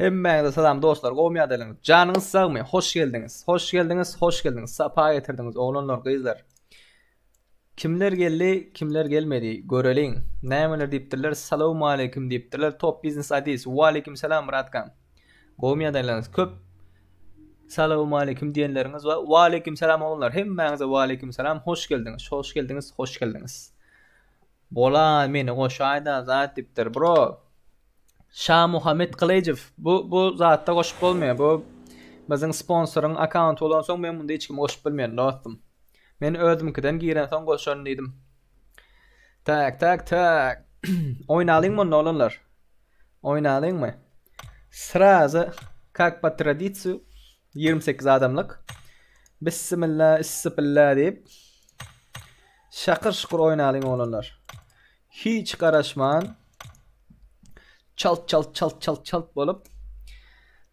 Hemmäňize salam dostlar gowmy ýagdaýlaryňyz janyňyz sagmy hoş geldiňiz hoş geldiňiz hoş geldiňiz sapa getirdiňiz oglanlar gyzlar Kimler geldi kimler gelmedi göreliň nämeler diýipdirler salowmaleýkim diýipdirler top biznes adis waleýkim salam bratkam gowmy ýagdaýlaryňyz köp salowmaleýkim diýenleriňiz bar waleýkim salam oglanlar hemmäňize waleýkim salam hoş geldiňiz hoş geldiňiz hoş geldiňiz Bola meni goşaýda zat diýipdir bro. Şamuhammet Gylyjow bu bu zatda goşup bolmaýar. Bu biziň sponsoryň akkaunty bolansoň men munda hiç kimi goşup bilmeýän dostum. Men özümkiden girensoň goşaryn diýdim. Tak tak tak. Oýnalyňmy onda oglanlar? Oýnalyňmy? Srazy kak po tradisiýa 28 adamlyk. Bismillah, issipilla diýip şakyr-şukur oýnalyň oglanlar. Hiç garaşman çalt çalt çalt çalt çalt bolup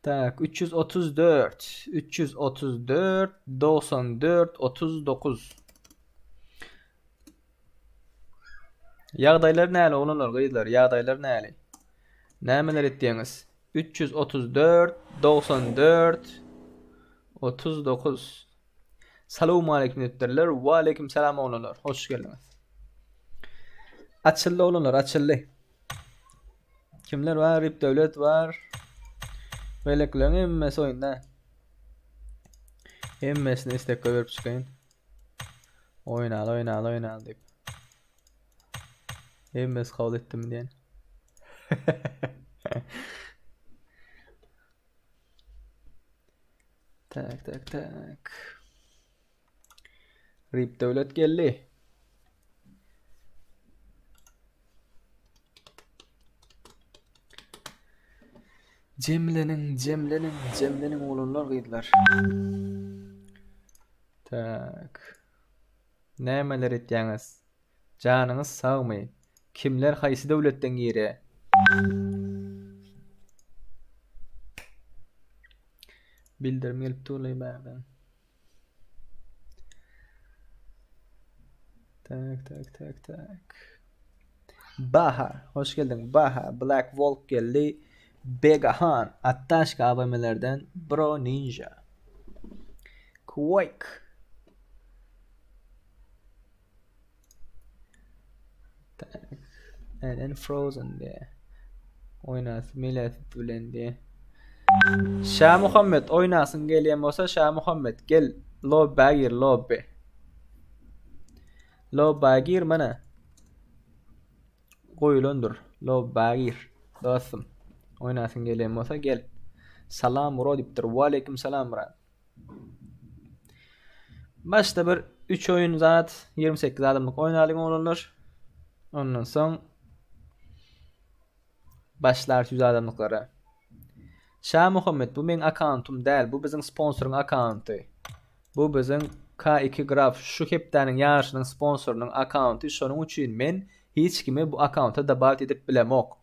Tak 334 334 94 39 Ýagdaýlar näli oglanlar gyzlar ýagdaýlar näli Nämeler etýäňiz 334 94 39 Salowmaleýkim diýipdirler. Waleýkim salam oglanlar. Hoş geldiňiz. Açyldy oglanlar, açyldy. Kimler bar? Rip Döwlet bar. Beýlekileriň hemmesi oýunda. Hemmesini istek goýberip çykaýyn. Oýnaly, oýnaly, oýnaly diýip. Hemmesi kabul etdimi diýen. Tak tak tak. Rip Döwlet geldi. Jemleniň, jemleniň, jemleniň oglanlar, gyzlar. Tak. Nämeler etýäňiz? Janyňyz sagmy? Kimler haýsy döwletden girýär? Bildirim gelip durlaý bärden. Tak tak tak tak. Baha, hoş geldiň Baha, Black Wolf geldi. Begahan, Attaşka AVM'lerden Bro Ninja. Quake. And Frozen diye. Oýnasy meläsi bilen diye. Şa Muhammed oýnasyň gelýän bolsa Şa Muhammed gel lobbä gir lobby. Lobbä gir mana. Goýulandyr. Lobbä gir dostum. Oýnasyň gelýän bolsa gel. Salam bro diýipdir. Waleýkim salam brat. Başda bir 3 oýun zat 28 adamlyk oýnalyň oglanlar. Ondan soň başlar 100 adamlyklara. Şa Muhammed bu meň akkauntym däl, bu biziň sponsoryň akkaunty. Bu biziň K2 Graf şu hepdäniň ýaryşynyň sponsorynyň akkaunty, şonuň üçin men hiç kimi bu akkaunta dobawit edip bilemok.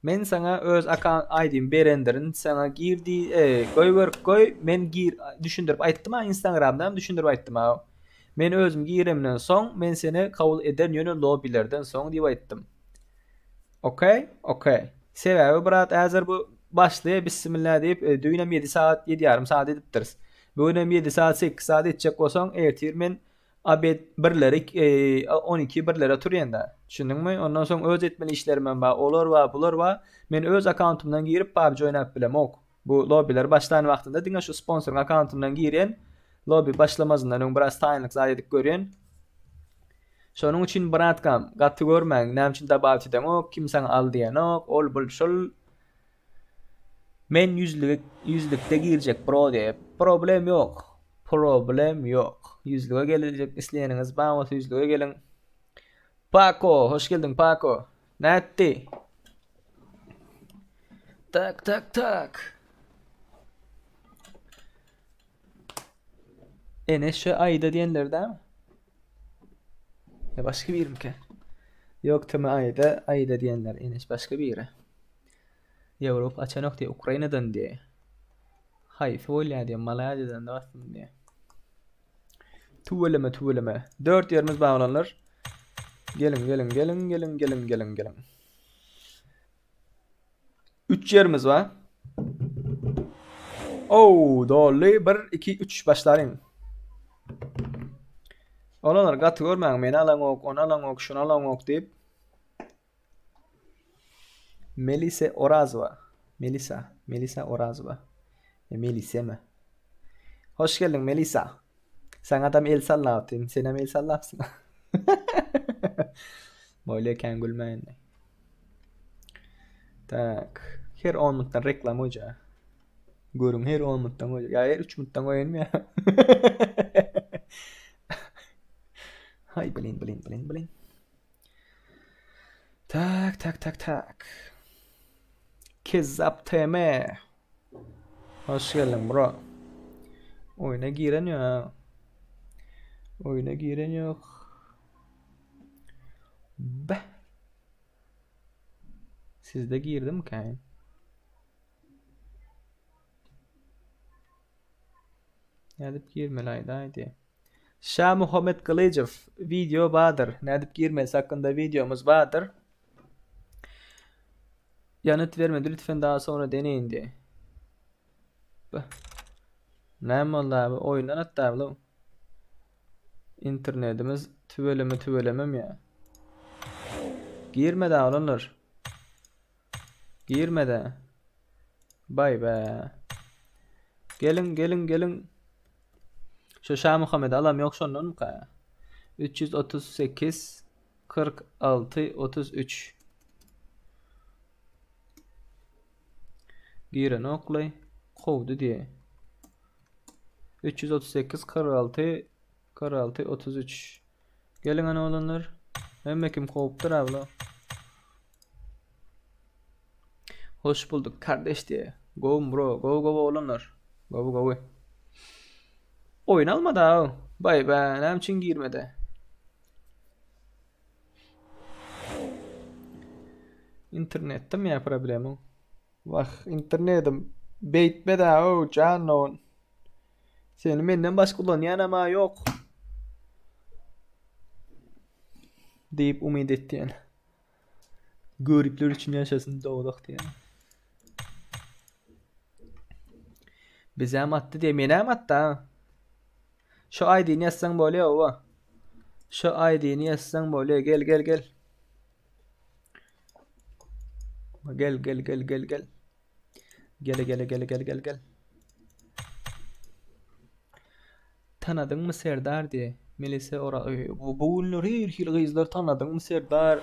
Men saňa öz account ID-mi berendirin, saňa gir diý, e, goýber, goý, men gir, düşündirip aýtdym-a, Instagramda hem düşündirip aýtdym-a. Men özüm giremden soň, men seni kabul ederin, ýöne lobbylerden soň diýip aýtdym. Okey? Okey. Sebäbi brat, häzir bu başlaýar bissimilla diýip, e, düýnem 7 sagat, 7 ýarym sagat edipdiris. Bu gün hem 7 sagat, 8 sagat etjek bolsaň, ertir men Obed birlere, 12 birlere turýan-da. Düşündiňmi? Ondan soň öz etmeli işlerimem bar, olar bar, bular bar. Men öz akkauntymdan girip PUBG oýnap bilemok. Bu lobbiler başlan wagtynda diňe şu sponsoryň akkauntyndan girýän. Lobby başlamazyndan öň biraz taýynlyk zat edip görýän. Şonuň üçin bratkam, gaty görmäň, näme üçin dabawit edeňok, kim saňa al diýenok, ol bul şul. Men ýüzlüge ýüzlükde girjek bro diýip. Problem ýok. Problem ýok. Ýüzlüge geljek isleýäniňiz bar bolsa ýüzlüge geliň. Pako, hoş geldiň Pako. Nätdi? Tak tak tak. Ene şu Aýda diýenler dämi? Ýa başga birimikä? Ýok, tm Aýda, Aýda diýenler Eneş başga biri. Ýewropa açanok diýe, Ukrainadan diýe. Haýsy bolýar diýe, Malaýziýadan dostum diýe. Tüweleme, tüweleme. 4 ýerimiz baglanlar. Geliň, geliň, geliň, geliň, geliň, geliň, geliň. 3 ýerimiz bar. Ow, doldy. 1 2 3 başlalyň. Olanlar gaty görmäň, meni alaňok, ony alaňok, şuny alaňok diýip. Melise Orazowa. Melisa, Melisa Orazowa. E, Melisemi? Hoş geldiň Melisa. Saňa adam el sallapdy, senem el sallapsyň. Bolýa kän gülme indi. Tak. Her 10 minutdan reklam goýja. Görüň her 10 minutdan goýja. Ýa her 3 minutdan goýaýynmy ýa? Haý blin blin blin blin. Tak tak tak tak. Kezzap TM. Hoş geldiň bro. Oýuna giren ýok. Oýuna giren ýok. Be. Sizde girdimkä? Nädip girmeli aýdaýdy. Şamuhammet Gylyjow wideo bardyr. Nädip girmelisi hakynda wideomyz bardyr. Ýanıt bermedi lütfen daha sonra deneyin diye. Näme boldy abi? Oýundan atdy abi. Internetimiz tüweleme tüwelemem ya. Girmedi oglanlar. Girmedi. Bay be. Geliň, geliň, geliň. Şu Şamuhammet alam ýok şondanmyka? 338 46 33 Girenokly kowdy diýe. 338 46 46 33 Geliň ana oglanlar. Hemme kim kowupdyr abla. Hoş bulduk kardeş diýe. Gowy bro, gowy gowy oglanlar. Gowy gowy. Oýun almady aw. Baý be, näme üçin girmedi? Internetdemi ýa problema? Wah, internetim beýtme-dä, ow, jan dogan. Seni menden başga ulanýanam-a ýok. Diýip umyt etýän. Göripler üçin ýaşasyn dowzah diýen. Bizem atdy diýe, menem atdy ha. Şu ID-ni ýazsaň bolýar owa. Şu ID-ni ýazsaň bolýar. Gel gel gel. Gel gel gel gel gel. Gel gel gel gel gel gel. Tanadyňmy Serdar diýe. Melise ora bu, bu günler her hili gyzlar tanadyňmy Serdar?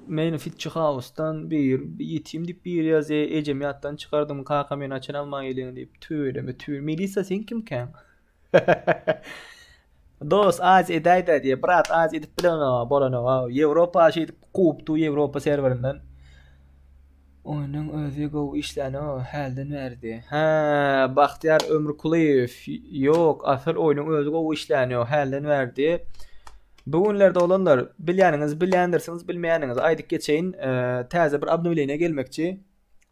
Men Fitçi House-dan bir ýetim diýip bir ýazýar. Ejem ýatdan çykardym, kakam meni haçan almaga gelýäň diýip. Tüweleme tüweleme. Melisa sen kimkäň? Dos az edäýdä diýe. Brat az edip bilenok, bolanok. Ýewropa şeýdip kowupdy Ýewropa serwerinden. Oýnuň özi gowy işlänok hälden bäri diýe. Hä, Bagtyýar Ömürkulyýew, ýok, asyl oýnuň özi gowy işlänok hälden bäri diýe. Bu günlerde oglanlar, bilýäniňiz bilýändirsiňiz, bilmeýäniňiz aýdyp geçeýin, täze bir obnowleniýe gelmekçi.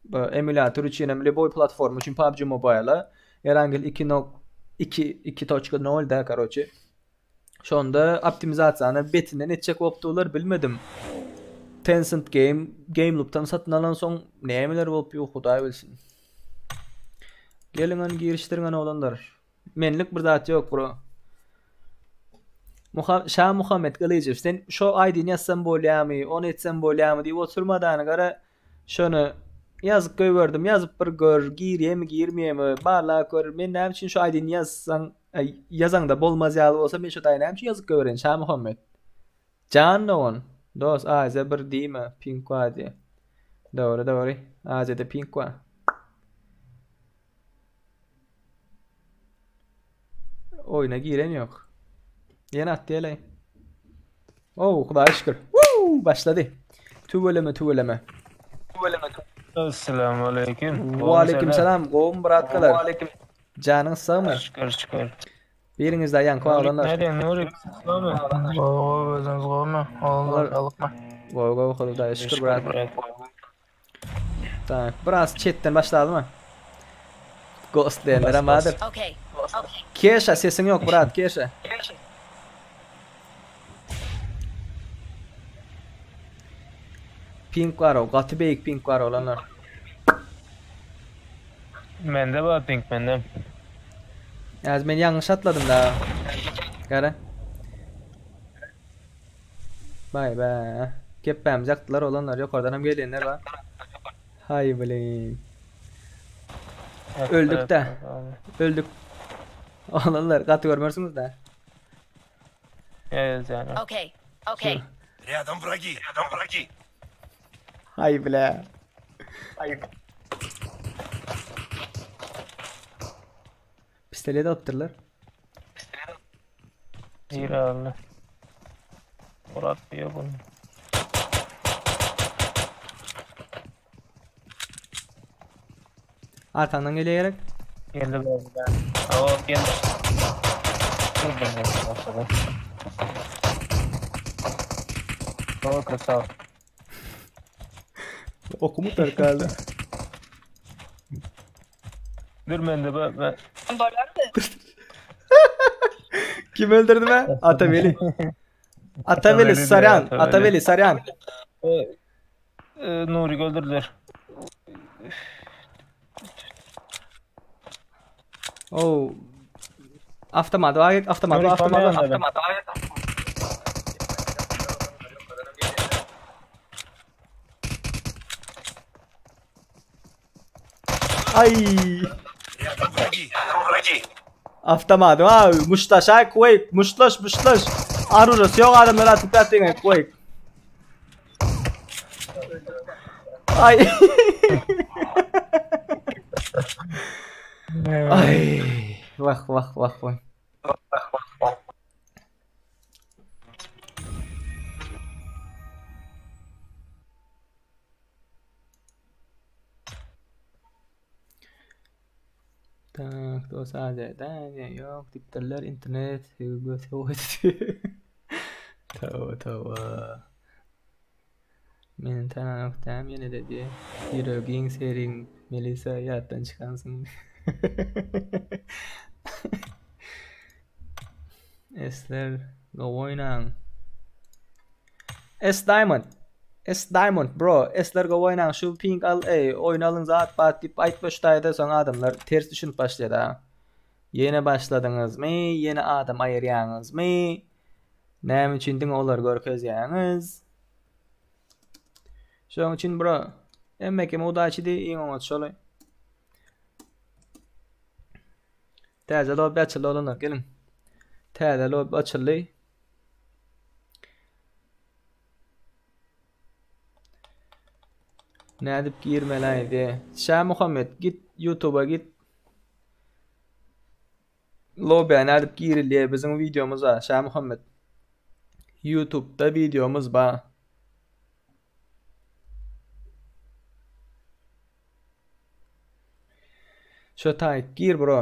Bu emulýator üçin hem lýuboý platforma üçin PUBG Mobile-a Erangel 2.2 2.0 da karoçe. Şonda optimizasiýany betinden etjek bolupdyrlar, bilmedim. Tencent Game Gameloop'dan satyn alansoň nämeler bolup ýok, Hudaý bilsin. Geliň hany girişdiriň hany oglanlar. Menlik bir zat ýok bro. Muha Şa Muhammet Gylyjow sen şo ID-ni ýazsam bolýamy, ony etsem bolýamy diýip oturmadany gara Şony ýazyp goýberdim. Ýazyp bir gör, girýärmi, girmeýärmi, barlap gör. Men näme üçin şu aýdyny ýazsaň, ýazaňda bolmaz ýaly bolsa, men şu daýy näme üçin ýazyp goýbereýin, Şamuhammet? Jan dogan, dos, Aziýa bir diýme, pink bar diýe. Dogry, dogry. Aziýada pink bar. Oýuna giren ýok. Ýene at diýeli. Oh, Hudaýa şükür. Woo, başlady. Tüweleme, tüweleme. Tüweleme. Assalamu aleyküm. Wa aleyküm selam. Gowmy bratkalar? Wa aleyküm. Janyňyz sagmy? Şükür, şükür. Biriňiz de ýaňky oglanlar. Näde Nurik? Sagmy? Gowy, gowy, özüňiz gowmy? Oglanlar saglykmy? Gowy, gowy, Hudaýa şükür brat. Tak, biraz chatden başladymy? Ghost diýenler hem bardyr. Okay. Keşa sesiň ýok brat, Keşa. Pink bar o, gaty beýik pink bar oglanlar. Mende bar pink mende. Ýa men ýalňyş atladym da. Gara. Baý be. Kepbämizi ýakdylar olanlar ýokardan hem gelýänler bar. Haý blin. Öldük de. Öldük. Olanlar gaty görmersiňiz de. Evet yani. Okay. Okay. Рядом враги! Рядом враги! Haý bile. Pistolet alypdyrlar. Bir aldı. Murat diyor bunu. Arkandan gelýär gerek. Geldi böyle. Aa geldi. Dur ben de başladım. Doğru kısa. Okumu kaldı. Dur ben de ben. ben. Kim öldürdü be? Ataveli. Ataveli Ataveli Saryan. diyor, Ataveli. Ataveli Saryan. E, e, Nuri öldürdüler. Oh. Avtomat var, avtomat var, Nuri avtomat var. tanıyan da. Ay. Рядом враги! Рядом враги! Avtomat var. Muşlaşay Quake. Muşlaş muşlaş. Arujası yok adamlar atıp atın Quake. Ay. Ay. Vah vah vah vah. Tak, to sadece yok dipterler internet Tava tava. Meni tananok däm ýene de diýe. Ýüregiň seriň Melisa ýatdan çykansyň. Esler gowy oýnaň. S Diamond. S Diamond bro. Esler gowy oýnaň. Şu ping al ey oýnalyň zat bat diýip aýtma şu taýda soň adamlar ters düşünip başlaýar da. Ýene başladyňyzmy? Ýene adam aýyrýaňyzmy? Näme üçin diňe olary görkezýäňiz? Şonuň üçin bro, hemme kim udaçi diý, iň oňat şoly. Täze lobby açyldy oglanlar, geliň. Täze lobby açyldy. Nädip girmeli diye. Şa Muhammed git YouTube'a git. Lobby'e nädip girilýär biziň videomuz bar Şa Muhammed. YouTube'da videomuz bar. Şo taýyk gir bro.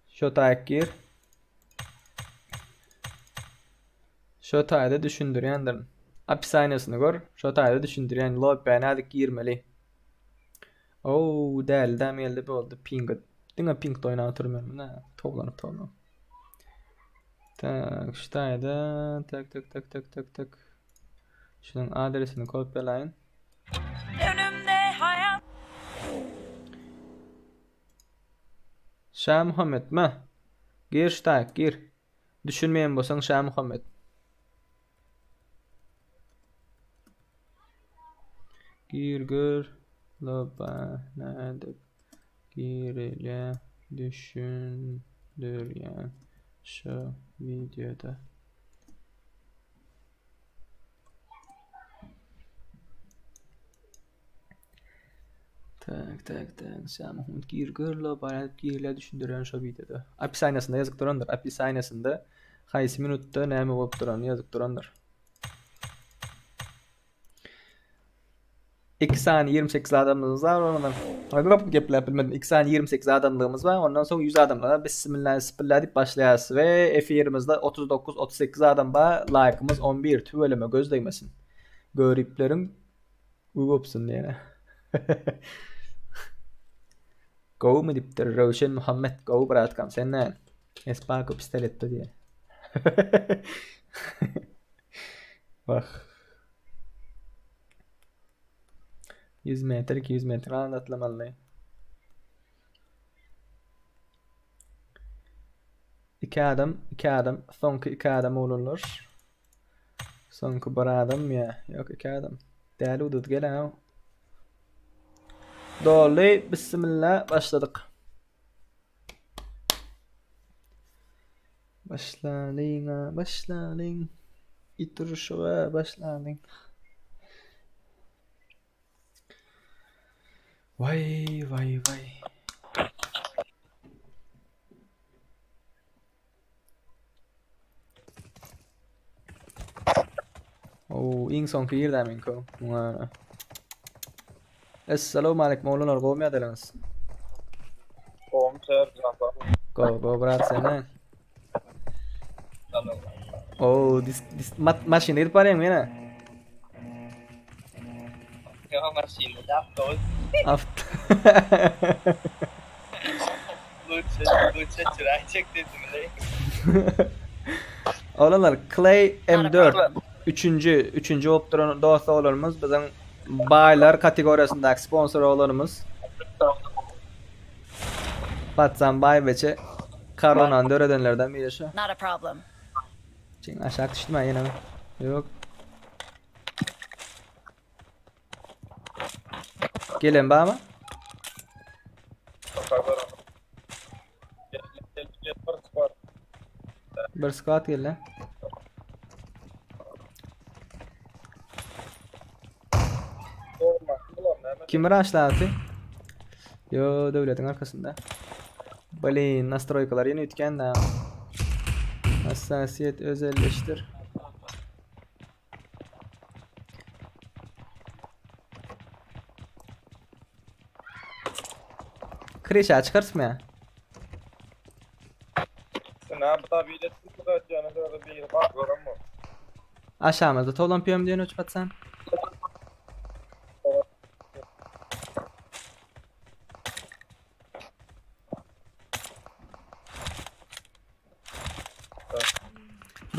Şo taýyk gir. Şo taýda düşündirýändir. Opisaniýasyny gör. Şo taýda düşündirýän lobby'e nädip girmeli. Oo, däli däm geldi boldy ping. Diňe pingde oýnap oturmıyorum. Ne? Towlanyp towlanyp. Tak, şu taýda tak tak tak tak tak tak. Şunuň adresini kopýalaýyn. Önümde hayat. Şa Muhammed me. Gir şu taýyk gir. Düşünmeýän bolsaň Şa Muhammed. Gir gör. Loba nädip girilýär düşündirýän şu videoda. Tak tak tak. Şa Muhammed gir gör loba nädip girilýär düşündirýän şu videoda. Opisaniýasynda ýazyp durandyr. Opisaniýasynda haýsy minutda näme bolup durany ýazyp durandyr. 2 saniye 28 adamlygymyz var ondan. Hop gepläp bilmedim. 2 saniye 28 adamlygymyz var. Ondan soň 100 adamlara bismillah bismillah diýip başlaýarys we efirimizde 39 38 adam bar. Like'ımız 11 tüweleme göz degmesin. Göripleriň gopsun diýene. Go mu diýipdir Röwşen Muhammed go bratkam sen näme? Espako pistoletde diýe. Wah. 100 metr 200 metr atlamaly. Iki adam, iki adam, soňky iki adam oglanlar. Soňky bir adam ýa, ýok iki adam. Däli uduz gel ha. Doldy, bismillah başladyk. Başlalyň, başlalyň. It uruşyga başlalyň. Waý, waý, waý. Oo, iň soňky ýerde meňki. Muňa. Essalamu aleyküm oglanlar, gowmy ýagdaýlaryňyz? Gowmy ser, jan sag. Go, go brat sene. Oo, dis, dis, ma maşynda gidip barýaňmy ýene? Ýa maşynda avtobus. Avt. Lütfen, lütfen çiray çek dedim le. Oglanlar Clay M4 üçünji, üçünji bolup duran dost oglanymyz biziň baýlar kategoriýasyndaky sponsor oglanymyz. Patsan baý beçe koronany döredenlerden biri şu. Not a problem. Çin aşak düşdüm ha ýene. Ýok. Gelen barmy? Bir squad geldi. Kim rushlaty? Yo, döwletiň arkasynda. Blin, nastroýkalar ýene üýtgän da. Hassasiyet özelleşdir. Kreşa çykarsmy ya? Aşağımızda towlan piýom diýen uçup atsan.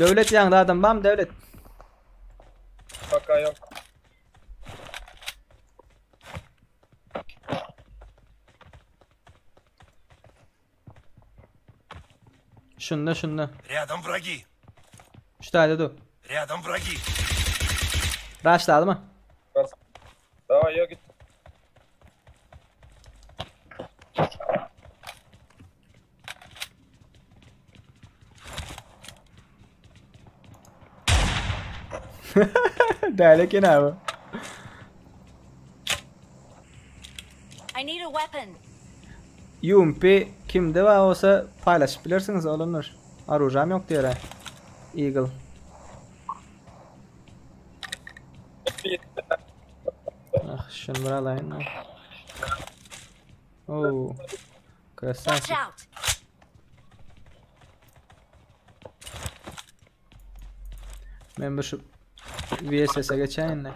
Döwlet ýaňda adam bam Döwlet. Paka yok. Şunda şunda. Рядом враги. Şu taýda dur. Рядом враги. Raşladymy? Bas. Давай yok git. Däl eken abi. I need a weapon. UMP kimde bar bolsa paýlaşyp bilersiňiz oglanlar. Orujam ýok diýere. Eagle. Ah, şuny bir alaýyn. Oo. Watch Krasavчик. out. Men bir şu VSS'e geçeýin de.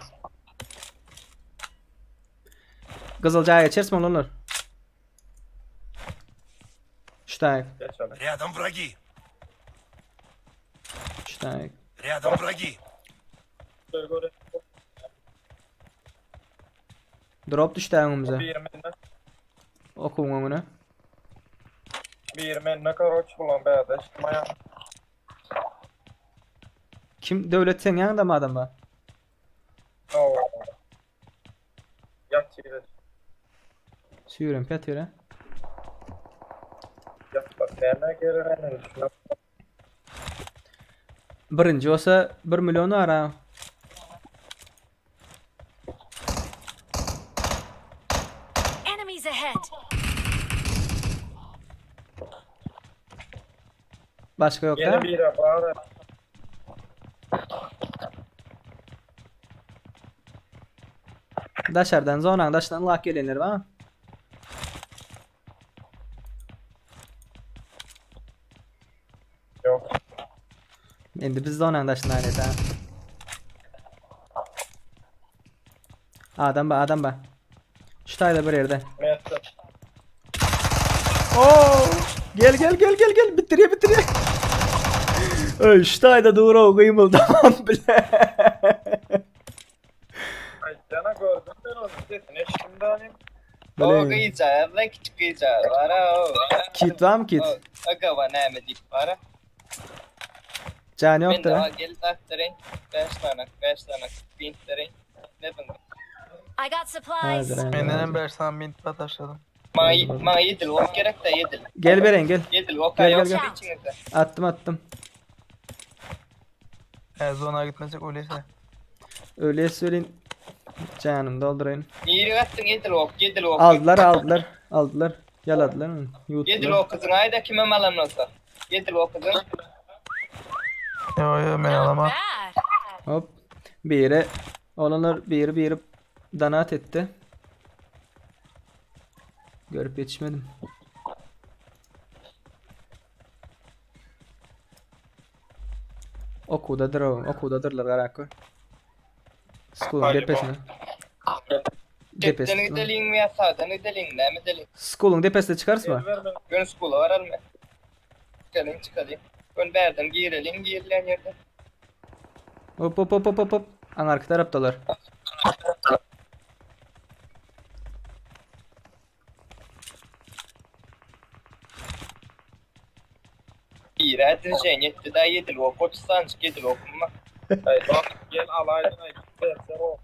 Gyzyljaýa geçeris mi oglanlar? Şu taýyk, Geç abi. Рядом враги. şu taýyk. Рядом враги. Drop düşdi öňümize. Bir menne. Okuň öňüne. Bir menne karoç bulan bäde. Maya. Kim döwlet sen ýaňda mı adam bar? Oo. Yat çiğde. Süýren pet ýere. Yat bak. Näme gerek Şuna Birinji bolsa 1 million bar ha. Enemies ahead. Başga ýok Yine da. bir bar. Daşardan zonaň daşdan lak gelenler bar. Yok. Indi biz zonaň daşyndan aýlet ha. Adam ba, adam ba. Şu taýda bir ýerde. Mette. Oo! Gel gel gel gel gel bitiriye bitiriye. Öy şu taýda dur o gymyldamam bile. Ay cana gördüm ben onu. Sesini şimdi alayım. O gyzjagaz da kiçik gyzjagaz bar ha o. Kit barmy kit? Agaba näme diýip bar. Jan ýokdur ha. Mende gel dakdyryň. 5 sany, 5 sany bint berin. Ne bindi? I got supplies. Menden hem 5 sany bint bar taşladım. Maňa maňa ýedil ok gerek de ýedil. Gel bereýin gel. Ýedil ok Gel, gel, ýok gel. içiňizde. Atdym atdym. He zona gitmesek öyleyse. Öyle söyleyeyim. Canım doldurayım. Niri atdyň ýedil ok, ýedil ok. Aldylar aldylar. Aldylar. Yaladylar. Ýedil Yutdular. ok kızın aýda kimem alan bolsa. Ýedil ok kızın. Yo yo men Not alamam. bad. Hop. Biri. Olanlar biri biri donat etti. Görüp yetişmedim. Okudadyr o. Okudadyrlar garak. School'un depesine. Çepden Depesine. gidelim mi ya sağdan gidelim näme edelim? School'un depesine çıkarsın mı? Gön skula varalım mı? Çıkalım çıkalım. Gön berden girelim girilen yerde. Hop hop hop hop hop hop. An arka taraptalar. Bire dirjeň etdi da ýedil ok otuzdan çyk ýedil okumma. Ay bak gel alaydın ay. Sen o.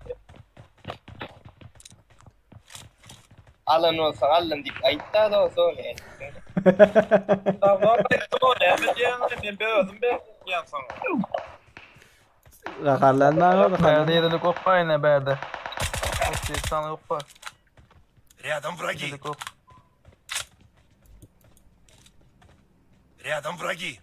Alan olsa aldım dik aýtda da olsa ne? Tamam ettim o ne diýen men özüm ben diýen sana. Gaharlanma Berde gaharlanma. yedilik ok var yine berde. Ok bir tane ok var. Рядом враги. Yedilik ok. Рядом враги.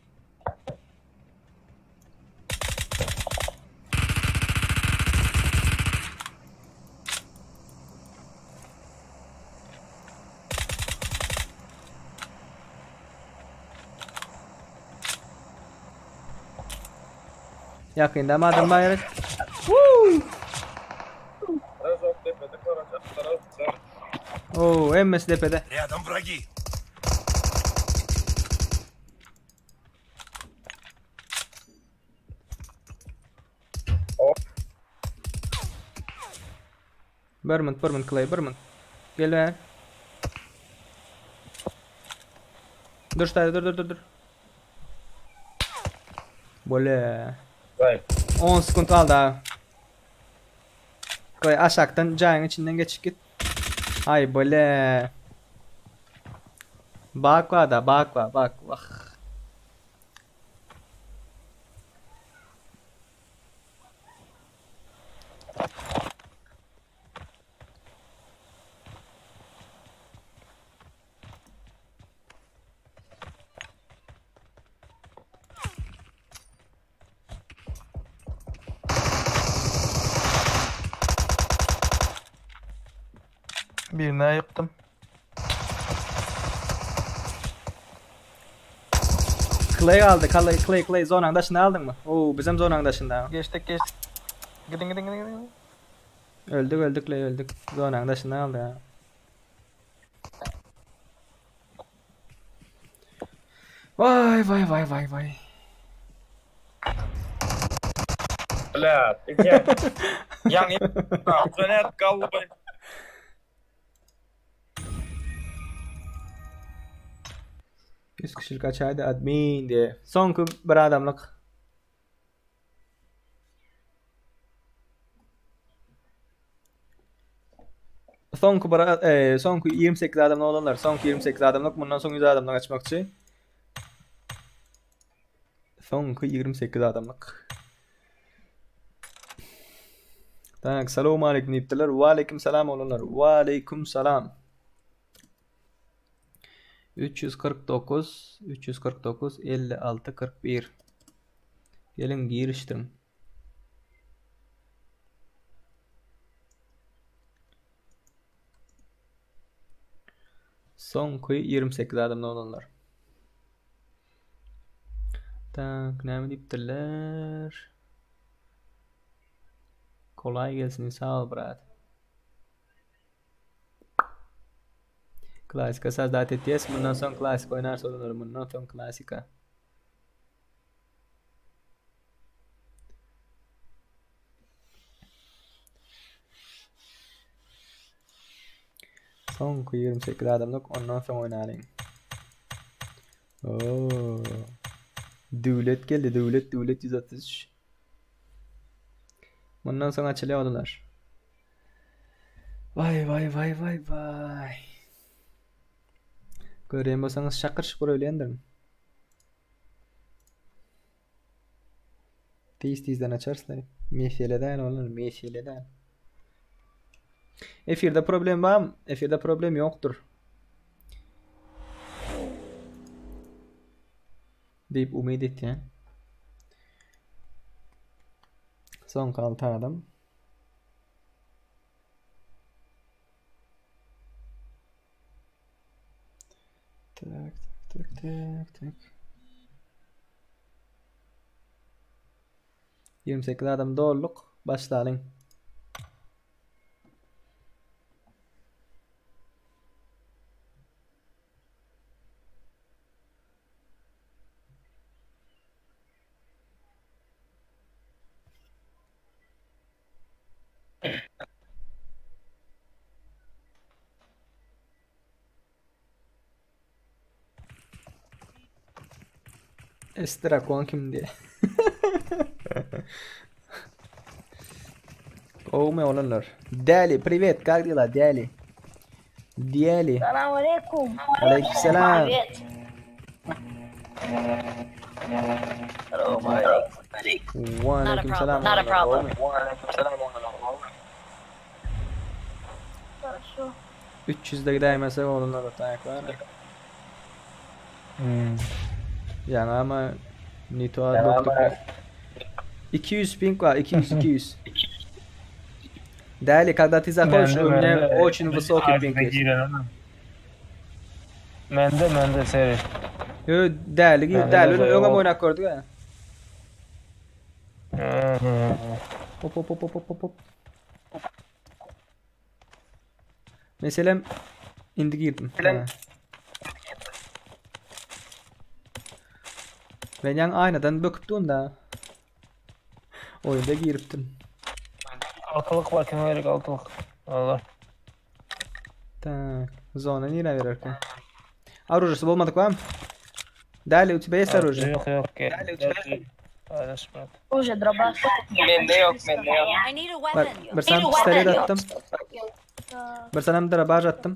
Yakında madem bayrak. Biraz ok tepede koracak. Taraf sen. Oo, emmesi depede. Рядом враги. Bir minut, bir minut Clay, bir minut. Gel ver. Dur şurada, dur dur dur dur. Böyle. Vay. 10 sekund aldı ha. Clay aşaktan cayın içinden geçip git. Ay böyle. Bak var da bak var bak bak. Birine yıktım. Clay aldı. Clay Clay Clay zonanın daşını aldın mı? Oo bizim zonanın daşında. Geçtik geçtik. Gidin gidin gidin gidin. Öldük öldük Clay öldük. Zonanın daşını aldı ya. Vay vay vay vay vay. Bla. Iki. Yang Döner kaldı. Yüz kişilik açaydı admin diye. Sonku bir adamlık. Sonku bir e, sonku 28 adamlı olanlar. Sonku 28 adamlık. Bundan soň 100 adamdan açmakçy. Sonku 28 adamlık. Tak, salam aleyküm diýipdirler. Wa aleyküm selam olanlar. Wa aleyküm selam. 349 349 56 41 Gelin giriştirin. Soňky 28 adamda olanlar. Tak, näme diýipdirler? Kolay gelsin, sağ ol brat. Klasika sazdat etýäs. Bundan soň klasik oýnarsa olanlar, bundan soň klasika. Soňky 28 adamlyk ondan soň oýnalyň. Oo. Döwlet geldi, döwlet, döwlet 133. Mundan soň açylýar odalar. Vay vay vay vay vay. Görýän bolsaňyz şakyr şukur öýlendirin. Tiz tizden açarsylar. Mesele däl olar, mesele däl. Efirde problem barmy? Efirde problem ýokdur. Diýip umyt etýän. Soňky 6 adam. Tak, tak, tak, tak, tak. 28 adam dolduk. Başlalyň. Estrakon kim diye. Gowmy olanlar? Däli, privet, как дела, Däli? Däli. Salam aleykum. Aleyküm selam. Privet. Wa aleyküm selam. Not a problem. Хорошо. 300 de gidäýmese olanlar otaýak bar. Hmm. Yani ama Nito döktük. 200 ping var. 200 200. Däli, когда ты заходишь, у меня очень высокий пинг есть. Mende mende seri. Yo, däli, Mende däli de öňem yok. oýnap gördük ha. Hmm. Hop hop hop hop hop hop. Meselem indi girdim. Ha. Men ýaňy aýnadan böküp da. Oýunda giripdim. Altılık var kime gerek altılık. Allah. Так, зона nirä bererkä? Оружиесі bolmadyk barmy? Däli, у тебя есть оружие? Yok yok. Gel. Paylaşmadı. Уже дробаш. Mende yok, mende yok. I need a Bak, weapon. bir sana Need a pistolet weapon. attım. Bir sana drabaj attım.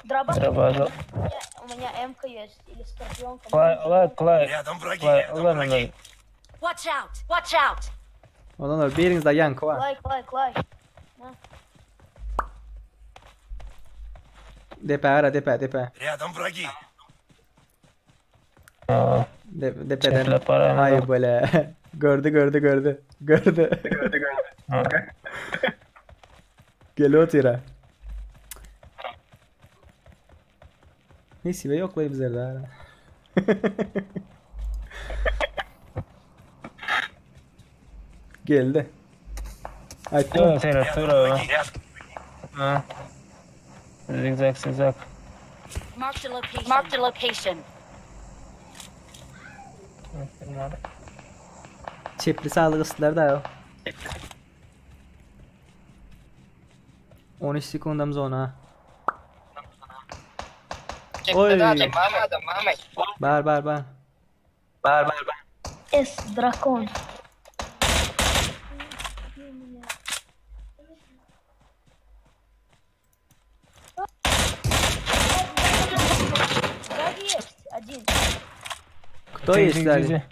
Дробаш. Дробаш. У меня, у меня МК есть или скорпионка. Kolay kolay kolay. Рядом враги. Kolay. Рядом Allah враги. mende. Watch out. Watch out. Olanlar biriňizde ýaňky bar. Клай, клай, клай. Depe ara depe depe. Рядом враги. Aa, De depeden. Çekle para. Ay böyle. Gördü gördü gördü. Gördü. Ha. Gel otyra. Neyse be ýoklaý bizlerde ara. Geldi. Aýtdy. Dur seri dur Рядом abi. враги. Рядом. Ha. Zigzag zigzag. Marked a location. Marked a location. Çepli sağlyk yslar da ýok. 13 sekundam zona. Oy. Cepte de adam, mama adam, mama. Bar bar bar. С, дракон. Сзади есть один. Кто есть сзади?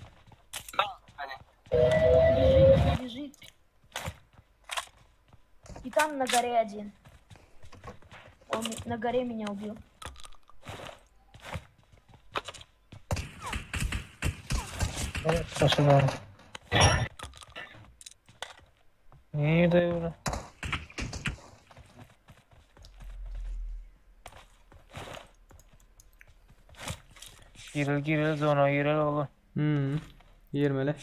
Бежит, бежит. И там на горе один. Он на горе меня убил. Şaşırdım. Niye de öyle? Giril giril zona giril oğlum. Hmm. Girmeli.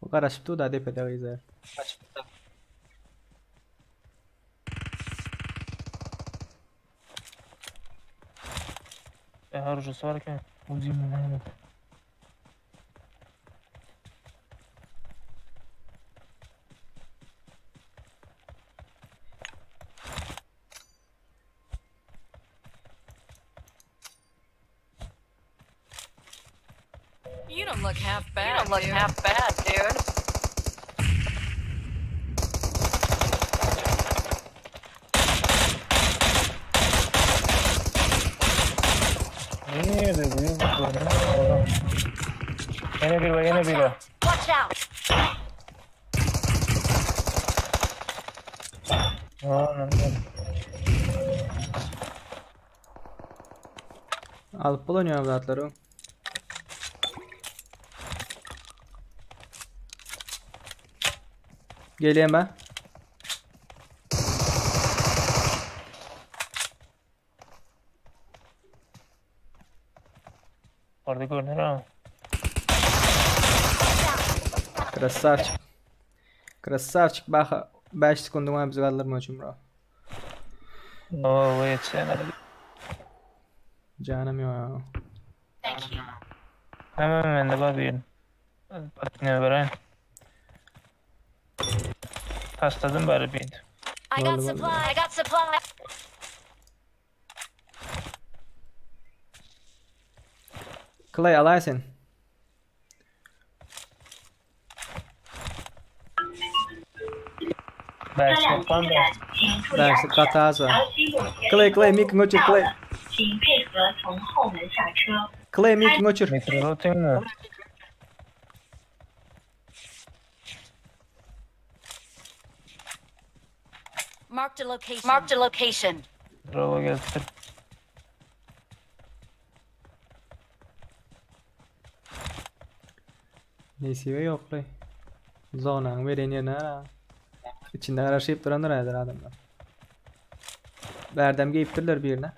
Bu garaşyp dur da depede gyzar. E harcası varken Uzi mi ne? You don't look half bad. You don't look half bad, dude. Nirede bu? Ýene bir var, ýene Watch bir var. out! Watch out! Ha, Alyp bolanýar zatlary. Gelýän ben. Orada görünür ha. Krasavçik. Krasavçik bak 5 sekundyň bar bizi galdyrmak üçin bro. No, ýetişemedim. Janım ýok. Thank you. Hemen ben de var bir. Bak ne vereyim. Taşladım bari bir. I got supply. I got supply. Clay alay sen. Belki ben de. Bäşlik gaty az bar. Clay Clay mikiňi öçür Clay. 请配合从后门下车。 Clay mikiňi öçür. Metrede atayım mı? Marked a location. Marked a location. Bravo gelsin. Nesibe ýok Clay. Zonanyň beren ýerine ara. Içinde garaşyp durandyr häzir adamlar. Bärdem geýipdirler birine.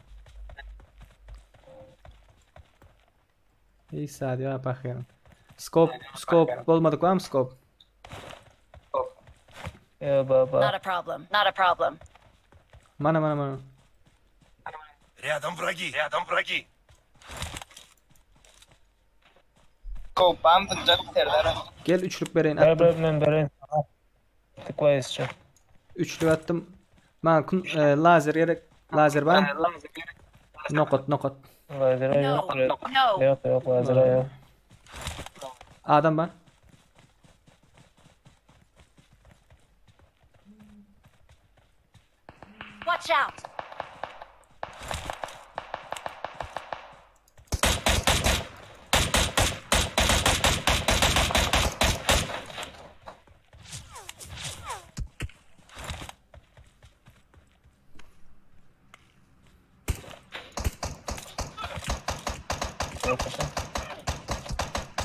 Hiç saat ýok bakýaryn. Scope, scope bolmadyk barmy scope? Ya baba. Not a problem. Not a problem. Mana mana mana. Рядом враги. Рядом враги. Kopam zıncak serdar. Gel üçlük bereýin Ver atdym. ver ben vereyim. Tıkla istiyorum. Üçlük atdym. Maňa kun e, lazer gerek. Lazer barmy? Nokat nokat. Lazera No. yok. No. Yok yok lazera yok. Adam bar. Watch out. Yok.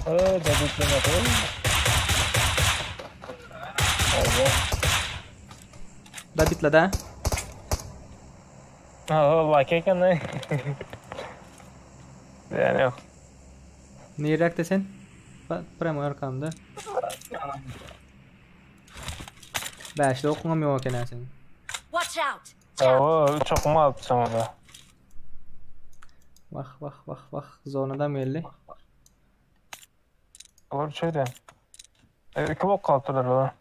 Aa, dedik Allah. Da bitla da. Ha, bak eken ne? Yani yok. Niräkde sen? Ba premo arkamda. Bäşde okuňam ýok eken sen. Watch out. Ya o çok mu attım orada? Wah wah wah wah zonadan geldi. Doğru şeydi. E, iki bok kalktılar bana.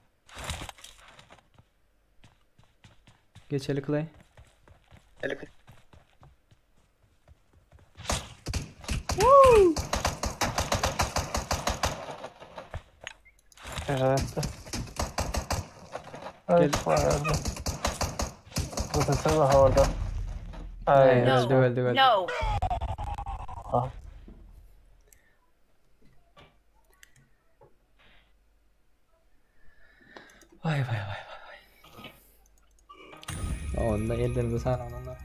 Geçeli Clay. Güzel etti. Evet, vardı. Bu da daha orada. Ay, Öldü No. öldü öldü. No. Ah. Vay vay vay vay vay. Onda ellerinize sağlık onlar.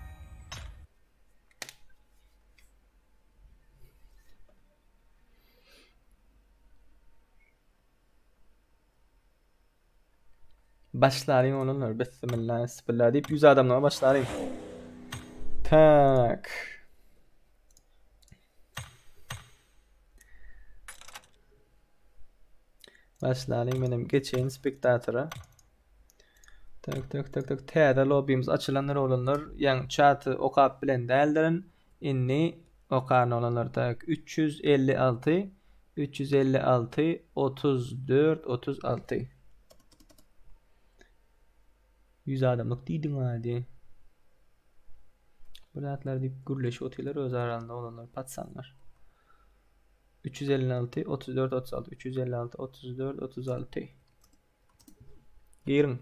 Başlaryň olanlar bismillah bismillah diýip 100 adamlara başlaryň. Tak. Başlaryň menem geçeýin spektatora. Tak tak tak tak täze lobbymiz açylanlar olanlar, ýaňy chaty okap bilen däldirin. Indi okan olanlar tak 356 356 34 36 100 adamlyk diýdiň hadi. Bu zatlar diýip gürleşip otyrlar öz aralarynda olanlar patsanlar. 356 34 36 356 34 36 Giriň.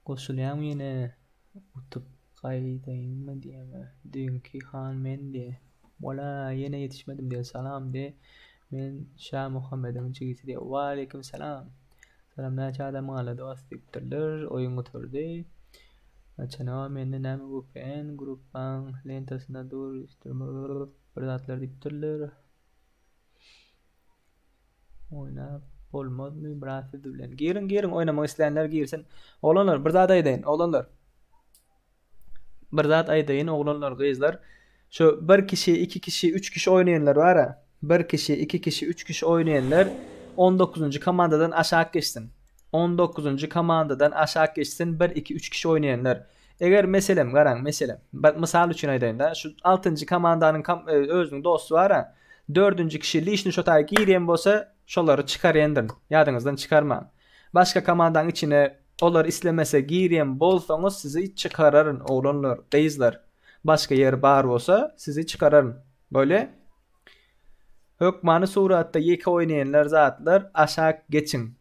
Goşulýaň ýene utup gaýdaýynmy diýeme. Düýnki han men diýe. Wala ýene ýetişmedim diýe. Salam diýe. Men Şamuhammediň jigisi diýe. Waleýkim salam. Salam näçe adam galdy dost diýipdirler. Oýun gutardy. Haçana mende näme VPN gruppaň lentasynda dur bir zatlar diýipdirler. Oýnap bolmazmy brat siz bilen. Giriň giriň oýnamak isleýänler girsin. Oglanlar bir zat aýdaýyn oglanlar. Bir zat aýdaýyn oglanlar gyzlar. Şu bir kişi iki kişi üç kişi oýnaýanlar bara. Bir kişi iki kişi üç kişi oýnaýanlar 19-njy komandadan aşak geçsin. 19-njy komandadan aşak geçsin 1 2 3 kişi oýnaýanlar. Eger meselem garaň meselem. Mysal üçin aýdaýyn-da şu 6-njy komandanyň e, özüniň dosty bara. Dördünji kişi lişni şo taýy girýän bolsa, şolary çykarýandyryn. Ýadyňyzdan çykarmaň. Başga komandaň içine olar islemese girýän bolsaňyz sizi çykararyn oglanlar, gyzlar. Başga ýer bar bolsa sizi çykararyn. Bolýa? Hökmany suratda ýeke oýnaýanlar zatlar aşak geçiň.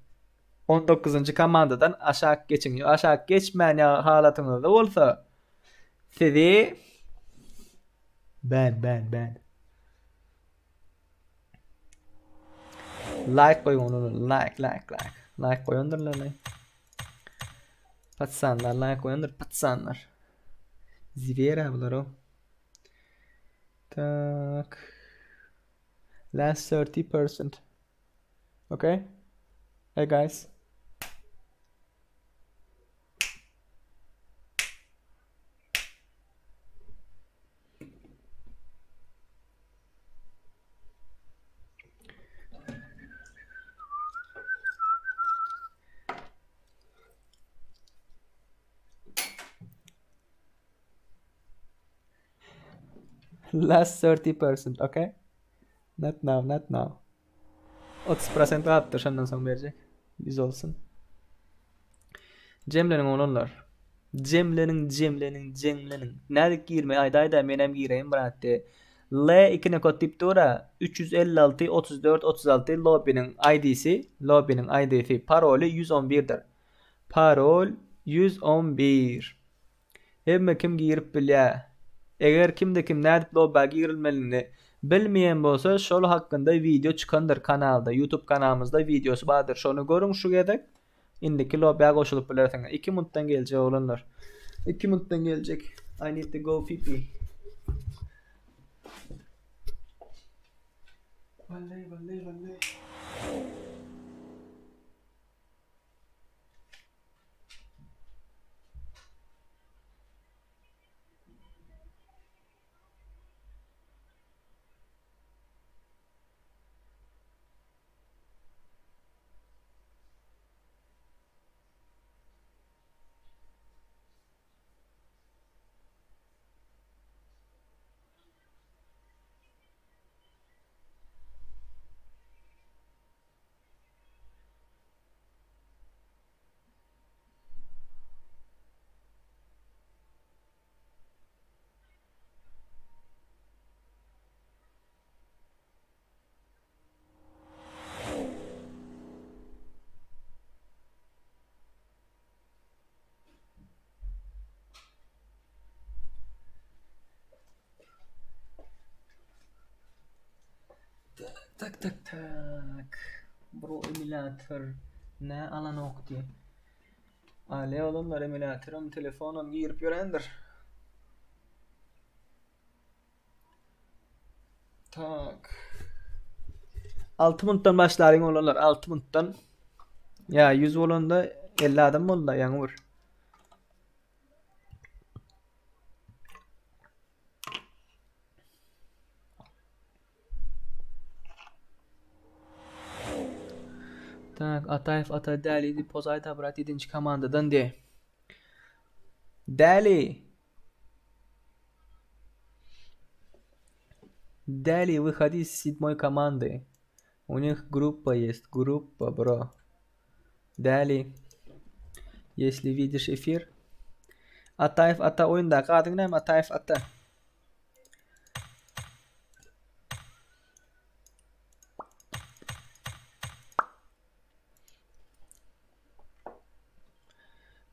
On dokuzynjy komandadan aşak geçiň. Aşak geçmän ýa halatyňyzda bolsa sizi Ben ben ben. Like goýuň olara. Like like like. Like goýandyrlar like. Patsanlar like goýandyr patsanlar. Zvera bular o. Tak. Last 30%. Okay. Hey guys. Last 30%, okay? Not now, not now. 30% galypdyr şondan soň berjek. 100 olsun. Jemleniň oglanlar. Jemleniň, jemleniň, jemleniň. Nädip girmeli aýdaýda menem gireýin brat diýe. L 2 nokot diýip dur-a. 356 34 36 lobbynyň ID-si, lobbynyň ID-si, paroly 111-dir. Parol 111. Hemme kim girip bilýä. Eger kimde kim nädip lobbä girilmelini bilmeýän bolsa şol hakynda wideo çykandyr kanalda youtube kanalymyzda wideosy bardyr şony görüň şu gezek indiki lobbä goşulyp bilersiňiz. Iki muntdan geljek oglanlar. Iki muntdan geljek. I need to go pipi. Wallay wallay wallay. Tak tak tak. Bro emulator nä alanok diýe. Ale olanlar emulatoram telefonam girip ýörendir. Tak. 6 minutdan başlaryň olanlar 6 minutdan. Ýa 100 bolanda 50 adam boldy ýaňy bir. Tak, Ataýew Ata Däli diýip pozaýda brat ýedinji komandadan diýe. Däli. Däli, выходи с седьмой команды. У них группа есть, группа, бро. Däli. Если видишь эфир. Ataýew Ata oýundaky adyň näme Ataýew Ata?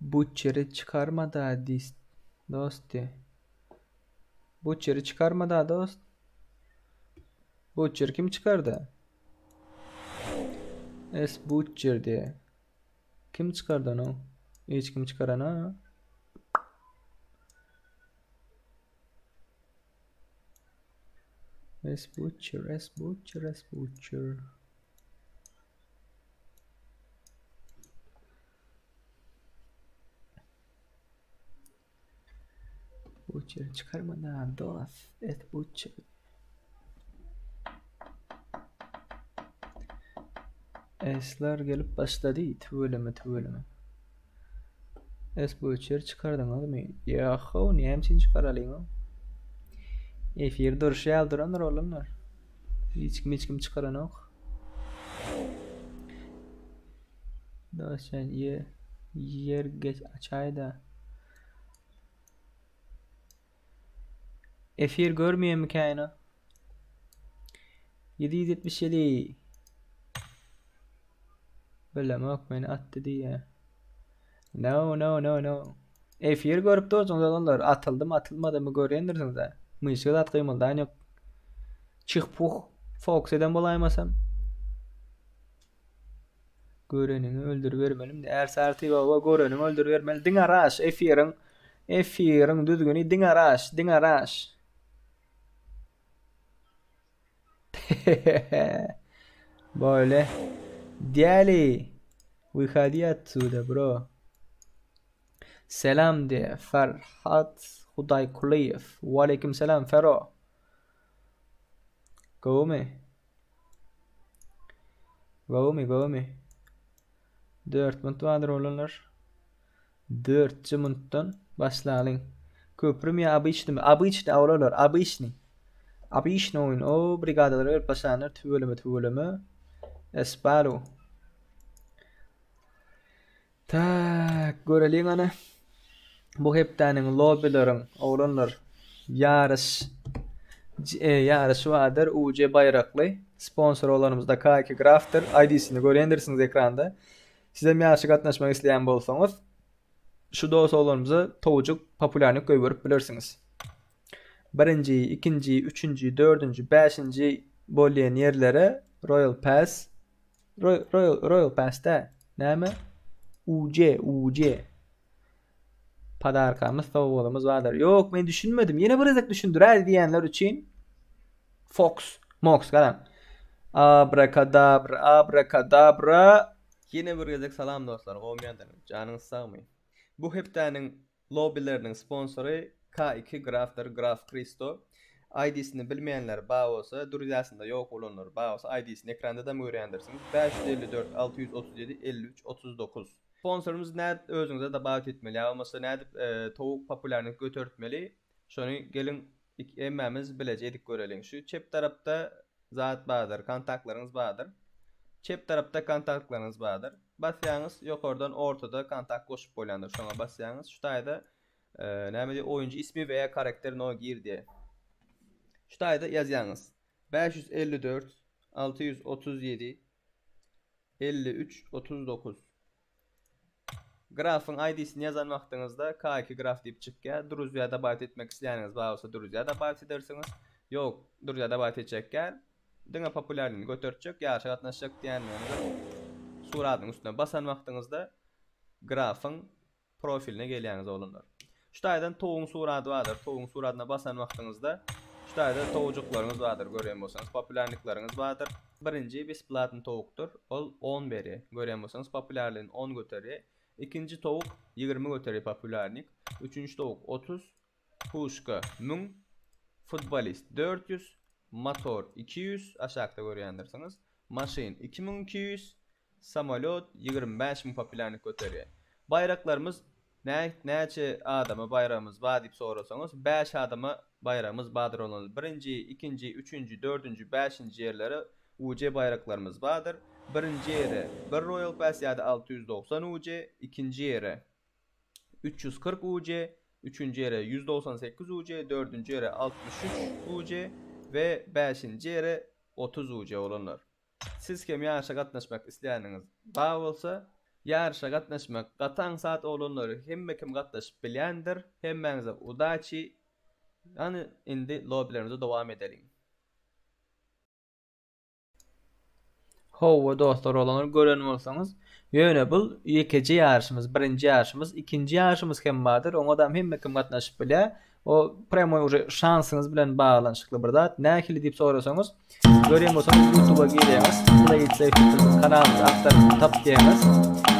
Butcheri çykarmada dis dost diýe. Butcheri çykarmada dost. Butcher kim çykardy? S Butcher diýe. Kim çykardy ony? Hiç kim çykarana. S Butcher, S Butcher, S Butcher. Butcher çykarmadan dost. S Butcher. S'ler gelip başlady. Tüweleme tüweleme. S Butcher çykardyňyzmy? Ýa-how, näme üçin çykaralyň? Efir durşy ýaly durandyr oglanlar. Hiç kim hiç kim çykaranok. Dost sen ýer ýer geç açaýda. Efir görmeýärmikä ýene? 777 Bilemok meni atdy diýýär. No no no no. Efir görüp dursuňyz oglanlar. Atyldymy atylmadymy görýändirsiňiz-ä. Myşga zat gymyldan ýok. Çyh puh. Fokus eden bolaýmasam. Göreniňi öldüribermelimi? Ärsarty baba göreniňi öldüribermeli. Diňe raş efiriň efiriň düzgüni diňe raş, diňe raş. Böyle. Däli. Wyhodi otsuda bro. Selam diýe Farhat Hudaýkulyýew. Waleýkim selam Fero. Gowumy? Gowumy, gowumy? 4 munt bardyr oglanlar. 4-nji muntdan başlalyň. Köprümi ýa obyçnymy? Obyçny oglanlar, obyçny. Obyçny oýun. O brigadalara gelip başlanlar tüweleme tüweleme. Espalu. Tak, göreliň ana. Bu hepdäniň lobbileriň oglanlar ýaryş e, ýaryşy bardyr. UC baýrakly. Sponsor bolanymyzda K2 Grafdyr. ID-sini görýändirsiňiz ekranda. Sizem ýaryşa gatnaşmak isleýän bolsaňyz, şu dost oglanymyza towujyk populýarnik goýberip bilersiňiz. Birinji, ikinji, üçünji, dördünji, bäşinji bolýan ýerlere Royal Pass Royal, Royal Pass'da näme? UC, UC. Podarkamyz, sowgadymyz bardyr. Ýok, men düşünmedim. Ýene bir gezek düşündiräý diýenler üçin Fox, Mox galam. Abrakadabra, abrakadabra. Ýene bir gezek salam dostlar, gowmy ýagdaýlaryňyz? Janyňyz sagmy? Bu hepdäniň Lobbileriniň sponsory K2 Grafdyr Graf Kristo. ID-sini bilmeýänler bar bolsa, druzyasynda ýok bolanlar bar bolsa ID-sini ekrandadam görýändirsiňiz. 554 637 53 39. Sponsorymyz nädip özüňize dobawit etmeli ýa bolmasa nädip towuk populýarnyk götertmeli şony geliň hemmämiz bileje edip göreliň. Şu çep tarapda zat bardyr, kontaktlaryňyz bardyr. Çep tarapda kontaktlaryňyz bardyr. Basýaňyz, ýokardan ortada kontakt goşup bolýandyr. Şoňa basýaňyz. Şu taýda e, näme diýip oýunçy ismi we karakter no gir diýe. Şu taýda ýazýaňyz. 554 637 53 39 Grafyň ID-sini ýazan wagtyňyzda K2 graf diýip çykýar. Druzýa dobawit etmek isleýäniňiz bar bolsa druzýa dobawit edersiňiz. Ýok, druzýa dobawit etjek däl. Diňe populýarlygyny götertjek, ýaryşa gatnaşjak diýenleriňize suratyň üstüne basan wagtyňyzda grafyň profiline gelýäňiz oglanlar. Şu taýdan towugyň suraty bardyr. Towugyň suratyna basan wagtyňyzda şu taýda towujyklaryňyz bardyr görýän bolsaňyz populýarniklaryňyz bardyr. Birinji besplatny towukdyr. Ol 10 berýär. Görýän bolsaňyz populýarlygyny 10 göterýär. Ikinji towuk 20 göterýär populýarnik. Üçünji towuk 30, puşka 1000, futbolist 400, motor 200 aşakda görýändirsiňiz. Maşyn 2200, Samolýot 25 müň populýarnik göterýär. Baýraklarymyz näçe adama baýragymyz bar diýip sorasaňyz, 5 adama baýragymyz bardyr olar. Birinji, ikinji, üçünji, dördünji, bäşinji ýerlere UC baýraklarymyz bardyr. Birinji ýere bir Royal Pass ýa-da 690 UC, ikinji ýere. 340 UC, üçünji ýere 198 UC, dördünji ýere 63 UC we bäşinji ýere 30 UC bolanlar. Siz hem ýaryşa gatnaşmak isleýäniňiz bar bolsa, ýaryşa gatnaşmak gaty aňsat oglanlar hemme kim gatnaşyp bilýändir, hemmäňize udaçi, hany indi lobbilerimize dowam edeliň. Howwa dostlar oglanlar gören bolsaňyz, ýöne bul ýekeje ýaryşymyz birinji ýaryşymyz, ikinji ýaryşymyz hem bardyr oňadam hemme kim gatnaşyp bilýär. O prýamoý uje şansyňyz bilen baglanyşykly bir zat. Nähili diýip sorasaňyz, görýän bolsaňyz YouTube'a girýäňiz, Play It Safe biziň kanalymyzy agtaryp tap diýýäňiz.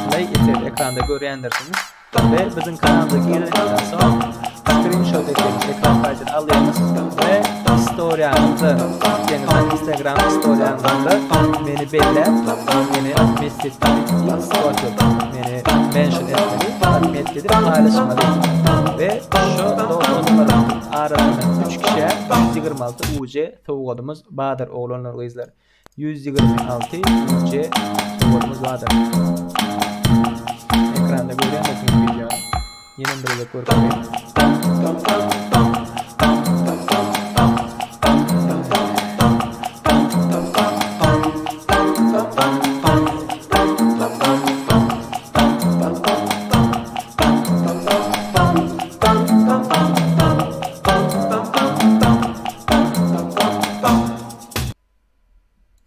Play It Safe ekranda görýändirsiňiz. We biziň kanalymyza gireniňizden soň skrinşot etýäňiz, ekran kaýdyny alýaňyz we istoriýaňyzda diýeňizde Instagram istoriýaňyzda meni belläp, meni otmetить etmeli, X goşup, meni mention etmeli, otmetить edip paýlaşmaly we şu doganlaryň arasynda 3 kişä 126 UC sowgadymyz bardyr oglanlar gyzlar. 126 UC sowgadymyz bardyr. Ekranda görýändirsiňiz wideony. Ýene bir gezek görkezeyim.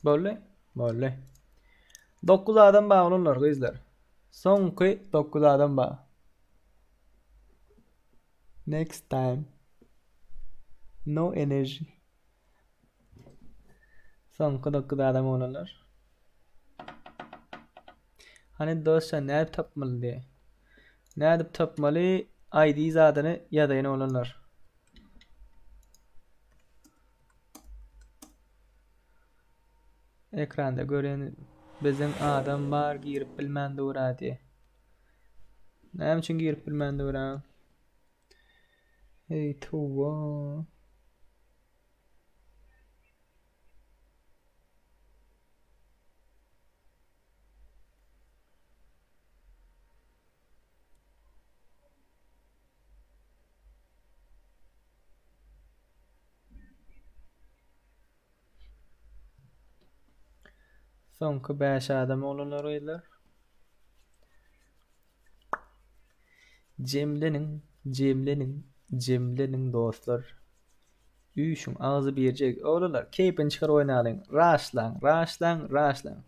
Boldy? Boldy. 9 adam bar oglanlar, gyzlar. Soňky 9 adam bar. Next time. No energy. Soňky 9 adam oglanlar. Hany dostjan nädip tapmaly diýe. Nädip tapmaly ID zadyny ýazaýyn oglanlar. Ekranda görýän biziň adam bar girip bilmän dura diýe. Näme üçin girip bilmän dura? Eý towa. Soňky 5 adam oglanlar gyzlar. Jemleniň, jemleniň, jemleniň dostlar. Üýşüň agzy birjek oglanlar keýpini çykaryp oýnalyň raşlaň raşlaň raşlaň.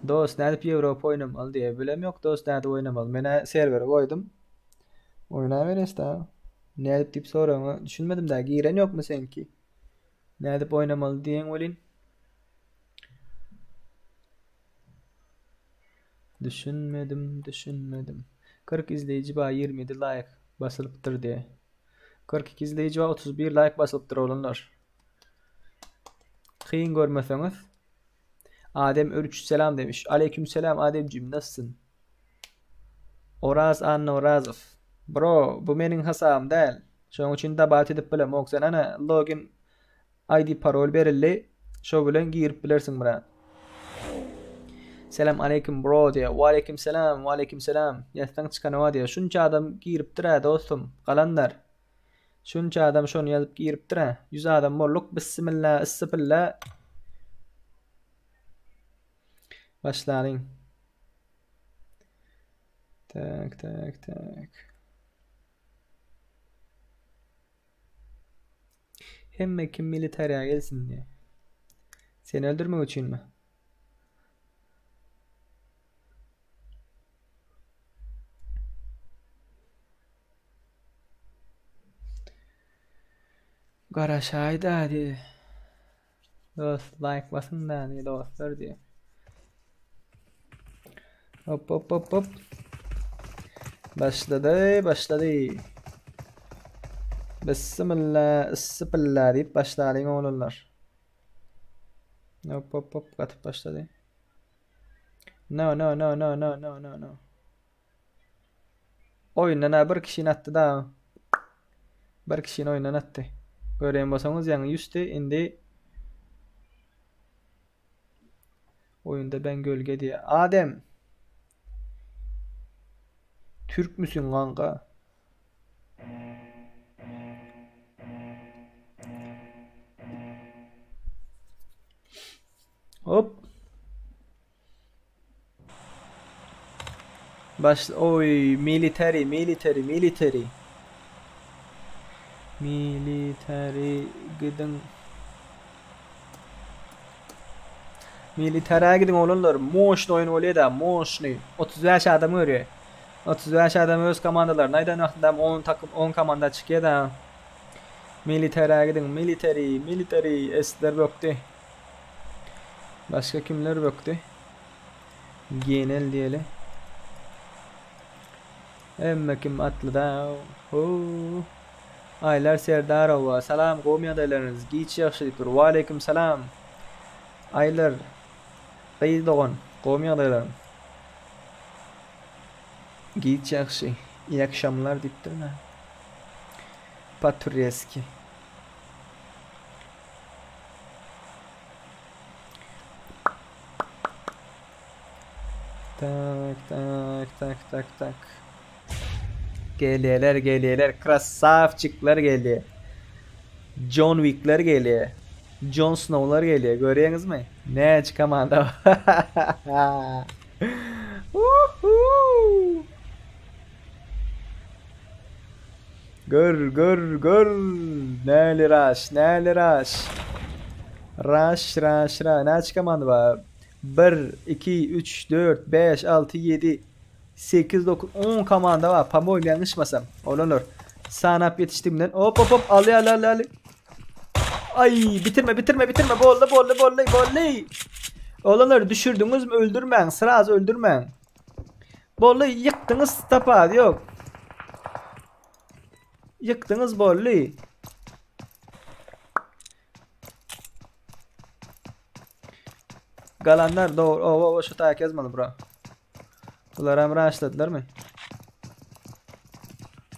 Dost nädip ýewropa oýnamaly diýýär bilem ýok dost nädip oýnamaly menä serwere goýdum oýnaberesda nädip diýip soragyňa düşünmedim dä giren ýokmy seňki nädip oýnamaly diýeň welin düşünmedim düşünmedim 40 izleýji bar 27 laýk basylypdyr diýe 42 izleýji bar 31 laýk basylypdyr oglanlar. Kyn görmeseňiz. Adem Örüç selam demiş. Aleyküm selam Ademcim nasılsın? Oraz Anna Orazow. Bro, bu meniň hasabym däl. Şonuň üçin dabat edip bilemok. Sen ana login ID parol berildi. Şo bilen girip bilersiň brat. Selam aleyküm bro diýýär. Waleýkim selam, waleýkim selam. Ýatsaň çykanowa diýýär. Şunça adam giripdir-ä dostum, galandar. Şunça adam şony ýazyp giripdir-ä. 100 adam bolduk. Bissimilla, issipilla. Başlalyň. Tak, tak, tak. Hemme kim militariýa gelsin diýe. Seni öldürmek üçinmi? Garaşaýda diýe. Dost like basyň da diýe dostlar diýe. Hop hop hop hop. Başlady, başlady. Bismillah, issipilla diýip başlalyň oglanlar. Hop hop hop gatyp başlady. No no no no no no no no. Oýundan ha bir kişini atdy da. Bir kişini oýundan atdy. Görýän bolsaňyz ýaňy ýüzdi, indi Oýunda ben gölge diýe. Adem. Türkmüsiň kanka? Hop. Baş oý military military military. Military gidiň. Militara gidiň oglanlar. Moşny oýun bolýa-da, moşny. 35 adam görýär. 35 adam öz komandalaryny aýdan wagtynda 10 takym 10 komanda çykýa-da. Militara gidiň, military, military esler bökdi. Başga kimler bökdi? Genel diýeli. Hemme kim atly da. Ho. Aýlar Serdarowa, salam, gowmy ýagdaýlaryňyz? Giç ýagşy diýip dur. Waleýkim salam. Aýlar gyz dogan, gowmy ýagdaýlaryň? Giç ýagşy. Iyi akşamlar diýipdir nä. Po-tureski. Tak tak tak tak tak. Gelýärler gelýärler krassawçikler gelýär. John Wickler gelýär. Jon Snowlar gelýär. Görýäňizmi? Näçe komanda. Uhu! Gör gör gör. Näli raş, näli raş. Raş raş ra. Näçe komanda bar? 1 2 3 4 5 6 7 8 9 10 komanda bar. Pamoýum ýalňyşmasam. Oglanlar. Sanap ýetişdigimden. Hop hop hop. Aly aly aly aly. Ay bitirme bitirme bitirme. Boldy boldy boldy boldy. Oglanlar düşürdüňizmi öldürmäň. Sraz öldürmäň. Boldy ýykdyňyz tapaz ýok. Ýykdyňyz boldy. Galanlar dogry. Owa owa şu taýak ýazmaly bro. Bular hem raşladylarmy?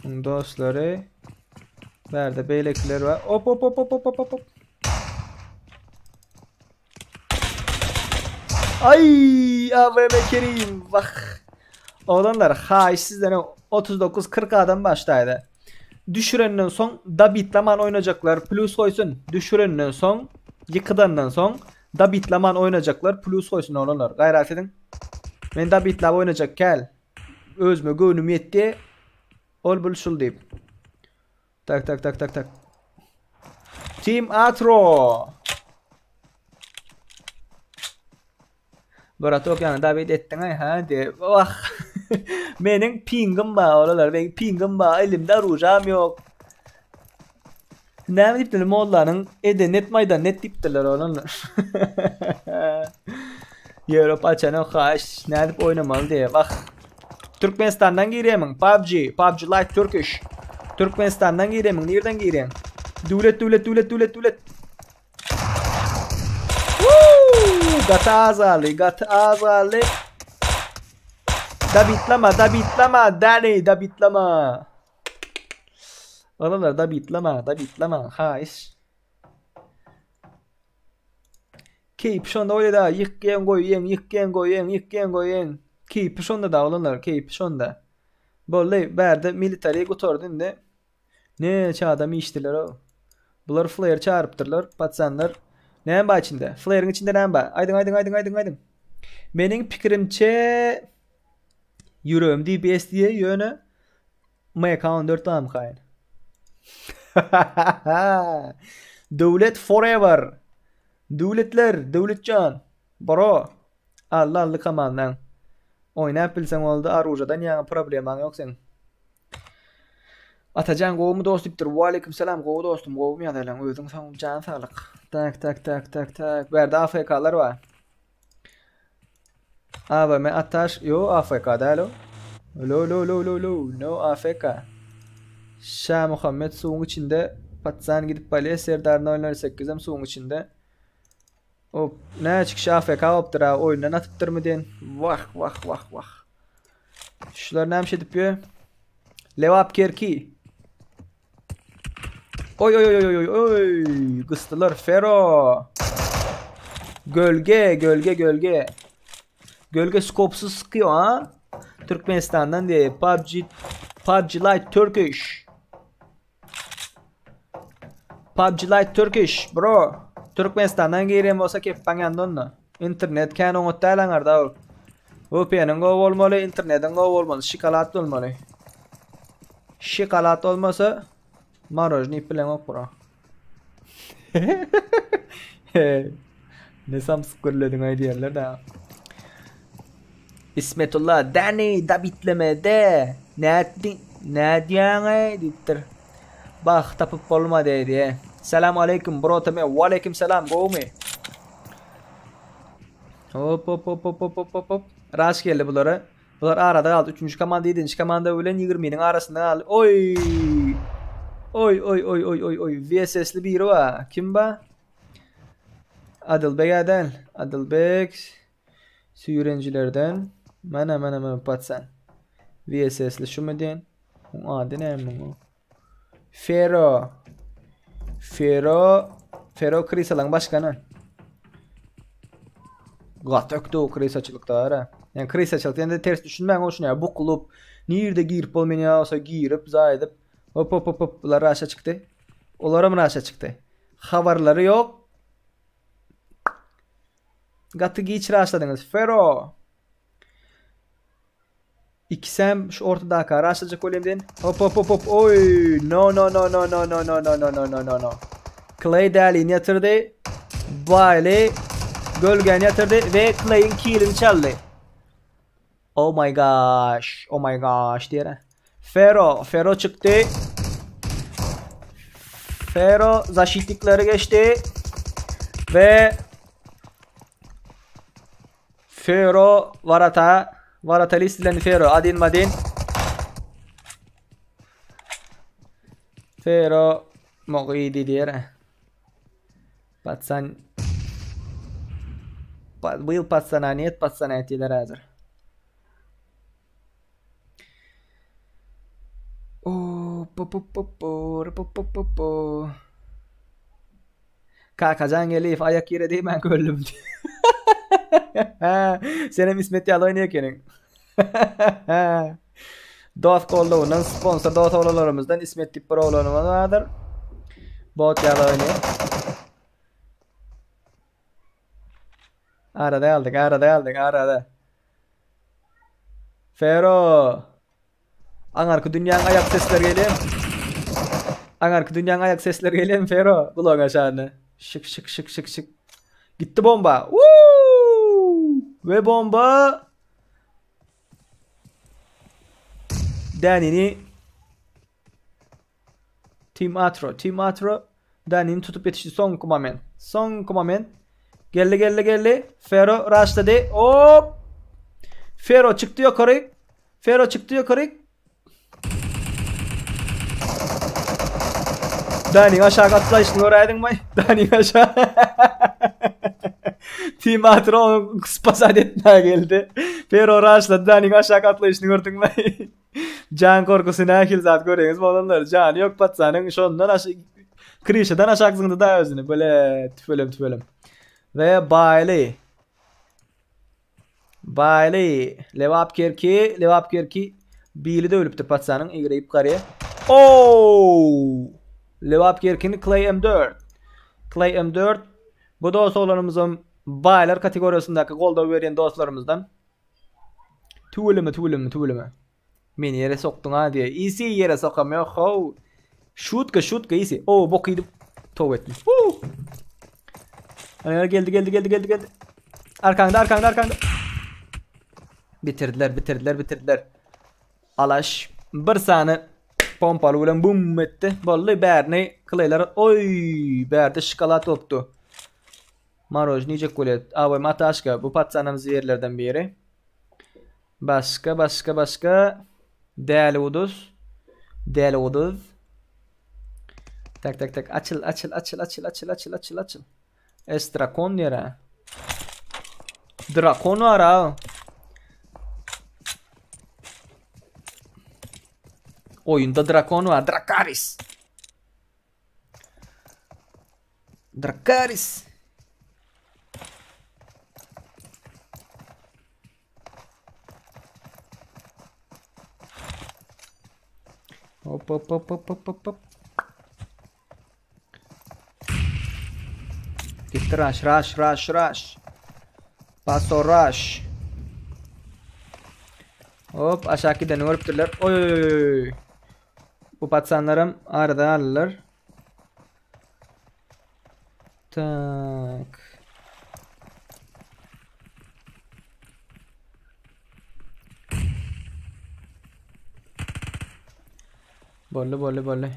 Muň dostlary. Bärde beýlekiler bar. Op op op op op op op. Ay AVM Kerim. Bak. Oglanlar haýyş sizden 39-40 adam başlaýdy. Düşürenden soň dabitlaman oýnajaklar plus goýsun. Düşürenden soň, ýykydandan soň dabitlaman oýnajaklar plus goýsun oglanlar. Gaýrat ediň. Men dabitlap oýnajak käl. Özüme göwnüm ýetdi. Ol bul şul diýip. Tak tak tak tak tak. Team Atro. Bratok ýaňy David etdiň aý ha diýip. Wah. Meniň pingim bar oralar. Meniň pingim bar. Elimde rujam ýok. Näme diýipdiler mollanyň ede net maýdan net diýipdirler olanlar. Ýewropa açanok haş nädip oýnamaly diýip. Wah. Türkmenistandan girýärmiň? PUBG, PUBG Lite Turkish. Türkmenistandan girýärmiň? Nirden girýäň? Döwlet, döwlet, döwlet, döwlet, döwlet. Gaty az galdy, gaty az galdy. Dabitlama, dabitlama, Dani, dabitlama. Olanlar dabitlama, dabitlama, haýyş. Keýpi şonda bolýar da, ýykýaň goýýaň, ýykýaň goýýaň, ýykýaň goýýaň. Keýpi şonda da olanlar, keýpi şonda. Boldy, bärde military gutardy indi. Näçe adam işdiler o. Bular flare çagyrypdyrlar, patsanlar. Näme bar içinde? Flare'in içinde näme bar? Aýdyň, aýdyň, aýdyň, aýdyň, aýdyň. Meniň pikirimçe ýüregim DBS diýe ýöne MK14 barmykaýyn. Döwlet forever. Döwletler, Döwletjan. Bro. Alla aldy komandaň. Oýnap bilseň boldy, aružadan ýaňa problemaň ýok seň. Atajan gowumy dost diýipdir. Waleýkim salam gowy dostum gowumy ýagdaýlaň özüň soň jan saglyk. Tak tak tak tak tak. Bärde AFK-lar bar. AVM Ataş yo AFK däl o. Lo lo lo lo lo no AFK. Şa Muhammed suwuň içinde patsan gidip bolýar Serdar 008 hem suwuň içinde. Hop näçe kişi AFK bolupdyr ha oýundan atypdyrmy diýen. Wah wah wah wah. Şular näme edip ýör? Lebap Kerki. Oy oy oy oy oy oy. Gysdylar Fero. Gölge, gölge, gölge. Gölge skopsuz sıkıyor ha. Türkmenistandan diýe PUBG PUBG Lite Turkish. PUBG Lite Turkish bro. Türkmenistandan girýän bolsa kepbaň ýanynda onda. Internet kän oňat däl aňarda ol. VPN-iň gowy bolmaly, internetiň gowy bolmaly, şokolad bolmaly. Şokolad bolmasa marojny bileňok bro. Ne samsyk gürlediň aý diýerler da. Ismetullah Dani da bitlemede. Nätdiň? Nädýäň-eý diýipdir. Bah tapyp bolmady diýe. Salam aleýkum bro tm. Waleýkim salam gowumy? Hop hop hop hop hop hop hop. Raş geldi bulara. Bular arada galdy. Üçünji komanda ýedinji komanda bilen ýigriminiň arasynda galdy. Oý! Oý oý oý oý oý oý. VSS-li biri bar. Kim bar? Adylbek däl. Adylbek süýrenjilerden. Mana mana mana patsan. VSS-li şumy diýen? Oň ady näme muň? Fero. Fero. Fero Krisalaň başgany. Gaty ökde o krisaçylykda ara. Yani krisaçylyk diýende ters düşünmäň o şuny bukulyp nirde girip bolmaýan bolsa girip zaýdyp hop hop hop hop bular raşa çykdy. Olaram raşa çykdy. Habarlary ýok. Gaty giç raşladyňyz. Fero. Ikisem şu ortadaka raşlajak bolýan diýen. Hop hop hop hop. Oý, no no no no no no no no no no no no no. Clay dälini ýatyrdy. Baýly gölgäni ýatyrdy we Clay'iň kilini çaldy. Oh my gosh, oh my gosh diýere. Fero, Fero çykdy. Fero zaşitlikleri geçdi. Ve Fero Varata Varatalis bilen Fero Adin Madin Fero Mogidi diýer. Patsan Bu ýyl patsana net patsana diýler häzir. O po po po po po po po po. Kakajan Geliýew aýak ýere degmän öldüm. Senem İsmet ýaly oýnaýar ekeniň. Dost gollawyndan sponsor dost oglanlarymyzdan İsmet diýip bir oglanymyz bardyr. Bot ýaly oýnaýar. Arada aldyk, arada aldyk, arada. Fero. Aňarky dünýäň aýak sesleri gelýär. Aňarky dünýäň aýak sesleri gelýär Fero. Gulagyň aşagynda. Şyk şyk şyk şyk şyk. Gitdi bomba. Woo! Ve bomba Danini Team Atro, Team Atro Danini tutup ýetişdi soňky moment. Soňky moment. Geldi, geldi, geldi. Fero rushlady. Hop! Fero çykdy ýokary. Fero çykdy ýokary. Dani aşağı atlayışını göräýdiň mi? Dani aşağı. Team Atro onu spasat etmäge geldi. Fero rushlady. Dani aşağı atlayışını gördüň mi? Jan korkusy nähili zat göreňiz bolanlar. Jany ýok patsanyň şondan aşa krişadan aşak zyňdy da özüni. Böyle tüfelem tüfelem. Ve Baýly. Baýly Lewap Kerki, Lewap Kerki bili döwlüpdir patsanyň egreyip garýa. Oo! Lewap Kerkini Clay M4. Clay M4 bu dost oglanymyzam baýlar kategoriýasyndaky goldaw berýän dostlarymyzdan. Tüweleme tüweleme tüweleme. Meni ýere sokduň ha diýe. Isi ýere sokam ýok how. Şutka şutka isi. O bok iýdim. Tow etdim. Woo! Ana geldi geldi geldi geldi geldi. Arkaňda arkaňda arkaňda. Bitirdiler bitirdiler bitirdiler. Alaş bir sany pompaly bilen bum etdi. Boldy bärini kleýler. Oý bärde şokolad bolupdy. Maroj nijek bolýar? Awe Mataşka bu patsanam zwerlerden biri. Başga başga başga Däli Uduz. Däli Uduz. Tak tak tak açyl açyl açyl açyl açyl açyl açyl açyl. Es drakon diýer ha. Drakon bar ha. Oýunda drakon bar. Drakaris. Drakaris. Hop hop hop hop hop hop hop. Gitti rush rush rush rush. Paso rush. Hop aşak gideni görüpdirler. Oy oy oy. Bu patsanlarım arada aldylar. Tak. Boldy boldy boldy.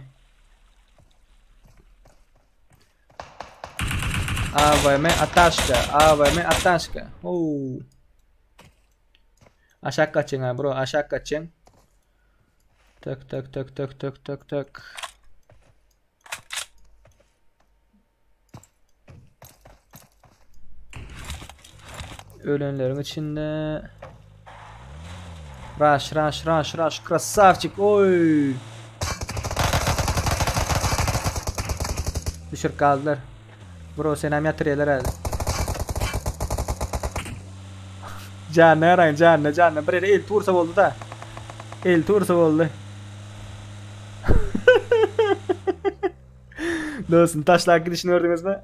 AWM ataşka, AWM ataşka. Oo. Aşak kaçın ha bro, aşak kaçın. Tak tak tak tak tak tak tak. Ölenleriň içinde Rush rush rush rush krasavçik oy. Düşürüp galdylar. Bro senem ýatyrýarlar häzir. Janyna garaň janyna janyna bir ýere el tursa boldy da. El tursa boldy. Dostum taşlap gidişini gördüňizmi?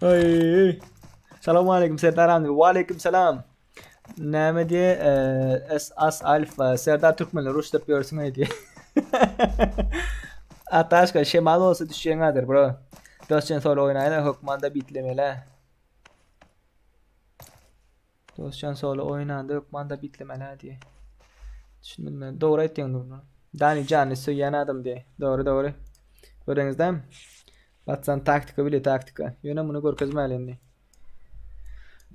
Oý. Salam aleyküm Serdar abi. Wa aleyküm selam. Näme diýe e, S as alfa Serdar Türkmenler rus diýip ýörsüň diýe. Ataşka şemal bolsa düşýäň adyr bro. Dostjan solo oýnaýla hökmanda bitlemeli. Dostjan solo oýnanda hökmanda bitlemeli diýe. Düşündim men. Dogry aýtýaň bunu. Dani jany söýýän adam diýe. Dogry dogry. Göreňizdämi? Batsan taktika bile taktika. Ýöne muny görkezmäli indi.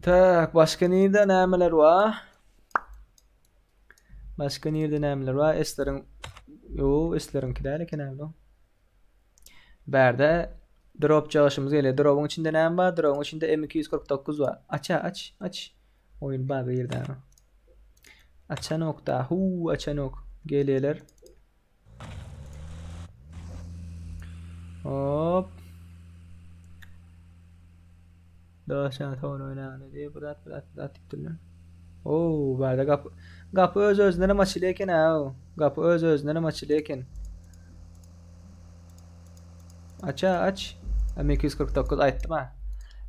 Tak, başga nirde nämeler bar? Başga nirde nämeler bar? Esleriň Yo, esleriňki däl eken äli. Bärde drop çaşymyz gelýär. Drop'uň içinde näme bar? Drop'uň içinde M249 bar. Aç, aç, aç. Oýun bar bir ýerde. Açanok da, hu, açanok. Gelýärler. Hop. Döşen sonra oynandı diye bırak bırak bırak dipdirler. Oo, bärde gapy gapy öz özünden hem açylýar eken ha. Gapy öz özünden hem açylýar eken. Aç aç. M249 aýtdym ha.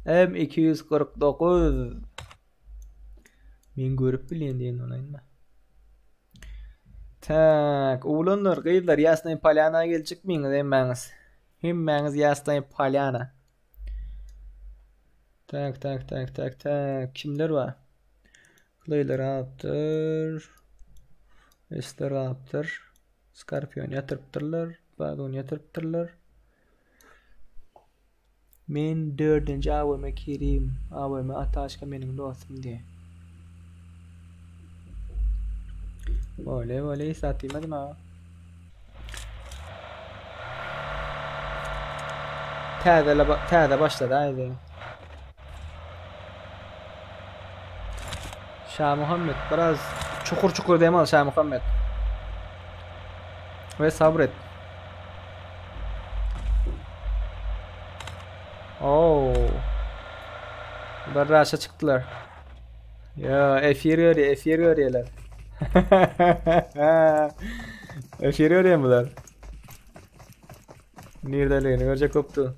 M249. Men görüp bilýän diýen olayyn Tak, oglanlar, gyzlar, Ýasnaý Polýana geljekmiňiz hemmäňiz? Hemmäňiz Ýasnaý Polýana. Tak, tak, tak, tak, tak. Kimler bar? Hylaýlar alypdyr. Esler alypdyr. Skorpion ýatyrypdyrlar. Bagon ýatyrypdyrlar. Men dördünji AWM Kerim, AWM Ataşka meniň dostum diýe. Bolýa bolýa hiç zat diýmedim ha. Täze täze başlady aýdy. Şa Muhammed biraz çukur çukur dem al Şa Muhammed. We sabret. Oo. Bular raşa çykdylar. Ya efir görýär, efir görýärler. Efir görýär bular. Nirdeligini görjek koptu.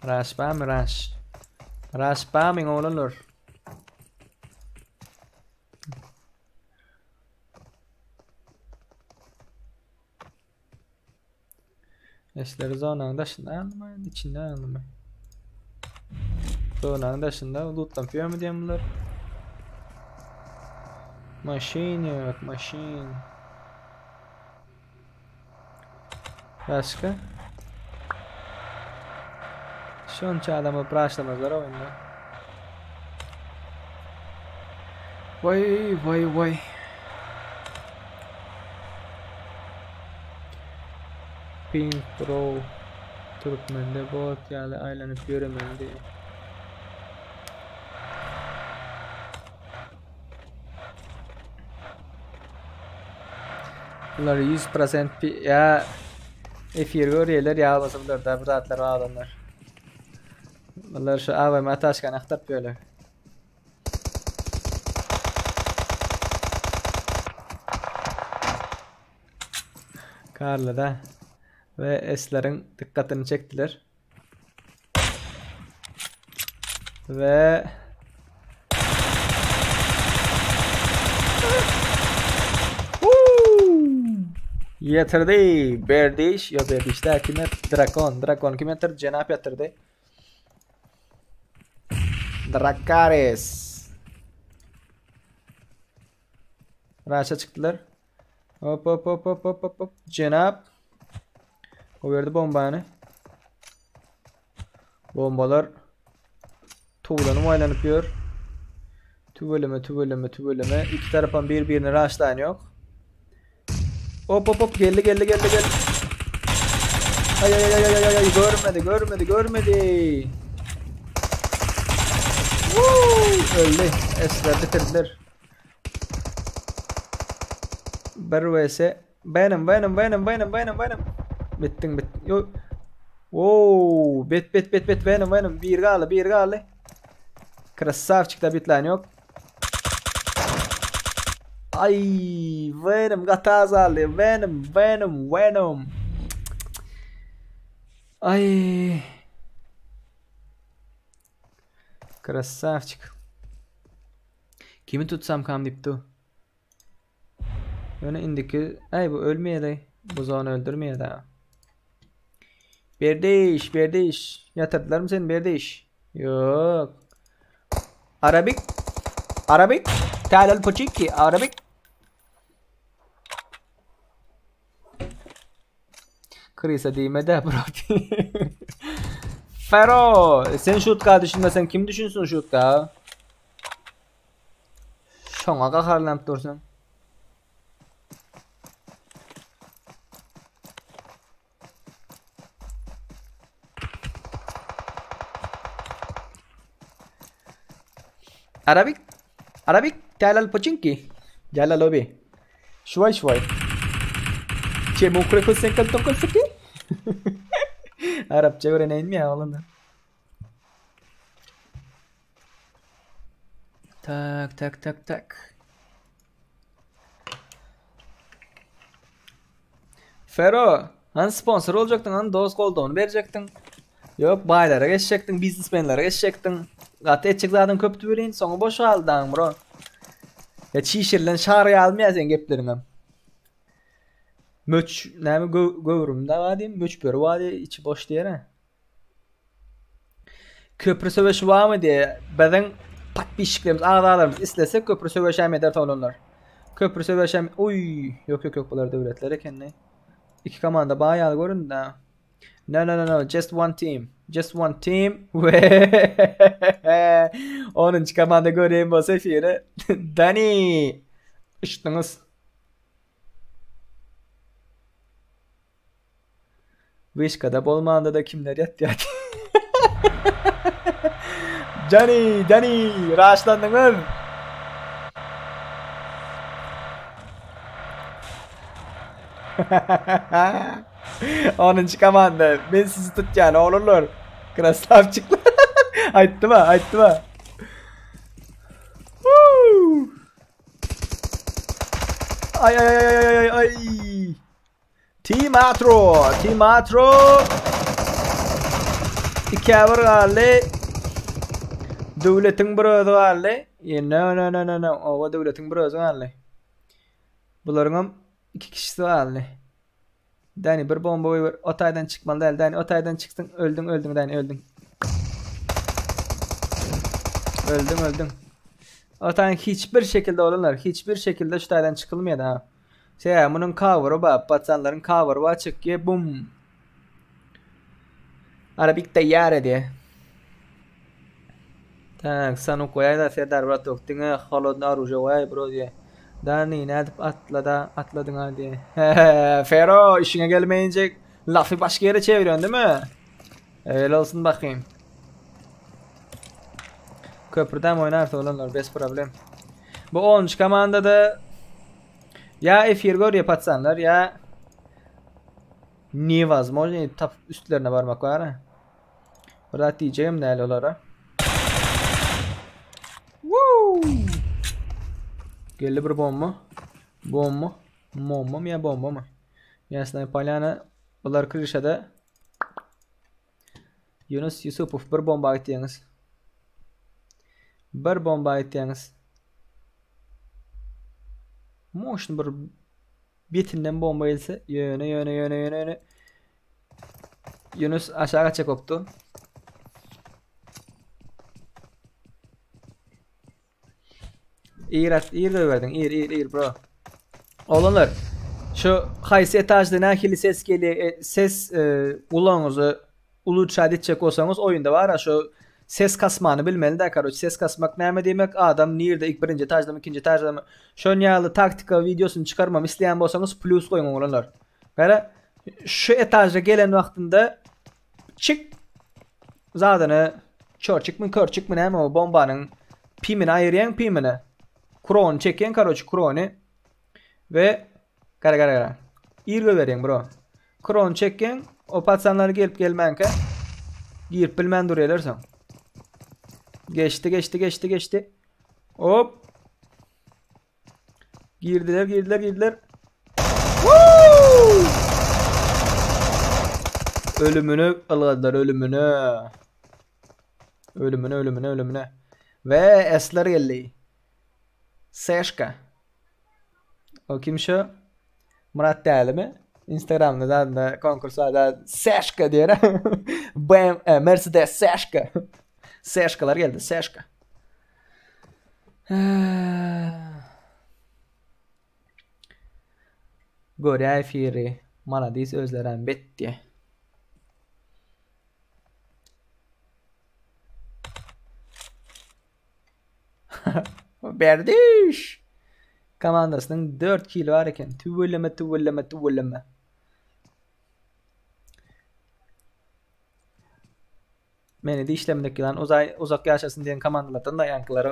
Rush barmy rush? Rush barmy oglanlar? Eşleri zonanın daşynda almy, içinde almy? Zonanın daşynda lootlanıp ýörmi diýen bular? Maşyn ýok, maşyn. Başga? Şonça adamy braşlamazlar oýunda. Vay vay vay. Pink bro. Türkmende bot ýaly aýlanyp ýöremeli diýip. Bular 100% pi ýa. Efir görýärler ýa bolsa bularda bir zatlar bar adamlar. Bunlar şu AWM ataşkany aktaryp ýörler. Karlyda ve Eslerin dikkatini çektiler. Ve Ýetirdi. Berdiş, ýo Berdiş däl, kim Drakon, Drakon kim ýetirdi? Jenap ýetirdi. Drakaris. Raşa çykdylar. Hop hop hop hop hop hop hop. Jenap. O verdi bombany. Bombalar tuwlanyp aýlanyp ýör. Tüweleme tüweleme tüweleme. Iki tarapam bir-birini raşlaýan ýok. Hop hop hop geldi geldi geldi geldi. Ay ay ay ay ay ay görmedi görmedi görmedi. Woo! Öldü. Esler bitirdiler. Bir vs. Benim benim benim benim benim benim. Bittin bit. Yo. Oo, bet bet bet bet benim benim. Bir galdy bir galdy. Krasavçik da bitlen yok. Ay benim gaty azaldy. Benim benim benim. Ay. Krasavçik. Kimi tutsam kam diýipdi. Ýöne indiki, äý bu ölmeýär-eý. Bu zona öldürmeýär da. Berdiş, Berdiş. Ýatyrdylarmy seni Berdiş? Ýok. Arabik. Arabik. Talal poçiki, Arabik. Krisa diýme de bro. Fero, sen şutka düşünmesen kim düşünsün şutka? Şoňa gaharlanyp dursun. Arabik Arabik Talal Pochinki Jala lobi Şuay şuay Çemukre kusenkal tokol seki Arapça öğreneyim ya oğlum. Tak tak tak tak. Fero, han sponsor boljakdyň, han dost goldawyny berjekdiň. Ýok, baýlara geçjekdiň, biznesmenlere geçjekdiň. Gaty etjek zadyň köpdi welin, soňy boş galdy daň bro. Ya çişirilen şar ýalymy ýa seň gepleriňem. Möç, näme göwrüm da bar diýim, möçberi bar diýip, içi boş diýene. Köprü söweşi barmy diýe. Biziň podpisçiklerimiz, agzalarymyz islese köprü söweşem eder olanlar. Köprü söweşem, uý, ýok ýok ýok bular döwletler ekeni. Iki komanda bar ýaly göründi. No no no no, just one team. Just one team. Onuncu komanda göreyim bolsa efiri. Dani. Uçdunuz. Wyşkada bolmanda-da kimler ýatýar. Jani, Jani, raşlandyňyz. Onuncu komanda. Men sizi tutýan oglanlar. Krasavçikler. Aýtdym ha, aýtdym ha. Ay ay ay ay ay ay. Team Atro, Team Atro. Ikä bir galdy. Döwletiň bir özi galdy. No no no no no. Owa döwletiň bir özi galdy. Bularyň hem iki kişisi galdy. Dani bir bomba goýber. O taýdan çykmaly däl. Dani o taýdan çyksyň öldüň öldüň Dani öldüň. Öldüň öldüň. O taýdan hiç bir şekilde olanlar hiç bir şekilde şu taýdan çykylmaýar ha. Sebäbi munuň covery bar, paçanlaryň covery bar, çykýar bum. Arabik taýýar edýär. Tak, sanuk goýaý-da Serdar bratok, diňe holodny oružýe goýaý bro diýýär. Dani nädip atlada, atladyň-a diýýär. Fero, işiňe gelmeýince lafy başga ýere çewirýän demi? Öyle olsun bakayım. Köprüden oynarsa olanlar bez problem. Bu 10. komandada ya efir görýär patsanlar ya. Nevozmojno tapyp üstlerine barmak bar. Bir zat diýjegem däl olara. Woo! Geldi bir bomba. Bomba. Bomba mı ya bomba mı? Ýasnaý Polýana bular krişada. Yunus Yusupow bir bomba aýtýaňyz. Bir bomba aýtýaňyz. Moşny bir betinden bomba gelse ýöne ýöne ýöne ýöne ýöne Yunus aşağı gaçjak bopdy. Ir at, ir goýberdiň, ir ir ir bro. Oglanlar, şu haýsy etajda nähili ses gelýär, e, ses e, gulagyňyzy ulutşat etjek bolsaňyz oýunda bar şu ses kasmany bilmeli de karoç ses kasmak näme diýmek adam nirde ilk birinji etaždamy ikinji etaždamy şon ýaly taktika wideosyny çykarmamy isleýän bolsaňyz plus goýuň oglanlar. Gara şu etaža gelen wagtynda çik zadyny çörçükmi körçükmi näme o bombanyň pimini aýyrýaň pimini. Krony çekýäň karoç krony we gara gara gara. Ir goýberýäň bro. Krony çekýäň o paçanlar gelip gelmänkä girip bilmän durýarlar soň. Geçdi geçdi geçdi geçdi. Hop. Girdiler girdiler girdiler. Woo! Ölümünü ylgadylar ölümünü. Ölümüne ölümüne ölümüne. Ve esler geldi. Seşka. O kim şu? Murat dälimi? Instagramda da da konkursa da Seşka diýer. BM e, Mercedes Seşka. Seşkalar geldi Seşka. Görýä efiri. Maladis özlerem bet diýe. Berdiş. Komandasynyň 4 kilo bar eken. Tüweleme tüweleme tüweleme. Meni dişlemdik ýylan uzay uzak ýaşasyn diýen komandalardan da ýaňkylary.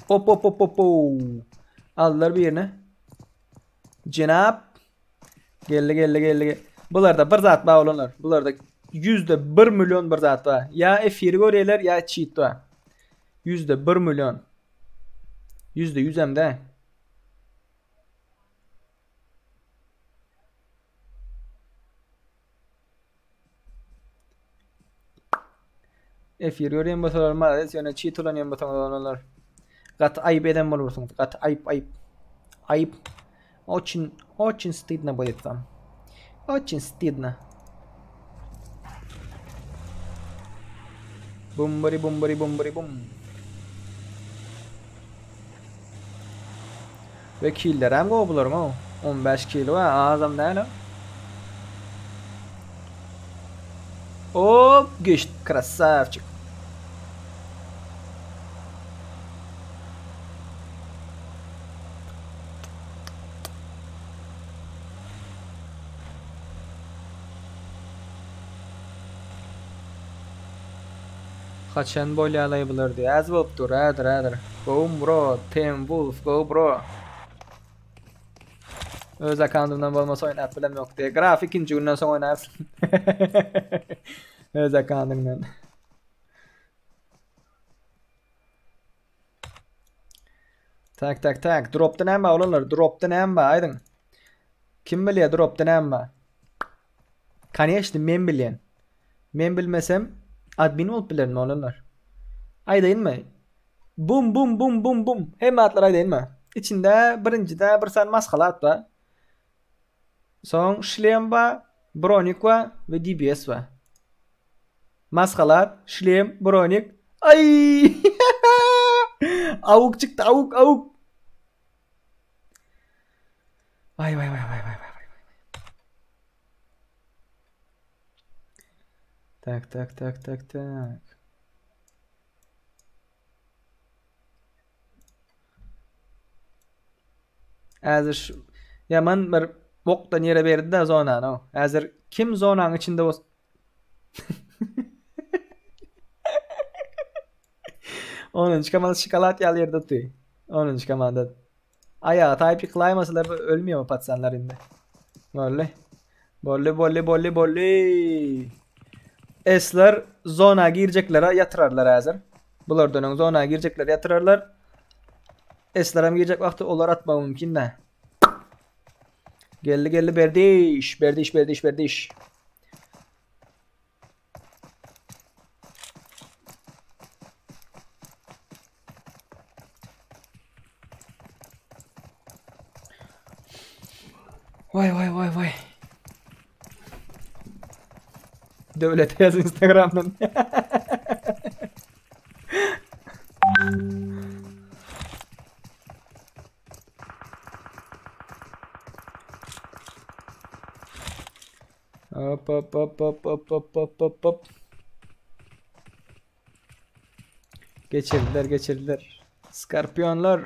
Hop hop hop hop. Aldylar birini. Jenap. Geldi geldi geldi. Bularda bir zat bar olanlar. Bularda yüzde bir milyon bir zat bar. Ya efiri görýärler ya cheat bar. Yüzde bir milyon. Yüzde yüzem de. Efir görýän bolsalar malades ýöne çit ulanýan bolsaňyz olanlar gaty aýyp eden bolursyňyz gaty aýyp aýyp aýyp oçin oçin stydno будет вам oçin stydno Bumbari bumbari bumbari bum Ve killerem gowy bularyň o 15 kilo ha azam däl o. Hop geçdi krasavçik. Haçan bolýalaý bular diýýär. Az bolup dur, häzir, häzir. Go bro, Team Wolf, go bro. Öz akkauntymdan bolmasa oýnap bilem ýok diýýär. Graf ikinji günden soň oýnarsyn. Öz akkauntyňdan. Tak tak tak. Dropda näme bar oglanlar? Dropda näme bar? Aýdyň. Kim bilýär dropda näme bar? Koneçni men bilýän. Men bilmesem admin bolup bilerin oglanlar. Aýdaýynmy? Bum bum bum bum bum. Hemme atlary aýdaýynmy? Içinde birinjide bir sany maskalat bar. Soň şlem bar, bronik bar we DBS bar. Maskalat, şlem, bronik. Ay! Awuk çykdy, awuk, awuk. Vay vay vay vay vay vay vay. Tak tak tak tak tak. Häzir ýaman bir bokdan ýere berdi-de zonany. Häzir kim zonanyň içinde bolsa Onuncu komanda şokolad ýaly ýerde otyr. Onuncu komanda. Aýagy taýyp ýykylaýmasalar ölmeýär o patsanlar indi. Boldy. Boldy, boldy, boldy, boldy. Esler zona girjeklere ýatyrarlar häzir. Bulardan öň zona girjekler ýatyrarlar. Esler hem girjek wagty olar atmagy mümkin dä. Geldi, geldi Berdiş, Berdiş, Berdiş, Berdiş. Vay vay vay vay. Döwlete ýaz Instagramdan. Hop hop hop hop hop hop hop hop hop. Geçirdiler geçirdiler. Skorpionlar.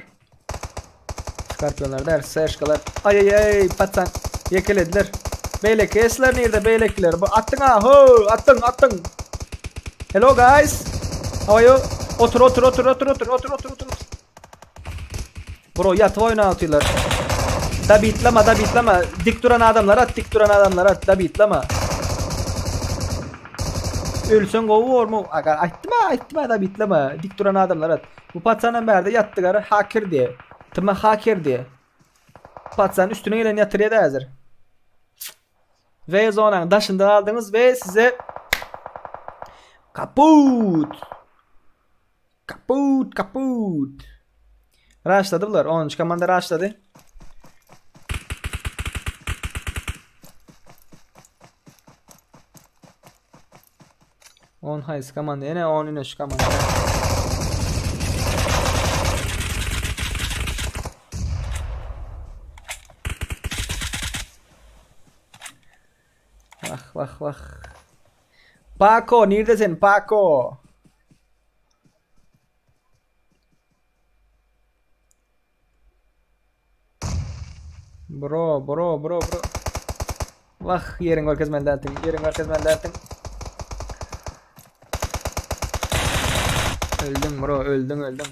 Skorpionlar der seşkalar. Ay ay ay patsan. Yekelediler. Beýleki esler nirde beýlekiler? Bu atdyň ha ho atdyň atdyň. Hello guys. How are you? Otur otur otur otur otur otur otur otur. Bro ýatyp oýna atýarlar. Dabitlama dabitlama. Dik duran adamlar at dik duran adamlar at dabitlama. Ölseň gowy bormy? Aga aýtdym ha aýtdym ha dabitlama. Dik duran adamlar at. Bu patsanam bärde ýatdy gara haker diýe. Tyma haker diýe. Patsan üstüne gelen ýatyrýar häzir. Ve zonanyň daşynda galdyňyz we size kaput. Kaput, kaput. Raşladı bular. 10. komanda raşladı. On haýsy komanda? Ýene 10 ine şu komanda. Wah wah wah. Paco, nirde sen Paco? Bro, bro, bro, bro. Wah, ýeriň görkezmeli däldiň, ýeriň görkezmeli däldiň. Öldüň bro, öldüň, öldüň.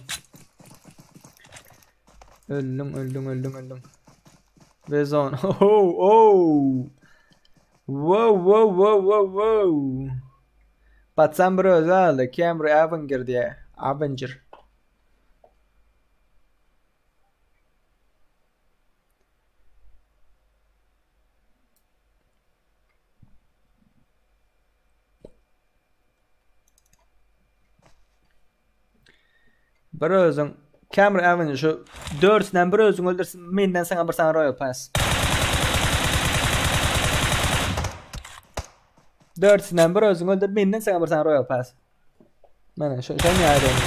Öldüň, öldüň, öldüň, öldüň. Bezon. Oh, oh. Wow, wow, wow, wow, wow. Patsan bir özi aldy. Camry Avenger diýe. Avenger. Bir özüň Camry Avenger şu dördüsinden bir özüň öldürsin menden sana bir sana Royal Pass. Dördüsinden bir özüň öldür menden sana bir sana Royal Pass. Mana şu şony ýaýraýyn.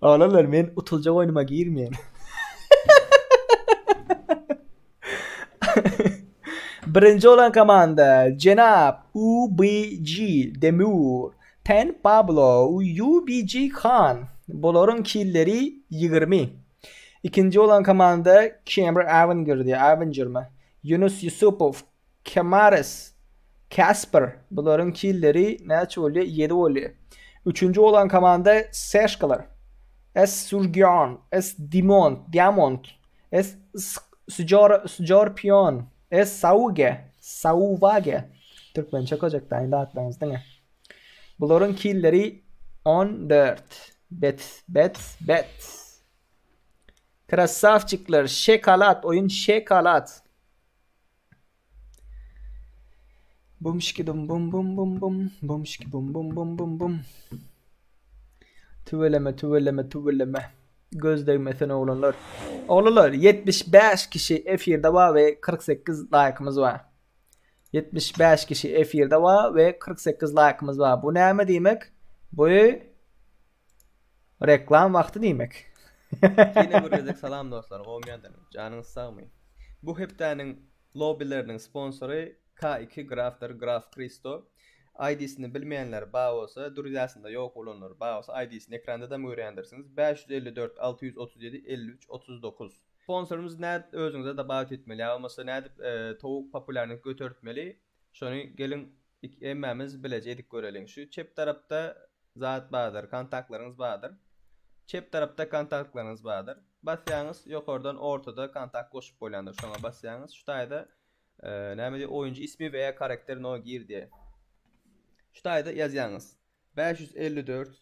Oglanlar men utuljak oýnuma girmeýän. Birinji bolan komanda jenap UBG Demur, Ten Pablo, UBG Khan. Bularyň killeri 20. Ikinji bolan komanda Camry Avenger diýýär, Avengermi? Ýunus Ýusupow, Kemares, Kasper. Bularyň killeri näçe bolýar? 7 bolýar. Üçünji bolan komanda Seşkalar. S Surgion, S Dimont, Diamond, S Scorpion, S Sauge, Sauvage. Türkmençe okajak da indi atlaryňyzy diňe. Bularyň killeri 14. Bet, bet, bet. Krasavçikler, şekalat, oýun şekalat. Bum şiki dum bum bum bum bum bum şiki bum bum bum bum bum. Tüweleme tüweleme tüweleme. Göz degmesin oglanlar. Oglanlar 75 kişi efirde bar we 48 laýkymyz bar. 75 kişi efirde bar we 48 laýkymyz bar. Bu näme diýmek? Bu reklam wagty diýmek. Ýene bir gezek salam dostlar, gowmy ýagdaýyňyz? Janyňyz sagmy? Bu hepdäniň lobbileriniň sponsory K2 Grafdyr, Graf Kristo. ID-sini bilmeýänler bar bolsa, druzyasynda ýok bolanlar bar bolsa ID-sini ekrandadam görýändirsiňiz. 554 637 53 39. Sponsorymyz nädip özüňize dobawit etmeli ýa bolmasa nädip towuk populýarnyk götertmeli şony geliň. Hemmämiz bileje edip göreliň. Şu çep tarapda zat bardyr, kontaktlaryňyz bardyr. Çep tarapda kontaktlaryňyz bardyr. Basýaňyz, ýokardan ortada kontakt goşup bolýandyr. Şoňa basýaňyz. Şu taýda e, näme diýip oýunçy ismi we karakter no gir diýe. Şu taýda ýazýaňyz. 554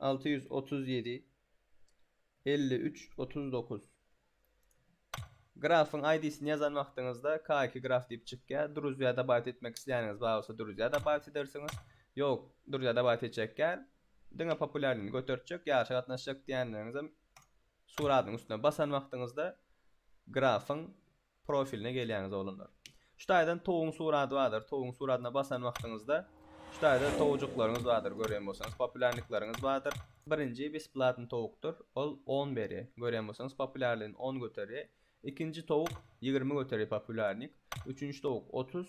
637 53 39 Grafyň ID-sini ýazan wagtyňyzda K2 graf diýip çykýar. Druzýa dabawit etmek isleýäniňiz bar bolsa druzýa dabawit edersiňiz. Ýok, druzýa dabawit etjek däl. Diňe populýarlygyny götertjek, ýaryşa gatnaşjak diýenleriňizem suradyň üstüne basan wagtyňyzda grafyň profiline gelýäňiz oglanlar. Şu taýdan towugyň surady bardyr. Towugyň suradyna basan wagtyňyzda şu taýda towujyklaryňyz bardyr görýän bolsaňyz populýarniklaryňyz bardyr. Birinji besplatny towukdyr. Ol on berýär. Görýän bolsaňyz populýarlygyny on göterýär. Ikinji towuk 20 göterýär populýarnik. Üçünji towuk 30,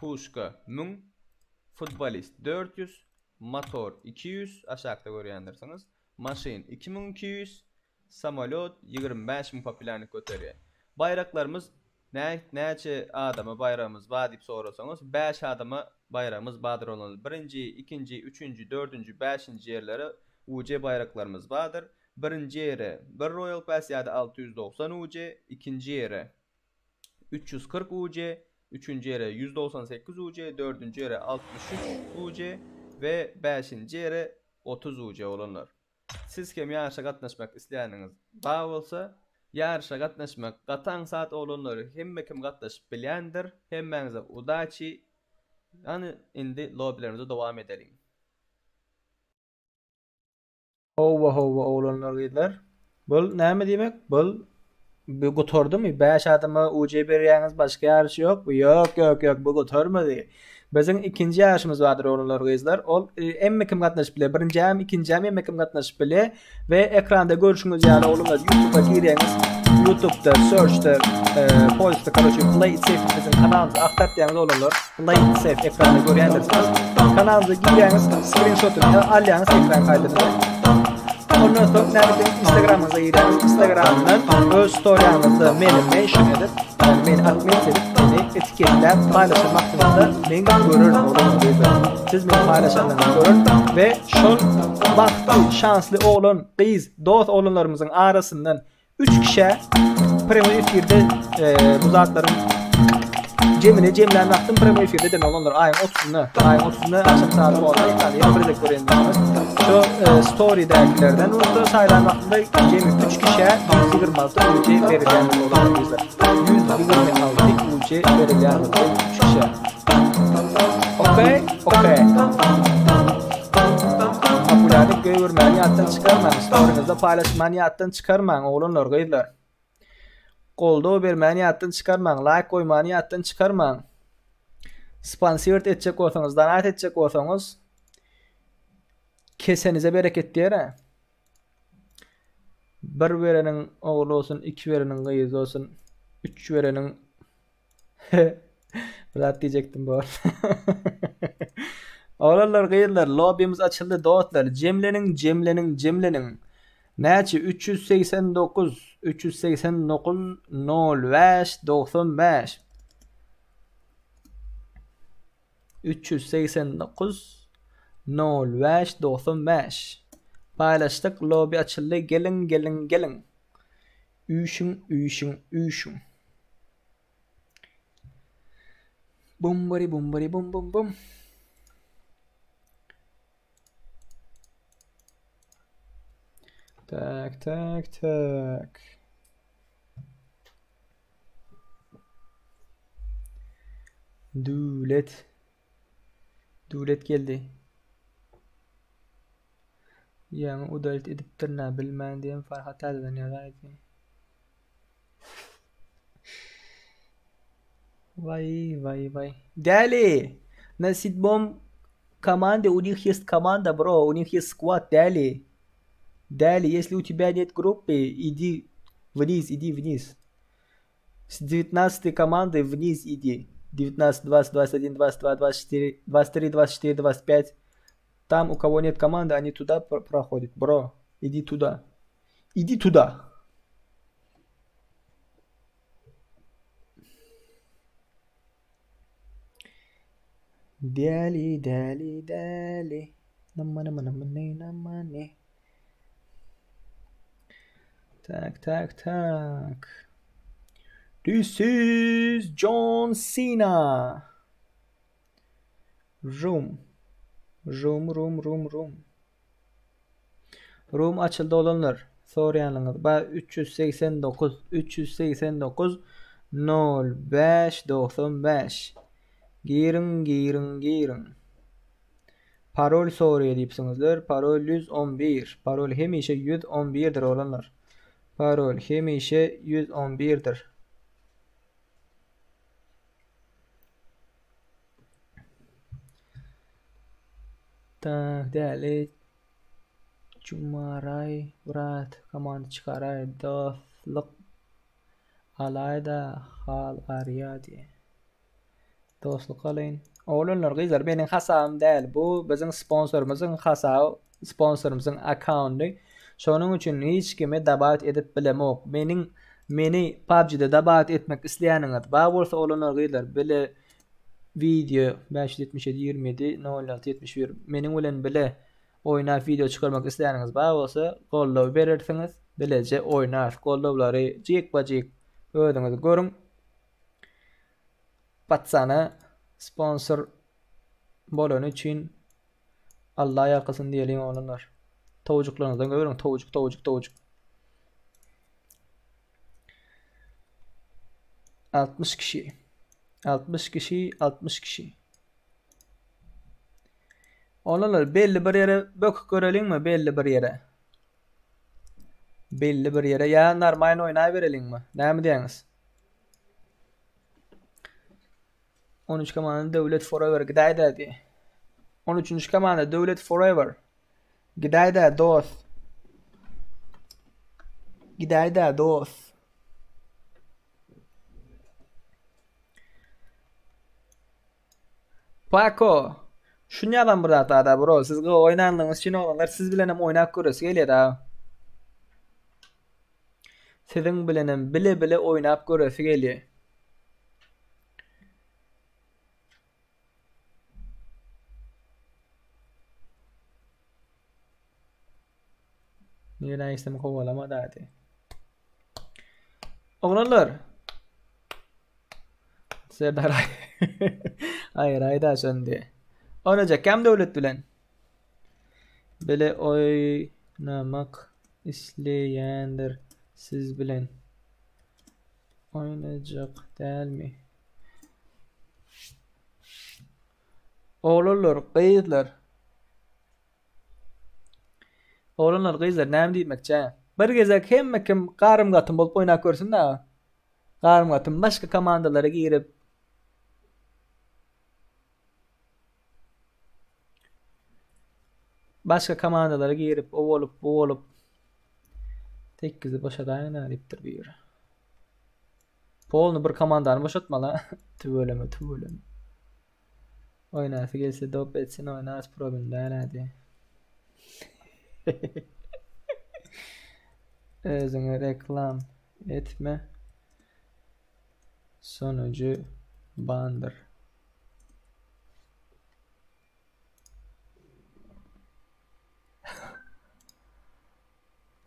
puşka 1000, futbolist 400, motor 200 aşakda görýändirsiňiz. Maşyn 2200, Samolýot 25 müň populýarnik göterýär. Baýraklarymyz näçe adama baýragymyz bar diýip sorasaňyz, bäş adama baýragymyz bardyr olar. Birinji, ikinji, üçünji, dördünji, bäşinji ýerlere UJ baýraklarymyz bardyr. Birinji ýere bir Royal Pass ýa-da 690 UJ, ikinji ýere 340 UJ, üçünji ýere 198 UJ, dördünji ýere 63 UJ we bäşinji ýere 30 UJ bolanlar. Siz hem ýaryşa gatnaşmak isleýäniňiz bar bolsa, ýaryşa gatnaşmak gaty aňsat oglanlar hemme kim gatnaşyp bilýändir. Hemmäňize udaçi. Hany indi lobbilerimize dowam edeliň. Howwa howwa oglanlar gyzlar. Bul näme diýmek? Bul bu gutardymy? 5 adama UC berýäňiz başga ýaryş ýokmy? Ýok ýok ýok bu gutarmady. Biziň ikinji ýaryşymyz bardyr oglanlar gyzlar. Ol emme kim gatnaşyp biler. Birinjäm ikinjäm emme kim gatnaşyp biler. We ekranda görşüňiz ýaly oglanlar YouTube'a girýäňiz. YouTube'da search'de e, poiskda karoçe Play It Safe biziň kanalymyzy agtartýaňyz oglanlar. Play It Safe ekranda görýändirsiňiz. Kanalymyza girýäňiz, skrinşotyny alýaňyz ekran kaýdyny. Ondan soň näme diýip Instagramyňyza girýäňiz. Instagramdan öz storyňyzda meni mention edip, ýagny meni admit edip, meni etiketläp paýlaşan wagtyňyzda men görerin oglanlar gyzlar. Siz meni paýlaşanlaryňyzy görerin we şol bagtly, şansly oglan, gyz, dost oglanlarymyzyň arasyndan 3 kişä premýer efirde e, bu zatlaryň jemini jemlän wagtym premýer efirde eden oglanlar aýyň 30-ynda, aýyň 30-ynda akşam saat 10-da ekranda ýene bir gezek göreýin. Şu e, story-däkilerden bolsa saýlan wagtynda jemi 3 kişä 126 UC berilýän oglanlar gyzlar. 126 UC berilýän 3 kişä. Okey, okey. Populärlik göýbermäni ýatdan çykarmaň, storyňyzda paýlaşmany ýatdan çykarmaň, oglanlar, gyzlar. Goldaw bermäni ýatdan çykarmaň, laýk goýmany ýatdan çykarmaň. Sponsirt etjek bolsaňyz, donat etjek bolsaňyz, kesenize bereket diýer-ä. Bir bereniň ogly bolsun, iki bereniň gyzy bolsun, üç bereniň Bir zat diýjekdim bu. Oglanlar, gyzlar, lobbymiz açyldy dostlar. Jemleniň, jemleniň, jemleniň. Näçe? 389 389 05 95 389 05 95 Paýlaşdyk, lobby açyldy. Geliň, geliň, geliň. Üýşüň, üýşüň, üýşüň. Bum bari bum bari bum bum bum. Tak tak tak. Döwlet. Döwlet geldi. Ýaňy udalit edipdir nä bilmän diýen Farhat täzeden ýazaýdy. Vay vay vay. Däli! Na sedmom команде у них есть команда, бро, у них есть сквад, дяли. Дяли, если у тебя нет группы, иди вниз, иди вниз. С 19 команды вниз иди. 19, 20, 21, 22, 24, 23, 24, 25. Там, у кого нет команды, они туда проходят. Бро, иди туда. Иди туда. Däli däli däli Namma namma namma ne namma ne Tak tak tak This is John Cena Room Room room room room Room açyldy oglanlar. Soraýanyňyz bar 389 389 05 95 Giriň giriň giriň. Parol soraýa diýipsiňizler. Parol 111. Parol hemişe 111-dir oglanlar. Parol hemişe 111-dir. Tak däli Jumaraý brat komanda çykaraý dostluk alaýda hal garýa diýe. Dostluk alayyn. Oglanlar gyzlar meniň hasabym däl bu biziň sponsorymyzyň hasaby sponsorymyzyň akkaundy. Şonuň üçin hiç kimi dabawit edip bilemok. Meniň meni PUBG-de dabawit etmek isleýäniňiz bar bolsa oglanlar gyzlar bile Wideo 577 27 06 71 Meniň bilen bile oýnap wideo çykarmak isleýäniňiz bar bolsa goldaw berersiňiz bileje oýnarys goldawlary jikba-jik özüňiz görüň Patsana sponsor bolany üçin Allah ýalkasyn diýeliň oglanlar. Towujuklaryňyzdan göberiň towujuk towujuk towujuk. 60 kişi. 60 kişi, 60 kişi. Oglanlar belli bir ýere böküp göreliňmi? Belli bir ýere. Belli bir ýere ýa normalny oýnabereliňmi? Näme diýýäňiz? 13 komanda Döwlet Forever gidäýdä diý. 13-nji komanda Döwlet Forever. Gidäýdä dost. Gidäýdä dost. Paco. Şuny ýazan bir zat ada bro. Siz gowy oýnanlygyňyz üçin oglanlar siz bilenem oýnap göresi gelýär a. Siziň bilenem bile bile oýnap göresi gelýär. Nirä gitsem kowalama dady. Oglanlar. Serdar Aýr aýda şondy. Oynajak kam döwlet bilen. Bile oýnamak isleýändir siz bilen. Oýnajak dälmi? Oglanlar, gyzlar. Oglanlar, gyzlar näme diýmekçi? Bir gezek hemme kim garym-gatym bolup oýnap görsün-dä. Garym-gatym başga komandalara girip başga komandalara girip, o bolup, bu bolup sekizi boşadaýyň-da diýipdir biri. Polny bir komandany boşatmaly. Tüweleme, tüweleme. Oýnasy gelse dop etsin oýnarys problem däl hadi. Özüňe reklam etme. Sonucu bandyr.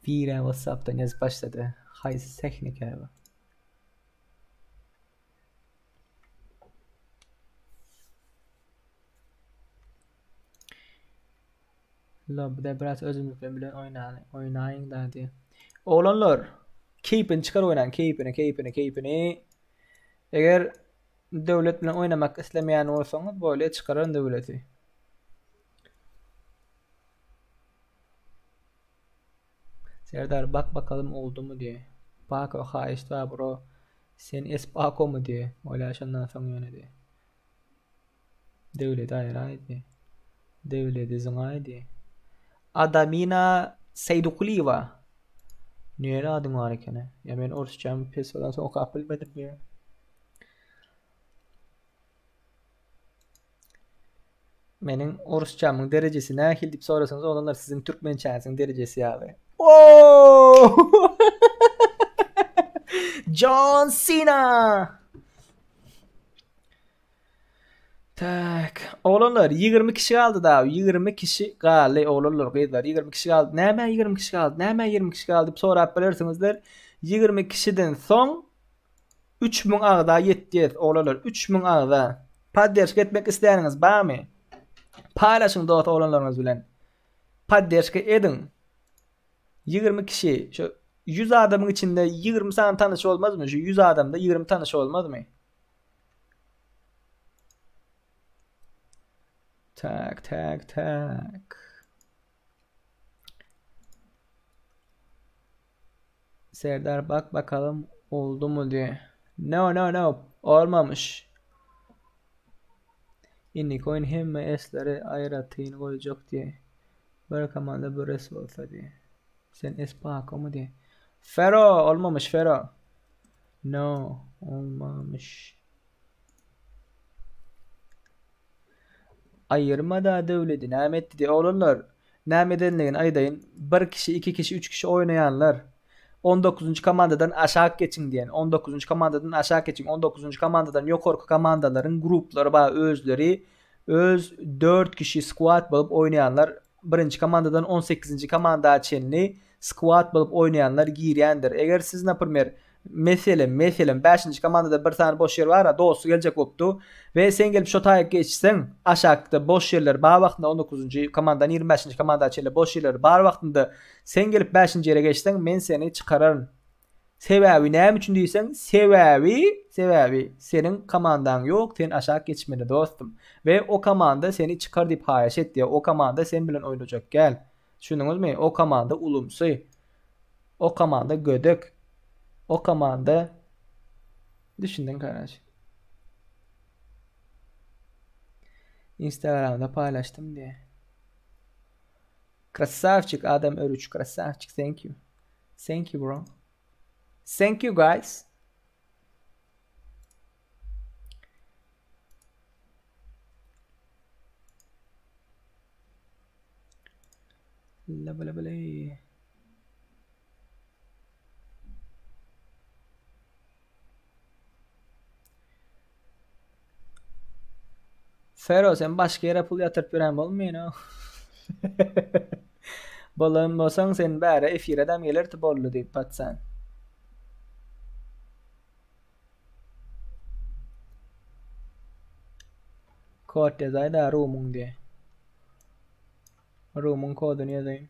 Birä WhatsAppdan ýazyp başlady. Haýsy tehnika bu? Lobbyda biraz özümizden bilen oýnaly, oýnaýyň da diýip. Oglanlar, keýpini çykar oýnaň, keýpini, keýpini, keýpini. Eger döwlet bilen oýnamak islemeýän bolsaňyz, bolýa çykararyn döwleti. Serdar bak bakalym oldumy diýe. Pako haýyşt bar bro. Sen es pakomy diýe. Bolýa şondan soň ýöne diýe. Döwledi aýraý diýe. Döwledi zyňaý diýe. Adamina Seýdukulyýewa. Nirede adyň bar ekeni? Ýa men orsçam pes bolan soň okap bilmedim ýa. Meniň orsçamyň derejesi nähili diýip sorasaňyz, oglanlar siziň türkmençäňiziň derejesi ýaly. John Cena! Tak. Oglanlar 20 kişi galdy da, 20 kişi galdy oglanlar, gyzlar 20 kişi galdy. Näme 20 kişi galdy? Näme 20 kişi galdy diýip sorap bilersiňizler. 20 kişiden soň 3000 agza ýetýär oglanlar, 3000 agza. Podderşka etmek isleýäniňiz barmy? Paýlaşyň dost oglanlaryňyz bilen. Podderşka ediň. 20 kişi, şu 100 adamyň içinde 20 sany tanyş bolmazmy? Şu 100 adamda 20 tanyş bolmazmy? Tak, tak, tak. Serdar bak bakalım oldu mu diye. No no no olmamış. Indiki oýun hemme esleri aýratyn goýjak diýe. Bir komanda bir es bolsa diýe. Sen es pakomy diýe. Fero olmamış Fero. No olmamış. Aýyrma-da Döwledi näme etdi diýe. Oglanlar näme edenligini aýdaýyn. Bir kişi, iki kişi, üç kişi oýnaýanlar on dokuzynjy komandadan aşak geçiň diýen. On dokuzynjy komandadan aşak geçiň. On dokuzynjy komandadan ýokarky komandalaryň gruplary bar özleri öz dört kişi squad bolup oýnaýanlar birinji komandadan on sekizinji komanda çenli squad bolup oýnaýanlar girýändir. Eger siz naprimer Meselem, meselem, bäşinji komandada bir sany boş ýer bar-a, dosty geljek bolupdy we sen gelip şo taýa geçseň, aşakda boş ýerler bar wagtynda, on dokuzynjy komandadan ýigrimi bäşinji komanda çenli boş ýerler bar wagtynda sen gelip bäşinji ýere geçseň, men seni çykararyn. Sebäbi näme üçin diýseň, sebäbi, sebäbi seniň komandaň ýok, sen aşak geçmeli dostum. We o komanda seni çykar diýip haýyş etdi, o komanda sen bilen oýnajak gel. Düşündiňizmi? O komanda ulumsy. O komanda gödek. O komanda düşündiň karaç. Instagramda paýlaşdym diye. Krasavçik Adam Örüç krasavçik thank you. Thank you bro. Thank you guys. Labalabale. Fero sen başga ýere pul ýatyryp ýören bolmaýyn-a. Bolan bolsaň sen bäre efire-däm gelerdi boldy diýip patsan. Kod ýazaý-da roomyň diýe. Roomyň koduny ýazaýyn.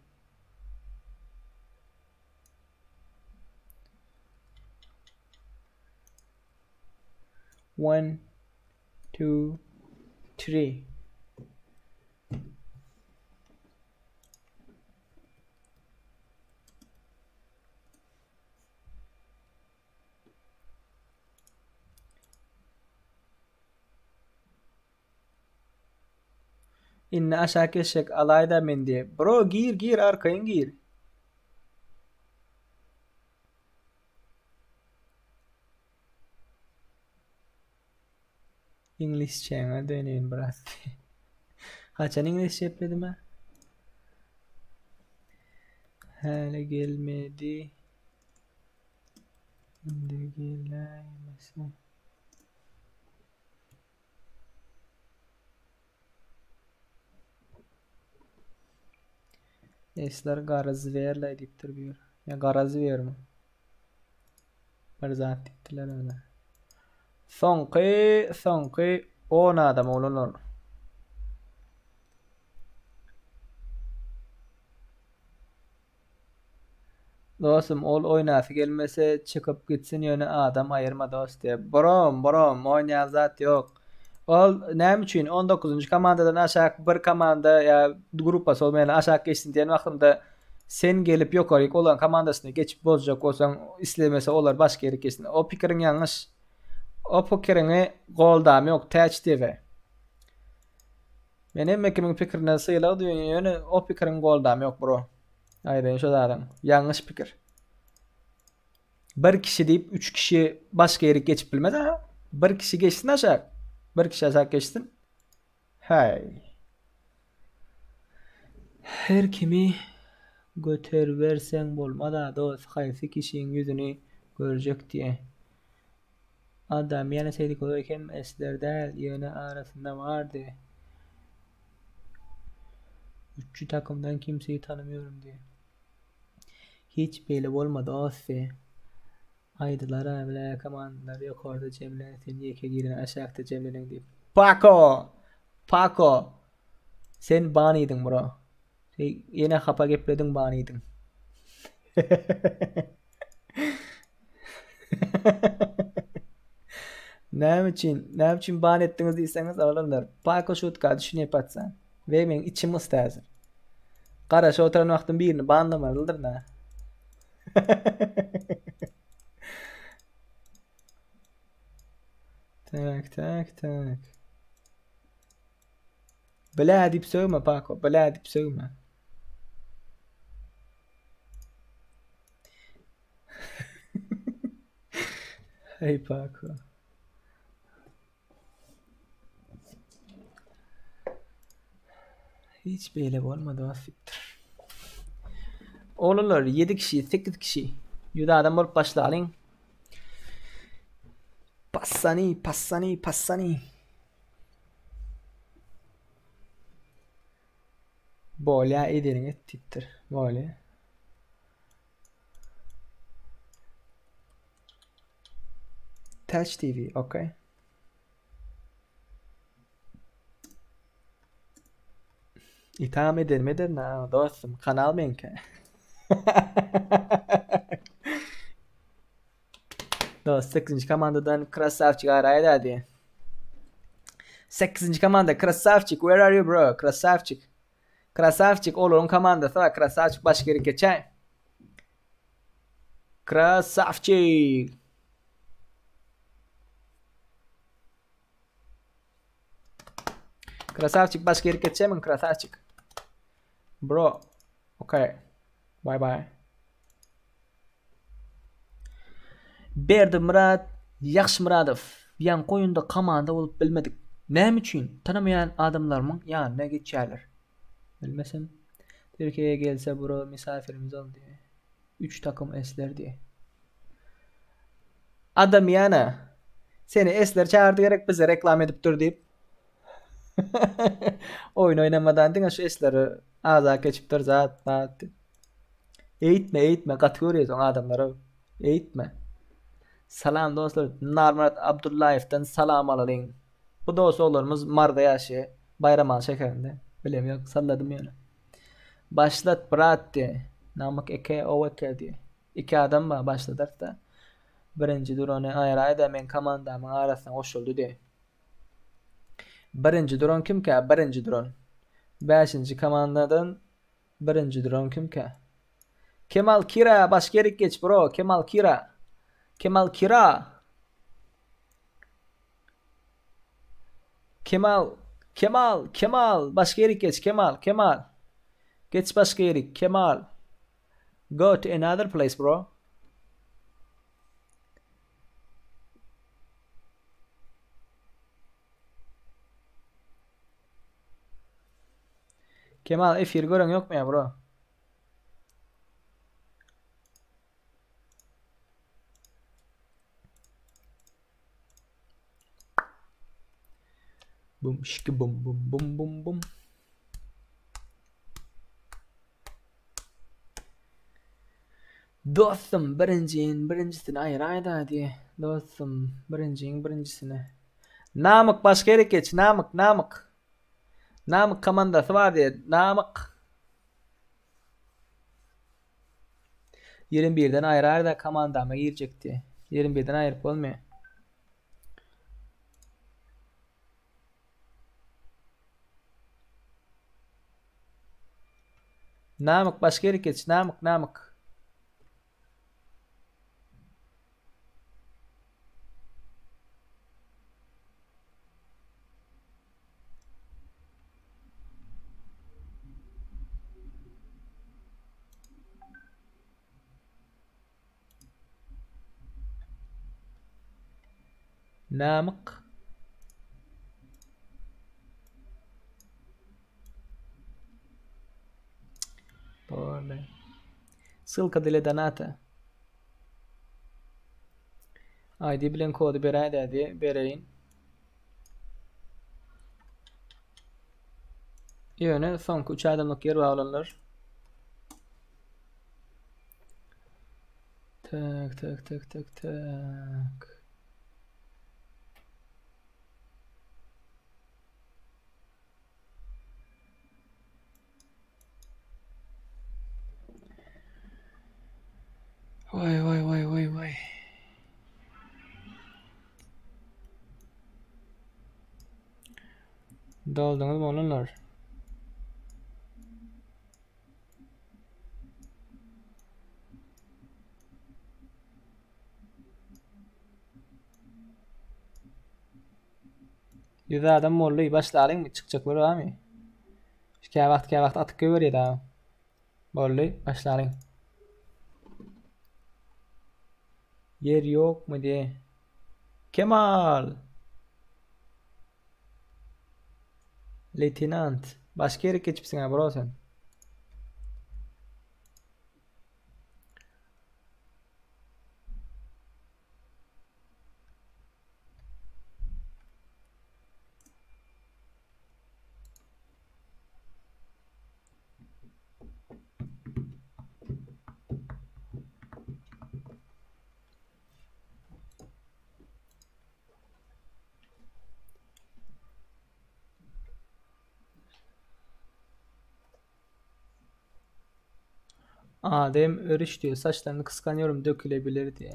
One, two, three. Indi aşak geçjek alaýda men diýe. Bro gir gir arkaýyn gir. Iňlisçäňe döneýin biraz. Haçan iňlisçe gepledim ha? Häli gelmedi. Indi geläýmese. Esler gara zwerle diýipdir bir. Ýa gara zwermi? Bir zat diýipdirler öyle. Soňky, soňky 10 adam oglanlar. Dostum ol oýnasy gelmese çykyp gitsin ýöne adam aýyrma dost diýýär. Brom brom oýnaýan zat ýok. Ol näme üçin on dokuzynjy komandadan aşak bir komanda ýa gruppasy bolmaýan aşak geçsin diýen wagtynda sen gelip ýokaryk olaryň komandasyna geçip bozjak bolsaň islemese olar başga ýere geçsin. O pikiriň ýalňyş. O pikiriňi goldam ýok Täç TV. Men hemme kimiň pikirine sylag duýýan ýöne o pikiriňi goldam ýok bro. Aýdaýyn şo zadyň. Ýalňyş pikir. Bir kişi diýip üç kişi başga ýere geçip bilmez ha. Bir kişi geçsin aşak. Bir kişi aşak geçsin. Häý. Her kimi göteriberseň bolmaz-a dost, haýsy kişiň ýüzüni görjek diýe. Adam ýene Seýdikowy hem esler däl, ýöne arasynda bardy. Üçji takymdan kimseyi tanymıyorum diýýär. Hiç beýle bolmady ossi. Aýdylara bile komandalar ýokarda jemlen sen ýeke giren aşakda jemleniň diýip. Pako! Pako! Sen ban idiň bro. Ýene hapa geplediň ban idiň. Näme üçin, näme üçin ban etdiňiz diýseňiz oglanlar, Pako şutka düşünýär patsan. We meň içim gysdy häzir. Garaşyp oturan wagtym birini banlamalydyr na. Tak, tak, tak. Bile diýip sögme Pako, bile diýip sögme. Hey Pako. Hiç beýle bolmady wasipdir. Oglanlar 7 kişi, 8 kişi. 100 adam bolup başlalyň. Passani, passani, passani. Bolýa edeniňi et diýipdir. Bolýa. Touch TV, okey. Itham ederim ederin ha dostum kanal meňki. Dost 8-nji komandadan krasavçik araýda diýe. 8-nji komanda krasavçik where are you bro krasavçik. Krasavçik olaryň komandasy bar krasavçik başga ýere geçäý. Krasavçik. Krasavçik başga ýere geçemiň krasavçik. Bro. Okay. Bye bye. Berdimyrat Ýagşymyradow, Ýaňky oýunda komanda bolup bilmedik. Näme üçin tanamaýan adamlarymyň ýanyna geçýärler? Bilmesem. Türkiýä gelse bro misafirimiz ol diýe. Üç takym esler diýe. Adam ýana. Seni esler çagyrdy gerek bize reklam edip dur diýip. Oýun oýnamadan diňe şu esleri azak geçip dur zat bat diýip. Eýtme eýtme gaty görýäs oň adamlara eýtme. Salam dostlar Narmyrat Abdullaýewden salam alalyň. Bu dost oglanymyz Maryda ýaşaýar. Baýramaly şäherinde. Bilem ýok salladym ýöne. Başlat brat diýe. Namyk eke o eke diýe. Iki adam bar başladarys-da. Birinji durany aýraýda meň komandamyň arasyna goşuldy diýe. Birinji duran kimkä birinji duran. Bäşinji komandadan Birinji duran kimkä? Kemal Kira başga ýerik geç bro Kemal Kira. Kemal Kira. Kemal Kemal Kemal başga ýerik geç Kemal Kemal. Geç başga ýerik Kemal. Go to another place bro. Kemal efir gören ýokmy ýa bro? Bum şiki bum bum bum bum bum. Dostum birinjiň birinjisini aýyraýda diýe. Dostum birinjiň birinjisini. Namyk başga ýere geç Namyk Namyk. Namyk komandasy bar diýe. Namyk. 21-den aýyraýda komandama girjek diýe. 21-den aýyryp bolmaýar. Namyk başga ýere geç Namyk Namyk. Namyk. Boldy. Ssylka dile donata. ID bilen kody beräýdä diýe, bereýin. Ýöne soňky 3 adamlyk ýer baglanlar. Tak, tak, tak, tak, tak. Waý waý waý waý waý. Dolduňyzmy oglanlar? Ýüz adam boldy, başlalyňmy? Çykjaklar barmy? Kä wagt kä wagt atyp goýberýär dagy. Boldy, başlalyň. Ýer ýokmy diýe. Kemal! Leýtenant, başga ýere geçipsiň-ä bro sen. Adem örüş diyor. Saçlarını kıskanıyorum dökülebilir diye.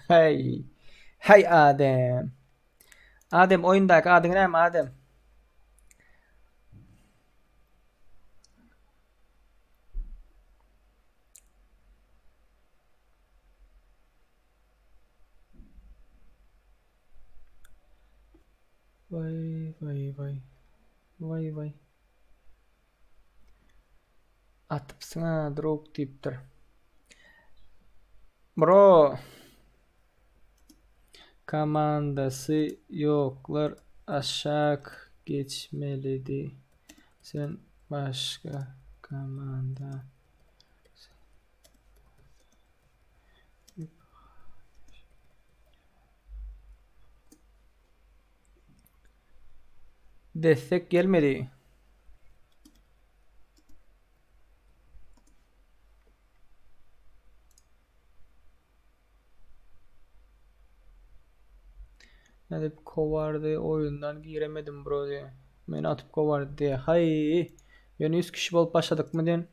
Hey. Hey Adem. Adem oýundaky adyň näme Adem? Vay vay vay. Vay vay. Atypsyň-a drug diýipdir. Bro. Komandasy ýoklar aşak geçmelidi. Sen başga komanda. Destek gelmedi. Nädip kowardy oýundan giremedim bro diýe. Meni atyp kowardy diýe. Haý. Ýöne 100 kişi bolup başladykmy diýen.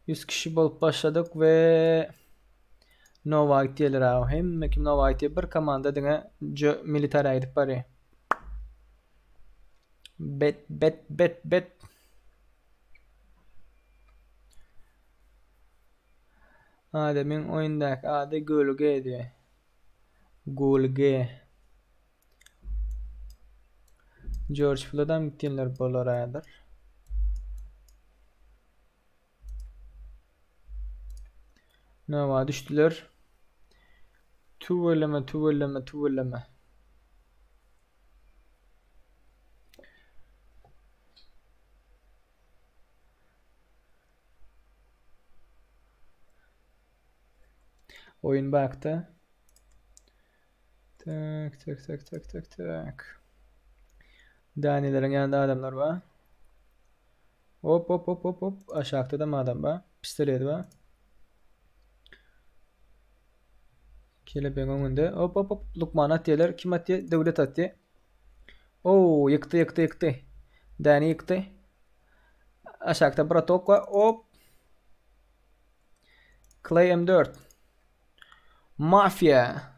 100 kişi bolup başladyk we Nova gitýärler abi. Hemme kim Nova gitýär. Bir komanda diňe militara gidip barýar. Bet bet bet bet. Ademiň oýundaky ady Gölge diýýär. Gölge. George Floydam gitýänler bolar häzir. Nova düşdüler. Tüweleme, tüweleme, tüweleme. Oýun bakda. Tak, tak, tak, tak, tak, tak. Danileriň ýanynda adamlar bar. Hop, hop, hop, hop, hop. Aşakda da adam bar. Pistolet bar. Kelebeň öňünde. Hop, hop, hop. Lukman atýarlar. Kim atýar? Döwlet atýar. Oo, ýykdy, ýykdy, ýykdy. Dani ýykdy. Aşakda bratok bar. Hop. Clay M4. Mafia.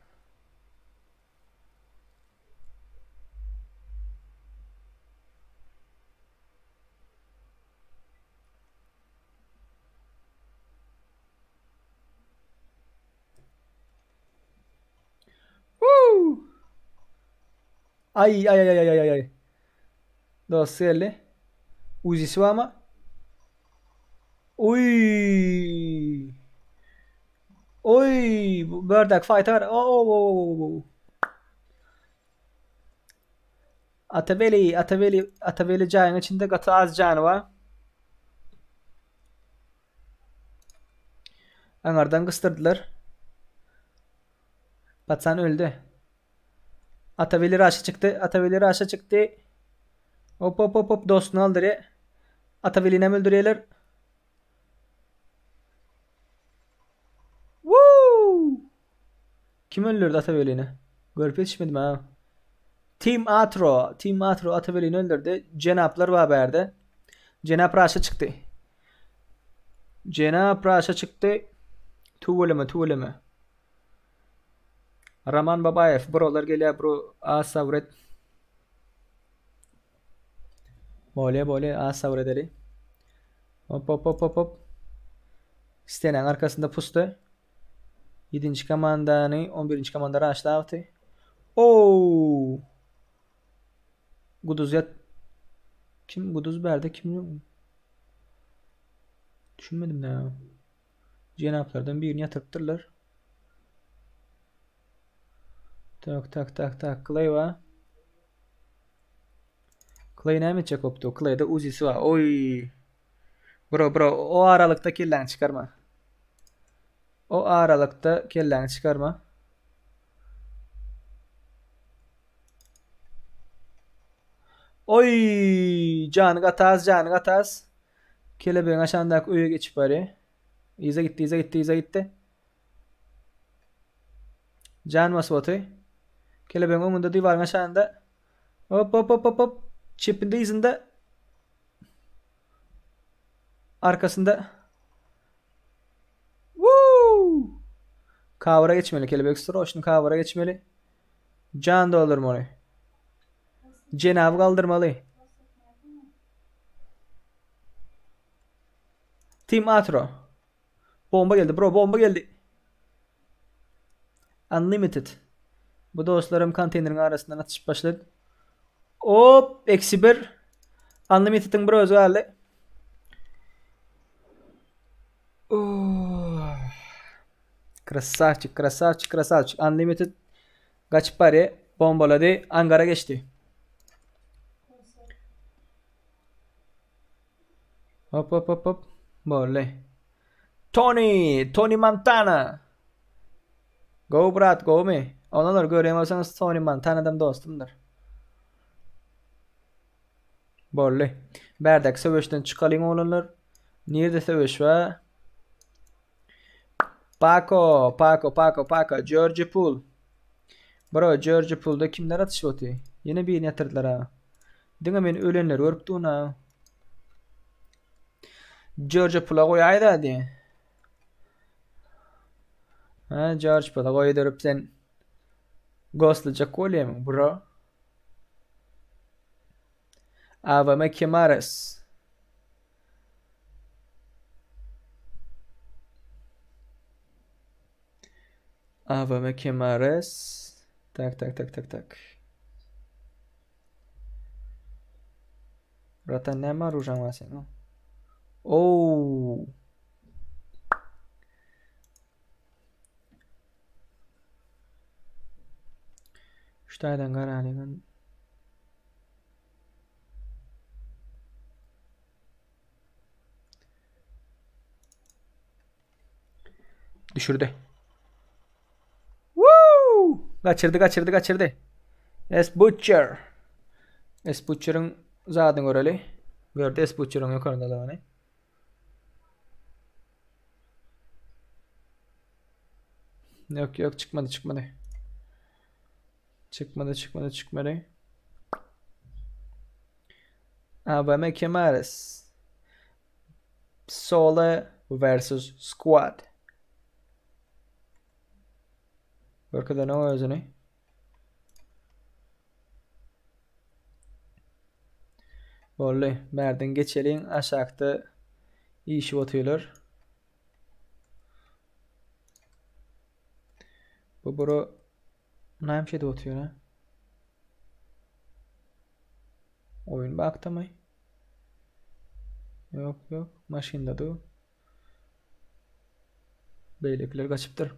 Woo! Ay ay ay ay ay ay. Dosty geldi. Uzisi barmy? Oý! Oý! Bu bördek fighter. Oh, oh, oh, oh. Atabeli, Atabeli, Atabeli jaýyň içinde gaty az jany bar. Aňardan gysdyrdylar. Patsan öldi. Ataweli raşa çykdy. Ataweli raşa çykdy. Hop hop hop hop dostuny aldyrýar. Atawelini hem öldürýärler. Woo! Kim öldürdi Atawelini? Görüp ýetişmedim ha. Team Atro, Team Atro Atawelini öldürdi. Jenaplar bar bärde. Jenap raşa çykdy. Jenap raşa çykdy. Tüweleme, tüweleme. Roman Babaýew, brolar gelýär bro, az sabyr et. Bolýa, bolýa, az sabyr edeli. Hop, hop, hop, hop, hop. Stenäň arkasynda pusdy. 7-nji komandany 11-nji komanda raşlapdy. Oo! Guduz ýat. Kim Guduz bärde kim? Düşünmedim näme. Jenaplardan birini ýatyrypdyrlar. Tak tak tak tak Clay bar. Clay näme etjek bolupdy? Clay'da Uzi'si bar. Oý. Bro bro o aralykda kelläňi çykarma. O aralykda kelläňi çykarma. Oý, jany gataz, jany gataz. Kelebegiň aşagyndaky öýe geçip barýar. Yza gitdi, yza gitdi, yza gitdi. Jan basyp oty. Kelebegiň öňünde diwaryň aşagynda. Hop hop hop hop hop. Çepinde yzynda. Arkasynda. Woo! Kawara geçmeli kelebek sroçny kawara geçmeli. Jan doldurmaly. Jenaby galdyrmaly. Team Atro. Bomba geldi bro, bomba geldi. Unlimited. Bu dostlarym konteýneriň arasyndan atyşyp başlady. Hop, eksi bir. Unlimited'in bir özü galdy. Krasavçik, krasavçik, krasavçik. Unlimited gaçyp barýar. Bombalady. Angara geçdi. Hop hop hop hop. Boldy. Tony, Tony Montana. Go brat, go me. Onalar görýän bolsaňyz Tony Montana'dan dostumdyr. Boldy. Bärdäki söweşden çykalyň oglanlar. Nirde söweş bar? Paco, Paco, Paco, Paco, George Pool. Bro, George Pool'da kimler atyşyp otyr? Ýene birini ýatyrdylar ha. Diňe men ölenleri görüp durun ha. George Pool'a goýaý-da diýe. Ha, George Pool'a goýduryp sen ghostlajak bolýamyň, bro? AVM Kemares. AVM Kemares. Tak, tak, tak, tak, tak. Bratan näme oružaň bar seniň? Oo. Şu taýdan garalyň. Düşürdi. Woo! Gaçyrdy, gaçyrdy, gaçyrdy. S Butcher. S Butcher'ın zadyny göreli. Gördü S Butcher'ın yukarıdalygyny. Yok yok çykmady çykmady. Çykmady çykmady çykmady. AVM Kemares. Solo versus Squad. Görkezen o özüni. Boldy. Bärden geçeliň. Aşakda işip otyrlar. Bu bro näme şey edip otyr ha? Oýun bakdamy? Ýok, ýok. Maşynda dur. Beýlekiler gaçypdyr.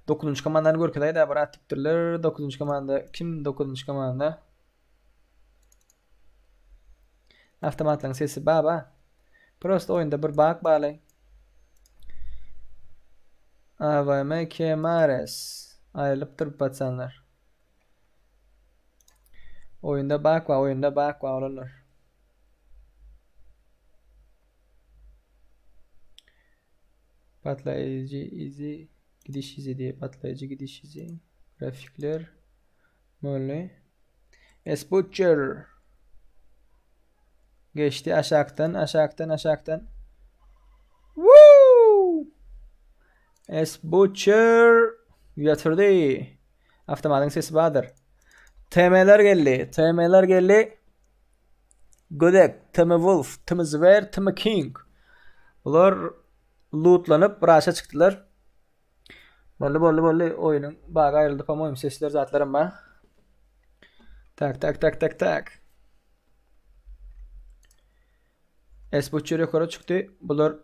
9-njy komandany görkezäýdä bir atypdyrlar. 9-njy komanda kim 9-njy komanda? Awtomatlaryň sesi baba. Prosta oýunda bir bug barly. AVM Kemares. Aýrylypdyr paçanlar. Oýunda bak bar, oýunda bak bar olanlar. Patlaýjy izi, gidiş izi diýip, patlaýjy gidiş izi. Grafikler. Boldy. S-Butcher. Geçdi aşakdan, aşakdan, aşakdan. Woo! S Butcher ýatyrdy. Awtomatyň sesi bardyr. TM-ler geldi. TM-ler geldi. Gödek, TM Wolf, TM Zwer, TM King. Bular lootlanyp raşa çykdylar. Boldy, boldy, boldy. Oýnuň bagy aýryldy, po-moýum sesler zatlaram bar. Tak, tak, tak, tak, tak. S Butcher ýokary çykdy. Bular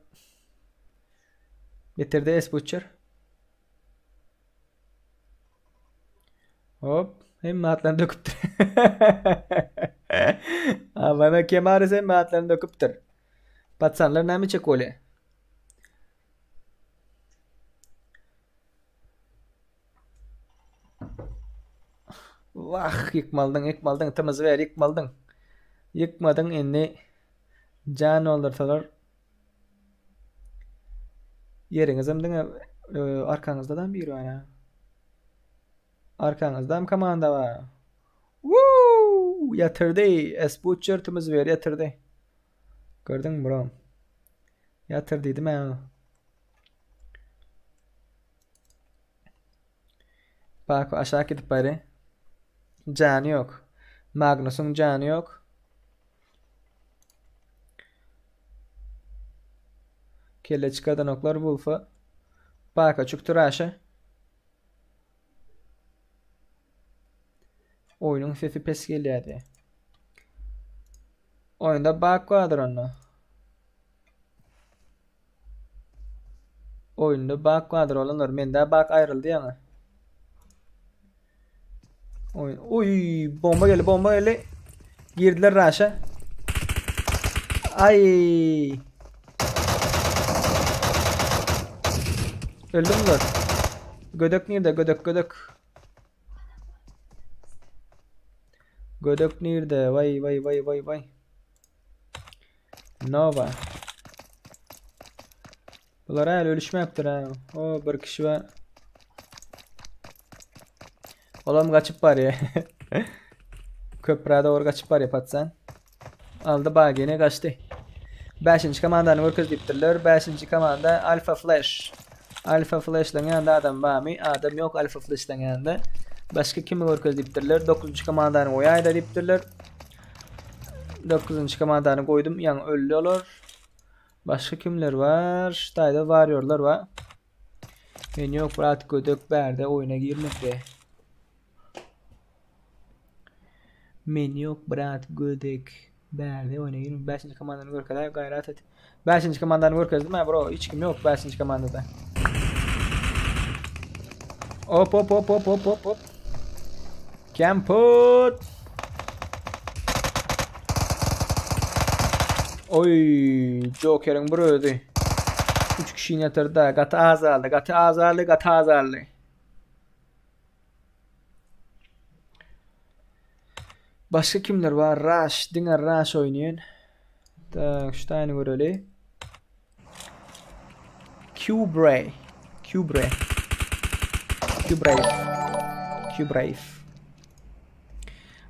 getirdi S Butcher. Hop, hemme atlaryny döküpdir. Abana Kemaris hemme atlaryny döküpdir. Patsanlar näme içek bolýar? Wah, ýykmaldyň, ýykmaldyň, tymyzy ber, ýykmaldyň. Ýykmadyň indi jan doldursalar. Ýeriňizem diňe e, arkaňyzda-da biri bar ha. Arkaňyzda hem komanda bar. Woo! Ýatyrdy. S Butcher tymyzy ber ýatyrdy. Gördüňmi bro? Ýatyr diýdim ha. Bak aşak gidip bari. Jany ýok. Magnusyň jany ýok. Kelle çykardanoklar Wolfa. Baka çykdy Raşa. Oýnuň sesi pes gelýärdi. Oýunda bug bardyr onda. Oýunda bug bardyr olanlar. Mende bug aýryldy ýaňy. Oý, oý, bomba geldi, bomba geldi. Girdiler raşa. Ay. Öldü bunlar. Gödek nirde? Gödek, gödek. Gödek nirde? Vay vay vay vay vay. Nova. Bular häli ölüşmäpdir ha. O bir kişi bar. Olam gaçyp barýar. Köprä dogry gaçyp barýar patsan. Aldy bagini gaçdy. Bäşinji komandany görkez diýipdirler. Bäşinji komanda Alpha Flash. Alpha Flash'laň ýanynda adam barmy? Adam ýok Alpha Flash'laň ýanynda. Başga kimi görkez diýipdirler. Dokuzynjy komandany goýaýda diýipdirler. Dokuzynjy komandany goýdum. Ýaňy öldi olar. Başga kimler bar? Şu taýda warriorlar bar. Men ýok brat gödek bärde oýuna girmedi. Men ýok brat gödek bärde oýuna girmedi. Bäşinji komandany görkezäý gaýrat et. Bäşinji komandany görkezdim ha bro. Hiç kim ýok bäşinji komandada. Hop hop hop hop hop hop hop. Kemput. Oy, Joker'in bir özi. 3 kişini yatırdı. Gaty azaldy, gaty azaldy, gaty azaldy. Başga kimler bar? Rush, diňe Rush oýnaýan. Tak, şu taýyny göreli. Q-Bray. Q-Bray. Q-Brave. Q-Brave.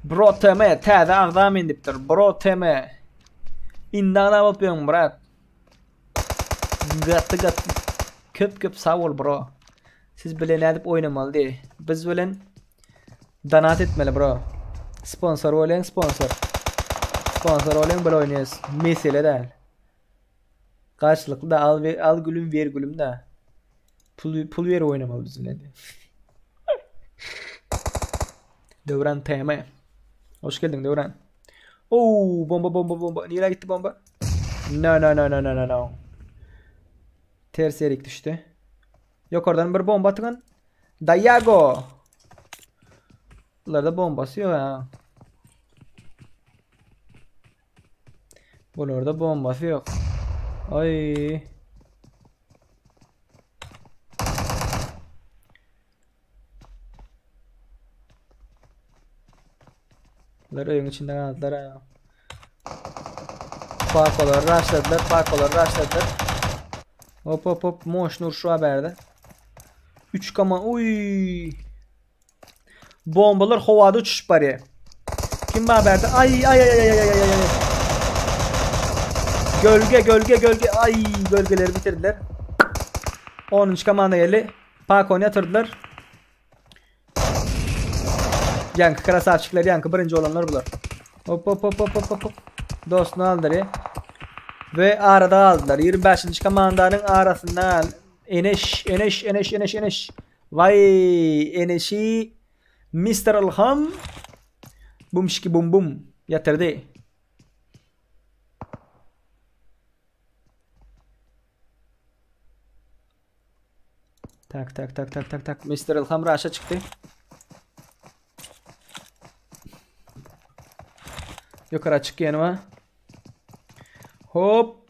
Bro TM täze agza men diýipdir. Bro TM. Indi agza bolup ýörüň brat. Gaty gaty köp köp sag bol bro. Siz bile nädip oýnamaly diý. Biz bilen donat etmeli bro. Sponsor bolýaň sponsor. Sponsor bolýaň bile oýnaýas. Mesele däl. Garşylykly da al, al gülüm ver gülüm da. Pul pul ver oýnamaly biz bilen. Döwran TM. Hoş geldiň Döwran. Oo bomba bomba bomba. Nirä gitdi bomba? No no no no no no no. Ters erik düşdi. Ýokardan bir bomba atygan. Dayago. Bularda bombasy ýok ha. Bularda bombasy ýok. Ay. Bular öýüň içinde galdylar ha. Pakolar raşladylar, pakolar raşladylar. Hop hop hop, moşny urşy bar bärde. 3 kama, uy. Bombalar howada uçuşup barýar. Kim bar bärde? Ay ay ay ay ay ay ay. Gölge gölge gölge. Ay gölgeleri bitirdiler. 10. komanda geldi. Pakony ýatyrdylar. Ýaňky krasavçikler, ýaňky birinji olanlar bular. Hop hop hop hop hop hop. Dostunu aldyry. We arada galdylar. 25-nji komandanyň arasynda Eneş, Eneş, Eneş, Eneş, Eneş. Waý, Eneşi Mister Ilham bumşiki bum bum ýatyrdy. Tak tak tak tak tak tak. Mr. Ilham Raşa çykdy. Ýokara çykýany bar. Hop.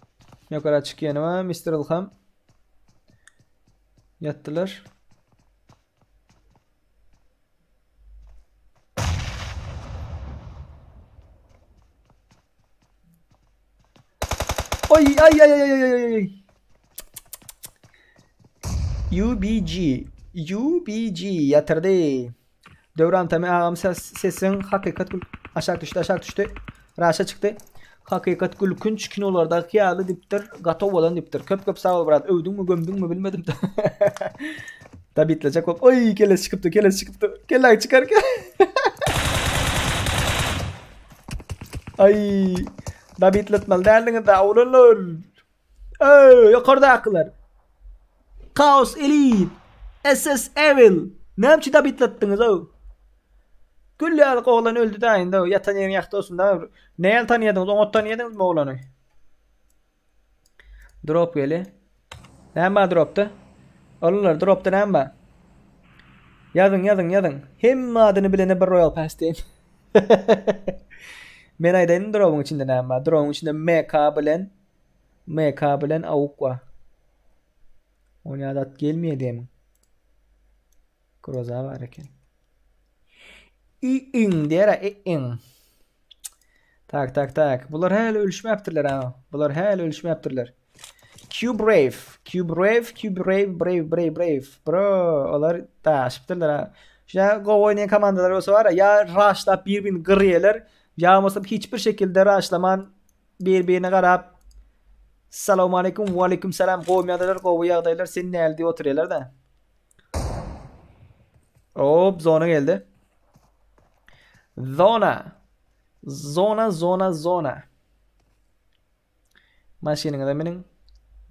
Ýokara çykýany bar. Mr. Ilham. Ýatdylar. Oý ay ay ay ay ay ay. UBG UBG ýatyrdy. Döwran Tamy agam ses sesiň hakykat gül aşak düşdi aşak düşdi. Raşa çykdy. Hakykat gülkünç kinolardaky ýaly dipdir. Gatow bolan dipdir. Köp köp sag bol brat. Öwdüňmi gömdüňmi bilmedim. Dabitlejek bolup. Oý kelesi çykypdy kelesi çykypdy. Kelläň çykar. Ay, dabitletmeli däldiňiz da oglanlar. Öý, ýokardakylar. Chaos Elite, SS Evil. Näme üçin dabitletdiňiz ow? Gül ýaly oglan öldi da indi ýatan ýeriň ýagty bolsun da. Näl tanýadyňyz? Oňat tanýadyňyzmy oglany? Drop geli. Näme bar dropda? Oglanlar dropda näme bar? Ýazyň, ýazyň, ýazyň. Hemme adyny bilene bir Royal Pass diýen. Men aýdaýyn dropyň içinde näme bar? Dropyň içinde MK bilen MK bilen awuk bar. Ony adat gelmeýär diýemiň. Groza bar eken. I-iň diýer, i-iň. Tak, tak, tak. Bular häli ölüşmäpdirler ha. Bular häli ölüşmäpdirler. Q Brave, Q Brave, Q Brave, Brave, Brave, Brave. Bro, olar daşypdyrlar ha. Şuna gowy oýnaýan komandalar bolsa bar ya raşlap bir-birini gyrýarlar, ýa bolmasa hiç bir şekilde raşlaman bir-birine garap Salam aleyküm, we aleyküm selam. Gowy ýagdaýlar, gowy ýagdaýlar. Sen näl diýip oturýarlar da. Hop, zona geldi. Zona. Zona, zona, zona. Maşynyňyza miniň.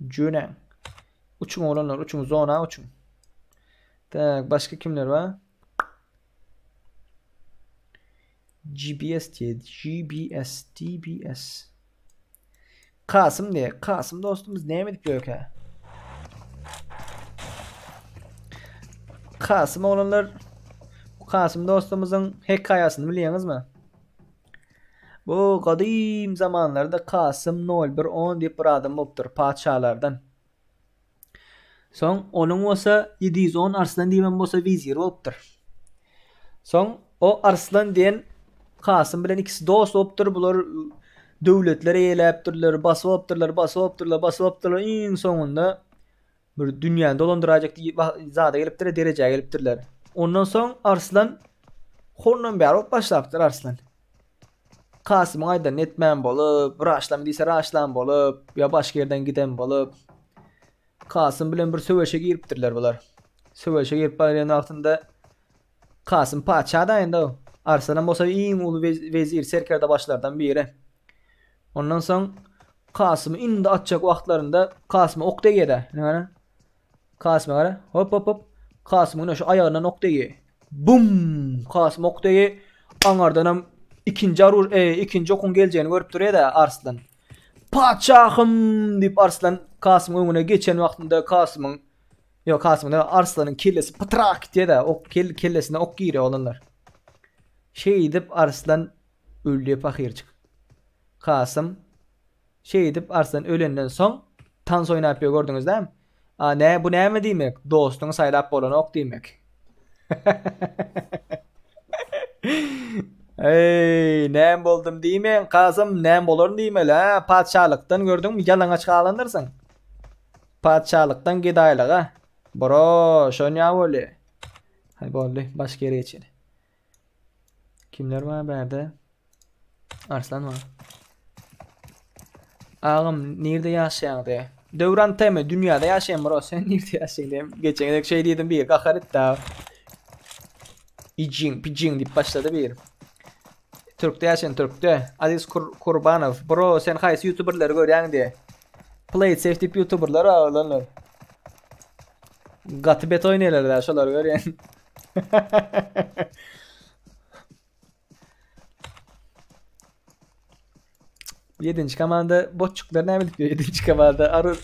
Jönäň. Uçuň oglanlar, uçuň zona uçuň. Tak, başga kimler bar? GBS diýe, GBS, DBS. Kasym diýe, Kasym dostumyz näme edip ýörkä? Kasym oglanlar, bu Kasym dostumyzyň hekaýasyny bilýäňizmi? Bu gadym zamanlarda Kasym 0110 diýip bir adam bolupdyr, patyşalardan. Soň onuň bolsa 710 Arslan diýibem bolsa weziri bolupdyr. Soň o Arslan diýen Kasym bilen ikisi dost bolupdyr. Bular döwletler eýeläpdirler, basyp alypdyrlar, basyp alypdyrlar, basyp alypdyrlar. Iň soňunda bir dünýäni dolandyraýjak diýip zada gelipdir, derejä gelipdirler. Ondan soň Arslan hondan bäri bolup başlapdyr Arslan. Kasymyň aýdanyny etmän bolup, raşlama diýse raşlan bolup, ýa başga ýerden giden bolup, Kasym bilen bir söweşe giripdirler bular. Söweşe girip barýan wagtynda Kasym patyşa da indi Arslanam bolsa iň uly wezir, serkerde başlardan biri. Ondan soň Kasymy indi atjak wagtlarynda Kasyma ok degýär-de. Näme? Kasyma gara. Hop hop hop. Kasymyň şu aýagyndan ok degýär. Bum! Kasym ok degýär. Aňardanam ikinji aruž, e, ikinji okuň geljegini görüp durýar-da Arslan. Patyşahym diýip Arslan Kasymyň öňüne geçen wagtynda Kasymyň Ýok, Kasymyň däl, Arslanyň kellesi pytrak gitýär-de, ok kel, kellesine ok girýär oglanlar. Şeýdip Arslan ölýär pahyrjyk. Kasym Şeýdip Arslan ölenden soň tans oýnap ýör gördüňiz dämi? A nä bu näme diýmek? Dostuňy saýlap bolanok diýmek. Eý, näme boldum diýmeň, Kasym, näme bolaryn diýmeli, hä? Patyşalykdan gördüňmi, ýalaňaç galandyrsyň. Patyşalykdan gedaýlyga. Bro, şonýa bolýa. Haý boldy, başga ýere geçeli. Kimler bar bärde? Arslan bar. Agam, nirde ýaşaýaň diýe. Döwran TM, dünýäde ýaşaýan bro, sen nirde ýaşaýaň diýe. Geçen gezek şeý diýdim bir gahar etdi. Ijin, pijin diýip başlady bir. Türkde ýaşaýan Türkde. Aziz Kur Kurbanow, bro sen haýsy youtuberleri görýäň diýe. Play it safe diýip youtuberler bar olanlar. Gaty bet oýnaýarlar da şolary görýän. Yedinci komanda botçuklar näme edip ýör yedinci komanda aru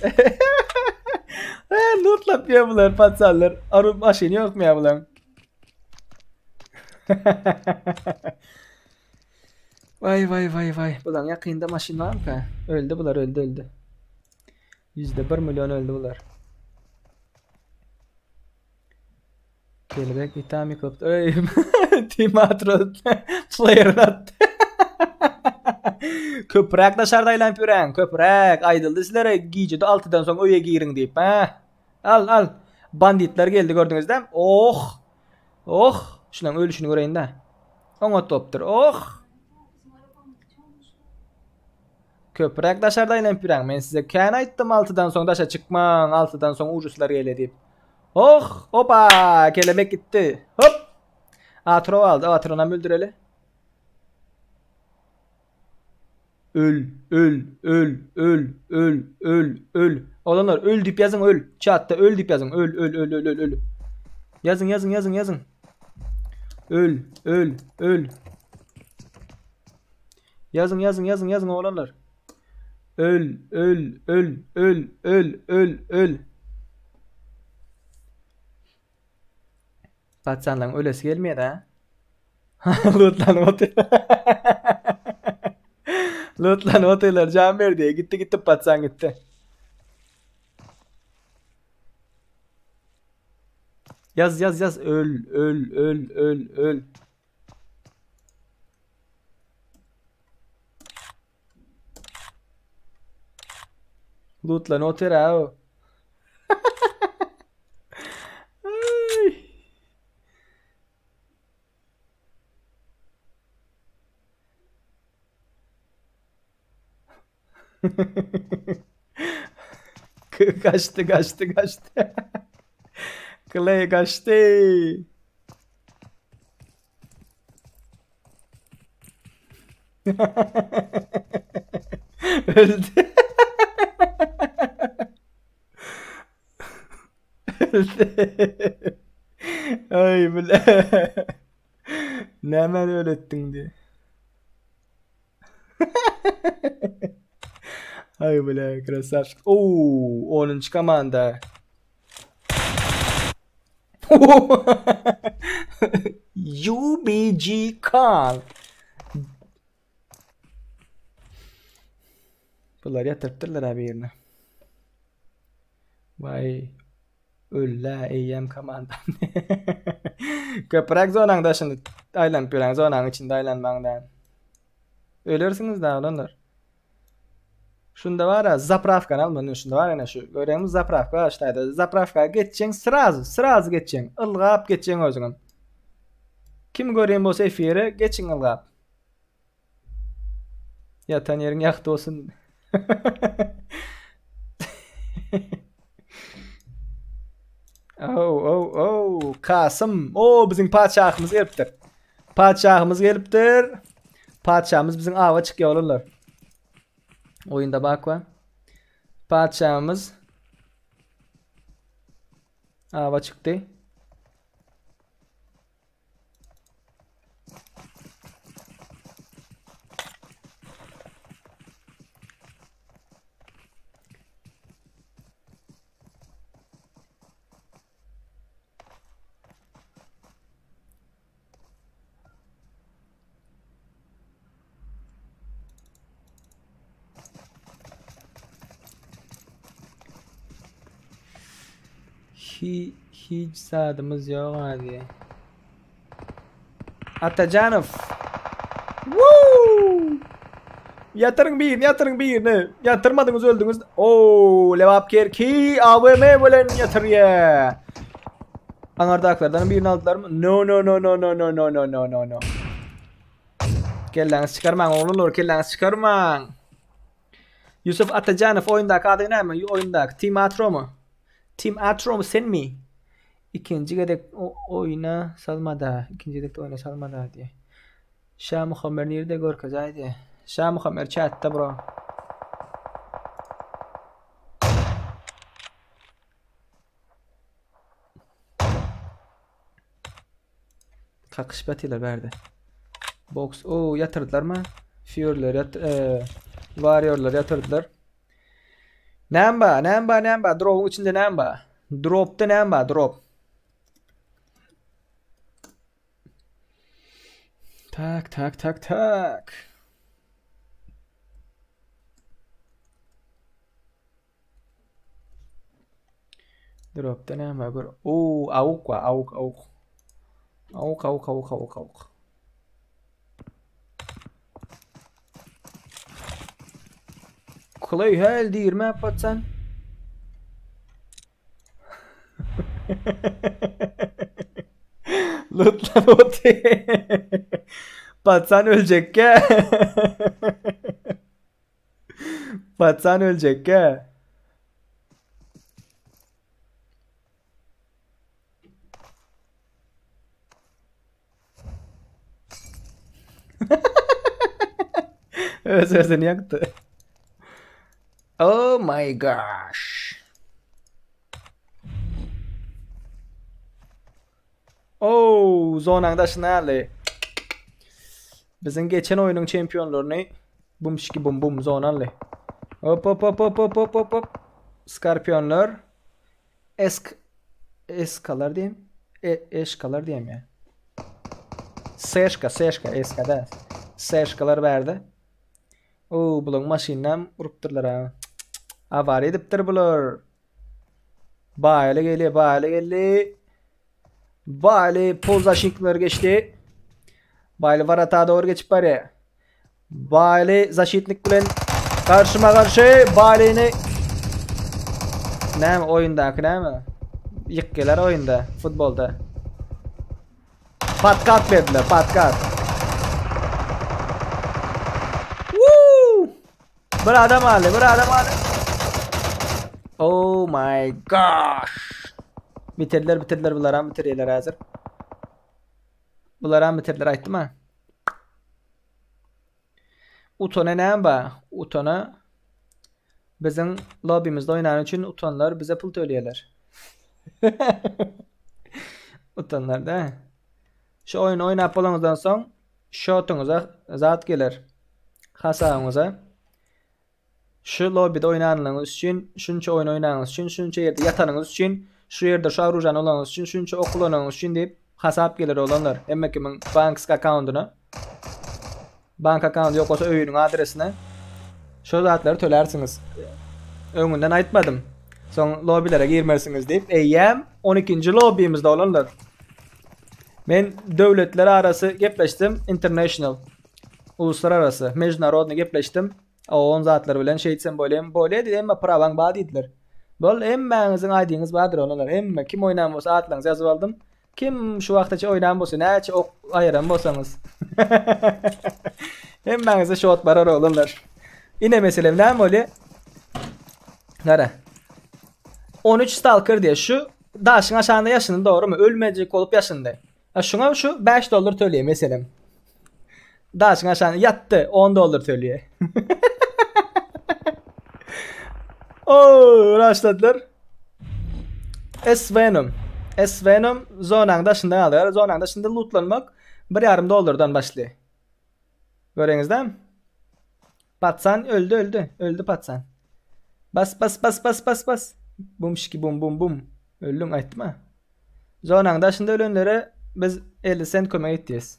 Lootlap ýör bular patsanlar. Aru maşyny ýokmy ýa bulaň? Vay vay vay vay. Bulaň ýakynda maşyn barmyka? Öldü bular öldü öldü. %1 milyon öldü bular. Kelebek itam ýykylypdyr. Eý, Timatro player atdy. Köpräk daşarda aýlanyp ýöräň, köpräk. Aýdyldy sizlere gijede 6-dan soň öýe giriň diýip, hä? Al, al. Banditler geldi gördüňizde. Oh! Oh! Şularyň ölüşini göreýin-dä. Oňat bolupdyr. Oh! Köpräk daşarda aýlanyp ýöräň. Men size kän aýtdym 6-dan soň daşa çykmaň, 6-dan soň ujuslar gelýär diýip. Oh, opa, kelebek gitdi. Hop. Atro aldy. Atronam öldüreli. Öl, öl, öl, öl, öl, öl, öl. Oglanlar öl diýip ýazyň öl. Chatda öl diýip ýazyň. Öl, öl, öl, öl, öl, öl. Ýazyň, ýazyň, ýazyň, ýazyň. Öl, öl, öl. Ýazyň, ýazyň, ýazyň, ýazyň oglanlar. Öl, öl, öl, öl, öl, öl, öl. Paçanlaryň ölesi gelmeýär ha. Lutlanyp otyr. Lutlanyp otyrlar jan berdi. Gitdi gitdi paçan gitdi. Yaz yaz yaz öl öl öl öl öl. Lutlan otyr ha. Kaçtı kaçtı kaçtı. Clay kaçtı. Öldü. Öldü. Ay bile. Näme öletdiň diye. Ay bile krasavçik. Oo, 10. komanda. UBG Khan. Bular ýatyrypdyrlar abi ýerine. Vay öllä eýýäm komanda. Köpräk zonaň daşynda aýlanyp ýöräň, zonaň içinde aýlanmaň däl. Ölersiňiz da oglanlar. Şunda bar zaprawkany almaly, şunda bar ene şu. Görýäňmi zaprawka bar ştaýda. Zaprawka geçjeň srazu, srazu geçjeň. Ylgap geçjeň özüňem. Kim görýän bolsa efire geçiň ylgap. Ýatan ýeriň ýagty bolsun. Oh, oh, oh, Kasym. Oh, biziň patyşahymyz gelipdir. Patyşahymyz gelipdir. Patyşamyz biziň awa çykýar olanlar. Oýunda bakwa. Patyşamyz awa çykdy. Hi, hiç zadymyz ýok adi. Atajanow. Ýatyryň birini, ýatyryň birini. Ýatyrmadyňyz öldüňiz. Oo, Lebap Kerki AWM bilen ýatyrýar. Aňardakylardan birini aldylarmy? No no no no no no no no no no no. Kelläňizi çykarmaň oglanlar, kelläňizi çykarmaň. Ýusuf Atajanow oýundaky ady näme? Oýundaky Team Atro mu? Team Atro mu senmi? Ikinji gezek oýuna salmada, ikinji gezek oýuna salmada diýe. Şa Muhammer nirde görkezäý diýe. Şa Muhammer chatda bro. Kakyşyp ýatyrlar bärde. Box. O ýatyrdylarmy? Fury'ler ýat e, Warrior'lar ýatyrdylar. Näme ba? Näme ba? Näme ba? Drop'un içinde näme ba? Drop'da näme ba? Drop. Tak, tak, tak, tak. Dropda näme bar gör. Oo, awuk bar, awuk, awuk. Awuk, awuk, awuk, awuk, awuk. Clay hell diýirme patsan. Lutlan oty. Patsan öljekkä. Patsan öljekkä. Öz özüni ýakdy. Oh my gosh. Oh, zonaň daşyna aldy. Biziň geçen oýnuň çempionlaryny bum şiki bum bum zona aldy. Hop hop hop hop hop hop hop hop. Skorpionlar. Esk eskalar diýem. E, eşkalar diýem ya. Seşka, seşka, eska da. Seşkalar bärde. Oo, bulaň maşynam urupdyrlar ha. Awariýa edipdir bular. Baýly geldi, Baýly geldi. Baýly polzaşnikleri geçdi. Baýly warata dogry geçip barýar. Baýly zaşitnik bilen garşyma garşy Baýlyny Näme oýundaky näme? Ýykgeler oýunda, futbolda. Podkat berdiler, podkat. Woo! Bir adam aldy, bir adam aldy. Oh my gosh. Bitirdiler, bitirdiler bular hem bitirdiler hazır. Bular hem bitirdiler aýtdym ha. Utana näme bar? Utana biziň lobbymizde oýnany üçin utanlar bize pul töleýärler. Utanlar da. Şu oýny oýnap bolanyňyzdan soň şotuňyza zat geler. Hasabyňyza. Şu lobbide oýnanyňyz üçin, şunça oýun oýnanyňyz üçin, şunça ýerde ýatanyňyz üçin, şu ýerde şu orujany alanyňyz üçin, şunça ok ulanyňyz üçin diýip hasap geler oglanlar. Hemme kimiň banksk akkaundyna. Bank akkaundy ýok bolsa öýüniň adresine. Şo zatlary tölärsiňiz. Öňünden aýtmadym. Soň lobbilere girmersiňiz diýip, eýýäm 12-nji lobbimizde oglanlar. Men döwletler arasy gepleşdim, international. Uluslararasy, mejdunarodny gepleşdim. Oň zatlar bilen şeýtsem bolýamy? Bolýa diýdi, emma prawaň bar diýdiler. Bol, hemmäňiziň ID-ňiz bardyr onalar. Hemme kim oýnan bolsa atlaryňyzy ýazyp aldym. Kim şu wagtaça oýnan bolsa, näçe ok aýyran bolsaňyz. Hemmäňize şot barar oglanlar. Ine meselem näme bolýa? Gara. 13 stalker diýe şu daşyň aşagynda ýaşyndy dogrymy? Ölmejek bolup ýaşyndy. A şuňa şu 5 dollar töleýär meselem. Daşyň aşagyna ýatdy 10 dollar töleýär. Oo, raşladylar. S Venom. S Venom zonaň daşynda galýar. Zonaň daşynda lootlanmak 1,5 dollardan başlaýar. Göreňizde? Patsan öldü öldü. Öldü patsan. Bas bas bas bas bas bas. Bum şiki bum bum bum. Öldüň aýtdym ha. Zonaň daşynda ölenlere biz 50 sent kömek etýäs.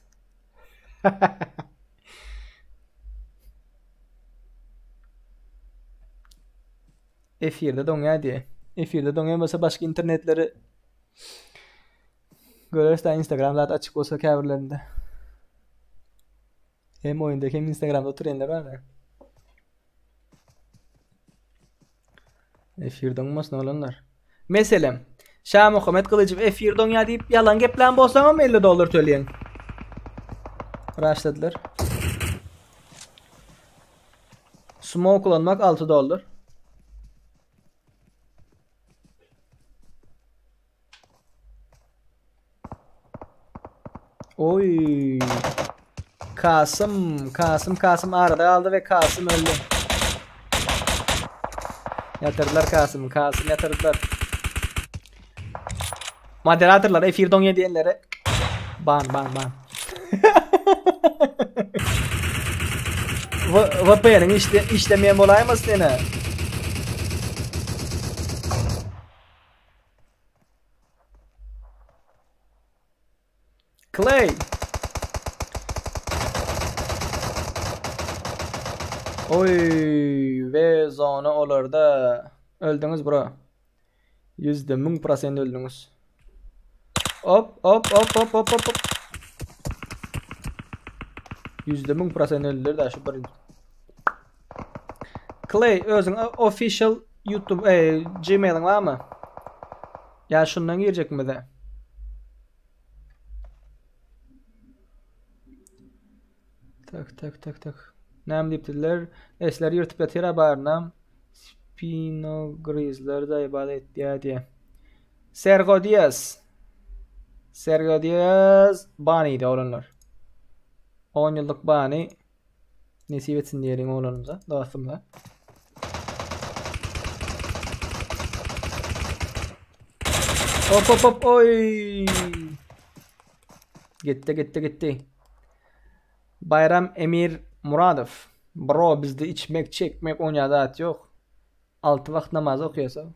Efirde doňýar diýe. Efirde doňýan bolsa başga internetleri göreris da Instagram zat açyk bolsa käbirlerinde. Hem oýunda hem Instagramda oturýanlar bar. Efir doňmasyn oglanlar. Meselem, Şamuhammet Gylyjow efir doňýar diýip ýalan geplän bolsaňam 50 dollar töleýäň. Raşladylar. Smoke ulanmak 6 dollar. Oy. Kasım, Kasım, Kasım arada kaldı ve Kasım öldü. Yatırdılar Kasım'ı, Kasım yatırdılar. Moderatorlar efir doňýa diýenlere ban ban ban. VPN'iň işle, işlemeýän bolaýmasyn ene. Clay. Oy ve zona olarda. Öldüňiz bro. Yüzde 1000% öldüňiz. Hop hop hop hop hop hop. Yüzde 1000% öldüler da şu birinci. Clay özüň official YouTube e, Gmail'iň barmy? Ýa şundan girjekmi bize? Tak tak tak tak. Näme diýipdirler? Esler ýyrtyp ýatyr barynam. Spinogrizler zaýbal etýär diýe. Sergo Diaz. Sergo Diaz banydy oglanlar. 10 ýyllyk bany nesip etsin diýeliň oglanymyza, dostumyza. Hop hop hop oy. Gitti gitti gitti. Bayram Emir Muradow. Bro bizde içmek çekmek onýa zat ýok. Alty wagt namaz okýasa.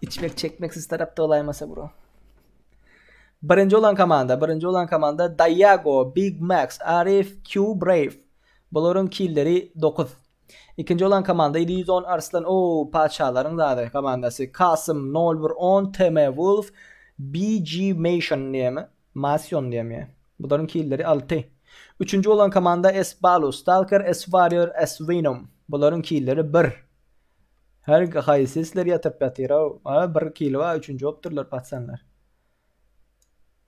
İçmek çekmek siz tarapda olaýmasa bro. Birinji olan komanda, birinji olan komanda Dayago, Big Max, Arif, Q Brave. Bularyň killeri 9. Ikinji olan komanda 710 Arslan o patyşalaryň zady komandasy. Kasym 0110 TM Wolf BG Mason diýemi? Masion diýemi? Bularyň killeri 6. Üçünji olan komanda S Balu, Stalker, S Warrior, S Venom. Bularyň killeri 1. Her haýsy sesler ýatyp ýatyr. A bir kili bar, üçünji bolupdyrlar patsanlar.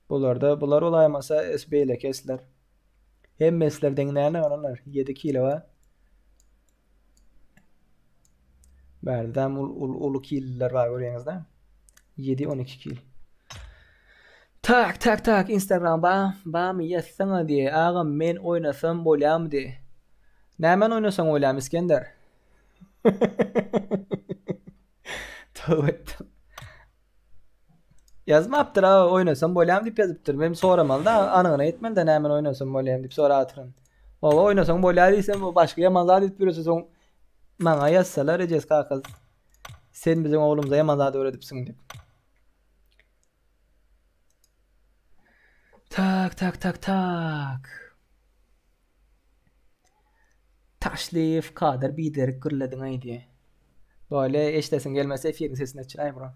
Bularda bular olaýmasa S beýleki S'ler. Hemme S'ler deň näme olar? 7 kilo bar. Bärde ul ul ulu killer bar görýäňizde. 7 12 kil. Tak tak tak Instagram ba bamy ýazsaňa diýe. Agam men oýnasam bolýamy diýe. Nämen oýnasaň bolýamy Iskender? Tövbe etdim. Ýazmapdyr a oýnasam bolýamy diýip ýazypdyr. Men soramaly da anygyna ýetmeli de nämen oýnasam bolýamy diýip soratyryn. Oba oýnasaň bolýar diýsem başga ýaman zat diýip ýörse soň maňa ýazsalar ejesi kakasy sen biziň oglumyza ýaman zat öwredipsiň diýip. Tak tak tak tak. Taşlyýew Kadyr biderek gürlediň aý diýe. Böyle eşdesiň gelmese efiriň sesini açyraý bro.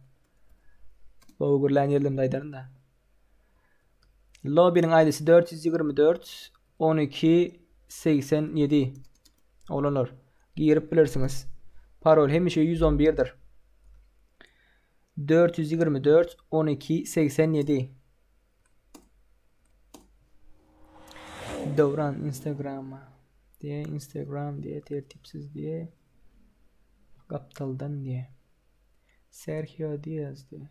Gowy gürlän ýerlerimde aýdaryn da. Lobby'niň ID'si 424 12 87. Oglanlar girip bilersiňiz. Parol hemişe 111-dir. 424 12 87. Döwran Instagrama diýe Instagram diýe tertipsiz diýe gapdaldan diýe Sergio Diaz diýe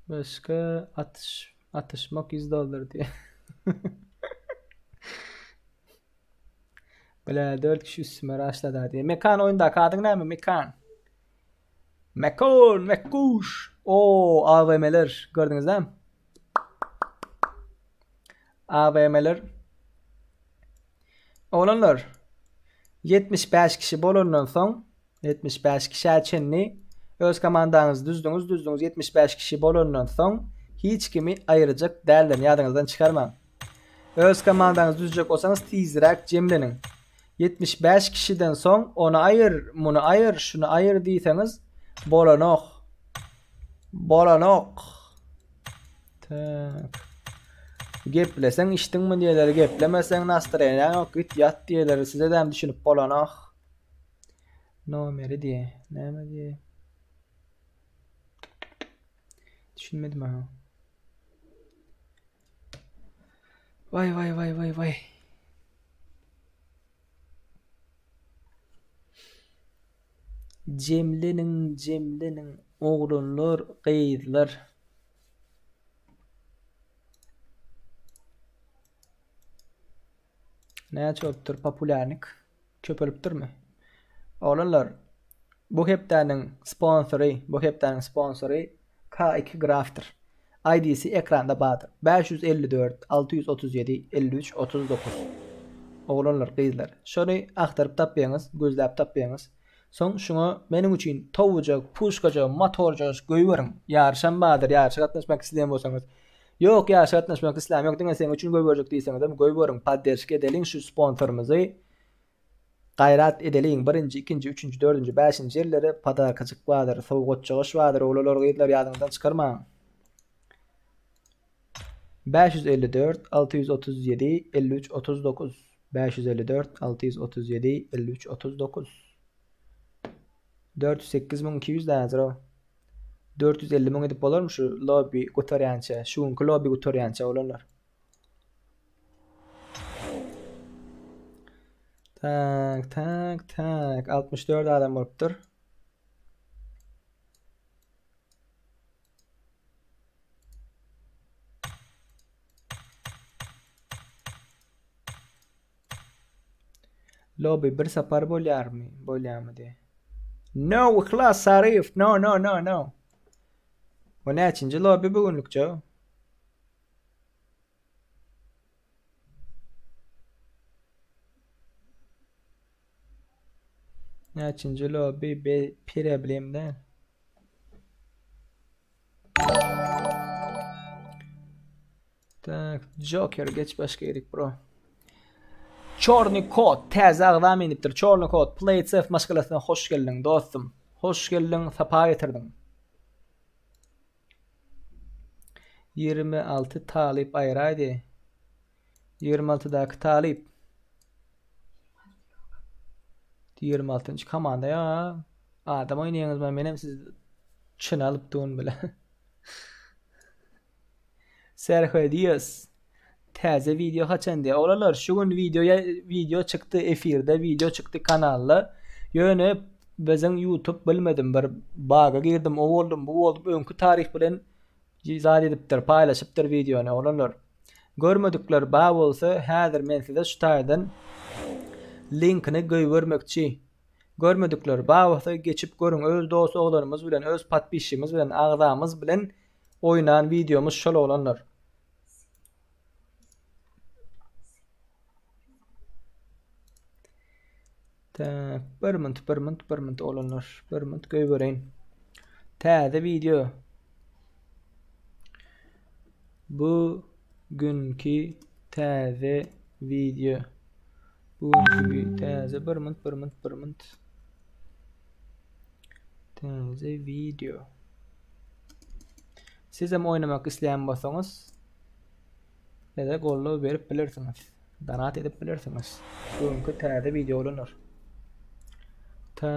başga atyş atyşmak 100 dollar diýe Bile 4 kişi üstüme raşlada diýe Mekan oýundaky adyň näme Mekan Mekon, Mekkuş. O AVM'ler gördüňiz dämi? AVM'ler. Oglanlar 75 kişi bolandan soň 75 kişä çenli öz komandaňyzy düzdüňiz, düzdüňiz 75 kişi bolandan soň hiç kimi aýyrjak däldir, ýadyňyzdan çykarmaň. Öz komandaňyzy düzjek bolsaňyz tizräk jemleniň. 75 kişiden soň ony aýyr, muny aýyr, şuny aýyr diýseňiz bolanok. Bolanok. Tak. Gepleseň içdiňmi diýerler, geplemeseň nastroýeniýaň ýok, git ýat diýerler. Size däm düşünip bolanok. Nomeri diýe. Näme diýe? Düşünmedim ha. Vay vay vay vay vay. Jemleniň, jemleniň oglanlar, gyzlar. Näçe bolupdyr populýarnik? Köpelipdirmi? Oglanlar, bu hepdäniň sponsory, bu hepdäniň sponsory K2 Grafdyr. ID-si ekranda bardyr. 554 637 53 39. Oglanlar, gyzlar, şony agtaryp tapýaňyz, gözläp tapýaňyz. Soň şuňa meniň üçin towujak, puşkajak, motorjak goýberiň. Ýaryşam bardyr, ýaryşa gatnaşmak isleýän bolsaňyz. Ýok, ýaryşa gatnaşmak isläm ýok, diňe seň üçin goýberjek diýseňizem goýberiň. Podderşka edeliň şu sponsorymyzy. Gaýrat edeliň, birinji, ikinji, üçünji, dördünji, bäşinji ýerlere podarkajyk bardyr, sowgatjagaş bardyr, oglanlar, gyzlar ýadyňyzdan çykarmaň. 554 637 53 39 554 637 53 39 408200 däne zro. 450 müň edip bolarmy şu lobby gutarýança, şu günki lobby gutarýança oglanlar. Tak, tak, tak. 64 adam bolupdyr. Lobby bir sapar bolýarmy? Bolýarmy diýe. No, Yhlas Saryýew. No, no, no, no. Bu näçinji lobby bu günlükçe? Näçinji lobby be problem däl. Tak, Joker geç başga ýerik bro. Çorny kod täze agza minipdir. Çorny kod PlaySafe maşgalasyna hoş geldiň dostum. Hoş geldiň, sapa getirdiň. 26 talyp aýraýdy. 26-daky talyp. 26-njy komanda ýa. Adam oýnaýaňyzmy? Menem siz çyn alyp durun bile. Sergio Diaz. Täze wideo haçan diýýär. Oglanlar şu gün wideo wideo çykdy efirde wideo çykdy kanalda. Ýöne biziň YouTube bilmedim bir baga girdim o boldum bu boldum öňki taryh bilen zat edipdir paýlaşypdyr wideony oglanlar. Görmedikler bar bolsa häzir men size şu taýdan linkini goýbermekçi. Görmedikler bar bolsa geçip görüň öz dost oglanymyz bilen öz podpisçimiz bilen agzamyz bilen oýnan wideomyz şol oglanlar. Tak, bir minut, bir minut, bir minut oglanlar. Bir minut goýbereýin. Täze video. Bu günki täze video. Bu günki täze bir minut, bir minut, bir minut. Täze video. Siz hem oýnamak isleýän bolsaňyz, bize goldaw berip bilersiňiz. Donat edip bilersiňiz. Bu günki täze video bolanlar. Ta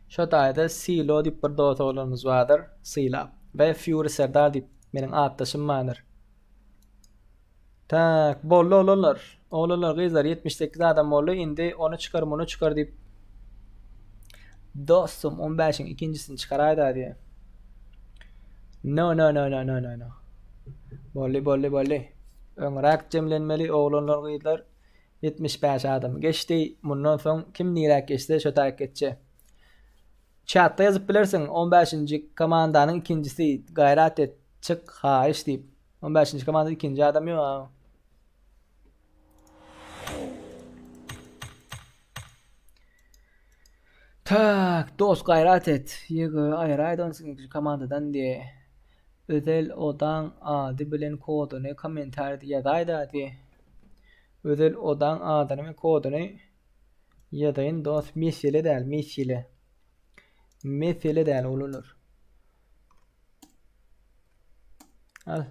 Şo taýda Silo diýip bir dost oglanymyz bardyr, Sylap. We Fury Serdar diýip meniň atdaşym bardyr. Tak, boldy oglanlar. Oglanlar, gyzlar 78 adam boldy. Indi ony çykar, muny çykar diýip Dostum 15-iň ikinjisini çykaraýda diýe. No, no, no, no, no, no, no. Boldy, boldy, boldy. Öňräk jemlenmeli oglanlar, gyzlar. 75 adam geçdi. Mundan soň kim niräk geçse şo taýyk geçje. Çatda ýazyp bilersiň 15-nji komandanyň ikinjisi gaýrat et, çyk, haýyş diýip. 15-nji komandada ikinji adam ýok a. Tak, dost gaýrat et. YG aýraýdy 18-nji komandadan diýe. Özel odaň ady bilen koduny kommentariýada ýazaýda diýe. Özel odaň adyny we koduny ýazaýyn dost mesele däl, mesele. Mesele däl oglanlar. Al.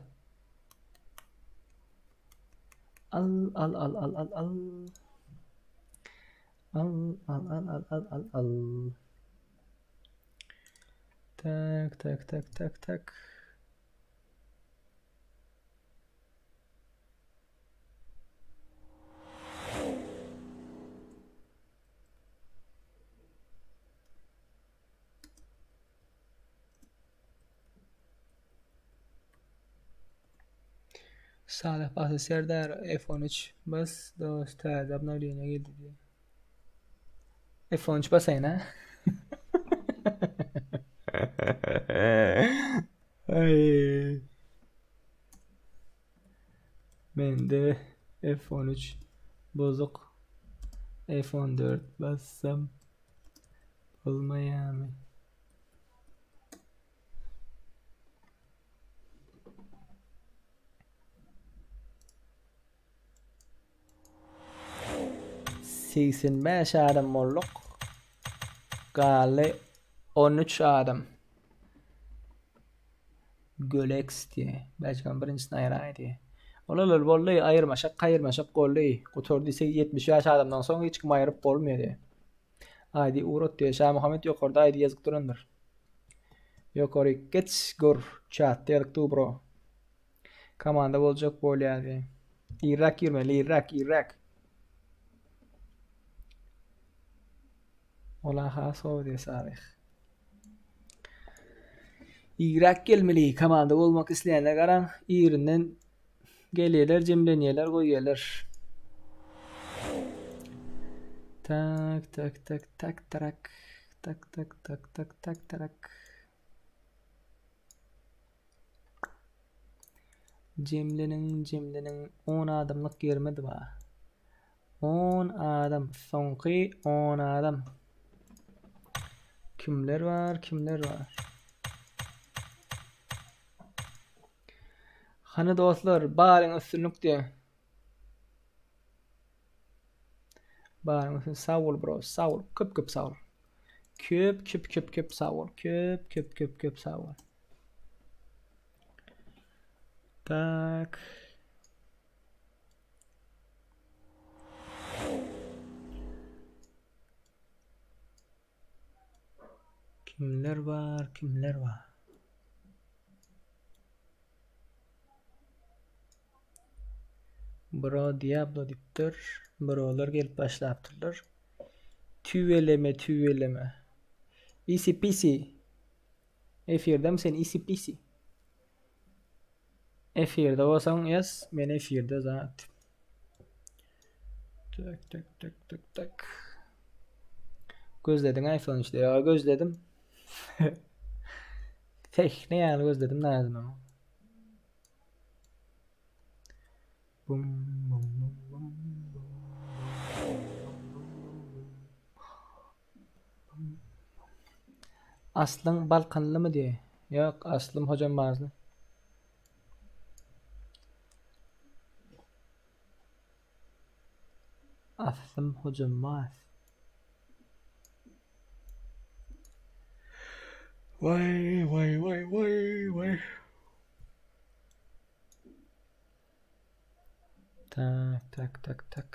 Al al al al al al. Al al al al al al al. Tak tak tak tak tak. Salyh Basy Serdar F13 bas dost täze obnowleniýe geldi diýýär. F13 basaýyn ha. Ay. Mende F13 bozuk. F14 bassam bolmaýarmy? 85 adam bolduk. Galdy 13 adam. Göleks diýe. Belki birinjisini aýyraý diýe. Olar boldy, aýyrmaşak, gaýyrmaşak boldy. Gutardy 75 adamdan soň hiç kim aýyryp bolmaýar diýe. ID ugrat diýe. Şamuhammet ýokarda ID ýazyp durandyr. Ýokary geç gör. Chatda ýazyp dur bro. Komanda boljak bolýar diýe. Irräk girmeli, irräk, irräk. Ola has gowy diýe Salyh. Irräk gelmeli, komanda bolmak isleýänler garaň, irinden gelýärler, jemlenýärler, goýýarlar. Tak, tak, tak, tak, tarak. Tak, tak, tak, tak, tak, tarak. Jemleniň, jemleniň, on adamlyk ýerimiz bar. On adam, soňky on adam. Kimler bar, kimler bar? Hany dostlar, baryň üstünlik diýe. Baryň üstünlik, sag bol bro, sag bol, köp köp sag bol. Köp köp köp köp sag bol, köp köp köp köp sag bol. Tak. Kimler bar, kimler bar? Bro Diablo diýipdir. Brolar gelip başlapdyrlar. Tüweleme, tüweleme. Easy peasy. Efirdemi sen easy peasy? Efirde bolsaň ýaz, men efirde zat. Tak tak tak tak tak. Gözlediň iPhone işte. Ya gözledim. Sehne ýaly gözledim lazym ama. Bum bum bum bum bum. Aslyň Balkanlymy diýe. Ýok, aslym Hojambazly. Aslym Hojambaz. Waý, waý, waý, waý, waý. Tak, tak, tak, tak.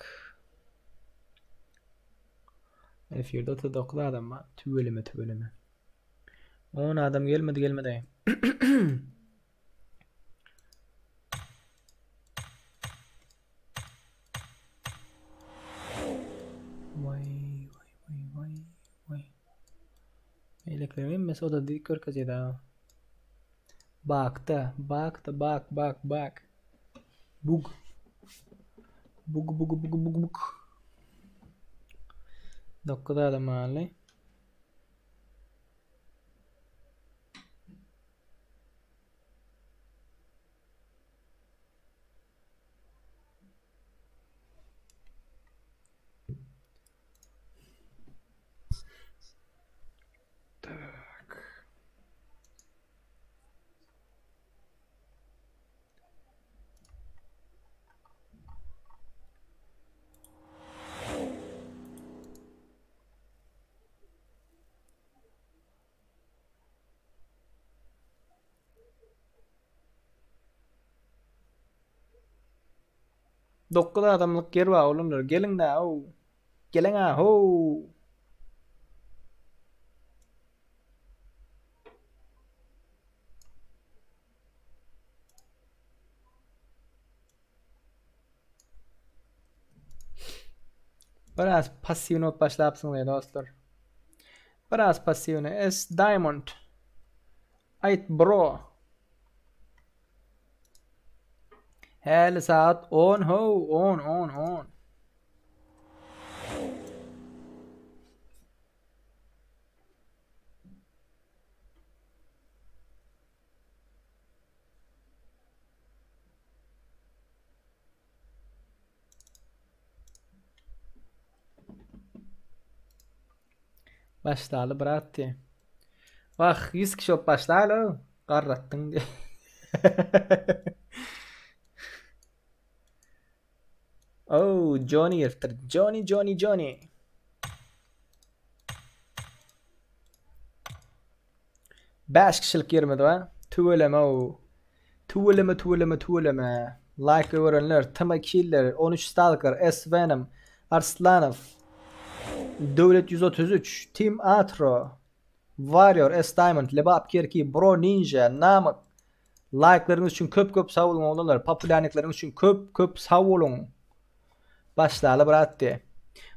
Efirde 39 adam bar. Tüweleme, tüweleme. 10 adam gelmedi, gelmedi. Waý, waý, waý, waý, waý. Beýlekileriň hemmesi oda diýip görkezýär. Bakda, bakda, bak, bak, bak. Bug. Bug, bug, bug, bug, bug. 9 adam galdy. Tak. Dokuz adamlyk ýer bar oglanlar geliň-dä ow. Geliň-ä, how! Biraz passiwny bolup başlapsyňyz dostlar. Biraz passiwny. S Diamond. Aýt bro. Häli saat 10 ho 10 10 10. Başlaly brat diye. Wah 100 kişi bolup başlaly. Garratdyň diye. Oh, Johnny gelipdir. Johnny, Johnny, Johnny. Bäş kişilik ýerimiz bar. Tüweleme o. Tüweleme, tüweleme, tüweleme. Like görenler, Tama Killer, 13 Stalker, S Venom, Arslanow, Döwlet 133, Team Atro, Warrior, S Diamond, Lebap Kerki, Bro Ninja, Namyk. Laýklaryňyz üçin köp köp sag boluň oglanlar. Populýarnikleriňiz üçin köp köp sag boluň. Başlaly brat diýe.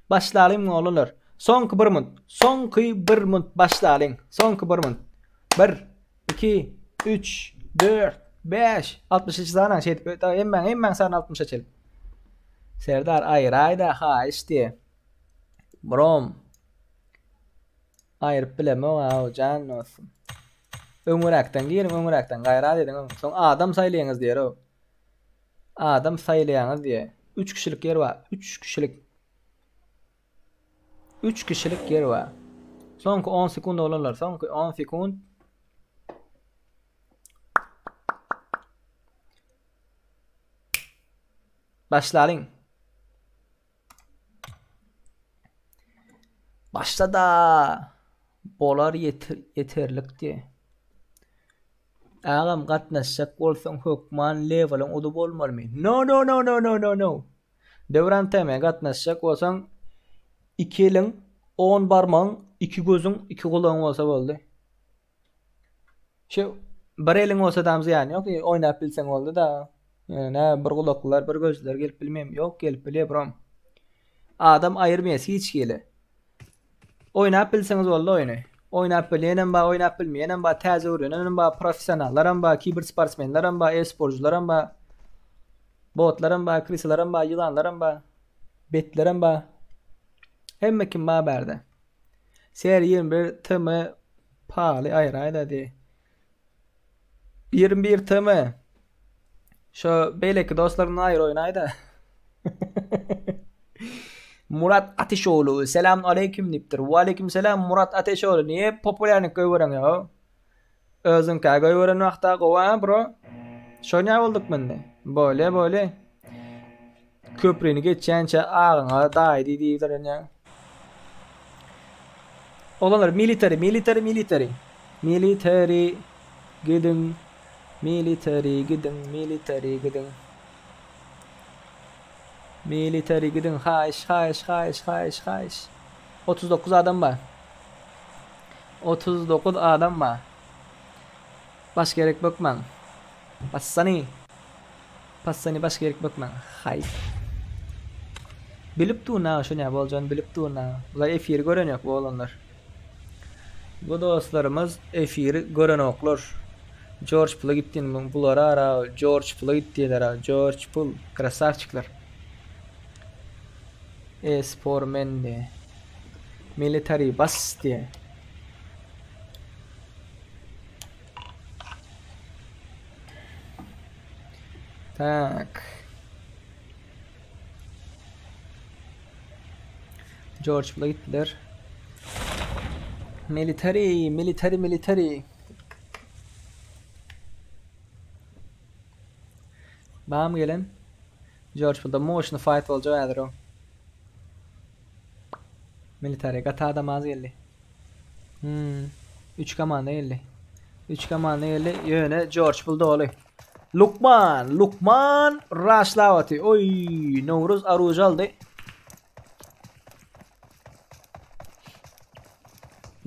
Başlalyň oglanlar. Soňky bir munt. Soňky bir munt başlalyň. Soňky bir munt. 1 2 3 4 5 63 sanaň şeýdip hemmäň hemmäň sany 60 açaly. Serdar aýraýda haýyş diýe. Brom. Aýryp bilemok aw jan dostum. Öňüräkden giriň öňüräkden gaýrat ediň. Soň adam saýlaýaňyz diýer o. Adam saýlaýaňyz diýe. 3 kişilik ýer bar. 3 kişilik. 3 kişilik ýer bar. Soňky 10 sekund oglanlar, soňky 10 sekund. Başlalyň. Başla-da bolar ýeterlik diý. Agam gatnaşjak bolsaň hökman leweliň uly bolmalymy? No no no no no no no. Döwran TM gatnaşjak bolsaň iki eliň, on barmagyň, iki gözüň, iki gulagyň bolsa boldy. Şu bir eliň bolsa dam zyýany ýok, oýnap bilseň boldy da. Ýöne bir gulaklylar, bir gözlüler gelip bilmeýär. Ýok, gelip bilýär brom. Adam aýyrmaýas hiç hili. Oýnap bilseňiz boldy oýny. Oýnap bilýänem bar, oýnap bilmeýänem bar, täze öwrenenem bar, professionallaram bar, kibersportsmenlerem bar, e-sporcularem bar. Botlaram bar, krisalaram bar, ýylanlaram bar. Betlerem bar. Hemme kim bar bärde. Ser 21 TM paly aýraýda diý. 21 TM. Şo beýleki dostlaryndan aýry oýnaýda. Murat Ateşoğlu selam aleyküm diýipdir. Wa aleyküm selam Murat Ateşoğlu. Niye populärnik goýberen ýa? Özüňkä goýberen wagta gowy ha bro. Şo näme bolduk mende? Bolýa bolýa. Köprüni geçýänçä agaňa daýy diý diýip duran Oglanlar military military military. Military gidiň. Military gidiň military gidiň. Military gidiň haýyş haýyş haýyş haýyş haýyş. 39 adam bar. 39 adam bar. Baş gerek bökmäň. Bassany. Passany başga ýerik bökmäň. Haýp. Bilip dur na şu näme boljagyny bilip dur na. Bular efiri gören ýok bu oglanlar. Bu dostlarymyz efiri görenoklar. George Pula gitdi bulara ara George Pula gitdiler ara George Pul krasavçikler. E-spor mende. Military bas diye. Tak. George Pula gitdiler. Military, military, military. Bam gelen. George Pulda motion fight boljak häzir o. Military gaty adam az geldi. Hmm. 3 komanda geldi. 3 komanda geldi. Ýöne George Bull doly. Lukman, Lukman raşlawati. Oý, Nowruz aruj aldy.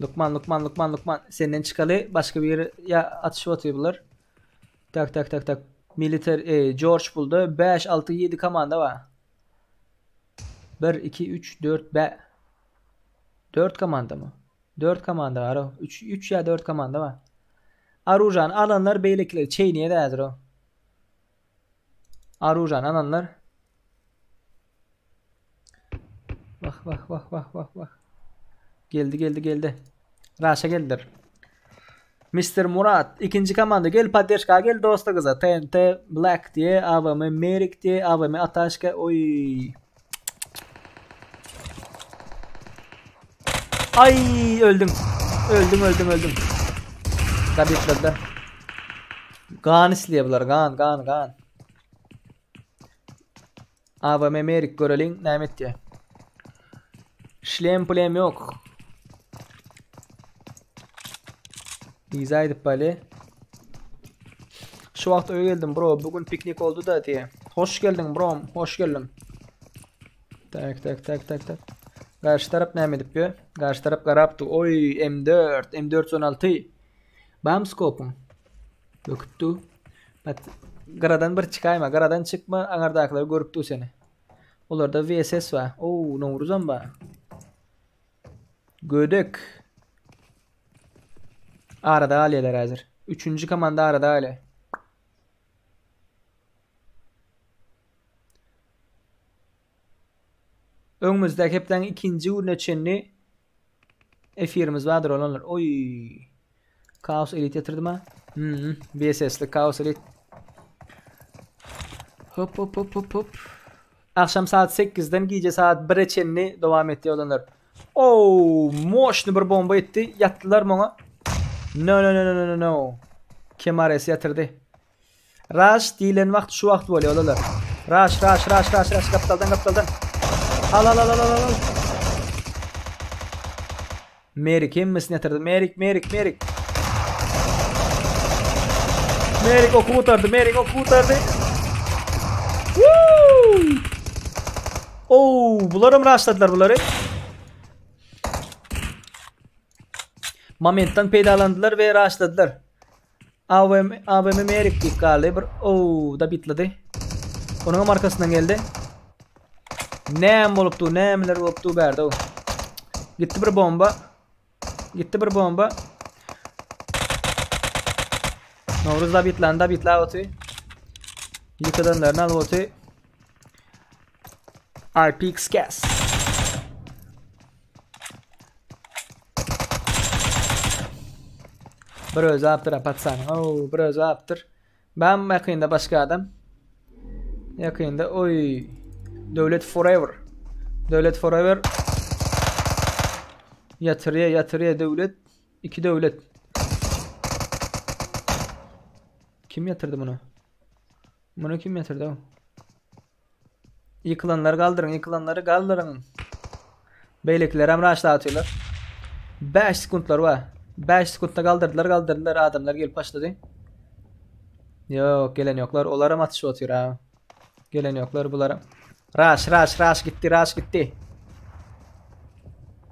Lukman, Lukman, Lukman, Lukman. Senden çykaly başga biri ýa atyşyp otyr bular. Tak, tak, tak, tak. Militer, e, George buldy. 5, 6, 7 komanda bar. 1, 2, 3, 4, 5. 4 komanda mı? 4 komanda bar. 3, 3 ýa 4 komanda bar. Arujany alanlar beýlekileri çeýneýär häzir o. Arujany alanlar. Wah wah wah wah wah wah. Geldi geldi geldi. Raşa geldiler. Mr. Murat ikinji komanda gel poddeşka gel dosta gyza TNT Black diye AVM Merik diye AVM Ataşka oy. Ay öldüm. Öldüm öldüm öldüm. Tabitlediler. Gan isleýär bular gan gan gan. AVM Merik göreliň näme etýär. Şlem plem ýok. Yza aýdyp bali. Şu wagt öýe geldim bro. Bugün piknik oldy da diýe. Hoş geldiň bro. Hoş geldiň. Tak tak tak tak tak. Garşy tarap näme edip ýör? Garşy tarap garapdy. Oý M4, M416. Bam skopum. Böküp dur. Bat gyradan bir çykaýma, gyradan çykma, aňardakylar görüp dur seni. Olarda VSS bar. Oo, Nowruzam bar. Gödek. Arada galýarlar häzir. Üçünji komanda arada galýar. Öňümizdäki hepdäniň ikinji gününe çenli efirimiz bardyr olanlar. Oý. Chaos Elite ýatyrdy ma? Hmm, BSS-li Chaos Elite. Hop hop hop hop hop. Akşam saat 8-den gije saat 1-e çenli dowam etdi olanlar. Oo, moşny bir bomba etdi. Ýatdylar muňa. No no no no no no. Kemares ýatyrdy. Rush diýlen wagt şu wagt bolýar olar. Rush rush rush rush rush gapdaldan gapdaldan. Al al al al al al. Merik hemmesini ýatyrdy. Merik Merik Merik. Merik oku gutardy. Merik oku gutardy. Woo! Oo, bularam rushladylar bulary. Momentdan peýdalandylar we rushladylar. AWM AWM Merik diýip galdy. Bir ow da bitledi. Onuň hem arkasyndan geldi. Näme bolupdy, nämeler bolupdy bärde o. Gitdi bir bomba. Gitdi bir bomba. Nowruz da bitlendi, da bitler oty. Ýykydanlaryny alyp oty. RPX gas. Bir özi apdyr patsan. Oo, bir özi apdyr. Ben ýakynda başga adam. Ýakynda oý. Döwlet forever. Döwlet forever. Ýatyrýa, ýatyrýa döwlet. Iki döwlet. Kim ýatyrdy bunu? Bunu kim ýatyrdy? Ýykylanlary galdyryň, ýykylanlary galdyryň. Beýlekiler hem raşla atýarlar. 5 sekuntlar bar. 5 sekuntda galdyrdylar, galdyrdylar. Adamlar gelip başlady. Ýok, gelen ýoklar. Olar hem atyşyp otyr ha. Gelen ýoklar bular. Raş, raş, raş gitdi, raş gitdi.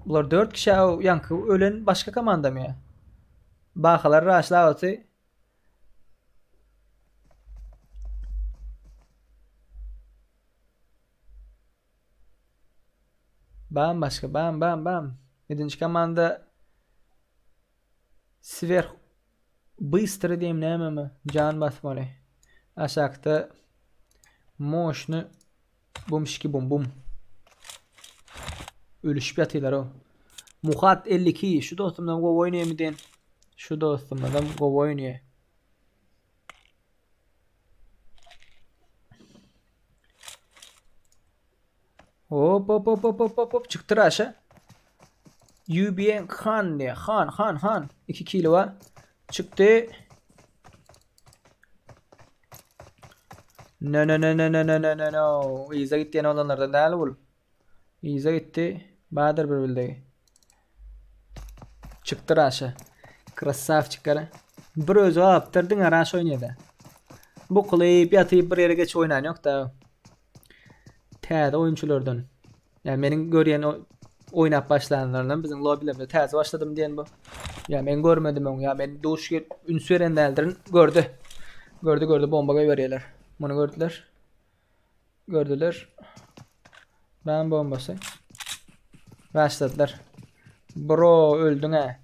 Bular 4 kişi ýaňky ölen başga komandamy ýa? Bahalar raşlap oty. Bam başga bam bam bam. Ýedinji komanda Swerh bystry diýim nämemi jan basmaly. Aşakda moşny bumşiki bum bum. Ölüşip ýatylar o. Muhat 52 şu dostumdan gowy oýnaýamy diýen. Şu dostumdan gowy oýnaýar. Hop hop hop hop hop hop hop çykdy aşa. UBN Han diye. Han Han Han. 2 kilo var. Çykdy. No no no no no no no no no. Yza gitdi ýene olanlardan däl bul. Yza gitdi. Badyr bir bildigi. Çykdy raşa. Krasavçik gara. Bir özi galypdyr diňe raş oýnaýda. Bukulyp ýatyp bir ýere geçip oýnan ýok da. Täze oýunçylardan. Ýa meniň görýän o. Oýnap başlanlaryndan biziň lobbilerimize täze başladym diýen bu. Ýa men görmedim öň, ýa men duş gelip üns beren däldirin. Gördi. Gördi, gördi bomba goýberýärler. Muny gördüler. Gördüler. Ben bombasy. Başladylar. Bro öldüň hä.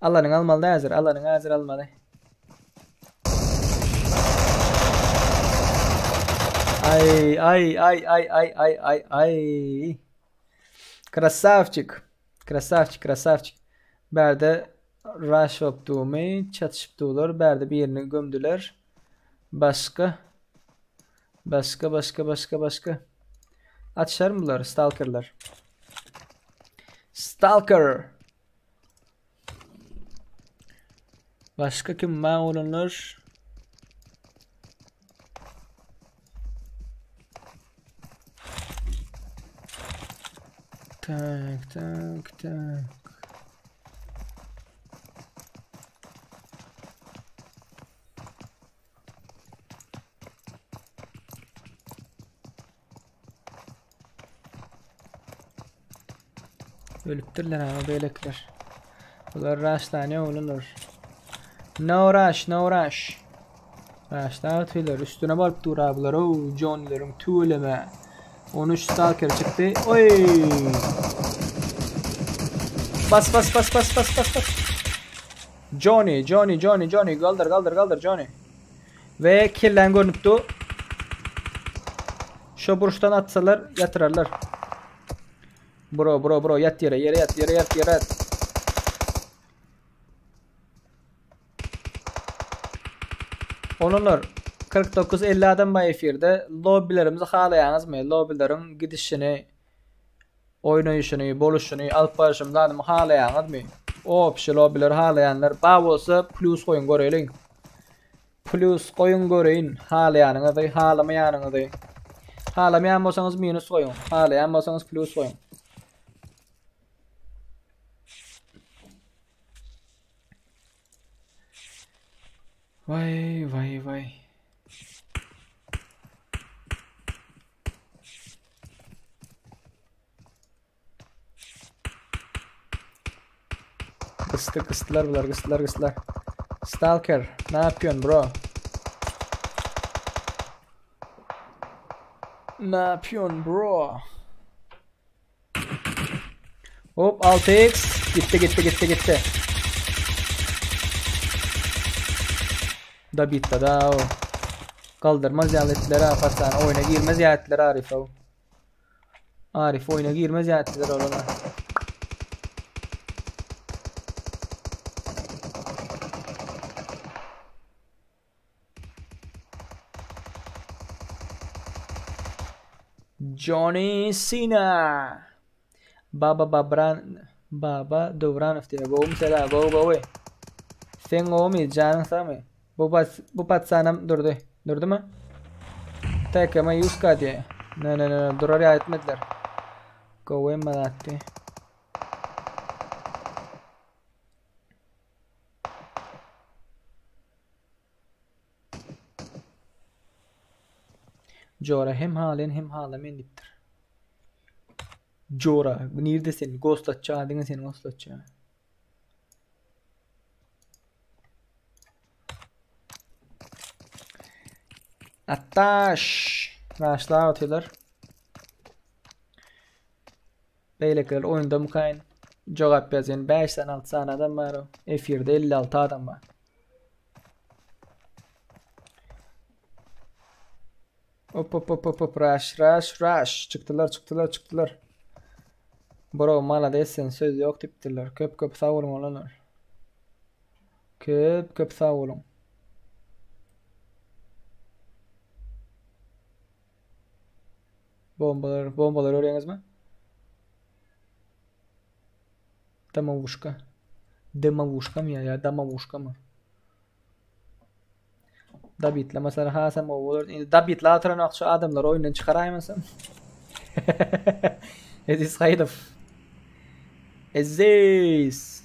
Alanyň almaly häzir, alanyň häzir almaly. Ay ay ay ay ay ay ay ay. Krasavçik. Krasavçik, krasavçik. Bärde rush bolup çatyşyp durlar. Bärde birini gömdüler. Başga. Başga, başga, başga, başga. Açar mı bular? Stalkerlar. Stalker. Başga kim bar olanlar? Tak, tak, tak. Ölüpdirler ama beýlekiler. Bular raşlanýar oglanlar. No rush, no rush. Rushlar atýarlar. Üstüne baryp dur ha bular. Oh, Johnny'leriň tüweleme. 13 stalker çykdy. Oy! Bas bas bas bas bas bas bas. Johnny, Johnny, Johnny, Johnny. Galdyr, galdyr, galdyr Johnny. Ve kellen görünüp dur. Şu burçtan atsalar yatırarlar. Bro bro bro yat yere yere yat yere yat yere yat. Olanlar 49-50 adam bar efirde. Lobbilerimizi halaýaňyzmy? Lobbileriň gidişini, oýnaýşyny, boluşyny, alyp barşyny zadymy halaýaňyzmy? Opşy lobbileri halaýanlar bar bolsa plus goýuň göreýliň. Plus goýuň göreýin halaýanyňyzy, halamaýanyňyzy. Halamaýan bolsaňyz minus goýuň, halaýan bolsaňyz plus goýuň. Vay vay vay. Gysdy gysdylar bular gysdylar gysdylar. Stalker ne yapıyorsun bro? Ne yapıyorsun bro? Hop 6x gitti gitti gitti gitti. Da bitti da o. Kaldırmaz ýaly etdiler ha paçany oýuna girmez ýaly etdiler Arif o. Arif oýuna girmez ýaly etdiler olara. Johnny Cena. Baba Babran Baba Döwranow diýýär. Gowumy sela? Gowy gowy. Sen gowumy? Janyň sagmy? Bu bas bu patsanam durdy. Durdymy? TKM 100k diýýär. Ne ne ne durar ýa etmediler. Gowy emma zatdy. Jora hem halaýan hem halamaýan diýipdir. Jora, nirde sen? Ghostlatçy adyňa sen ghostlatçy. Ataş. Raşlar atıyorlar. Beýlekiler oýunda mykaýyn? Jogap ýazýan 5 sany 6 sany adam bar. Efirde 56 adam bar. Hop hop hop hop hop rush rush rush. Çykdylar çykdylar çykdylar. Bro malades sen söz ýok diýipdirler. Köp köp sag boluň oglanlar. Köp köp sag boluň. Bombalar, bombalar görýäňizmi? Domowuşka. Domowuşka mı ya? Ya domowuşka mı? Dabitlemese hasam gowy bolar. Indi dabitla oturan şu adamlar oýundan çykaraýmasam. Eziz Haýdow. Eziz.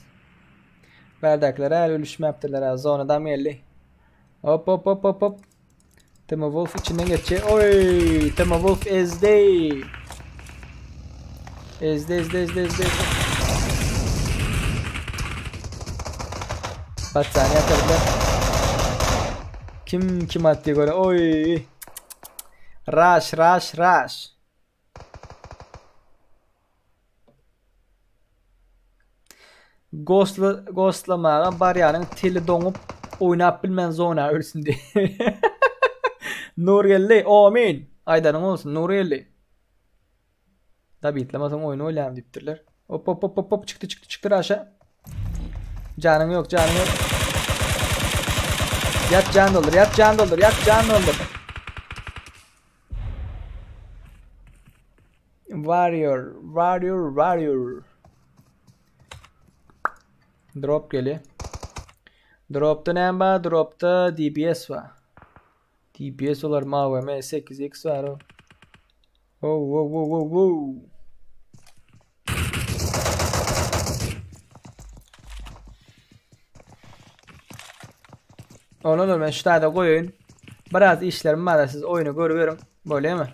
Bärdäkiler äl ölüşmäpdirler ha. Zonadam geldi. Hop hop hop hop hop. Timo Wolf içinden geçdi. Oy, Timo Wolf ezdi. Ezdi ezdi ezdi ezdi ezdi. Batsany ýatyrdylar. Kim kim atdy göre. Oý. Rush rush rush. Ghostla ghostlamaga barýanyň tili doňup oýnap bilmän zona ölsün diýip. Nurgeldi, Omin. Aýdanyň bolsun Nurgeldi. Dabitlamasaň oýun bolýar diýipdirler. Hop hop hop hop hop çykdy çykdy çykdy raşa. Janyň ýok, janyň ýok. Ýat jan doldur, ýat jan doldur, ýat jan doldur. Warrior, warrior, warrior. Drop gelýär. Dropda näme bar? Dropda DBS bar. DBS olar AWM 8X bar. Oh, oh, oh, oh, oh. Olanlar men şu taýda goýaýyn. Biraz işlerim bar, siz oýny görüberiň. Bolýarmy?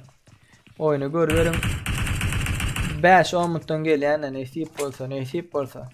Oýny görüberiň. 5-10 minutdan gelýän nesip bolsa, nesip bolsa.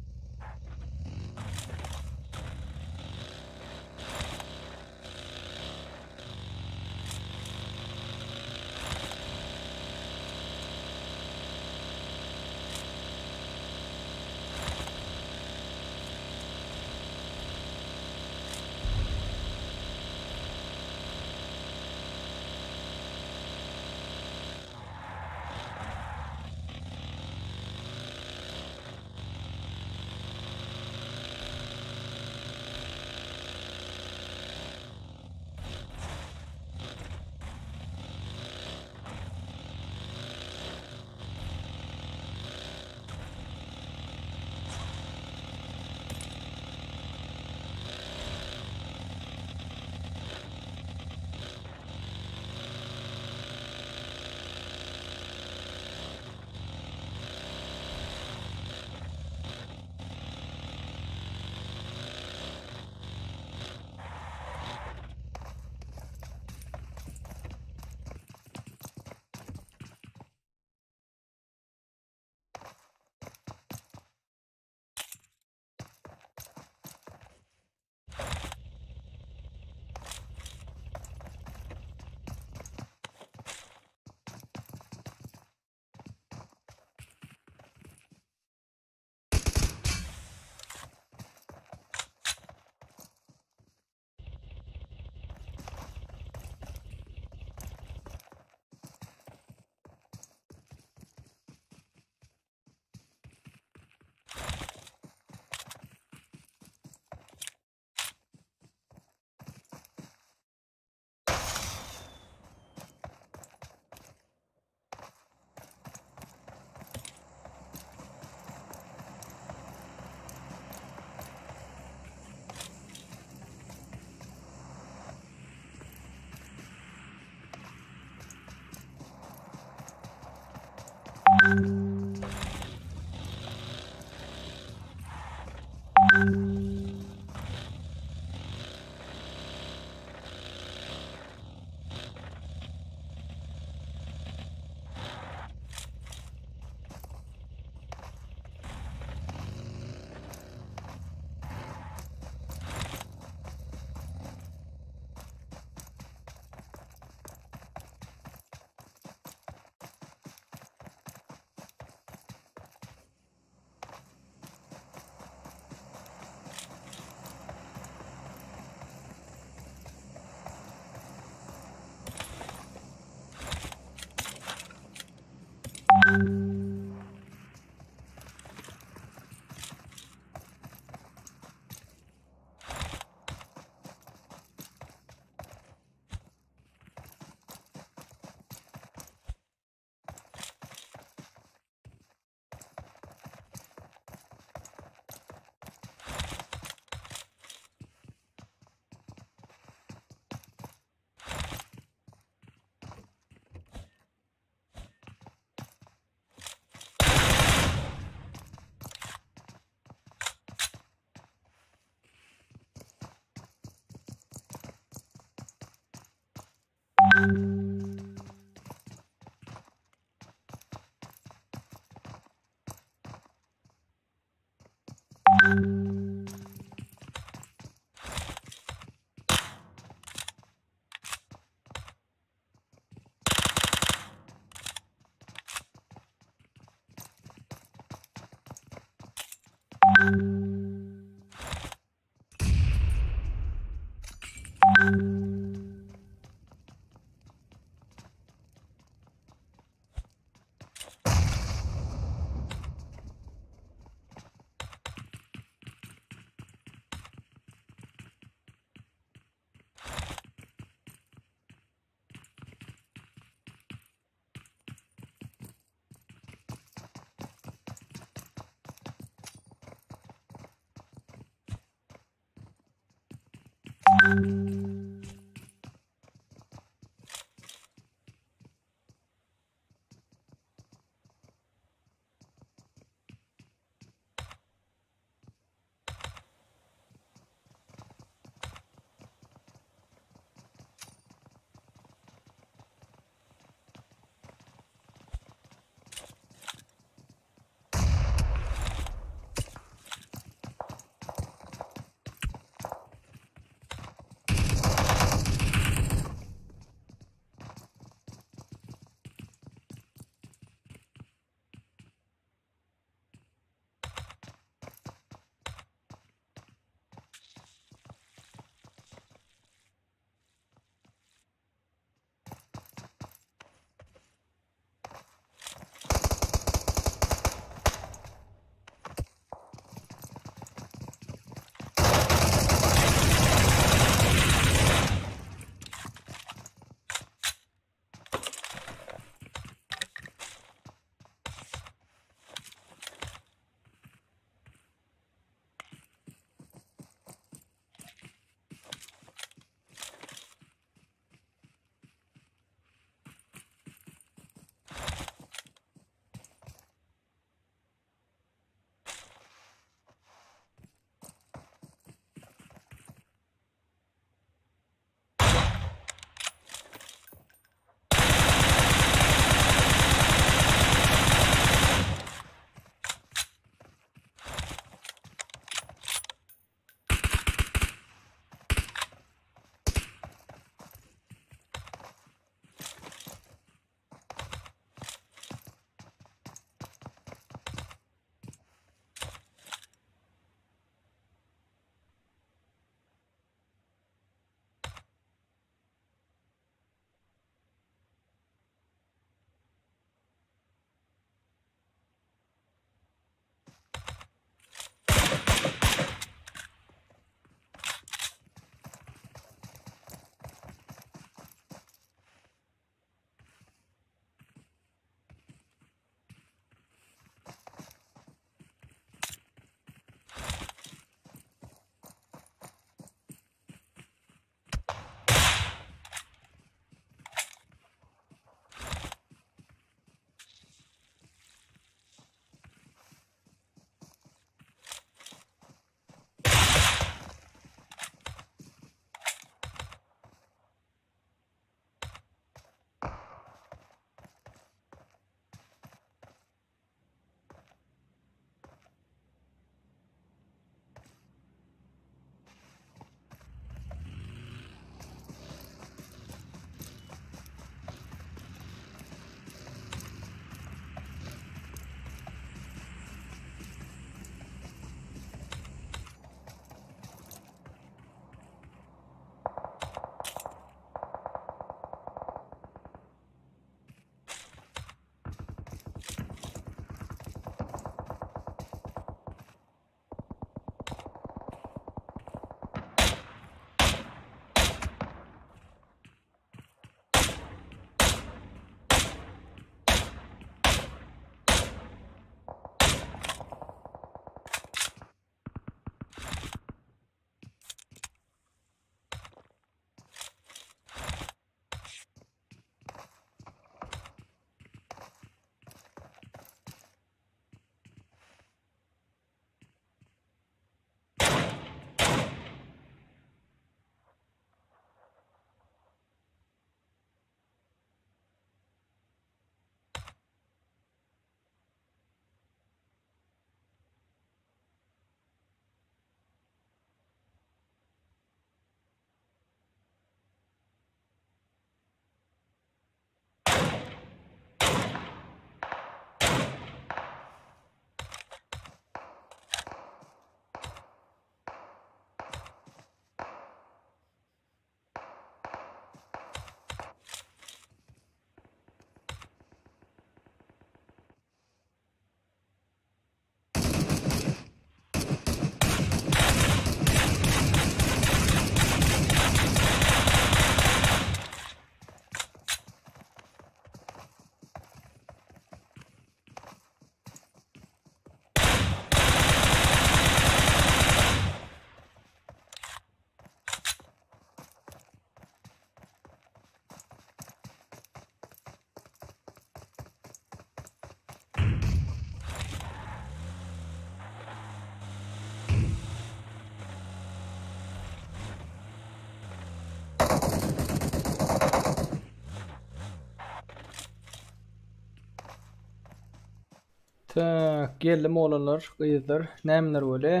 Tak, geldim oglanlar, gyzlar. Nämeler bolýa?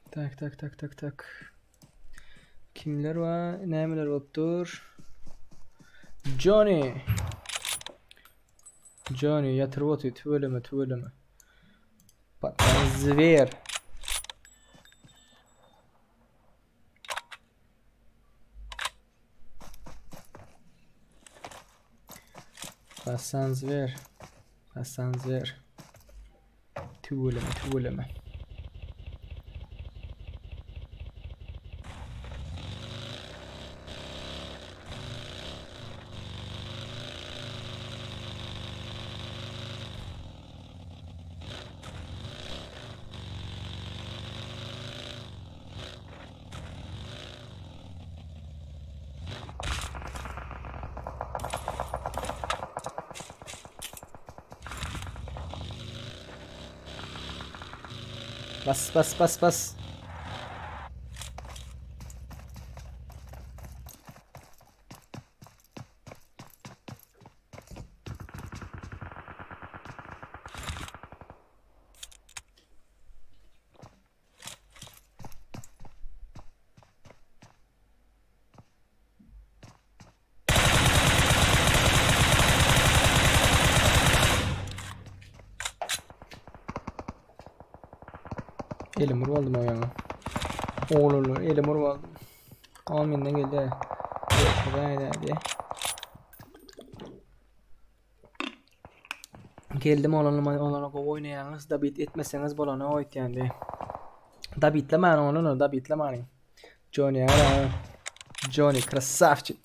Tak, tak, tak, tak, tak. Kimler bar? Nämeler bolup dur? Johnny. Johnny ýatyryp otyr, tüweleme, tüweleme. Patlan zwer. Hasan Zwer. Hasan Zwer. Tüweleme, tüweleme. Bas bas bas bas. Elim vurup aldım o yana. Oğlum elim vurup aldım. Al menden geldi. Hadi Geldim olanım olana gowy oýnaýaňyz dabit etmeseňiz bolany oýtýandy. Dabitlemäň olanı dabitlemäň. Johnny ara. Johnny krasavçik.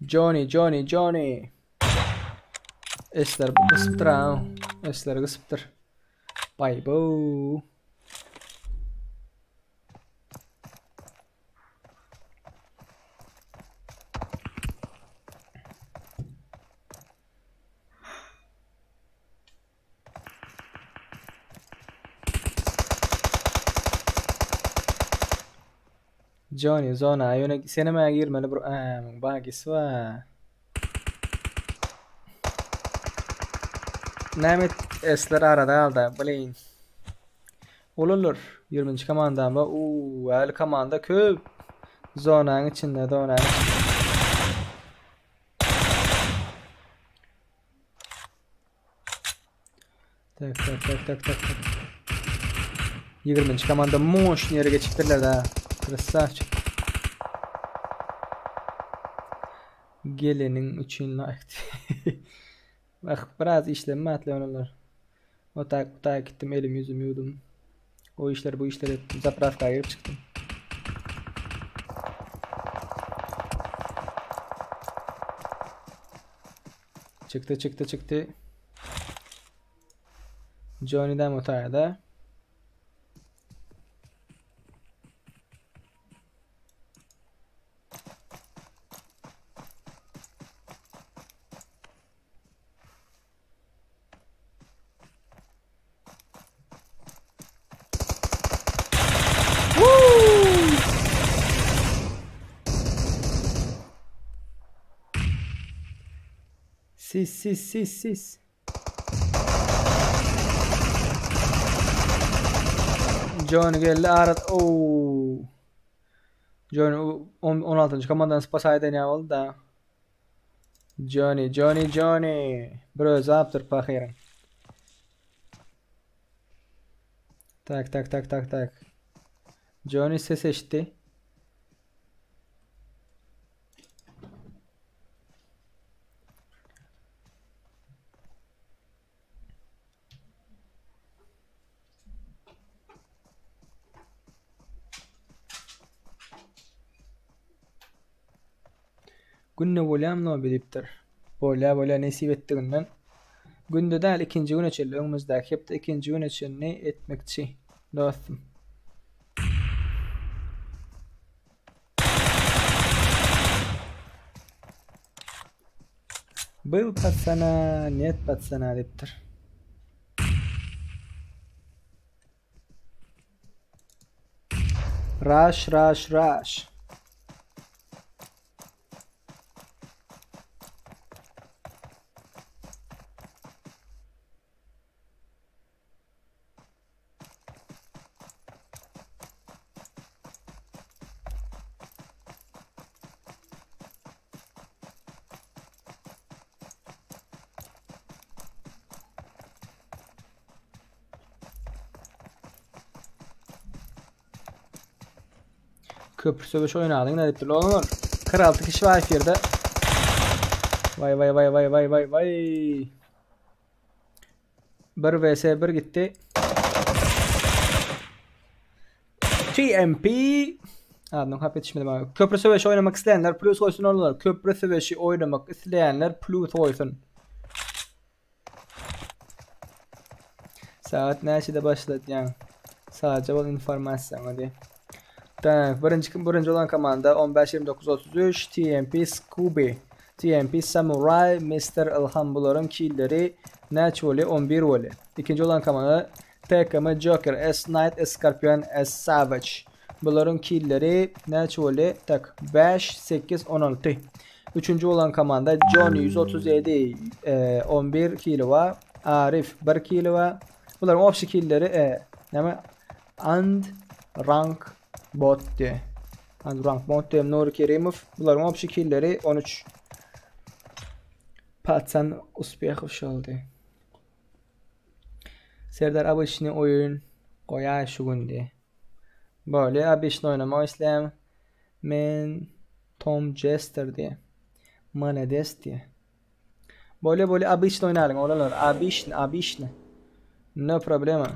Johnny Johnny Johnny. Esler gysypdyr ha. Esler gysypdyr. Bay bu. Johnny zona ýöne senem girmeli bir ämiň bagisi bar. Näme esler arada galdy, blin. Olarlar 20-nji komandam bar. Uuu, äli komanda köp. Zonanyň içinde, zonanyň içinde. Tak tak tak tak tak tak. 20-nji komanda moşny ýere geçipdirler da. Krasavçik. Geleniň üçin like. Bak biraz işlenme atlayanlar. O tak bu tak gittim elim yüzüm yudum. O işler bu işler ettim. Zapravkaya girip çıktım. Çıktı çıktı çıktı. Johnny'den otayda. Sis sis sis sis. Johnny geldi arada. Oo. Johnny 16. komandanın spasaydı ne oldu da. Johnny Johnny Johnny. Bir özü aptır pahirin. Tak tak tak tak tak. Johnny ses eşitti. Günde bolýam no bilipdir. Bolýa bolýa nesip etdiginden. Günde däl ikinji güne çenli öňümizdäki hepde ikinji güne çenli etmekçi dostum. Был пацана, нет пацана diýipdir. Rush, rush, rush. Köprü söweş oýnalyň nädip dur oglanlar. 46 kişi bar efirde. Vay vay vay vay vay vay vay. 1 vs 1 gitti. TMP Adnan hap ýetişmedim abi. Köprü söweşi oýnamak isleýänler plus goýsun oglanlar. Köprü söweşi oýnamak isleýänler plus goýsun. Saat näçede başladýaň? Sadja bol informasiýaňa diý. Tak, birinji birinji bolan komanda 15 29 33 TMP Scooby, TMP Samurai, Mr. Ilham bularyň killeri näçe bolýar? 11 bolýar. Ikinji bolan komanda TKM Joker, S Knight, S Scorpion, S Savage. Bularyň killeri näçe bolýar? Tak, 5 8 16. Üçünji bolan komanda Johnny 137 e, 11 kili bar. Arif 1 kili bar. Bularyň obşi killeri e, näme? And rank bot diýe. And rank bot diýe Nuri Kerimov. Bularyň obşi killeri 13. Patsan uspehov şoldy. Serdar obyçny oýun goýaý şu gün diýe. Bolýa obyçny oýnamak isleýän. Men Tom Jester diýe. Malades diýe. Bolýa bolýa obyçny oýnalyň oglanlar. Obyçny obyçny. No problema.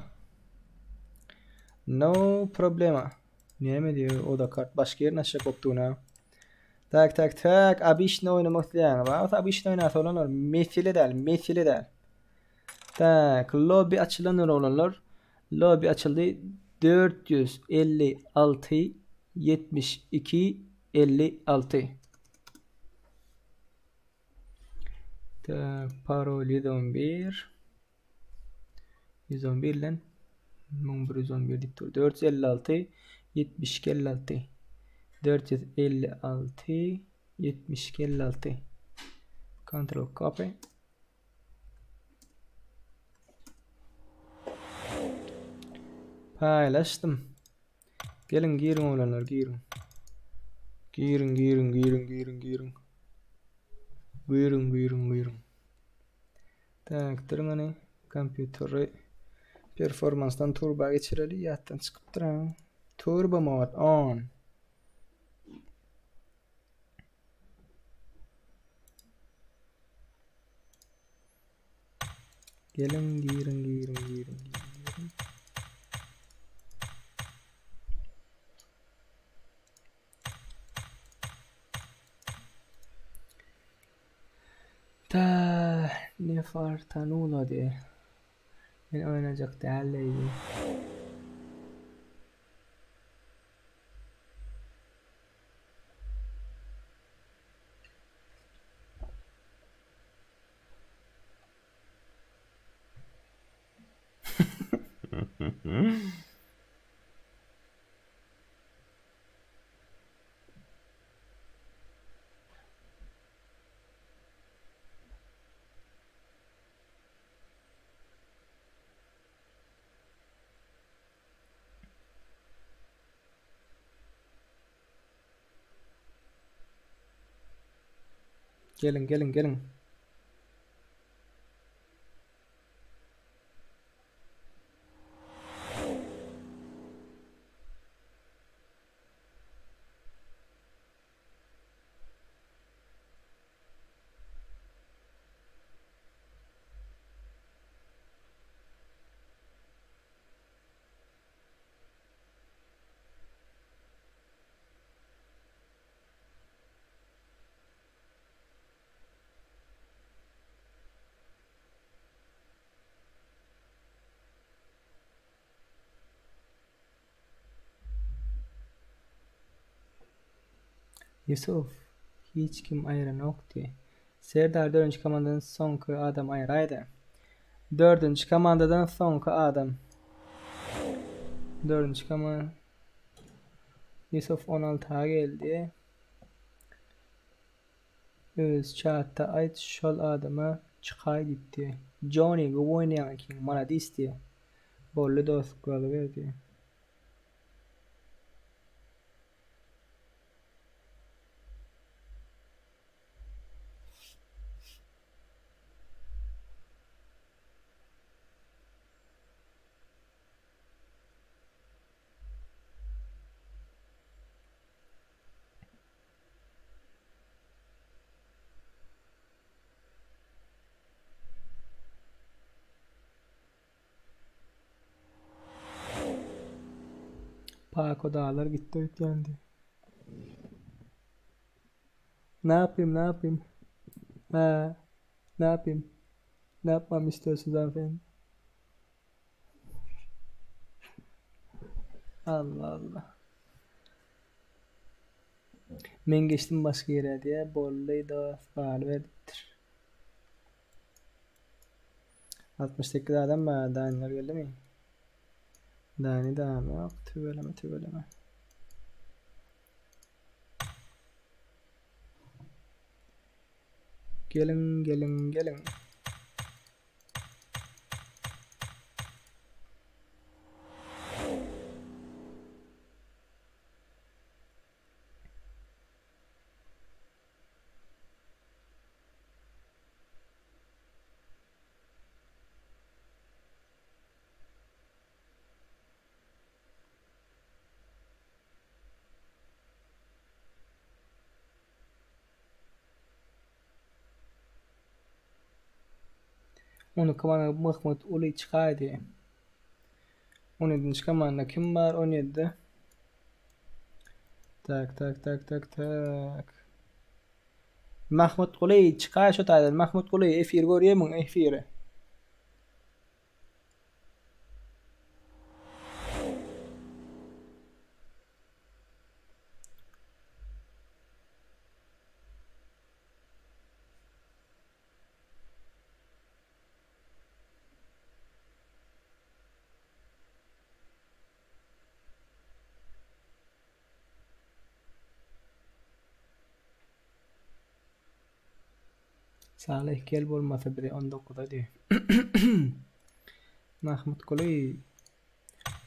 No problema. Näme diýýär o da kart başga ýerine açjak bolup dur Tak tak tak obyçny oýnamak isleýäňiz. Bolsa obyçny oýnasa oglanlar mesele däl mesele däl. Tak lobby açylandyr oglanlar. Lobby açyldy. 456 72 56. Tak parol 111 111 lan 1111 diýip dur. 456 72 56 456 72 56 Ctrl copy Paýlaşdym. Geliň giriň oglanlar giriň. Giriň giriň giriň giriň giriň. Giriň giriň giriň. Tak, duruň hany kompýuteri performansdan turba geçireli ýatdan çykypdyr ha. Turbo mode on. Geliň giriň giriň giriň giriň. Ta ne fartanula diye. Men oynayacak däl Geliň geliň geliň. Ýusuf, hiç kim aýranokdy. Serdar dördünji komandadan soňky adam aýraýdy. Dördünji komandadan soňky adam. Dördünji komanda. Ýusuf 16-a geldi. Öz çatda aýt şol adama çykaý diýipdi. Johnny gowy oýnaýaň ekeniň maladis diýe. Boldy dost galyber diýe. Pako daglar gitdi öýtýändi. Ne yapayım ne yapayım? He, ne yapayım? Ne yapmamı istiyorsunuz hanımefendi? Allah Allah. Men geçdim başga ýere diýä boldy dost galyberipdir. 68 adam bar Daniýalar geldimi? Dani dam ýok tüweleme tüweleme. Geliň geliň geliň. Onuňky maňa Mahmut uly çykaýdy. On ýedinji komanda kim bar on ýedide? Tak tak tak tak tak. Mahmut Guly çykaý şu taýdan Mahmut Guly efir görýärmiň efiri? Salyh gel bolmasa bize on dokuza diý. Mahmutguly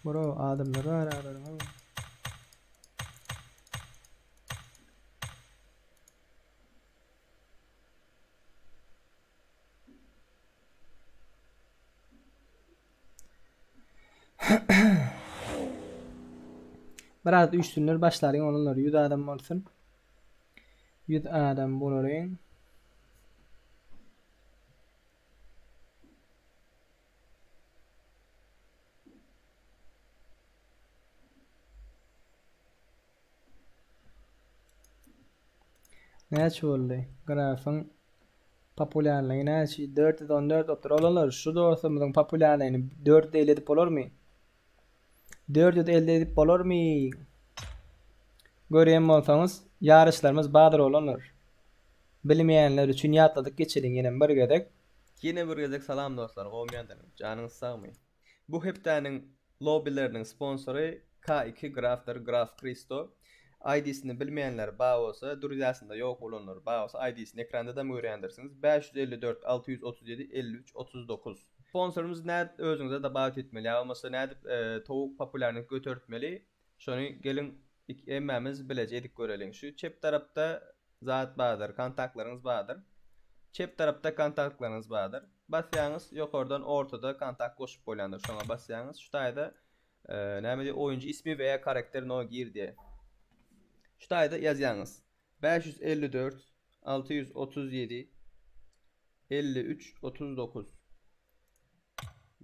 Bro adamlar bar aralarynda. Biraz üýşsünler başlaryň olanlar 100 adam bolsun. 100 adam bolaryň. Näçe boldy? Grafyň populýarlygy näçe? 414 bolupdyr. Olanlar şu dostumyzyň populýarlygyny 450 edip bolarmy? 450 edip bolarmy? Görýän bolsaňyz, ýaryşlarymyz bardyr olanlar. Bilmeýänler üçin ýatladyk geçeliň ýenem bir gezek. Ýene bir gezek salam dostlar, gowmy ýagdaýlaryňyz? Janyňyz sagmy? Bu hepdäniň lobbileriniň sponsory K2 Grafdyr, Graf Kristo. ID-sini bilmeýänler bar bolsa, druzyasynda ýok bolanlar bar bolsa ID-sini ekrandadam görýändirsiňiz, 554 637 53 39. Sponsorymyz nädip özüňize dobawit etmeli ýa bolmasa nädip towuk populýarnyk götertmeli şony geliň hemmämiz bileje edip göreliň. Şu çep tarapda zat bardyr, kontaktlaryňyz bardyr. Çep tarapda kontaktlaryňyz bardyr. Basýaňyz, ýokardan ortada kontakt goşup bolýandyr. Şoňa basýaňyz. Şu taýda e, näme diýip oýunçy ismi we ýa karakter no gir diýe. Şu taýda ýazýaňyz. 554 637 53 39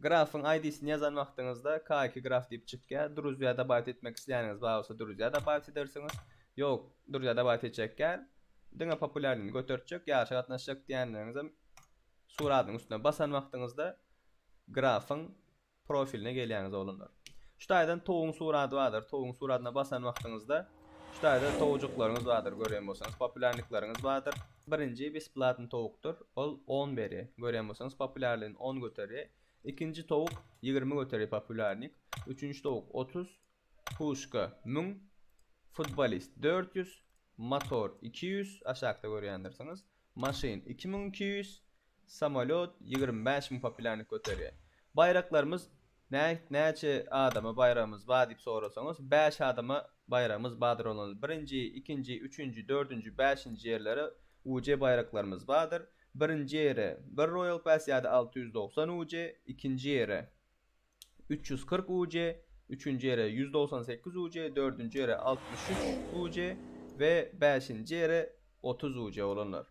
Grafyň ID-sini ýazan wagtyňyzda K2 graf diýip çykýar. Druzýa dobawit etmek isleýäniňiz bar bolsa druzýa dobawit edersiňiz. Ýok, druzýa dobawit etjek däl. Diňe populýarlygyny götertjek, ýaryşa gatnaşjak diýenleriňizem suradyň üstüne basan wagtyňyzda grafyň profiline gelýäňiz oglanlar. Şu taýdan towugyň surady bardyr. Towugyň suradyna basan wagtyňyzda şu taýda towujyklaryňyz bardyr, görýän bolsaňyz populýarniklaryňyz bardyr. Birinji besplatny towukdyr. Ol on berýär. Görýän bolsaňyz populýarlygyny on göterýär. Ikinji towuk 20 göterýär populýarnik. Üçünji towuk 30, puşka 1000, futbolist 400, motor 200, aşakda görýändirsiňiz. Maşyn 2200, samolýot 25000 populýarnik göterýär. Baýraklarymyz Näçe adama baýragymyz bar diýip sorasaňyz, bäş adama baýragymyz bardyr olar birinji, ikinji, üçünji, dördünji, bäşinji ýerlere UJ baýraklarymyz bardyr. Birinji ýere bir Royal Pass ýa-da 690 UJ, ikinji ýere 340 UJ, üçünji ýere 198 UJ, dördünji ýere 63 UJ we bäşinji ýere 30 UJ bolanlar.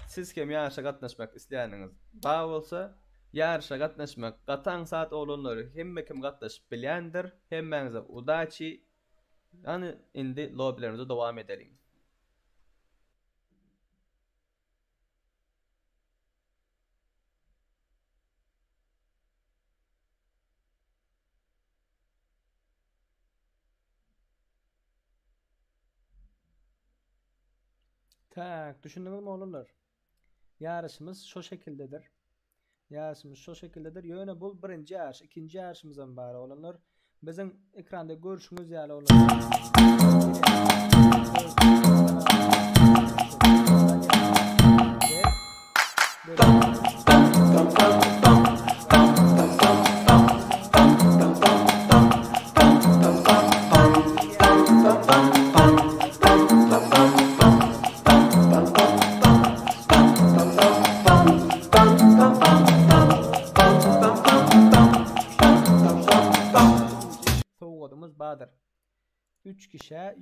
Siz hem ýaryşa gatnaşmak isleýäniňiz bar bolsa, ýaryşa gatnaşmak gaty aňsat oglanlar hemme kim gatnaşyp bilýändir. Hemmäňize udaçi. Ýani indi lobbilerimize dowam edeliň. Tak, düşündiňizmi oglanlar? Ýaryşymyz şo şekildedir. Ýaryşymyz şo şekildedir. Ýöne bu birinji ýaryş, ikinji ýaryşymyz hem bar oglanlar. Biziň ekranda görşüňiz ýaly oglanlar. Sowgadymyz bardyr. 3 kişä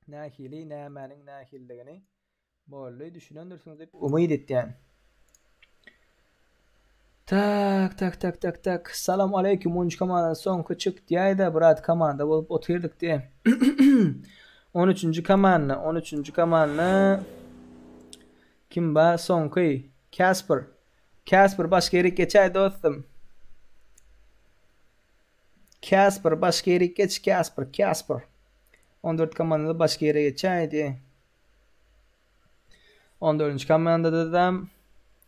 Nähili, nämäniň nähilidigini boldy düşünendirsiňiz diýip umyt etýän. Tak tak tak tak tak. Salam aleýkum 13 komanda soňky çyk diýäýdä brat komanda bolup otyrdyk diýe. 13-nji komanda 13-nji komanda kim bar soňky Kasper. Kasper başga ýerik geçäý dostum. Kasper başga ýerik geç Kasper Kasper. 14 komandada başga ýere geçäýdi. 14-nji komandada da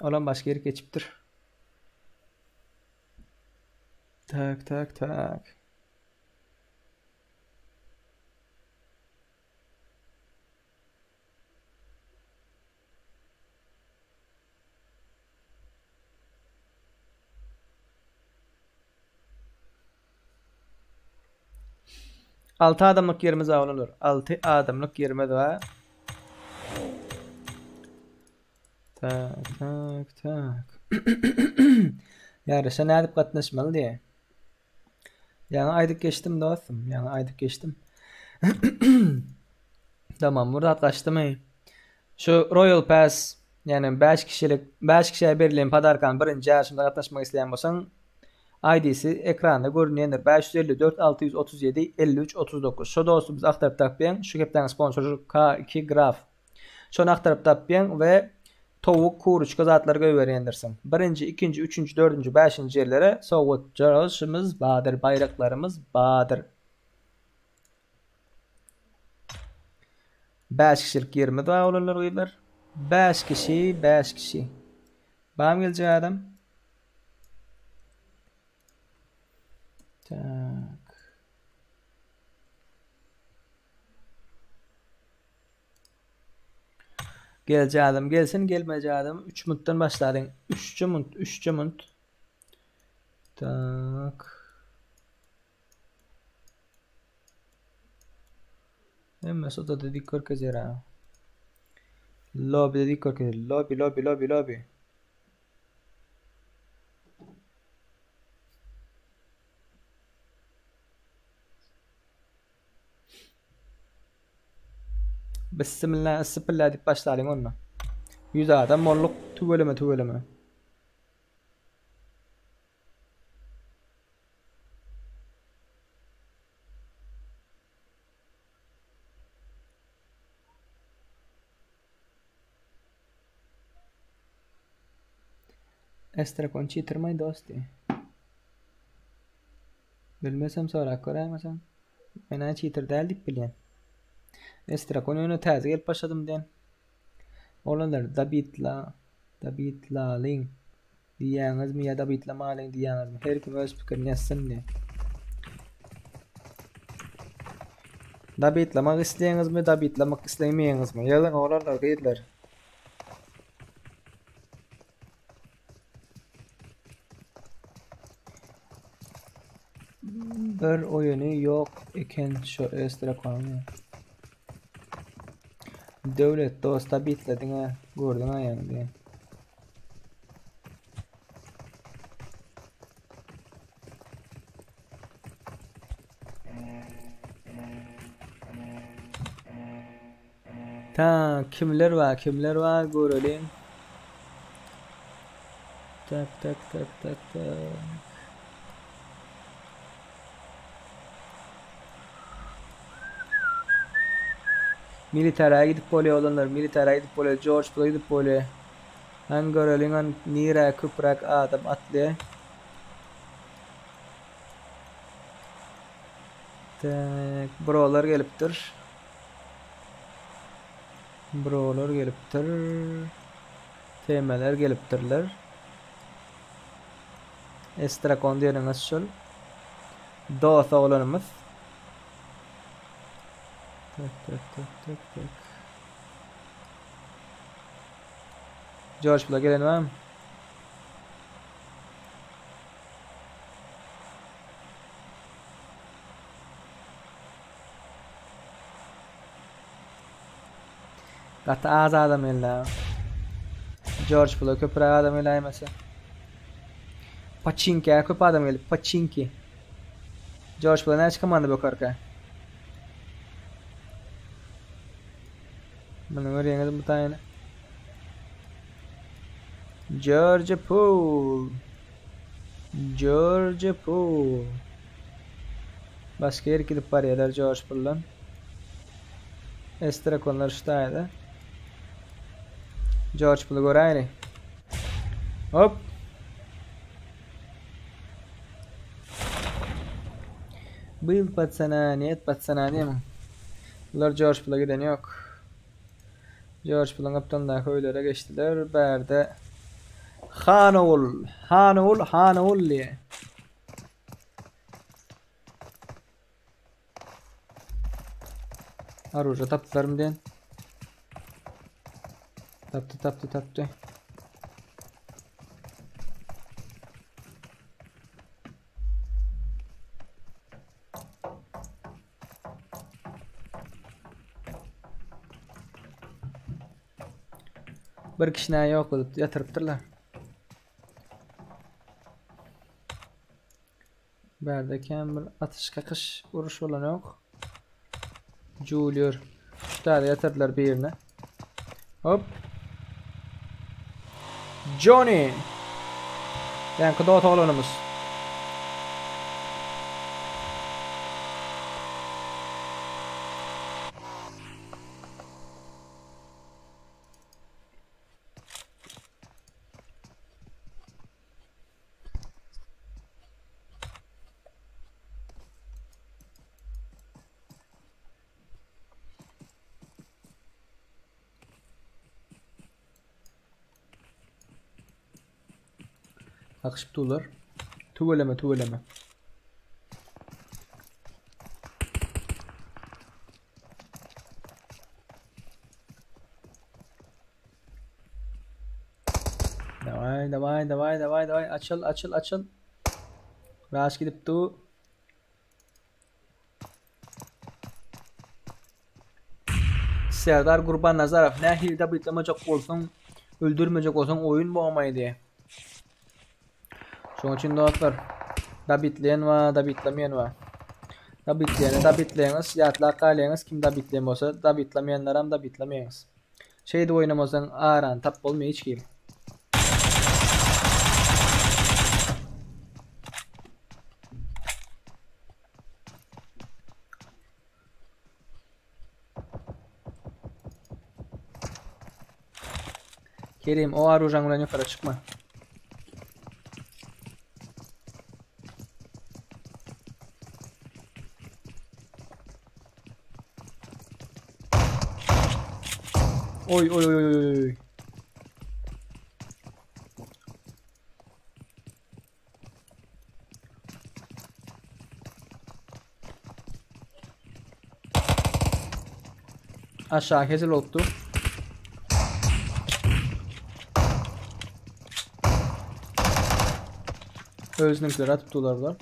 olam başga ýere geçipdir. Tak tak tak. Alty adamlyk ýerimiz bar olar. Alty adamlyk ýerimiz bar. Tak, tak, tak. Ýaryşa nädip gatnaşmaly diýe. Ýaňy aýdyp geçdim dostum, ýaňy aýdyp geçdim. Tamam, bir zat gaçdymy? Şu Royal Pass, ýagny 5 kişilik, 5 kişä berilýän podarkanyň birinji ýaryşynda gatnaşmak isleýän bolsaň, ID-si ekranda görünýändir. 554 637 53 39. Şo dostumyzy agtaryp tapýaň. Şu hepdäniň sponsory K2 Graf. Şony agtaryp tapýaň we towuk, kuruçka zatlary goýberýändirsiň. Birinji, ikinji, üçünji, dördünji, bäşinji ýerlere sowgatjagymyz bardyr, baýraklarymyz bardyr. Bäş kişilik ýerimiz bar oglanlar gyzlar. Bäş kişi, bäş kişi. Barmy geljek adam? Tak. Geljek adam gelsin, gelmejek adam 3 minutdan başlalyň. 3 minut, 3 minut. Tak. Hemmesi odada dik görkezýär ha. Lobbyde dik görkezýär. Lobby, lobby, lobby, lobby. Bismillah, issipilla diýip başlalyň onda. 100 adam bolduk, tüweleme, tüweleme. Estrakon çitirmaý dosti. Bilmesem sorap göräýmeseň. Men-ä çitir däl diýip bilýän. Estrakon ýöne täze gelip başladym diýen. Oglanlar dabitla dabitlalyň diýýäňizmi ýa dabitlamalyň diýýäňizmi? Her kim öz pikirini ýazsyn diýen. Dabitlamak isleýäňizmi, dabitlamak islemeýäňizmi? Ýazyň oglanlar, gyzlar. Bir oýuny ýok eken şu Estrakonyň. Döwlet dost tabitlediň-ä, gördüň-ä ýaňy diýen. Ta kimler bar, kimler bar göreliň. Tak tak tak tak tak. Militara gidip bolýar oglanlar, militara gidip bolýar, George Pula gidip bolýar. Han göreliň han nirä köpräk adam atly. Tak, brolar gelipdir. Brolar gelipdir. TM-ler gelipdirler. Estrakon diýeniňiz şul. Dost oglanymyz. Tak tak tak tak tak. George bula gelen barmy? Gaty az adam geldi. George bula köpräk adam geläýmese. Paçinkä köp adam geldi. Paçinki. George bula näçe komanda bökerkä? Muny görýäňiz bu taýyny. George Pool. George Pool. Başga ýere gidip barýarlar George Pool'dan. Estrakonlar şu taýda. George Pool'u göräýeli. Hop. Byl patsana, net patsana diýme. Bular George Pool'a giden ýok. George Pool'un gapdalyndaky öýlere geçdiler. Bärde Hanogul, Hanogul, Hanogul diýe. Aruja tapdylarmy diýen. Tapdy, tapdy, tapdy. Bir kişini ýok edip ýatyrypdyrlar. Bärde kän bir atyş kakyş uruş bolan yok. Junior. Şu tane yatırdılar birine. Hop. Johnny. Yankı doğu oğlanımız. Kakyşyp durlar. Tüweleme tüweleme. Daway daway daway daway daway açyl açyl açyl. Raş gidip du. Serdar Gurbannazarow nähili dabitlemejek bolsaň, öldürmejek bolsaň oýun bolmaýdy. Şonuň üçin dostlar, dabitleýän we dabitlemeýän we dabitleýäni dabitleýäňiz, ýatlap galýaňyz, kim dabitleýän bolsa, dabitlemeýänlerem dabitlemeýäňiz. Şeýdip oýnamasaň arany tap bolmaýar hiç kim. Kerim o arujaň bilen ýokara çykma. Oy oy oy oy oy. Aşağı hezil olupdy. Özüniňkileri atyp dular bular.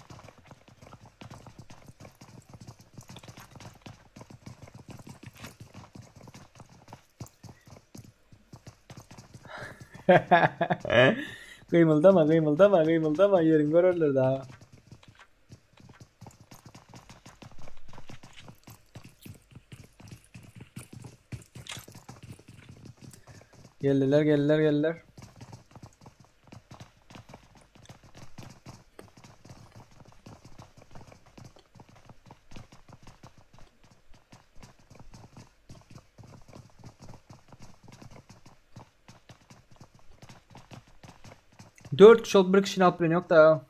Gymyldama, gymyldama, gymyldama, ýeriňi görerler daha. Geldiler, geldiler, geldiler. Dört kişi olup bir kişini alıp bilen yok da.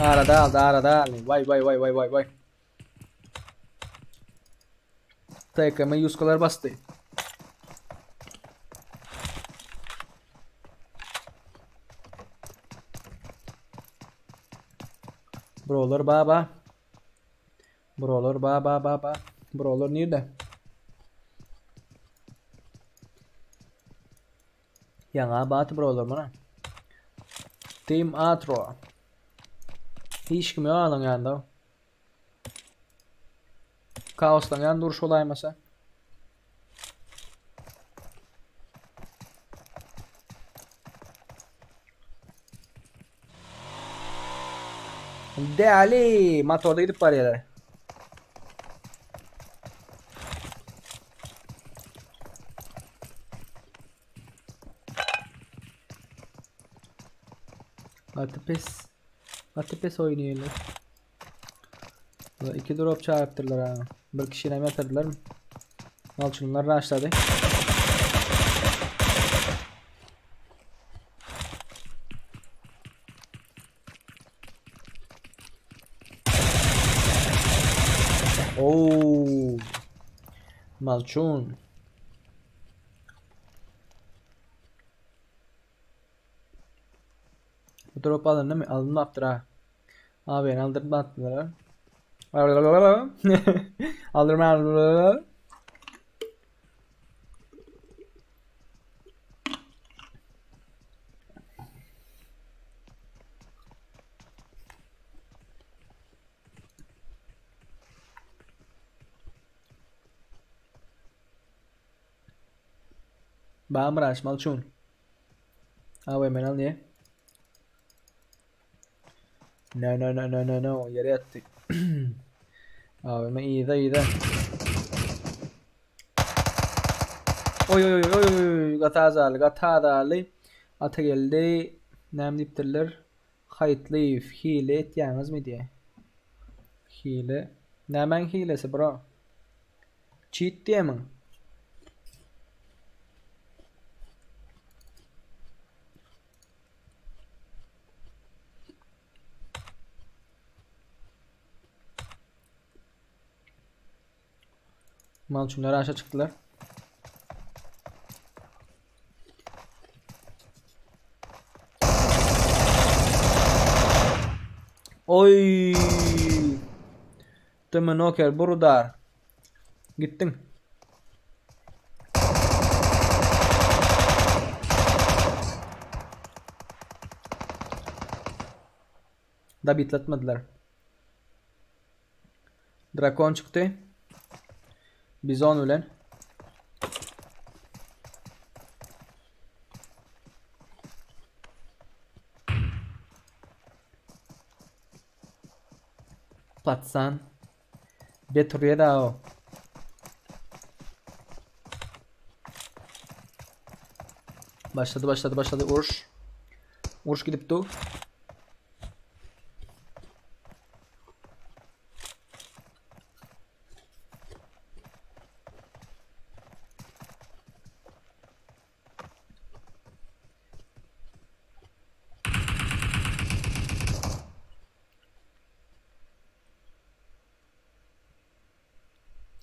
Arada aldı, arada aldı. Vay vay vay vay vay vay. TKM yuskalar bastı. Brolar baba. Brolar baba baba. Brolar nirde? Ýaňa bat brolar muna. Team Atro. Hiç kim ýok alyň ýanynda. Kaosdan ýan duruş bolaýmasa. Däli motorda gidip barýarlar. Gaty pes. Gaty pes oýnaýarlar. Bular iki drop çagypdyrlar ha. Bir kişini hem ýatyrdylar. Alçınlar raşlady. Oo. Malçun. Bu drop alındı mı? Alınmapdyr ha. Abi beni aldırma attılar. Aldırma aldırma. Bamraş Malçun. Abi ben al niye? No no no no no no ýere ýatdy. Abi men yza yza. Oý oý oý oý oý gaty azaly gaty azaly. Ata geldi. Näme diýipdirler? Haýytlyýew hile etýäňizmi diýe. Hile. Nämäň hilesi bro? Cheat diýemiň? Malçunlar aşağı çykdylar. Oy! Tümü noker burudar. Gitdiň. Dabitlatmadylar. Drakon çykdy. Bizon bilen. Patsan. Beturýa o. Başlady başlady başlady uruş. Uruş gidip dur.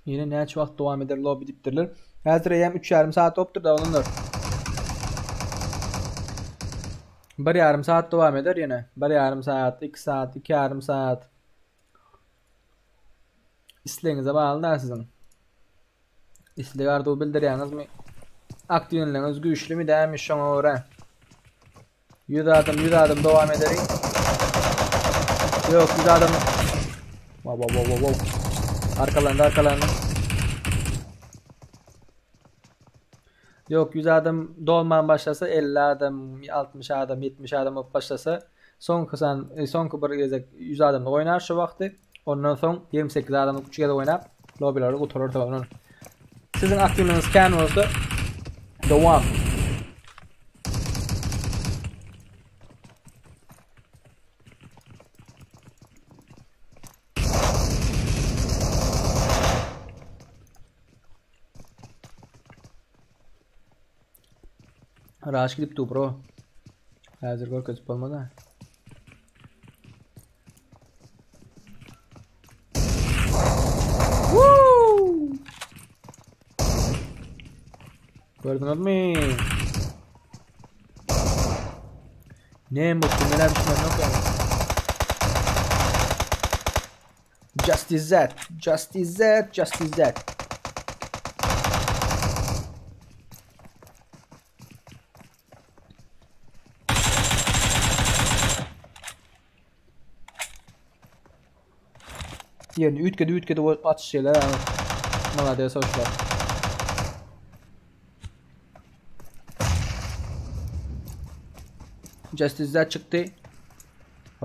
Ýene näçe wagt dowam eder lobby diýipdirler. Häzir eýýäm 3 ýarym saat bolupdyr da olanlar. Bir ýarym saat dowam eder ýene. Bir ýarym saat, iki saat, iki ýarym saat. Islegiňize bagly da siziň. Isleg arzuw bildirýäňizmi? Aktiwligiňiz güýçlümi dälmi şoňa görä. 100 adam 100 adam dowam ederiň. Ýok 100 adam. Wow wow wow wow. Arkalandy arkalandy. Ýok 100 adam dolman başlasa 50 adam, 60 adam, 70 adam bolup başlasa soňky san e, soňky bir gezek 100 adamlyk oýnar şu wagty. Ondan soň 28 adamlyk 3 gezek oýnap lobbyleri gutarar soňundan. Siziň aktiwligiňiz kän bolsa dowam. Raş gidip dur bro. Häzir görkezip bolmaz ha. Woo! Gördüňizmi? Ne bu neler düşman yok yani. Just is that. Just is that. Just is that. Ýerini üýtgedip üýtgedip atyş şeyler ha. Malades hoşlar. Just is that çykdy.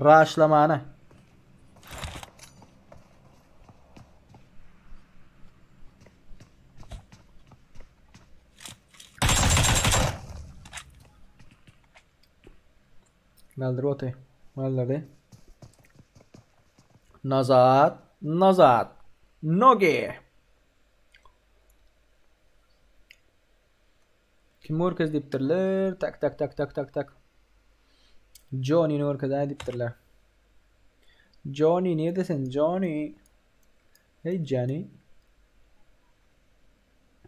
Raşlamana. Galdyr oty. Galdyrdy. Nazat, nazat. Nogi. Kim görkez diýipdirler? Tak tak tak tak tak tak. Johnny görkez diýipdirler. Johnny nirde sen Johnny? Hey Johnny.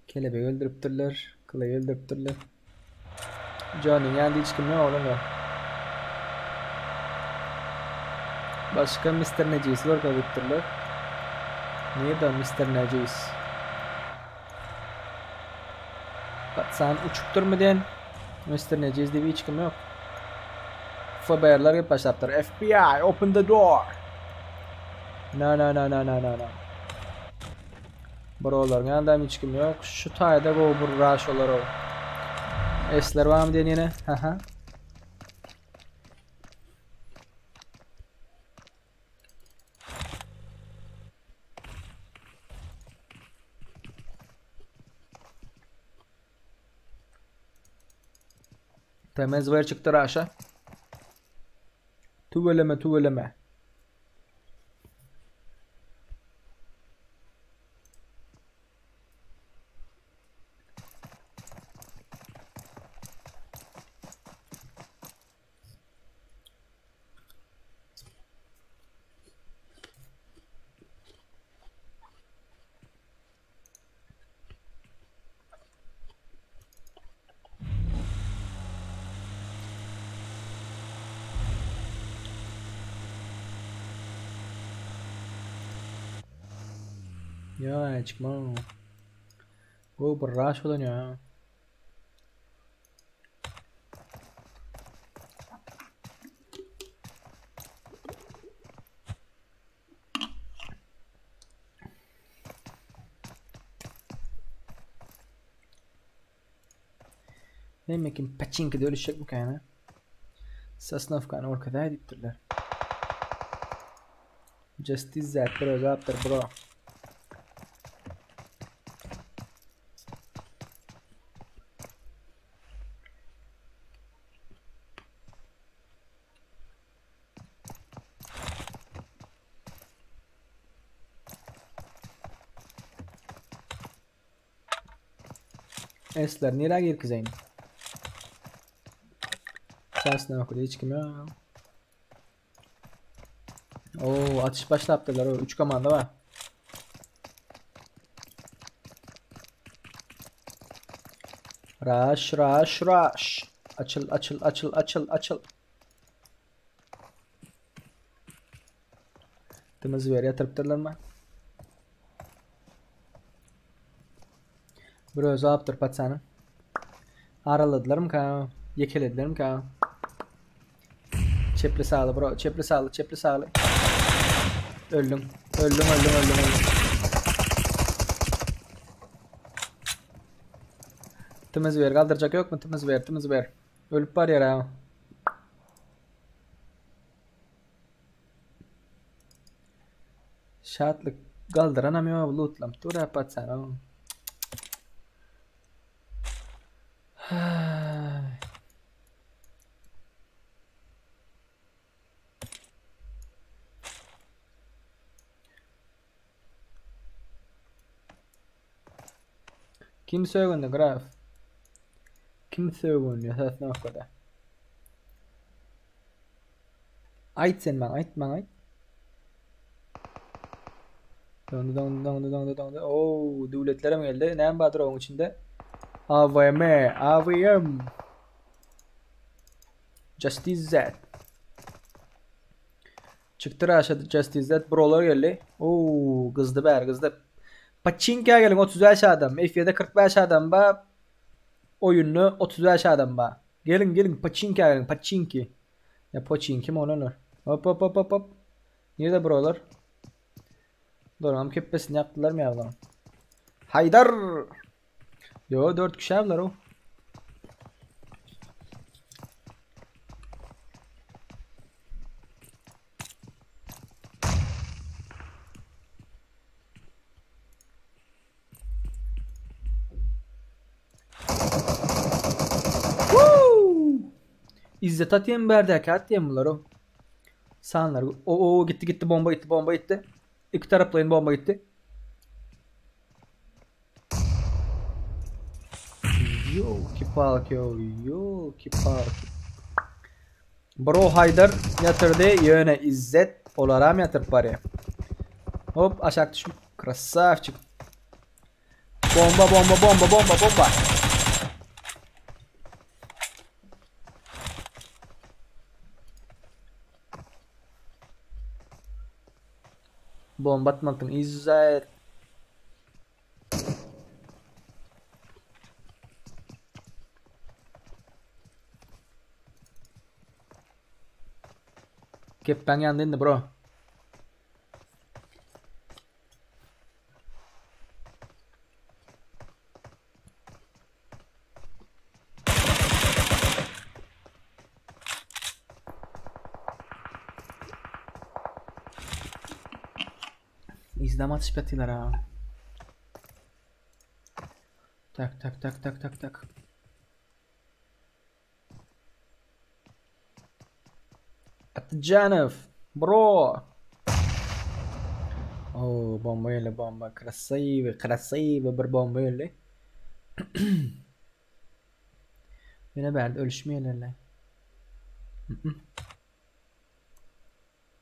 Kelebek öldüripdirler. Clay öldüripdirler. Johnny ýanynda hiç kim ýok oglum. Başga Mr. Necis görkezipdirler. Nirde Mr. Necis? Patsan uçupdyrmy diýen Mr. Necis diýip hiç kim ýok. FBR'lar gelip başlapdyr. FBI open the door. No no no no no no no. Brolarň ýanynda hiç kim ýok. Şu taýda gowy bir rush olar o. Esler barmy diýen ýene? Haha. Temez ver çykdy raşa. Tüweleme tüweleme. Ya çıkma. Bu bir rush olan ya. Hemme kim paçinkide ölüşecek mi yani? Sosnovkany orkada diýipdirler. Just is that bro, zapdyr bro. Esler nirä girkizeýin? Sosnovkada hiç kim ýok. Oo, atış başlapdyrlar. O 3 komanda bar. Rush, rush, rush. Açıl, açıl, açıl, açıl, açıl. Tymyz ber ýatyrypdyrlarmy? Bir özi alypdyr patsany. Araladylarmyka? Ýekeledilermika? Çepli sagly bro, çepli sagly, çepli sagly. Öldüň. Öldüň, öldüň, öldüň, öldüň. Tymyz ber, galdyrjak ýokmy? Tymyz ber, tymyz ber. Ölüp barýar ha. Şatlyk galdyranam ýok, lootlap dur ha patsana. Kim sögündi graf? Kim sögündi esas nokada? Aýt sen maňa, aýt maňa aýt. Döndü, döndü, döndü, döndü, döndü. Oo, döwletlerem geldi. Näme bardyr oň içinde? AVM, AVM. Justice Z. Çykdy Raşa Justice Z. Brolar geldi. Oo, gyzdy bäri, gyzdy. Paçinka geliň 35 adam. Efirde 45 adam ba. Oýunda 35 adam ba. Geliň, geliň Paçinka geliň, Paçinki. Ya Poçinki mi olanlar? Hop hop hop hop hop. Nirede brolar? Doram kepbesini ýakdylar mı ýa Haydar! Yo 4 kişi avlar o. İzzet atayım berdeki atayım bunlar o. Sanlar. O o gitti gitti bomba gitti bomba gitti. İki taraflayın bomba gitti. Ýolki-palki, ýolki-palki. Bro Haydar ýatyrdy, ýöne Izzet olaram ýatyryp barýar. Hop, aşak düşüp, krasavçik. Bomba, bomba, bomba, bomba, bomba. Bomba atmadyň Izzet. Kepbäň ýanynda indi bro. Izlem atyşyp ýatyrlar ha. Tak tak tak tak tak tak. Atjanow bro. Oh, bomba geldi bomba. Krasiwy, krasiwy bir bomba geldi. Ýene bärde ölüşmeýärler.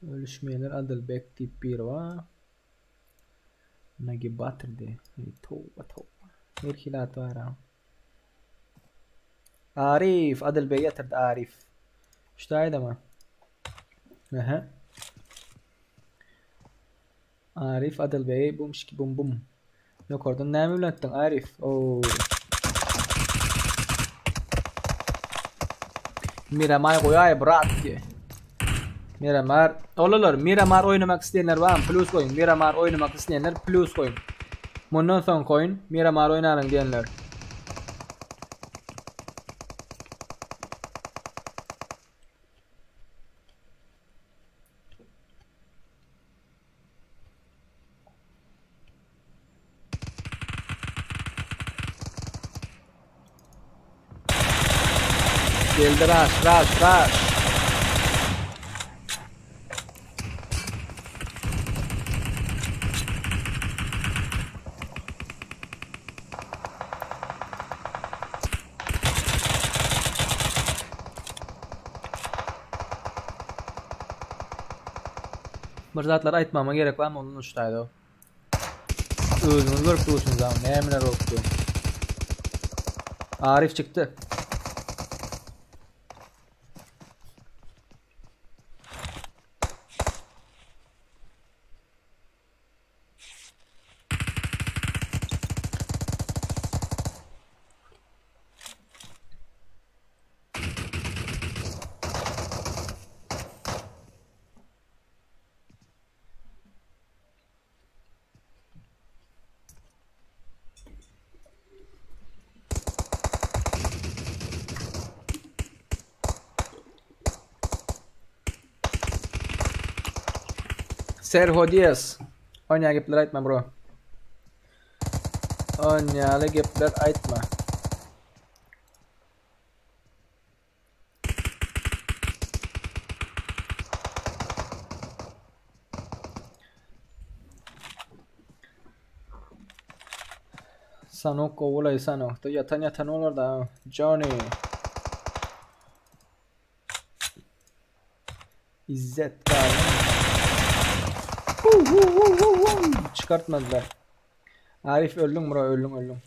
Ölüşmeýärler Adylbek diýip biri bar. Nagibatyr diýip. Toba toba. Her hili at bar ha. Arif Adylbek ýatyrdy Arif. Şu taýdamy? Aha. Arif Adylbey bum şiki bum bum. Ýokardan näme bilen atdyň Arif? Oo. Miramar goýaý brat diýe. Miramar. Olalar Miramar oýnamak isleýänler barmy? Plus goýuň. Miramar oýnamak isleýänler plus goýuň. Mundan soň goýun Miramar oýnalyň diýenler. Geldi raş raş raş. Bir zatlar aýtmama gerek barmy ondan uçdaýdy o. Özüňiz görüp dursunuz ama nämeler bolupdy. Arif çykdy. Serho Diaz. Onýa gepler aýtma bro. Onýaly gepler aýtma. Sanok gowulay Sanokda ýatan ýatan bolar da. Johnny. İzzet Çıkartmadılar. Arif öldün bro öldün öldün.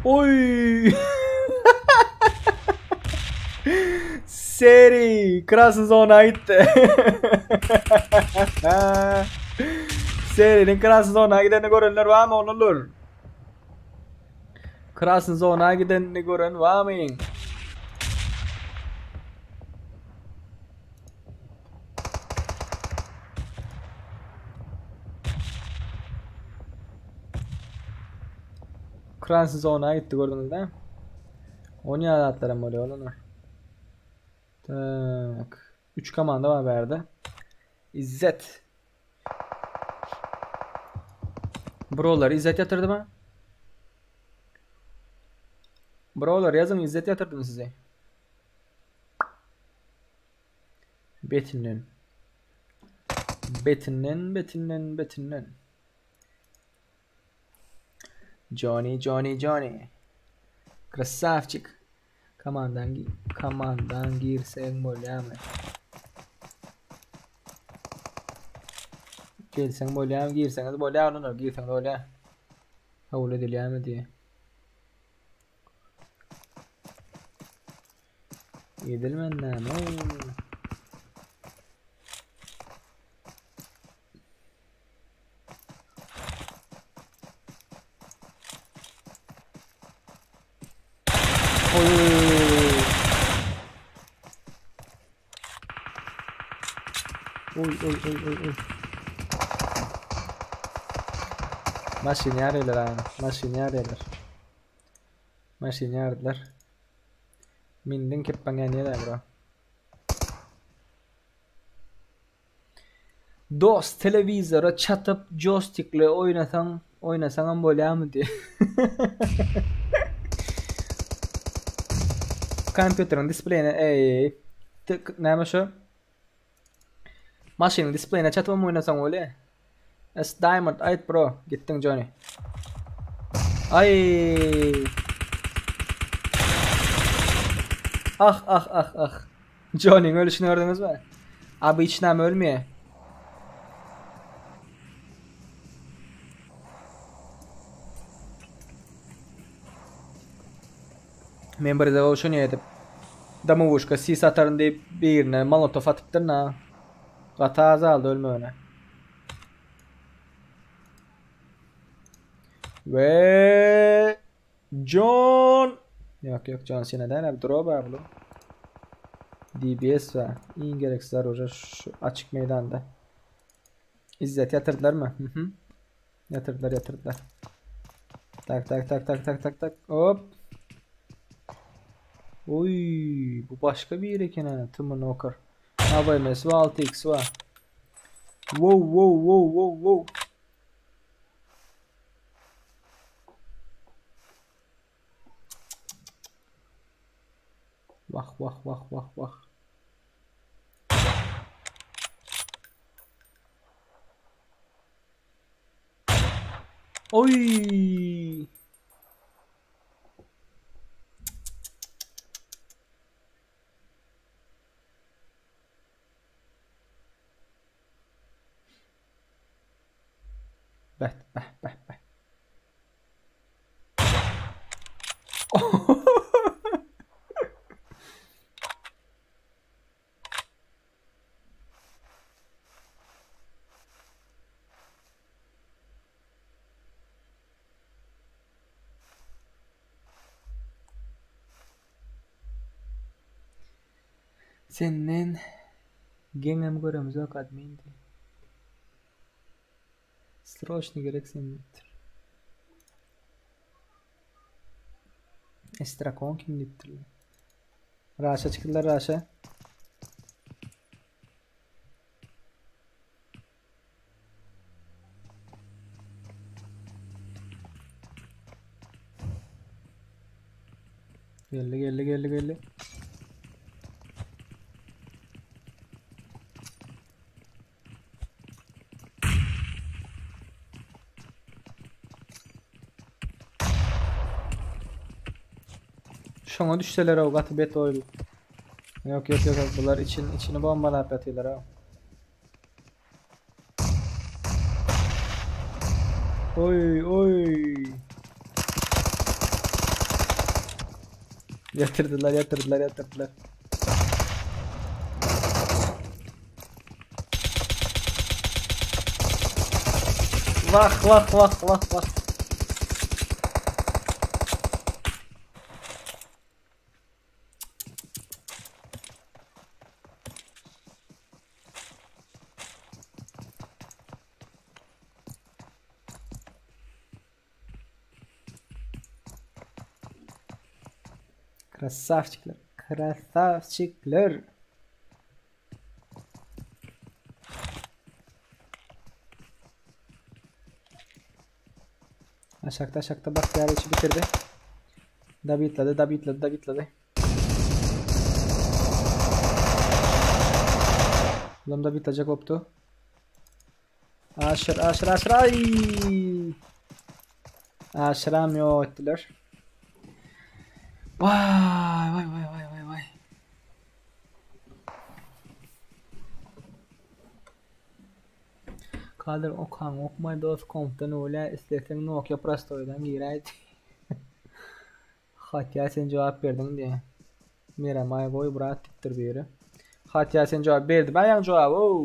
Oy! Seri Krasny zona gitdi. Serinin Krasny zona gidenini görenler var mı olur? Krasny zona gidenini gören var mı? Krasny zona gitdi gördüňiz dä? Onýa zatlaram bolýar olanlar. Tak. 3 komanda bar bärde. İzzet. Brolar İzzet ýatyrdy mı? Brolar ýazyň İzzet ýatyrdymy sizi? Betinden. Betinden, betinden, betinden. Johnny, Johnny, Johnny. Krasavçik. Komandan, komandan girseň bolýarmy? Gelseň bolýarmy, girseňiz bolýar, ondan girseňiz bolýar. Kabul edilýärmi diýe. Edilmän näme? Oy. Oy oy oy oy oy. Maşyn ýarýarlar aýna. Maşyn ýarýarlar. Maşyn ýardylar. Mindiň kepbaň ýanýar bro. Dost telewizora çatyp jostikli oýnasaň oýnasaňam bolýamy diý. Kompýuteriň displeýine eý näme şu? Maşynyň displeýine çatyp oýnasaň bolýa. S Diamond aýt bro gitdiň Johnny. Ay. Ah ah ah ah. Johnny'nin ölüşünü gördünüz mü? Abi hiç näme ölmüyor. Men bir de şunu edip Domowuşka sis ataryn diýip birine molotow atypdyr na. Gaty azaldy ölmegine. We John Yok yok John Cena däl abi drop abi bu. DBS var. Iň gereksiz oruje şu açyk meýdanda. İzzet ýatyrdylar mı? Hı hı. Ýatyrdylar ýatyrdylar. Tak tak tak tak tak tak tak. Hop. Oy, bu başga bir eken ha. Tımın okar. AVM'si var 6x var. Wow wow wow wow wow. Wah wah wah wah wah. Oy. Beh beh beh beh. Senden geňem göremzok admin diý. Sroçny gerek sen diýipdir. Estrakon kim diýipdir. Raşa çykdylar Raşa. Geldi geldi geldi geldi. Şoňa düşseler o gaty bet oýun. Yok yok yok bular için içini bombalap ýatyrlar ha. Oy oy. Yatırdılar yatırdılar yatırdılar. Vah vah vah vah vah. Krasavçikler. Krasavçikler. Aşakta aşakta bak diğer işi bitirdi. Davitlady, davitlady, davitlady. Bulam davitlajak bolupdy. Aşyr, aşyr, aşyr, ay! Aşyram ýok etdiler. Vay, vay, vay, vay, vay, vay. Kadyr okaň okmaý dos kompdan öwlä isleseň Nokia prostoýdan giräýt. Hatýa sen jogap berdiň diýä. Meramaý goý brat diýipdir biri. Hatýa sen jogap berdim a ýaňy jogaby ow.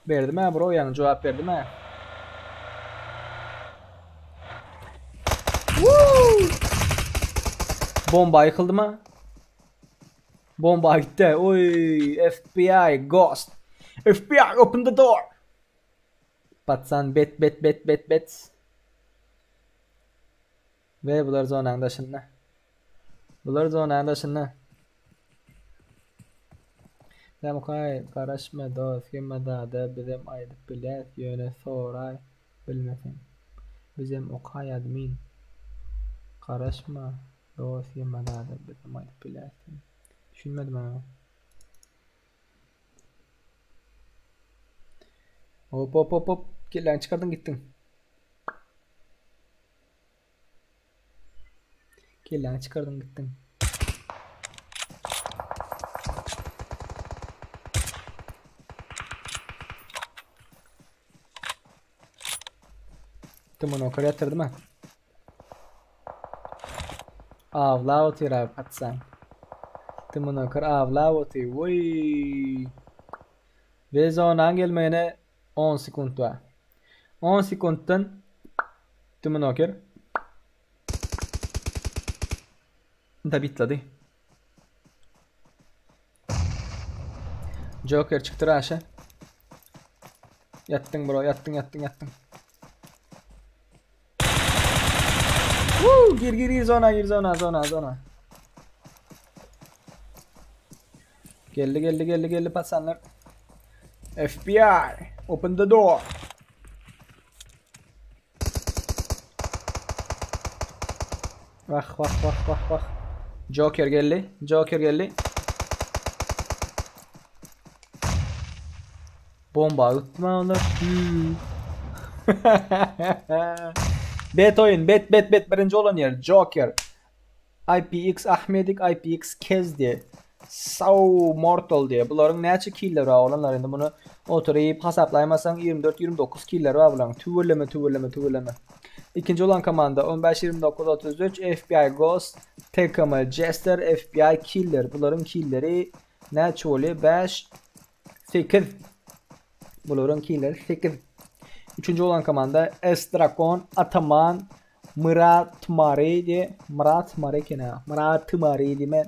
Berdim a bro ýaňy jogap berdim a. Bomba ýykyldyma? Bomba gitdi. Oý, FBI Ghost. FBI open the door. Patsan bet bet bet bet bet. Ve bular zonanyň daşynda. Bular zonanyň daşynda. Demkaý garaşma dost hemme zada bizem aýdyp bilýäs ýöne soraý bilmeseň. Bizem okaý admin. Garaşma dost hemme zada bizem aýdyp bilýäs. Düşünmedim ana. Hop hop hop hop. Kelläňi çykardyň gitdiň. Kelläňi çykardyň gitdiň. Tümün okar ýatyrdy mı? Awlap otyr abi patsan. Tümün okar awlap otyr. Voý. Ve zonaň gelmegine 10 sekunt bar. 10 sekuntdan Tümün okar. Dabitlady. Joker çykdy raşa. Ýatdyň bro, ýatdyň, ýatdyň, ýatdyň. Woo, gir gir gir zona gir zona zona zona. Geldi geldi geldi geldi pasanlar. FBI open the door. Wah wah wah wah wah. Joker geldi. Joker geldi. Bomba tutma onlar. Hmm. bet oyun. Bet bet bet. Birinci olan yer. Joker. IPX Ahmedik IPX Kez diye. So Mortal diye. Bularyň näçe killeri bar olanlar indi bunu oturyp hasaplaýmasaň 24-29 killeri bar bularyň. Tüweleme tüweleme tüweleme. Ikinji olan komanda 15 29 33 FBI Ghost TKM Jester FBI Killer. Bularyň killeri näçe bolýar? 5 8 Bularyň killeri 8. Üçünji olan komanda S Drakon Ataman Myrat Mari diye Myrat Mari kene Myrat Mari diýme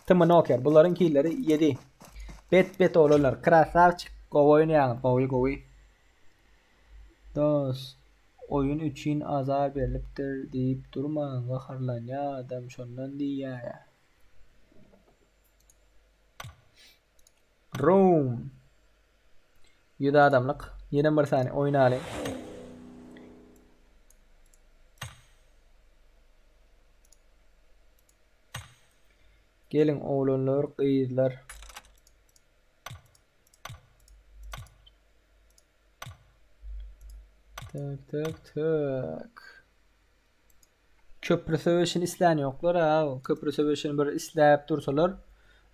Tmnoker. Bularyň killeri 7. Bet bet olanlar. Krasavçik. Gowy oýnaýaňyz. Gowy gowy. Dos. Oýun üçin azar berlipdir diýip durmaň. Gaharlanýar adam şondan diýýär. Room. 100 adamlyk. Ýene bir sany oýnaly. Geliň oglanlar, gyzlar. Tak tak tak. Köprü söweşini islän ýoklar ha. Köprü söweşini bir isläp dursalar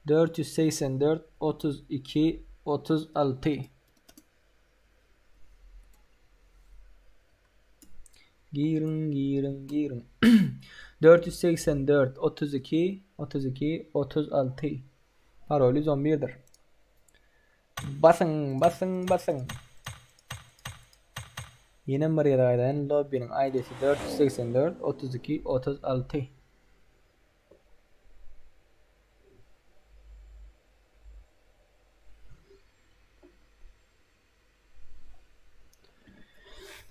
484 32 36 Giriň, giriň, giriň. 484 32 32 36 Parol 111-dir. Basyň, basyň, basyň. Ýene bir gezek aýdaýyn, lobbiniň ID-si 484 32 36.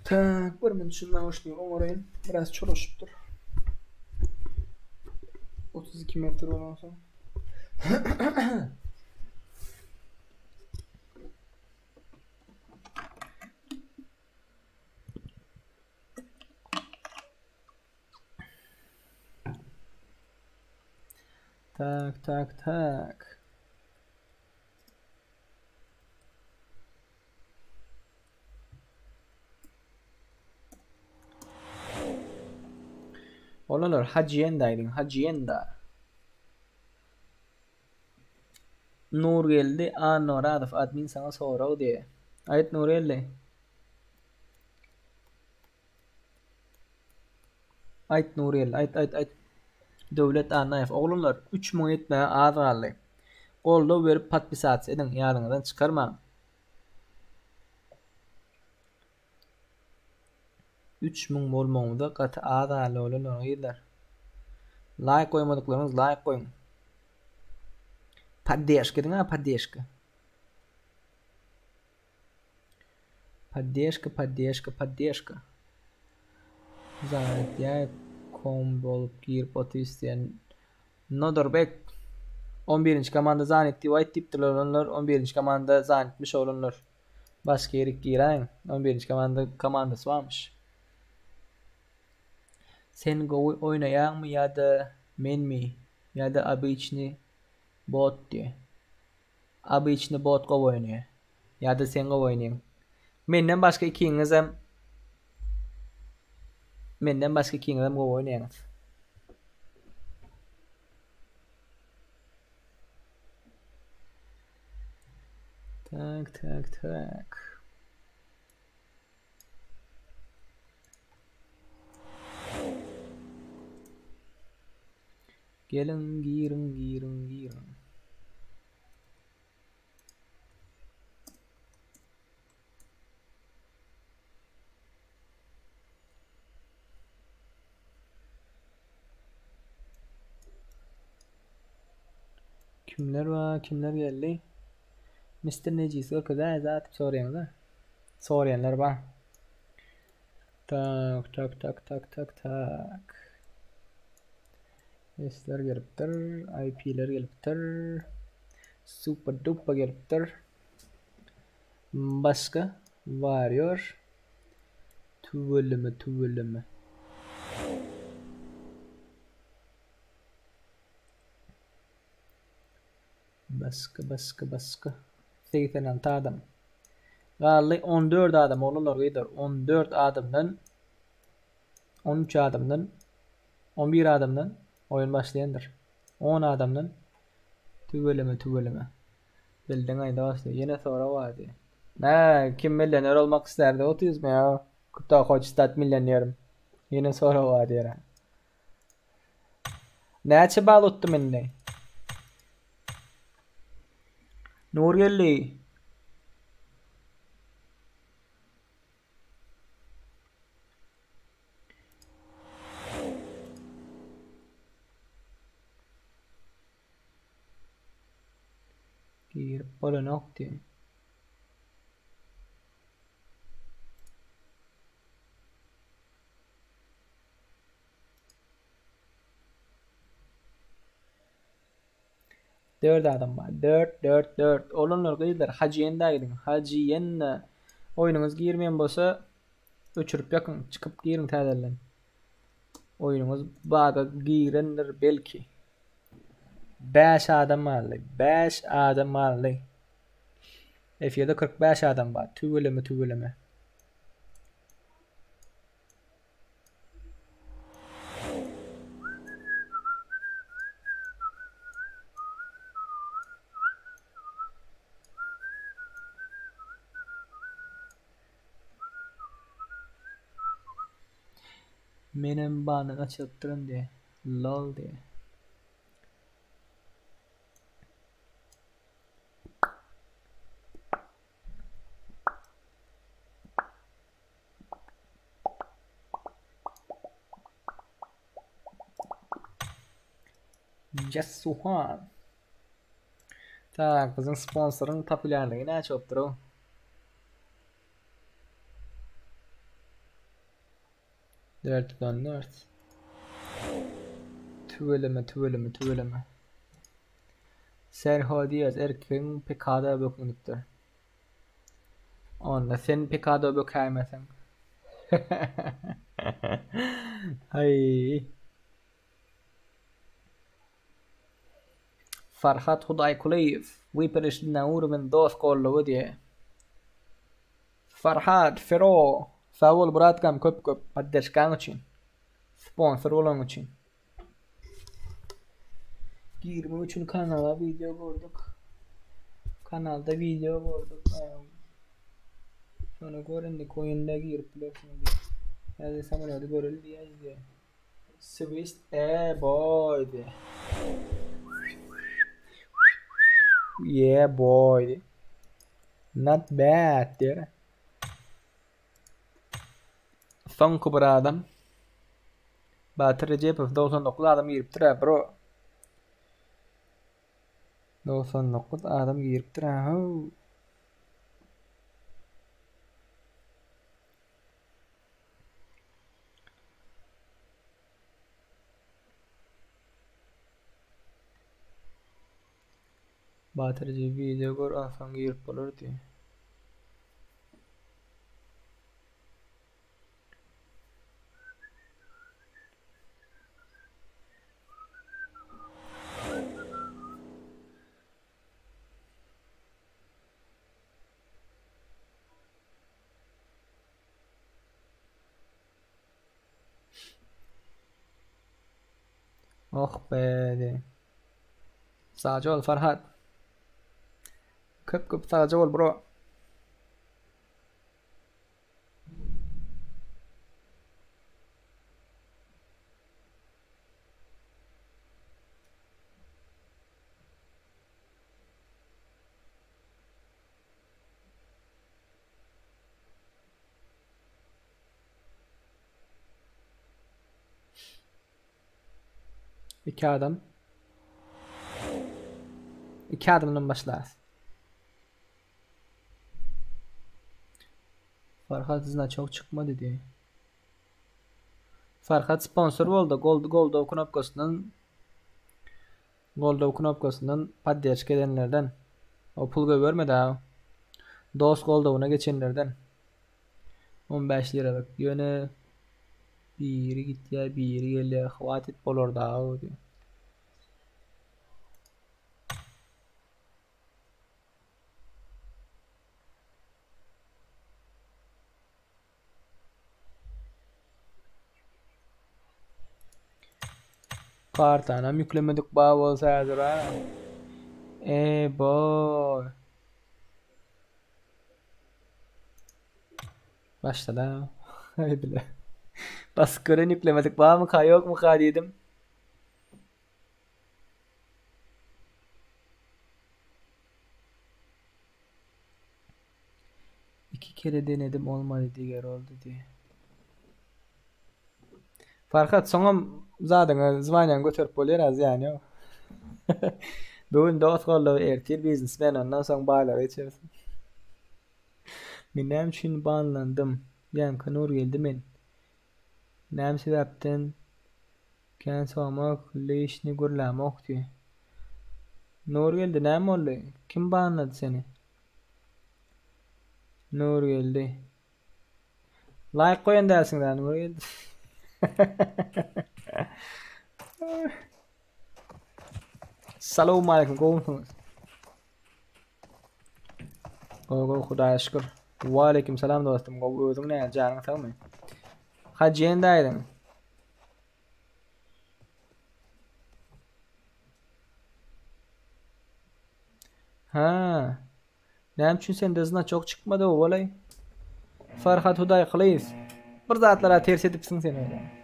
Tak, bir minut şu nauşnigi oňaraýyn. Biraz çolaşypdyr. 32 metr bolansoň. Tak, tak, tak. Olanlar Hajienda aýdyň, Hajienda. Nurgeldi Annoradow admin saňa sorag diýe. Aýt Nurgeldi. Aýt Nurgeldi, aýt aýt aýt. Döwlet Annaýew oglanlar 3000 ýetmäge az galdy. Goldaw berip podpisasiýa ediň, ýadyňyzdan çykarmaň. 3000 bolmagymyza gaty az galdy oglanlar gyzlar. Laýk goýmadyklaryňyz laýk goýuň. Poddeşka ediň ha poddeşka. Poddeşka poddeşka poddeşka. Zanetýä kom bolup girip otyr diýen Nodurbek 11-nji komanda zanet diýip aýt diýipdirler oglanlar 11-nji komanda zanetmiş oglanlar. Başga ýerik giräýiň. 11-nji komanda komandasy barmyş. Sen gowy oýnaýaňmy ýa-da menmi ýa-da obyçny bot diýe. Obyçny bot gowy oýnaýa. Ýa-da sen gowy oýnaýaň. Menden başga ikiňizem Menden başga ikiňizem gowy oýnaýaňyz. Tak tak tak. Geliň giriň giriň giriň. Kimler bar, kimler geldi? Mr. Nejis görkezäý zat diýip soraýaňyz-a. Soraýanlar bar. Tak, tak, tak, tak, tak, tak. Sesler gelipdir, IP-ler gelipdir. Super duper gelipdir. Başga Warrior. Tüweleme, tüweleme. Başga, başga, başga. 86 adam. Galdy 14 adam oglanlar gyzlar. 14 adamdan 13 adamdan 11 adamdan oýun başlaýandyr. 10 adamdan tüweleme tüweleme. Bildiň aý dost ýene sorag bar diýe. Nä kim millioner bolmak islärdi otyrmy ýa? Kto хочет стать millionerem? Ýene sorag bar diýer. Näçe bal utdum indi? Nurgeldi. Girip bolanok diýen. Dört adam bar. Dört, dört, dört. Oglanlar, gyzlar, Hajyenda gidiň. Hajyenda. Oýnuňyz girmeýän bolsa, öçürip ýakyň, çykyp giriň täzeden. Oýnuňyz baga girendir belki. 5 adam galdy. 5 adam galdy. Efirde 45 adam bar. Tüweleme tüweleme. Menem bandan açylypdyryn diýe. Lol diýe. Jasuhan. Tak, biziň sponsoryň populýarlygy näçe bolupdyr-ow? 414. Tüweleme, tüweleme, tüweleme. Serho Diaz erkegiň PK-da bökünipdir. Onda sen PK-da bökäýmeseň. Haý. Farhat Hudaýkulyýew, Вы перешли на уровень dost goldawy diýýär. Farhat, Fero, sag bol bratkam köp köp podderşkaň üçin. Sponsor bolanyň üçin. Girmek üçin kanala wideo gördük. Kanalda wideo gördük. Şony gör indiki oýunda girip bilersiň diýýär. Häzir samolýody göreli diýýär diýýär. Swist e boy diýýär. Yeah boy diýýär. Not bad diýýär. Soňky bir adam. Batyr Rejepow 99 adam giripdir ha bro. 99 adam giripdir ha. How. Batyr video gör onsoň girip bolar diýýär. Oh be diýýär. Sagja bol Farhat. Köp köp sagja bol bro. Iki adam. Iki adamdan başlarys. Farhat znaçok çykmady diýýär. Farhat sponsor boldy. Gold goldaw knopkasyndan goldaw knopkasyndan podderşka edenlerden. O pul goýbermedi ha. Dost goldawyna geçenlerden. 15 liralyk. Ýöne biri gitýär, biri gelýär. Hwatit bolar dagy diýýär. Kartanam ýüklemedik bar bolsa häzir ha. Ey boy. Başlada. Hay bile. Basyp gören ýüklemedik barmyka ýokmyka diýdim. Iki kere denedim olmady diger oldy diýe. Farhat soňam zadyňy zwanýaňy göterip bolýar az ýany ýok. Bu gün dost goldawy ertir biznesmen ondan soň baýlara geçersiň. Men näme üçin banlandym? Ýaňky Nurgeldi men. Näme sebäpden kän somak lişni gürlämok diýe. Nurgeldi näme boldy? Kim banlady seni? Nurgeldi. Laýk goýan dälsiň da Nurgeldi. Salowmaleýkim gowumsyňyz? Gowy gowy Hudaýa şükür. Waleýkim salam dostum gowy özüň näme janyň sagmy? Hajy daýyň. Ha. Näme üçin sende znaçok çykmady owalay? Farhat Hudaý kylyz. Bir zatlara ters edipsiň sen öyle.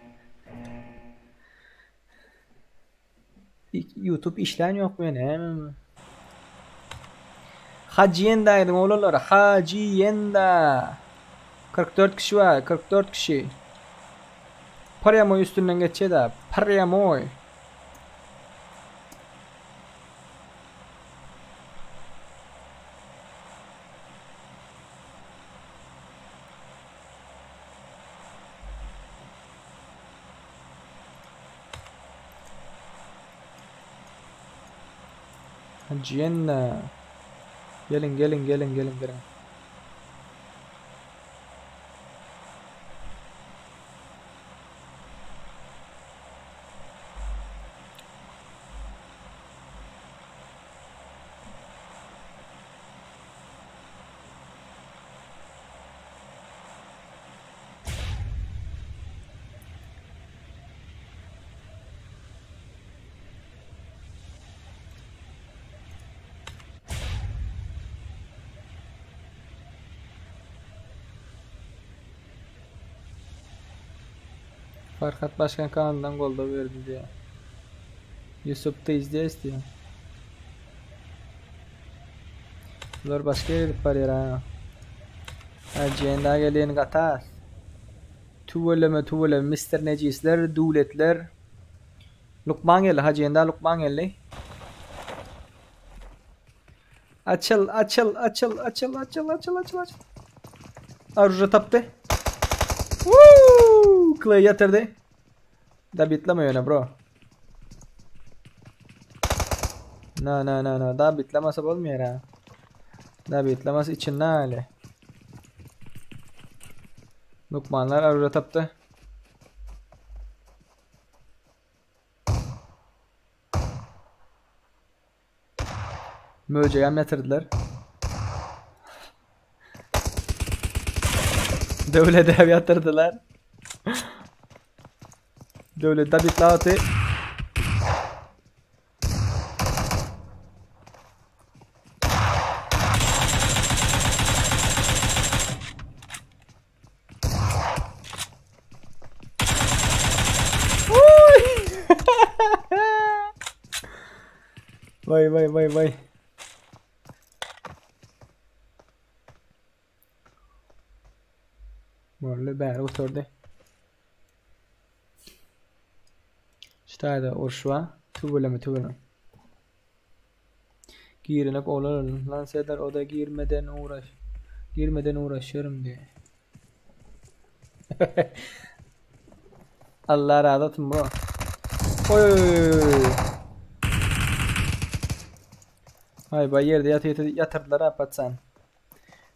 YouTube işlän ýok men näme? Hajyenda aýdyň oglanlar. Hajyenda. 44 kişi bar, 44 kişi. Prýamoý üstünden geçýär-de. Prýamoý. Hajyenda. Geliň, geliň, geliň, geliň, geliň. Farhat başkan kanalyndan goldaw berdi diýýär. Ýusup ty здесь diýýär. Bular başga ýere gidip barýar ha. Agenda gelin gatas. Tüweleme tüweleme Mister Nejisler, Döwletler. Lukman geldi, Hajyenda Lukman geldi. Açyl, açyl, açyl, açyl, açyl, açyl, açyl, açyl. Aruja tapdy. Woo! Clay ýatyrdy. Da bitleme ýöne bro. Na na na na da bitlemese bolmaýar ha. Da bitlemese içinde hali. Lukmanlar aruja tapdy. Möjegem ýatyrdylar. Döwledem ýatyrdylar. Döwlet dabitlaty. Vay vay vay vay. Boldy bäri gutardy. Şu taýda uruş bar. Tüweleme tüweleme. Girenek olar lan Serdar oda girmeden uğraş. Girmeden uğraşıyorum diyor. Allah razı olsun bro. Oy oy oy. Ay bay yerde yat, yat, yatırdılar ha patsan.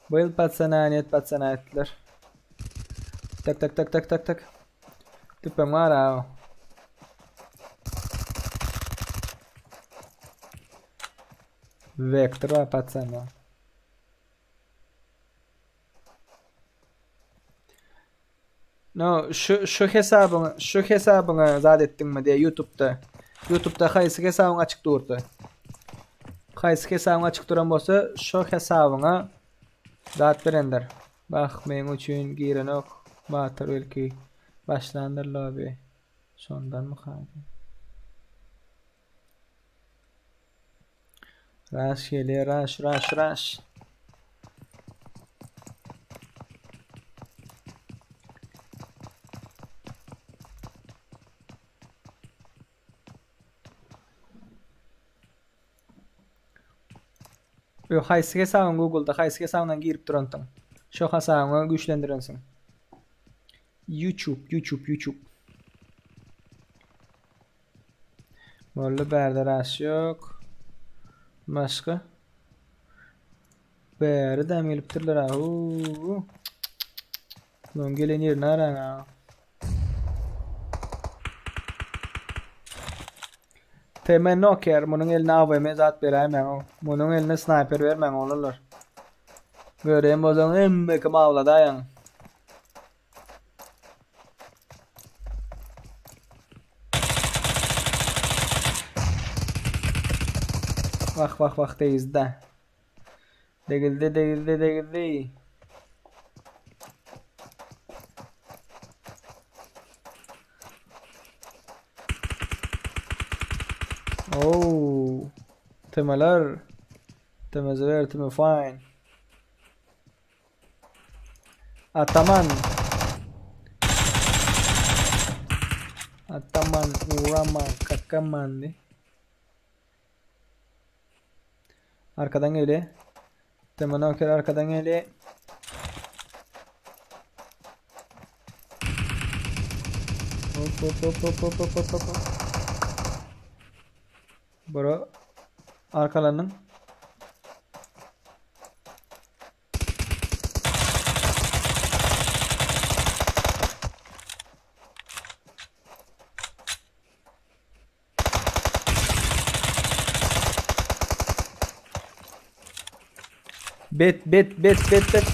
Bu yıl patsana niyet patsana ettiler. Tak tak tak tak tak tak. Tüpem var ha. Vektor var patsana. No, şu şu hesabyňy, şu hesabyňy zat etdiňmi diýe YouTube'da. YouTube'da haýsy hesabyň açyk durdy? Haýsy hesabyň açyk duran bolsa, şu hesabyňa zat berendir. Bah, meň üçin girenok. Batyr belki başlandyr lobby. Şondanmy hadi? Raş gelýär, raş, raş, raş. Yo, haýsy hesabyň Google'da, haýsy hesabyňdan girip duransyň? Şo hasabyňy güýçlendirensiň. YouTube, YouTube, YouTube. Boldy bärde raş ýok. Başga. Bäri däm gelipdirler ha. Huu. Munuň gelen ýerini araň ha. TM Noker munuň eline AWM zat beräýmäň. Munuň eline sniper bermäň oglanlar. Gören bolsaň hemme kim awladaýaň. Wah wah wah degizde. Degildi degildi degildi. Oo. Temeler. Temezeler teme fine. Ataman. Ataman, Uraman, Kakaman. Arkadan geli. Temanoker arkadan geli. Hop hop hop hop hop hop hop hop. Bro arkalandyň. Bet bet bet bet bet.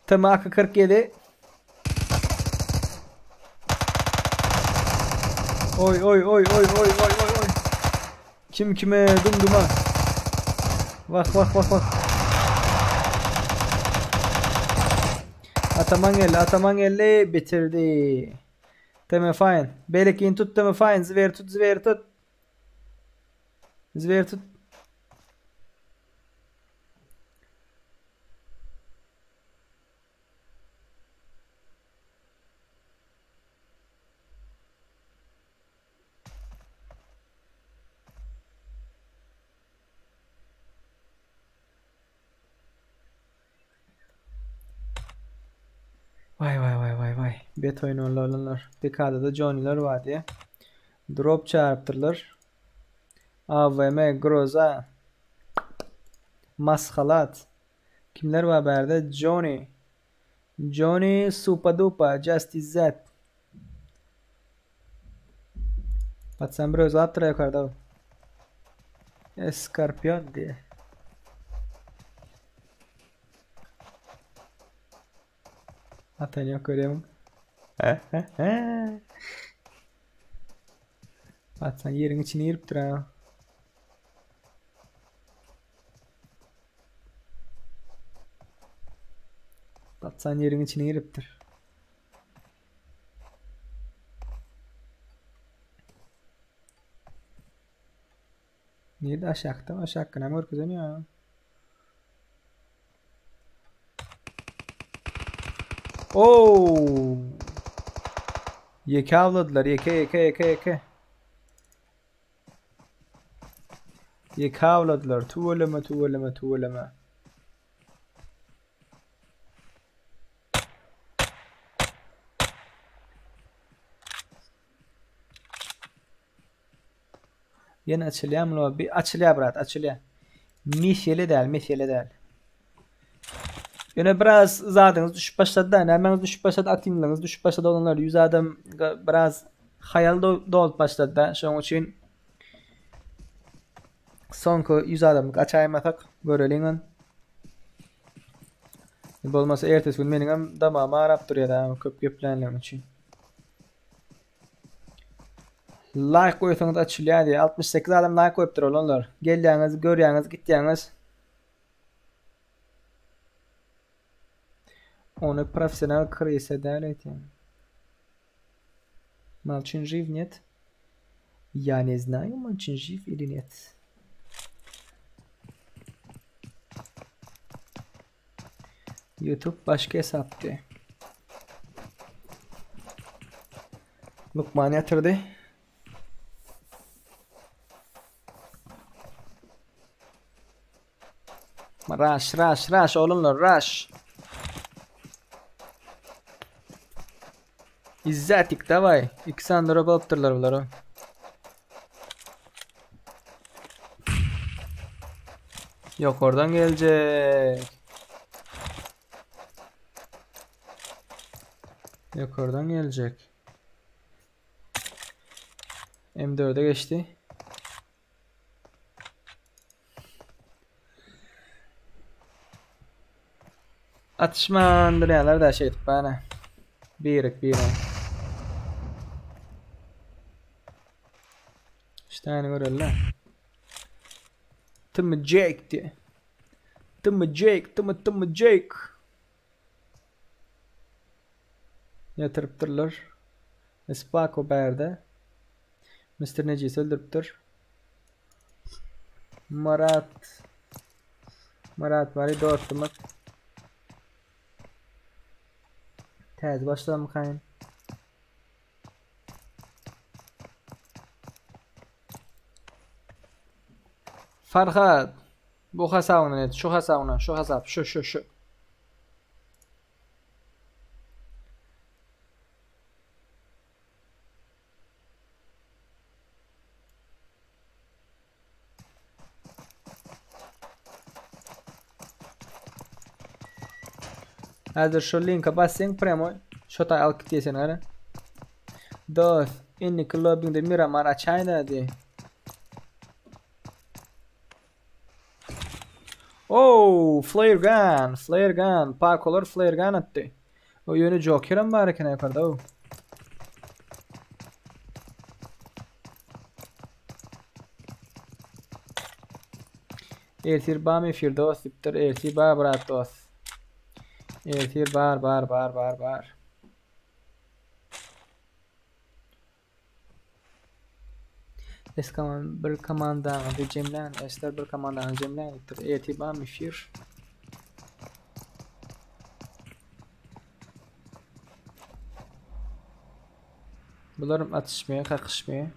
Tmk 47. Oy oy oy oy oy oy oy oy. Kim kime dumduma. Wah wah wah wah. Ataman geldi, Ataman geldi, bitirdi. Teme fine. Beýlekini tut Teme fine, Zwer tut, Zwer tut. Zwer tut. Waý waý waý waý waý. Bet oýun boldy oglanlar. Dekadada Johnnylar bar diýe. Drop çagyrypdyrlar. AWM, Groza, Mashalat. Kimler bar bärde? Johnny. Johnny Supa Dupa, Just Izzet. Patsan bir özi alypdyr ýokarda. Eskorpion diýe. Atan ýok görýämiň? Patsan ýeriň içine giripdir ha. Patsan ýeriň içine giripdir. Nirde aşakda? Aşakda näme görkezen ya? Oo! Ýeke awladylar. Ýeke, ýeke, ýeke, ýeke. Ýeke awladylar. Tüweleme, tüweleme, tüweleme. Ýene açylýarmy lobby? Açylýar brat, açylýar. Mesele däl, mesele däl. Ýöne biraz zadyňyz düşüp başlady da, nämäňiz düşüp başlady, aktiwligiňiz düşüp başlady oglanlar. 100 adam biraz haýal dolup başlady da, şonuň üçin soňky 100 adamlyk açaýmasak göreliň. Bolmasa ertesi gün meniňem damagym arap durýar da, köp geplänligim üçin. Like goýsaňyz açylýar diýýär. 68 adam like goýupdyr oglanlar. Gelýäňiz, görýäňiz, gitýäňiz. Ony professional krysa däl aýtýan. Malçin živ нет? Я не знаю, Malçin živ или нет. YouTube başga hesapdy. Lukman ýatyrdy. Rush, rush, rush oglanlar, rush. Izzatik, daway. Iki sany drop alypdyrlar bular. Ýokardan geljek. Ýokardan geljek. M4-e geçdi. Atyşman durýarlar da şeýdip bana. Birek birek. Ştany göreli. Tımı Jake diye. Tımı Jake, tımı tımı Jake. Ýatyrypdyrlar. Spako bärde. Mr. Nejis öldürüpdir. Marat. Marat bary dostumuz. Täze başlamykaýyn. Farhat. Bu hasabyňdan et. Şu hasabyňdan, şu hasap, şu şu şu. Häzir şu linke basýaň premo şo taý alyp gitýär seni gara. Dos, indiki lobbyňde Miramar açaýda diý. Oh, flare gun, flare gun, Pakolar flare gun atdy. O ýöne Joker hem bar eken ýokarda. Oh. Ertir bam efir dost diýipdir. Ertir bar brat dost. Ertir bar bar bar bar bar. Es kaman bir komandaňyzy jemläň. Esler bir komandaňyzy jemläň diýipdir. Ertir bam efir. Bularym atyşmaýar, kakyşmaýar.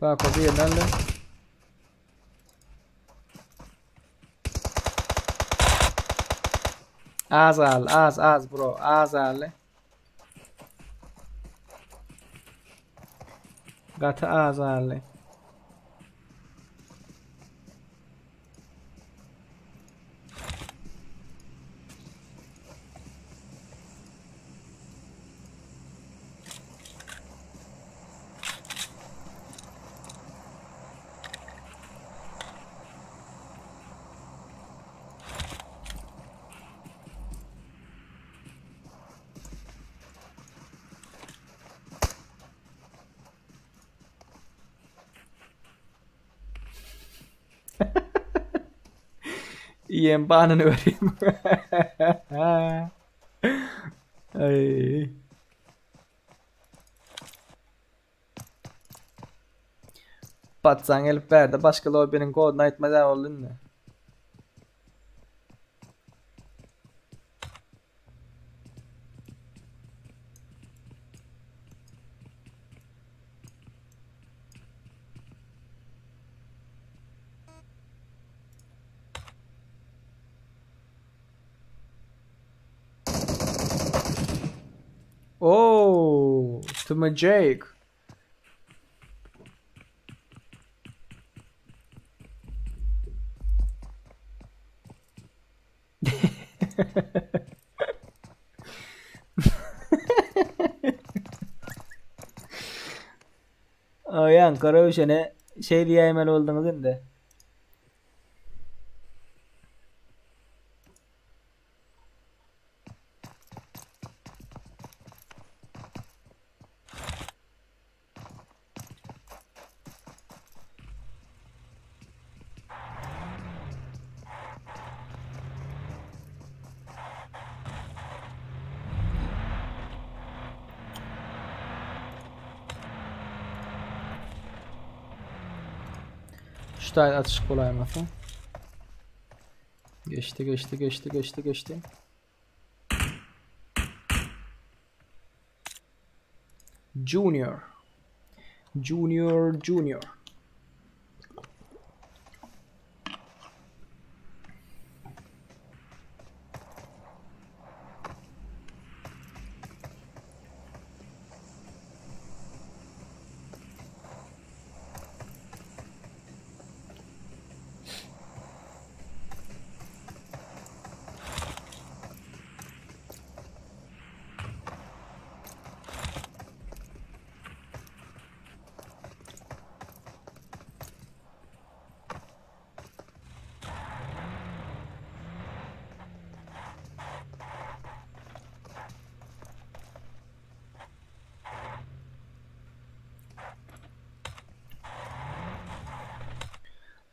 Bak o bir yerden de. Az al, az az bro, az al. Gaty az aldy. Iýen banyny bereyim. Ay. Batsan gelip berdi. Başka lobby'nin kodunu aýtmaz boldy indi. Oh, to my Jake. Aýan garöwşene şeý diýäýmeli bolduňyz indi. Şu taý atyşyk bolaýmasa. Geçdi, geçdi, geçdi, geçdi, geçdi. Junior. Junior, Junior.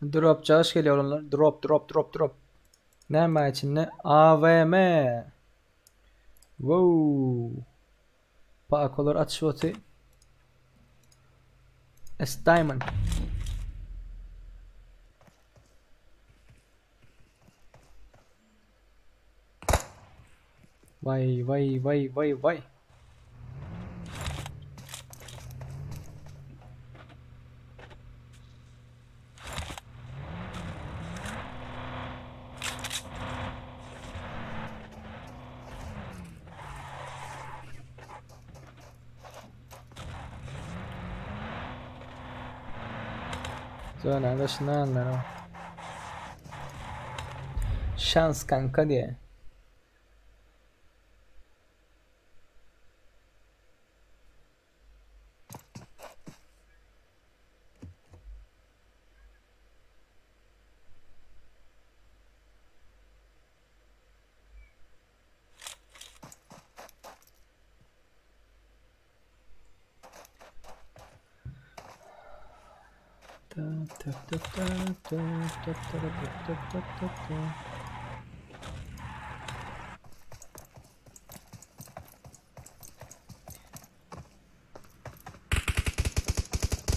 Drop çagyş gelýär olanlar. Drop drop drop drop. Näme bar içinde? AVM. Wow. Pakolar atyş boty. S Diamond. Vay vay vay vay vay. Zona daşyndan Şans kanka diye. Ta ta ta ta ta ta ta ta ta ta ta.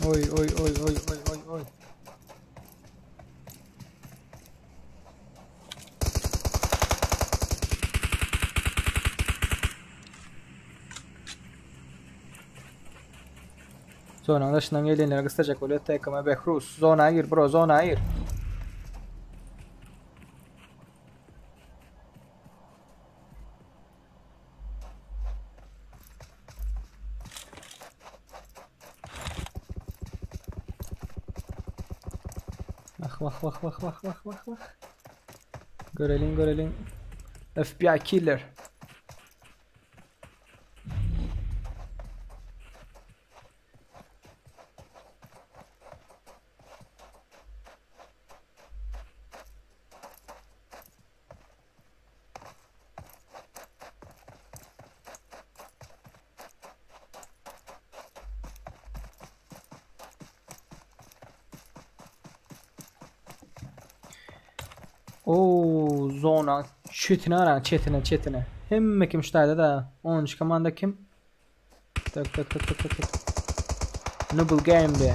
Oy oy oy oy oy oy oy. Zonanyň daşyndan gelenleri gysdajak bolýar TKM Behruz. Zona gir bro, zona gir. Vah vah vah vah vah vah vah vah. Göreliň göreliň. FBI killer. Oo zona çetine aran çetine çetine. Hemme kim ştaýda da. 13 komanda kim? Tak tak tak tak tak tak. Noble Game de.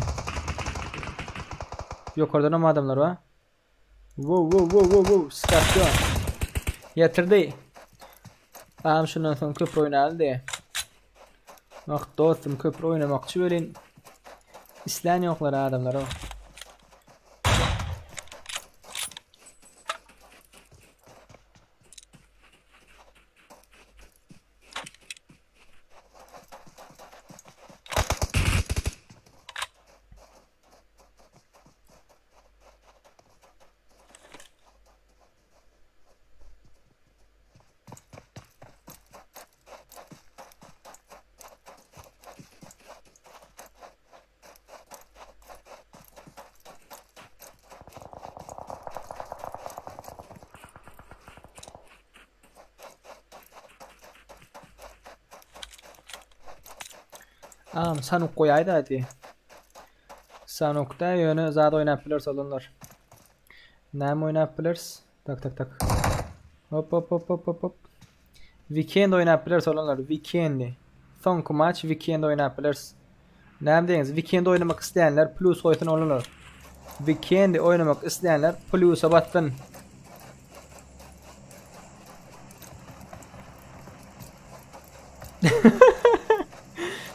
Ýokardan hem adamlar bar. Wow wow wow wow wow Skorpion. Ýatirdi. Am şundan soň köpri oýnaly diýe. Wah dostum köpri oýnamakçy welin islän ýoklar adamlar o. Am sanuk goýaýda hadi. Sanukda ýöne zat oýnap bileris olanlar. Näme oýnap bileris? Tak tak tak. Hop hop hop hop hop hop. Weekend oýnap bileris olanlar. Weekendi. Soňky maç weekend oýnap bileris. Näme diýeňiz? Weekend oýnamak isleýänler plus goýsun olanlar. Weekend oýnamak isleýänler plusa bassyn.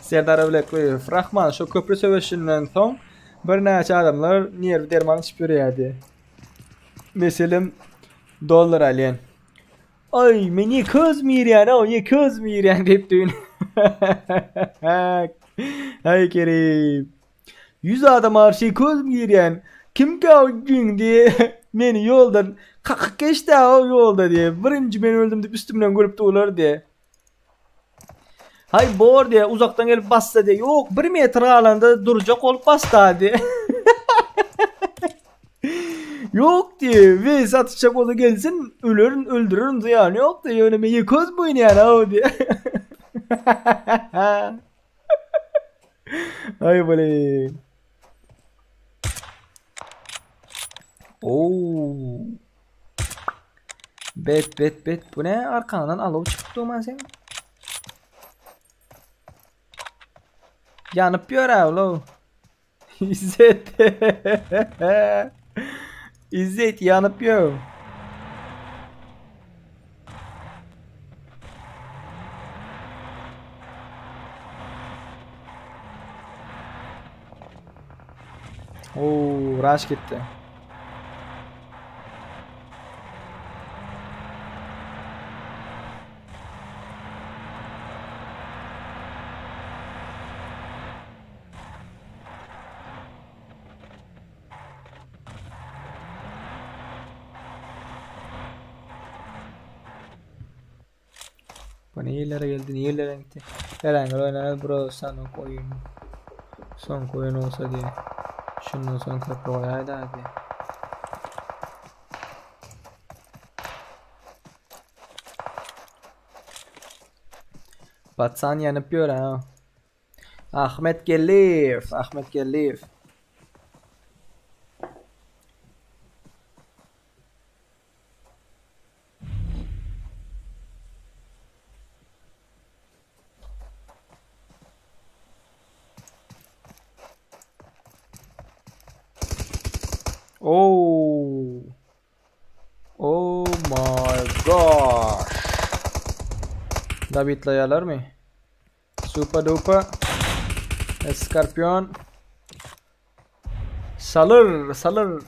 Serdar Öwlekliýew, Rahman şu köprü söweşinden soň birnäçe adamlar nerwi derman içip ýörýärdi. Meselem, dollar alýan. Aý, men ýeke özüm girýän-ow, ýeke özüm girýän diýip düýn. Aý Kerim. 100 adam garşy ýeke özüm girýän. Kimkä o giň diýe meni ýoldan kakyp geçdi-ä o ýolda diýe. Birinji men öldüm diýip üstümden gülüp durlar diýe. Haý bor diýe uzakdan gelip bassa diýe. Ýok, 1 metr galanda durjak bolup basda diýe. Ýok diýe, we satyşjak bolsa gelsin, ölerin, öldürerin zyýany ýok diýe. Ýöne men ýeke özüm oýnaýan aw diýe. Aý blin. Oo. Bet bet bet. Bu ne? Arkandan alow çykyp durman sen. Ýanyp ýör alow. İzzet. İzzet ýanyp ýör. Oo, rush gitdi. Bu nirelere geldi, nirelere gitti. Herhangi oynar bro sanok oyun. Son oyun olsa diye. Şundan son köprü olaydı abi. Batsan ýanyp ýör ha. Ahmet Geldiýew, Ahmet Geldiýew. Oh. Oh my gosh. Dabitlaýarlarmy? Super duper. Eskarpion. Salyr, salyr.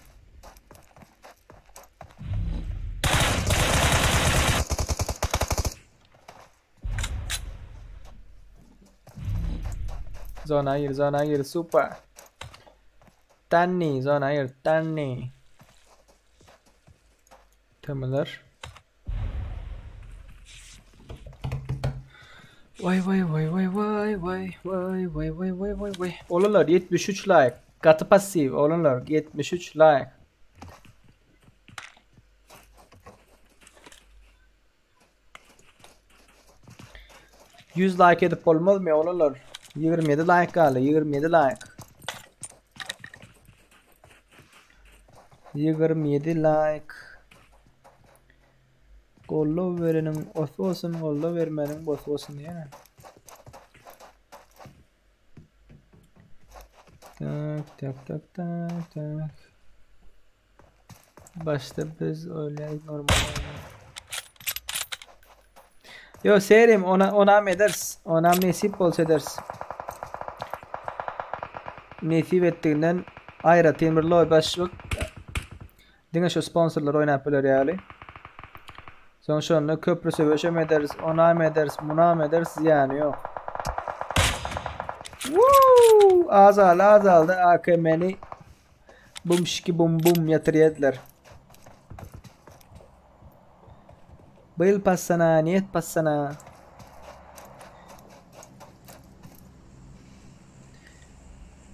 Zona gir, zona gir, super. Tanni, zona gir, tanni. Temalar. Vay vay vay vay vay vay vay vay vay vay vay vay. Oglanlar 73 like. Gaty passiw oglanlar 73 like. 100 like edip bolmazmy oglanlar? 27 like galdy, 27 like. 27 like. Goldaw bereniň osy bolsun, goldaw bermäniň bosy bolsun diýýär. Tak, tak, tak, tak, tak. Başda biz oýlaýyk normal. Yo serim ona onam ederiz. Onam nesip bolsa ederiz. Nesip etdiginden aýratyn bir loý başlyk diňe şu sponsorlar oýnap biler ýaly. Soň şonda köprü söweşem ederiz, onam ederiz, munam ederiz, zyýany ýok. Woo! Azaldy, azaldy AKM-ni bum şiki bum bum ýatyrýardylar. Byl passana, niyet passana.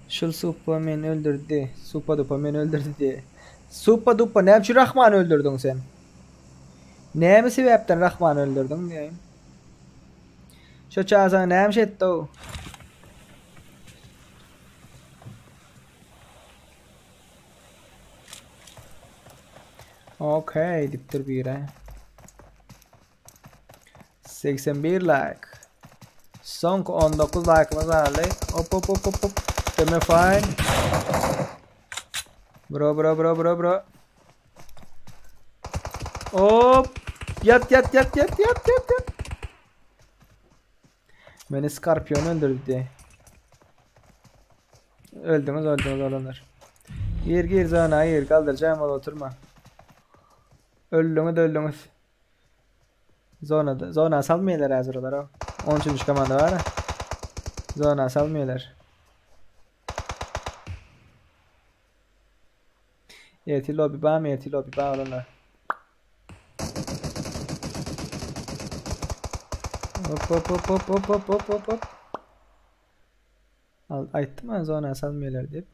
Şul supa meni öldürdi. Supa dupa meni öldürdi diye. Supa dupa näme üçin Rahmany öldürdüň sen? Näme sebäpden Rahmany öldürdüň diýeyim. Şu çaga sana näme şey etdi o? Okey dipdir bire. 81 like. Soňky 19 like'ymyz galdy. Hop hop hop hop hop. Deme fine. Bro bro bro bro bro. Hop. Ýat ýat ýat ýat ýat ýat ýat. Meni Scorpion öldürdi. Öldüňiz öldüňiz oglanlar. Gir gir zona gir kaldyrjagym bol oturma. Öldüňiz öldüňiz. Zona zona salmaýarlar häzir olar. 13-nji komanda bar. Zona salmaýarlar. Ertir lobby barmy? Ertir lobby bar oglanlar. Hop hop hop hop hop hop hop hop hop. Al, aýtdym ben zona salmaýarlar diýip.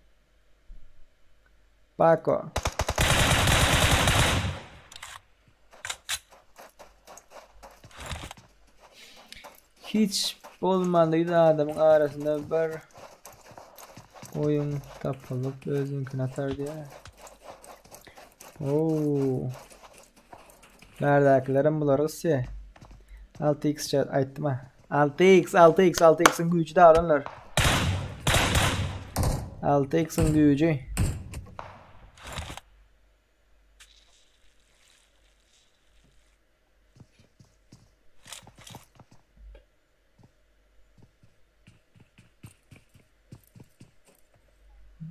Paco. Hiç bolmanda 100 adamyň arasynda bir oýun tapylyp özüňkini atar diýýär. Oo. Bärdäkilerem bular gysýa. 6x chat aýtdym ha. 6x 6x 6x'iň güýji de alanlar. 6x'iň güýji.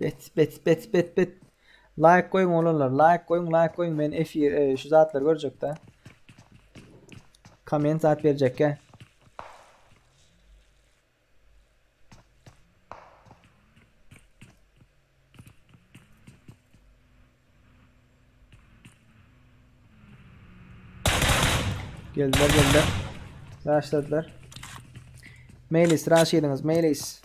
Bet bet bet bet bet. Like goýuň oglanlar. Like goýuň, like goýuň. Men efir e, şu zatlary görjekde. Komment zat berjekge. Geldiler geldiler. Başladylar. Meylis raşidiňiz Meylis.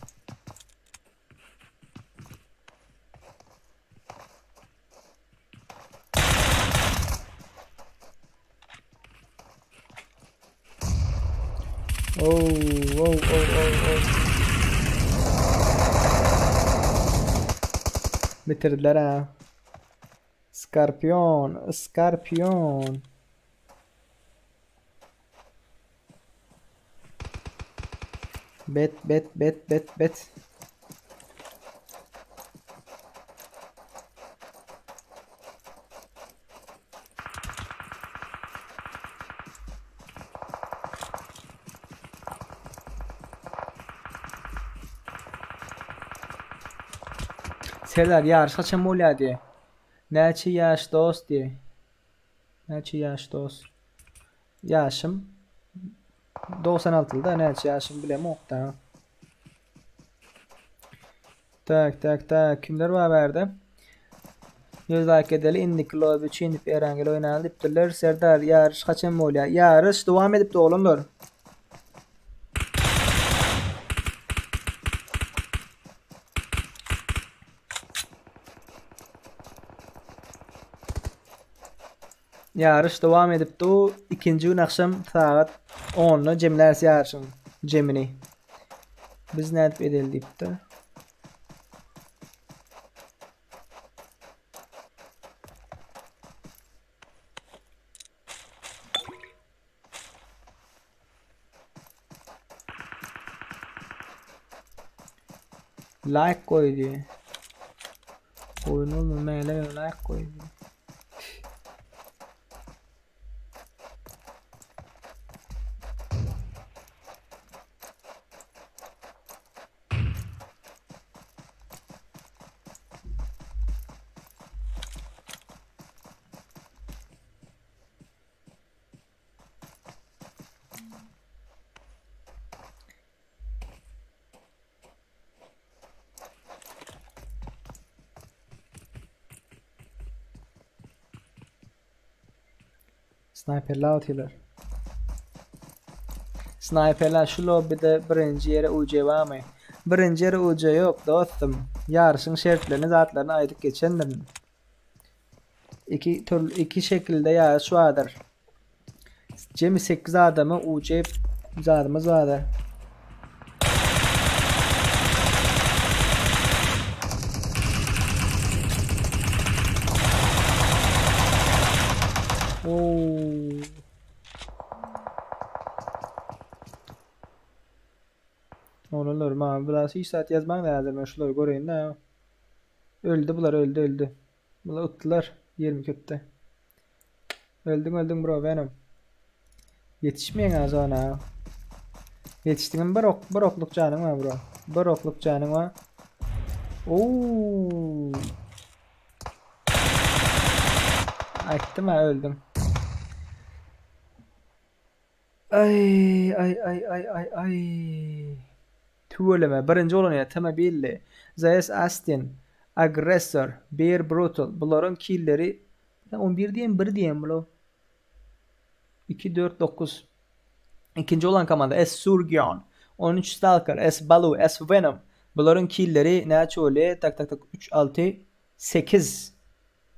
Oh, oh, oh, oh, oh. Bitirdiler ha. Skorpion, Skorpion. Bet, bet, bet, bet, bet. Serdar ýaryş haçan bolýar diýe. Näçe ýaş dost diýe. Näçe ýaş dost. Ýaşym 96-da näçe ýaşym bilemok da. Tak tak tak kimler bar bärde? 100 like edeli indiki lobby üçin diýip Erangel oýnaly diýipdirler. Serdar ýaryş haçan bolýar? Ýaryş dowam edipdi oglanlar. Ýaryş dowam edip dur. Ikinji gün akşam sagat 10-da jemläris ýaryşyň jemini. Biz nädip edeli diýipdir. Like goý diýe. Goýun olma mäle like goý diýe. Sniperler atýarlar. Sniperler şu lobbyda birinji ýere UJ barmy? Birinji ýere UJ ýok dostum. Ýaryşyň şertlerini zatlaryny aýdyp geçendirin. Iki türlü iki şekilde ýaryş bardyr. Jemi 8 adamy UJ zadymyz bardyr. Oo. Olanlar maňa biraz hiç zat ýazmaň häzir men şulary göreýin da. Öldi bular öldi öldi. Bular utdular 22 utdy. Öldüň öldüň bro Venom. Ýetişmeýäň ha zona. Ýetişdiňmi bir ok bir okluk janyň bar bro. Bir okluk janyň bar. Oo. Aýtdym ha öldüň. Ay ay ay ay ay ay. Tüweleme birinji bolan ýa Tama Billy, ZS Astin, Aggressor, Bear Brutal bularyň killeri 11 diýen 1 diýen bular. 2 4 9. Ikinji bolan komanda S Surgion, 13 Stalker, S Balu, S Venom. Bularyň killeri näçe bolýar? Tak tak tak 3 6 8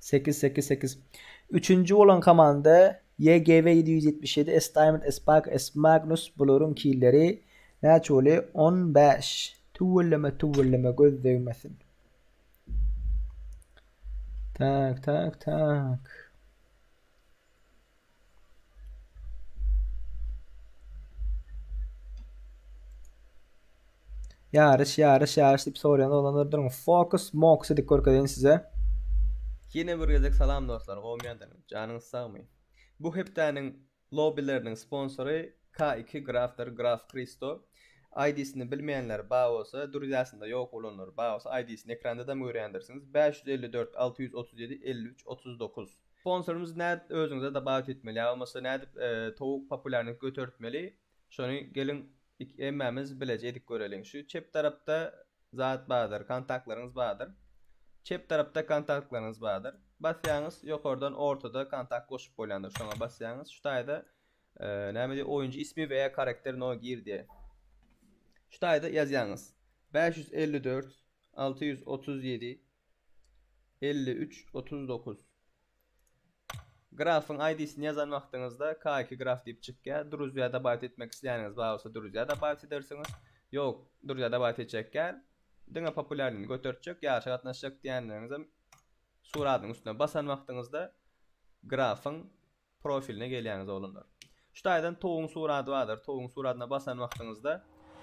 8 8 8. Üçünji bolan komanda YGV 777 S Diamond S Park S Magnus bularyň killeri näçe bolýar? 15. Tüweleme tüweleme göz degmesin. Tak, tak, tak. Ýaryş, ýaryş, ýaryş diýip soraýan oglanlar duruň. Focus Mox edip görkezeýin size. Ýene bir gezek salam dostlar, gowmy ýagdaýyňyz? Janyňyz sagmy? Bu hepdäniň lobbileriniň sponsory K2 Grafdyr, Graf Kristo. ID-sini bilmeýänler bar bolsa, druzyasynda ýok bolanlar bar bolsa ID-sini ekrandadam görýändirsiňiz. 554 637 53 39. Sponsorymyz nädip özüňize dobawit etmeli ýa bolmasa nädip towuk populýarnyk götertmeli? Şony geliň hemmämiz bileje edip göreliň. Şu çep tarapda zat bardyr, kontaktlaryňyz bardyr. Çep tarapda kontaktlaryňyz bardyr. Basýaňyz, ýokardan ortada kontakt goşup bolýandyr. Şoňa basýaňyz. Şu taýda e, näme diýip oýunçy ismi we karakter no gir diýe. Şu taýda ýazýaňyz. 554 637 53 39 Grafyň ID-sini ýazan wagtyňyzda K2 graf diýip çykýar. Druzýa dobawit etmek isleýäniňiz bar bolsa druzýa dobawit edersiňiz. Ýok, druzýa dobawit etjek däl. Diňe populýarlygyny götertjek, ýaryşa gatnaşjak diýenleriňizem suradyň üstüne basan wagtyňyzda grafyň profiline gelýäňiz oglanlar. Şu taýdan towugyň surady bardyr. Towugyň suradyna basan wagtyňyzda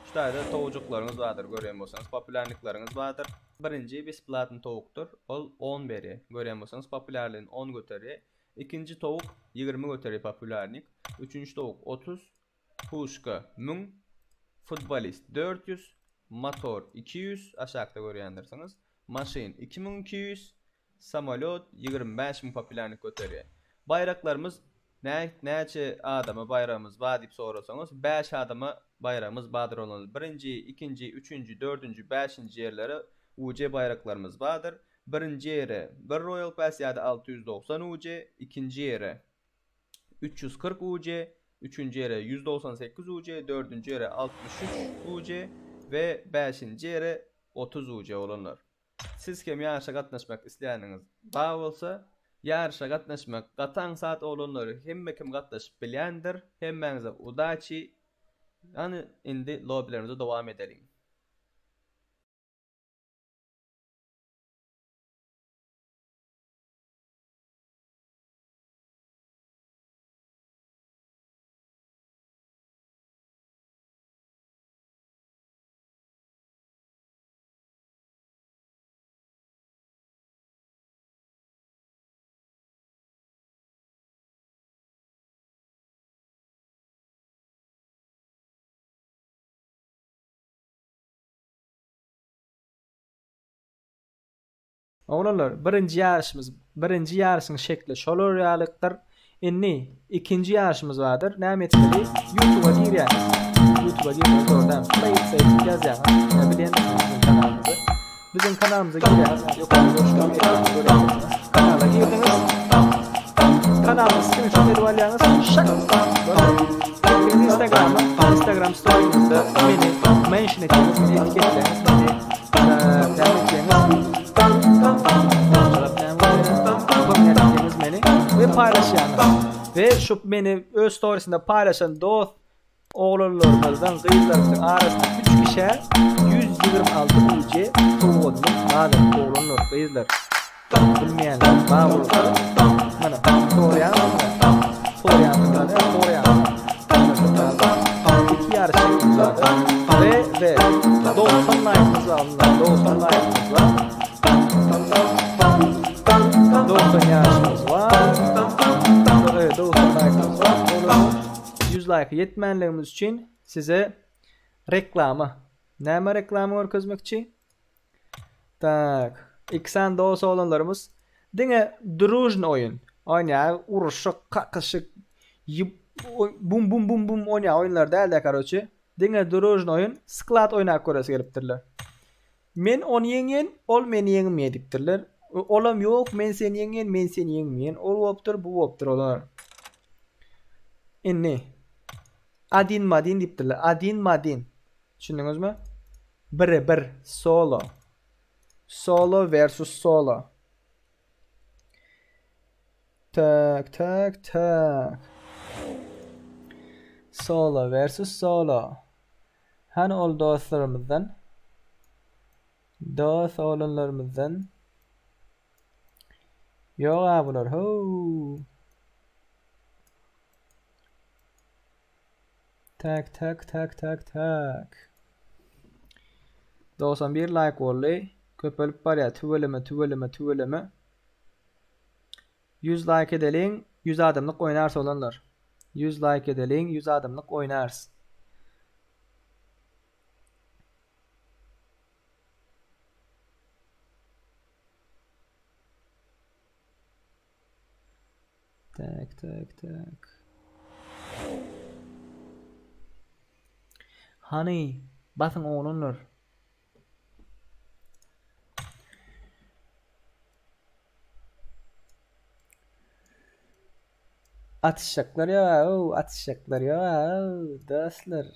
şu taýda towujyklaryňyz bardyr görýän bolsaňyz populýarniklaryňyz bardyr. Birinji besplatny towukdyr. Ol on berýär. Görýän bolsaňyz populýarlygyny on göterýär. Ikinji towuk 20 göterýär populýarnik. Üçünji towuk 30, puşka 1000, futbolist 400, motor 200 aşakda görýändirsiňiz. Maşyn 2200, Samolýot 25 müň populýarnik göterýär. Baýraklarymyz näçe adama baýragymyz bar diýip sorasaňyz, bäş adama baýragymyz bardyr olar. Birinji, ikinji, üçünji, dördünji, bäşinji ýerlere UJ baýraklarymyz bardyr. Birinji ýere bir Royal Pass ýa-da 690 UJ, ikinji ýere 340 UJ, üçünji ýere 198 UJ, dördünji ýere 63 UJ we bäşinji ýere 30 UJ bolanlar. Siz hem ýaryşa gatnaşmak isleýäniňiz bar bolsa, ýaryşa gatnaşmak gaty aňsat oglanlar hemme kim gatnaşyp bilýändir. Hemmäňize udaçi. Hany indi lobbilerimize dowam edeliň. Oglanlar, birinji ýaryşymyz, birinji ýaryşyň şekli şolar ýalykdyr. Indi ikinji ýaryşymyz bardyr. Näme etmeli? YouTube-a girýäňiz. YouTube-a girmeli dogrudan. Play it safe ýazýaňyz. Ýa bilýändirsiňiz biziň kanalymyzy. Biziň kanalymyza girýäňiz. Ýokarda görşüňiz ekranda görýändirsiňiz. Kanala girdiňiz. Kanalyň skrinşot edip alýaňyz. Şak. Boldy. Gitdiňiz Instagrama. Instagram storyňyzda meni mention etýäňiz, meni etiketleýäňiz, meni näme etýäňiz? Meni we paýlaşýaňyz. We şu meni öz storiesinde paýlaşan dost oglanlarymyzdan, gyzlarymyzyň arasynda 3 kişä 126 UC sowgadymyz bardyr. Oglanlar, gyzlar. Bilmeýänler bar bolsa, mana soraýaňyzmy? Soraýaňyzmy? Soraýaňyzmy? Iki ýaryş şeklinde we we 90 laýkymyz bar, 90 laýkymyz bar. 90 ýaryşymyz bar. Evet, 90 laýkymyz bar. Olara 100 laýka ýetmänligimiz üçin size reklama. Näme reklama görkezmekçi? Tak. Iksan dos oglanlarymyz diňe družny oýun oýnaýar, uruşyk, kakyşyk, bum bum bum bum oýnaýan oýunlar däl-de, karoçe. Diňe družny oýun, sklad oýnap göresi gelipdirler. Men ony ýeňýän, ol meni ýeňmeýär diýipdirler. Olam ýok, men seni ýeňýän, men seni ýeňmeýän. Ol bolupdyr, bu bolupdyr olar. Indi Adin Madin diýipdirler. Adin Madin. Düşündiňizmi? Bire bir solo. Solo versus solo. Tak tak tak. Solo versus solo. Hany ol dostlarymyzdan? Dost oglanlarymyzdan. Ýok-a bular, how. Tak, tak, tak, tak, tak. 91 like boldy. Köpelip barýar. Tüweleme, tüweleme, tüweleme. 100 like edeliň, 100 adamlyk oýnarys oglanlar. 100 like edeliň, 100 adamlyk oýnarys. Tak, tak, tak. Hany, basyň oglanlar. Atyşjaklar ýok, atyşjaklar ýok, dostlar.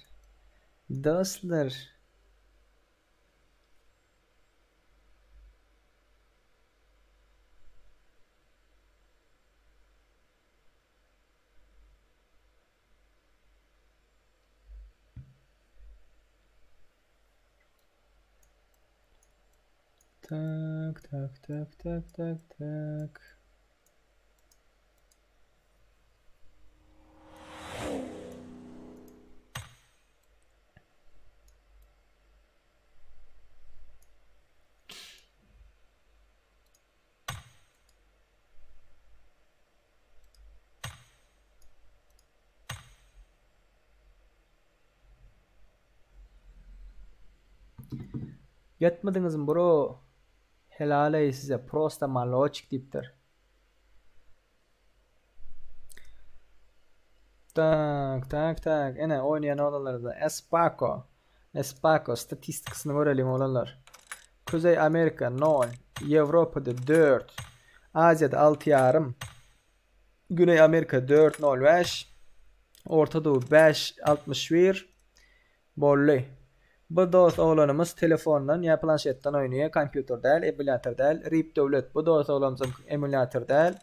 Dostlar. Tak, tak, tak, tak, tak, tak. Ýatmadyňyzmy bro? Helaleý size prosta maloçik diýipdir. Tak, tak, tak. Ene oýnaýan oglanlarda Espako. Espako statistikasyny göreliň oglanlar. Kuzeý Amerika 0, Ýewropada 4, Aziýada 6,5, Güneý Amerika 4.05, Orta Doğu 5.61, Boldy. Bu dost oglanymyz telefondan ýa planşetden oýnaýar, kompýuter däl, emulýator däl. Rip Döwlet bu dost oglanymyzyň emulýator däl.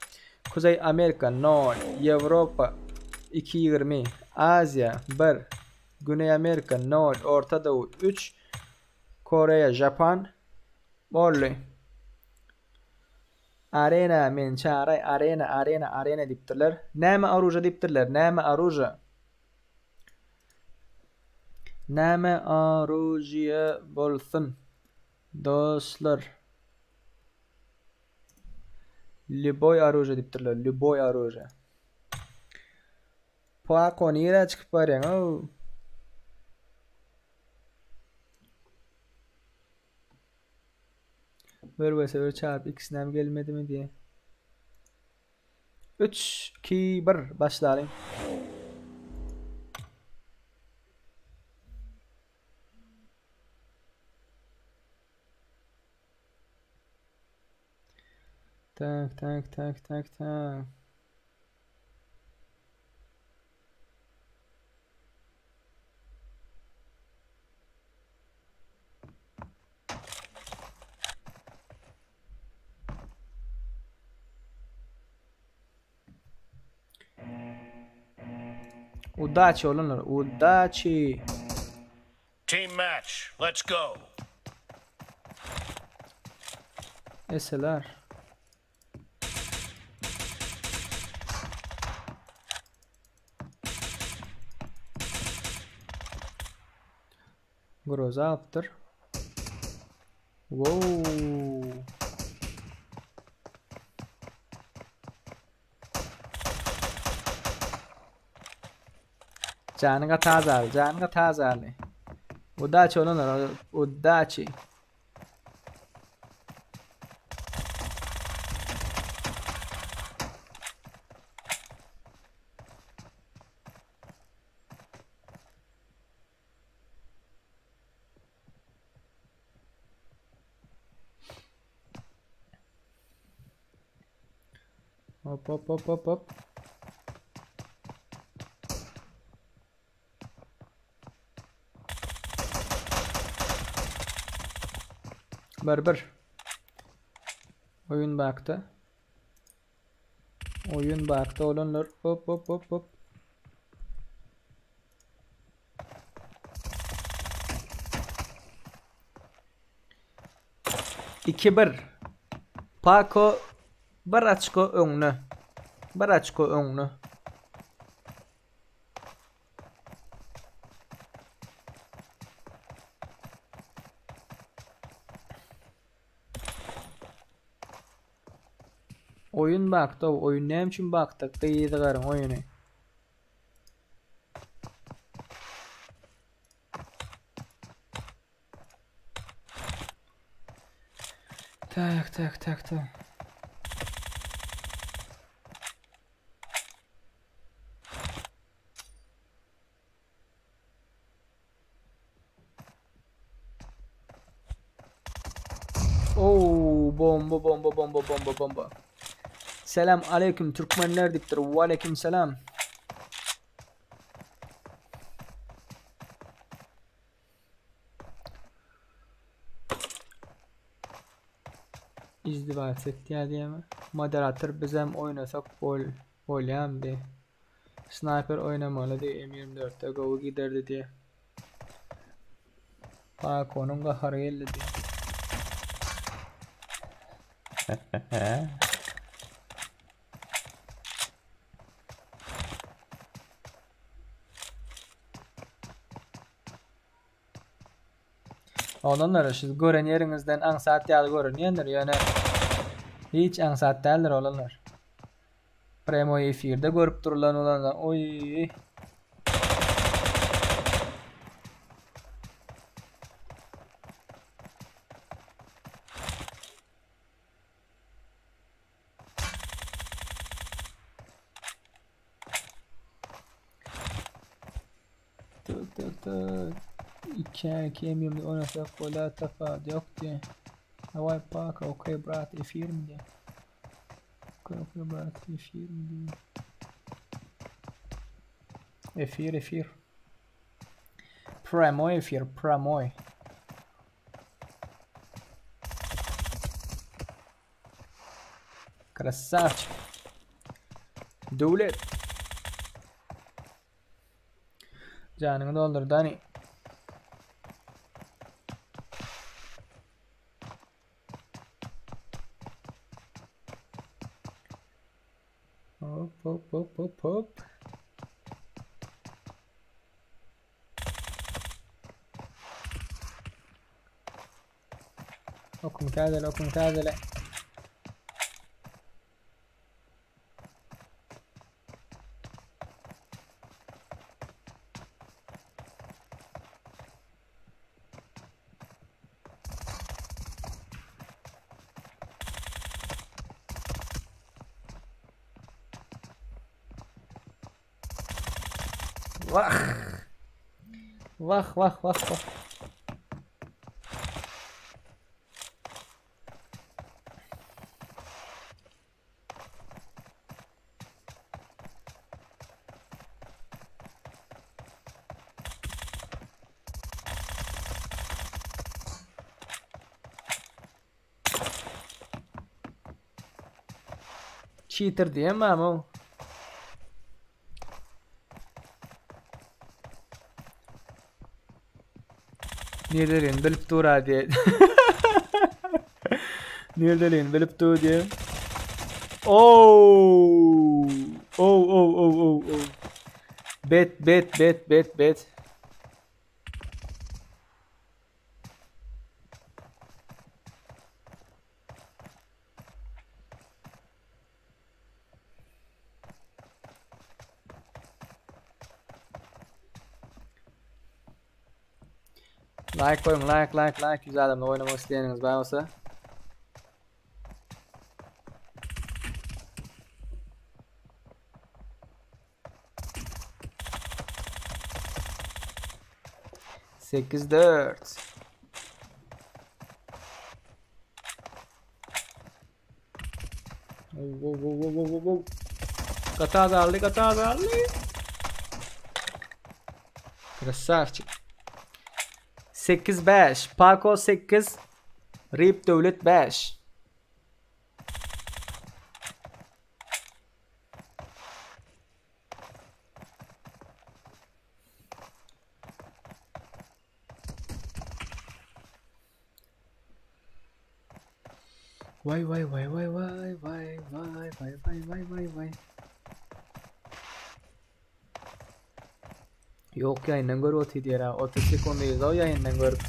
Kuzeý Amerika nol, Ýewropa iki 20, Aziýa bir, Güneý Amerika nol, Orta Doğu üç, Koreýa, Japan boldy. Arena meni çagyraý arena arena arena diýipdirler. Näme oruža diýipdirler näme oruža. Näme oružýe bolsun dostlar. Lýuboý oružýe diýipdirler lýuboý oružýe. Pako nirä çykyp barýaň ow. Bir wese bir çarpy ikisinem gelmedimi diýe. 3 2 1 başlalyň. Tak tak tak tak tak. Udaçi oglanlar, udaçi. Team match. Let's go. SLR. Groza alypdyr. Wow. Janyň gaty azaly, janyň gaty azaly. Udaçi olanlar, udaçi. Hop hop hop hop hop. Bir bir. Oyun bakda. Oyun bakda olanlar. Hop hop hop hop. 2-1. Paco. Bir açko öňde. Bir açko öňde. Oýun bakda, oýun näme üçin bakda? Gyzygaryň oýuny. Tak, tak, tak, tak. Oo, bomba bomba bomba bomba bomba. Selam aleyküm Türkmenler dipdir. Ve aleyküm selam. Izdivaç etýär diýemi? Moderator bizem oýnasak bol bolýamy diý. Sniper oýnamaly diý M24-de gowy giderdi diý. Pakonyň gahary geldi diý. Oglanlar siz gören ýeriňizden aňsat ýaly görünýändir, ýöne hiç aňsat däldir oglanlar. Premoý efirde görüp durulan ulan oý. Tık tık tık. 2 2 M24 oynasak bolýar tapawudy ýok diýe. Daway paka okey brat efirmi diýe. Okey okey brat efirmi diýe. Efir efir. Prямой efir prямой. Krasavçik. Döwlet. Janyňy doldur Dani. Hop hop hop hop hop. Okuň täzele, okuň täzele. Wah. Wah wah wah wah. Cheater diýen bamy o? Nirdeligini bilip dur ha diýe. Nirdeligini bilip dur diýe. Oh! Oh oh oh oh oh. Bet bet bet bet bet. Like goýuň like like like ýüz adamda oýnamak isleýäniňiz bar bolsa. 8 4 Oh, oh, oh, oh, oh, oh. Gaty azaldy, gaty azaldy. Krasavçik. 8-5. Paco 8. Rip Döwlet 5. Waý waý waý waý waý waý waý waý waý waý waý waý. Ýok ýaýyndan görüp otyr diýer ha. 30 sekund yzda o ýaýyndan görüp.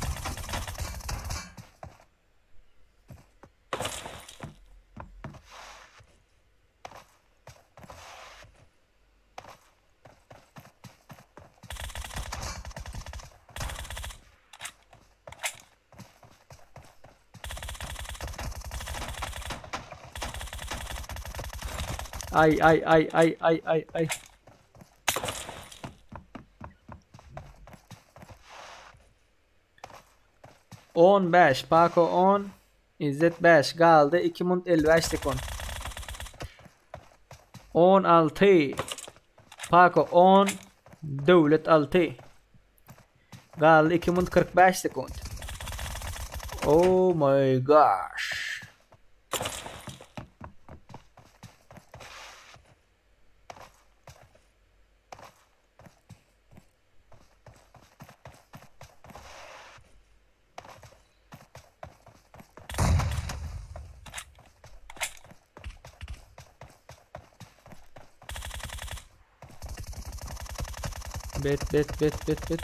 Ay ay ay ay ay ay ay. On bäş, Paco on, İzzet bäş, galdy iki munt 55 sekund. 16 Paco 10 Döwlet 6 Galdy 2 munt 45 sekund. Oh my gosh. Bet bet bet bet bet.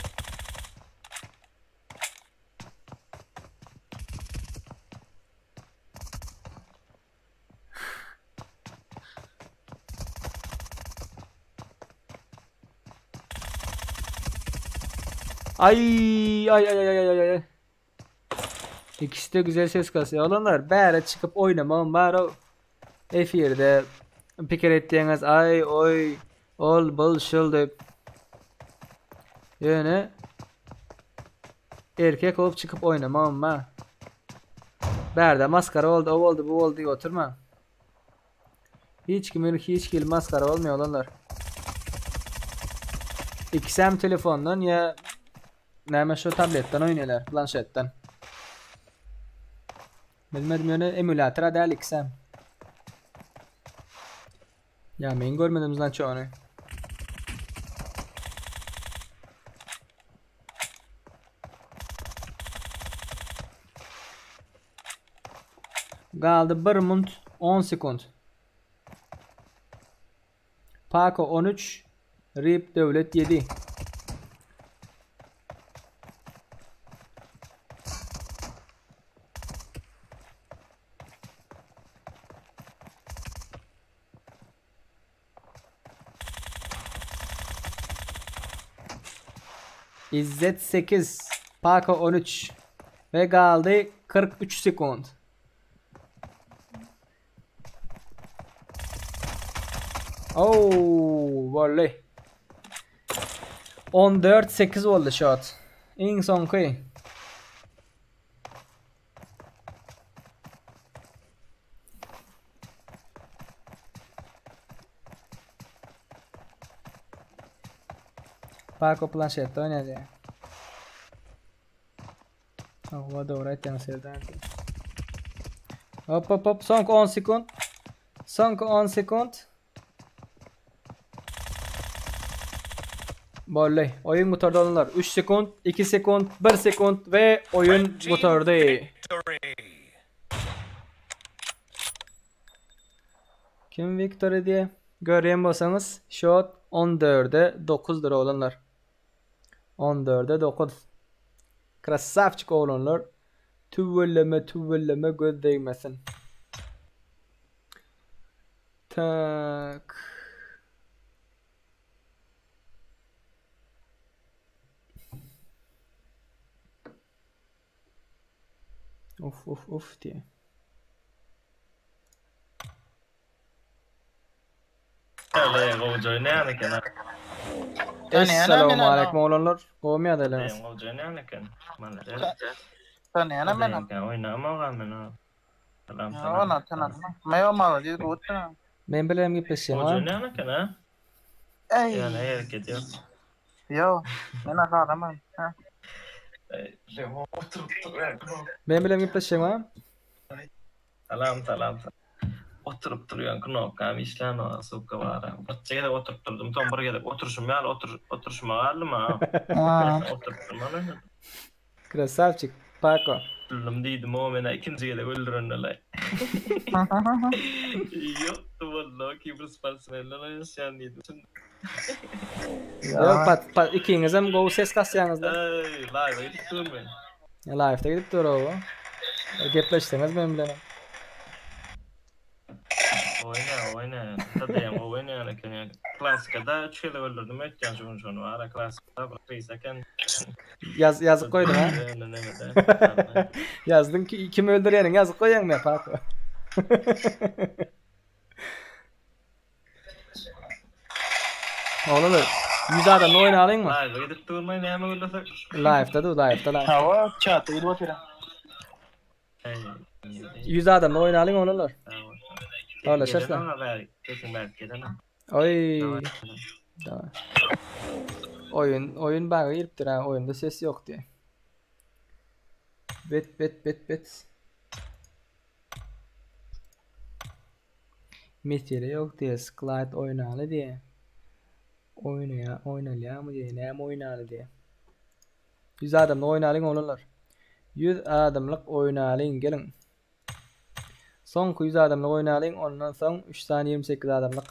Ay ay ay ay ay ay ay. İkisi de güzel ses kasıyor. Olanlar bäre çykyp oýnamagym bar o. Efirde pikir etdiňiz ay oý ol bul şul diýip. Ýöne erkek bolup çykyp oýnamagym bar. Bärde maskara boldy, o boldy, bu boldy diýip oturma. Hiç kimin hiç hili maskara bolmaýar olanlar. İkisem telefondan ya näme şu tabletden oýnaýarlar, planşetden. Bilmedim ýöne emulatora däl ikisem. Ya men görmedim znaçony. Galdy 1 munt 10 sekund. Paco 13, Rip Döwlet 7. İzzet 8, Paco 13 ve galdy 43 sekund. Oh, boldy. 14-8 boldy shot. Iň soňky. Paco planşetde oýnady. Hawa dogry aýtýaň Serdar. Hop hop hop soňky 10 sekund. Soňky 10 sekund. Boldy. Oýun gutardy olanlar. 3 sekund, 2 sekund, 1 sekund we oýun gutardy. Kim victory diýe? Görýän bolsaňyz, şot 14-e 9-dyr oglanlar. 14-e 9. Krasavçik oglanlar. Tüweleme tüweleme göz degmesin. Tak. Uf uf uf diýe. Essalamu aleýkum oglanlar. Gowmy ýagdaýlaryňyz? Men bilen gepleşýäň ha? Men bilen gepleşýäň ha? Salam salam. Oturyp durýan knopkam işlänok suka bara. Birje gezek oturyp durdum soň bir gezek oturyşym ýaly otur oturyşyma galdym ha. Oturyp durman oýnadym. Krasavçik. Paco. Öldüm diýdim o menä ikinji gezek öldürendeler. Ýokdy walla kibersportsmenler oýnaşýan diýdim. Ýok pat pat ikiňizem gowy ses kasýaňyzda. Eý, live gidip durmy? Live-da gidip dur owa. Gepleşseňiz men bilen. Oýna, oýna. Tadýan gowy oýnaýan eken ýa. Klassikada 3 gezek öldürdim öýtýän şu gün şony bara klassikada bir kriz eken. Ýaz ýazyp goýduň ha? Ýazdyň ki kim öldürýäniňi ýazyp goýaň men Paco. Oglanlar 100 adamly oýnalyňmy? Live gidip durmaý näme gürlesek? Live-da dur, live-da, live. Hawa, çatda gidip otyr. 100 adamly oýnalyň oglanlar. Habarlaşarys. Oý. Oýun, oýun baga giripdir ha, oýunda ses ýok diýe. Bet, bet, bet, bet. Mesele ýok diýe, Sklad oýnaly diýe. Oýnaýa, oýnalýarmy diýe, näme oýnaly diýe. 100 adamlyk oýnalyň oglanlar. 100 adamlyk oýnalyň geliň. Soňky 100 adamlyk oýnalyň, ondan soň 3 sany 28 adamlyk.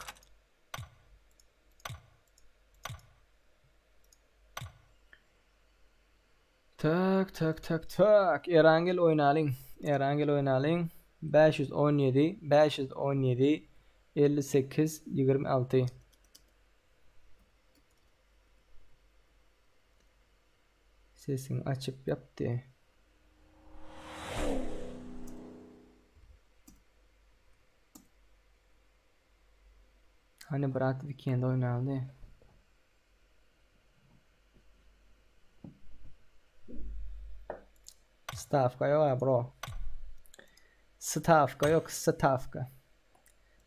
Tak, tak, tak, tak. Erangel oýnalyň. Erangel oýnalyň. 517, 517, 58, 26. Sesiňi açyp ýapdy. Hany brat weekend oýnaly. Stavka ýok bro. Stavka ýok, stavka.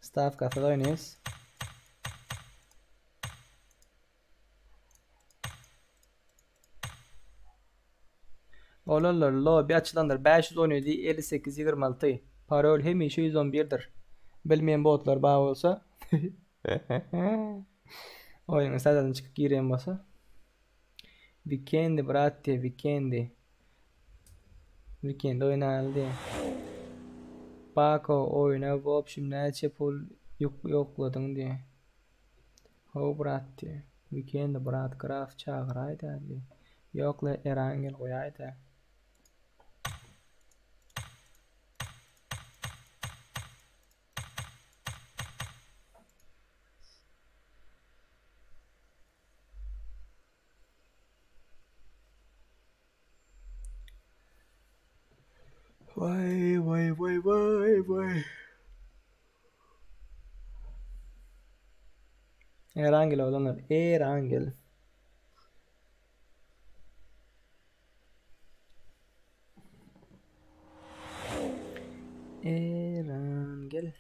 Stavkasyz oýnaýas. Oglanlar lobby açylandyr 517 58 26 parol hemişe 111 dir. Bilmeýän botlar bar bolsa Oýnuň sadadan çykyp girýän bolsa Wikendi brat diýe wikendi. Wikendi oýnaly diýe. Bako oýna w obşim näçe pul ýokladyň diýe. How brat diýe. Wikendi brat graf çagyraýda diýe. Ýokla Erangel goýaýda. Waý waý waý waý waý. Erangel oglanlar, Erangel. Erangel.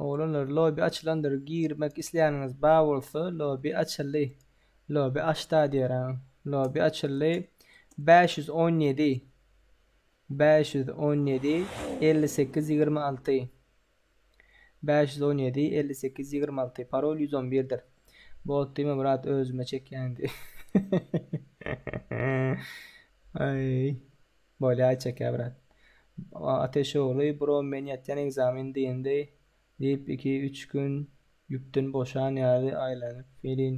Oglanlar lobby açylandyr girmek isleýäniňiz bar bolsa lobby açyldy. Lobby açda diýer ha. Lobby açyldy. 517 517 58 26 517 58 26 parol 111 dir. Bot diýme brat özüme çekýän diý. Aý. Bolýa çekýä brat. Ateş ogly bro men ýatýan egzamin dyndy diýip iki üç gün ýüpden boşan ýaly aýlanyp welin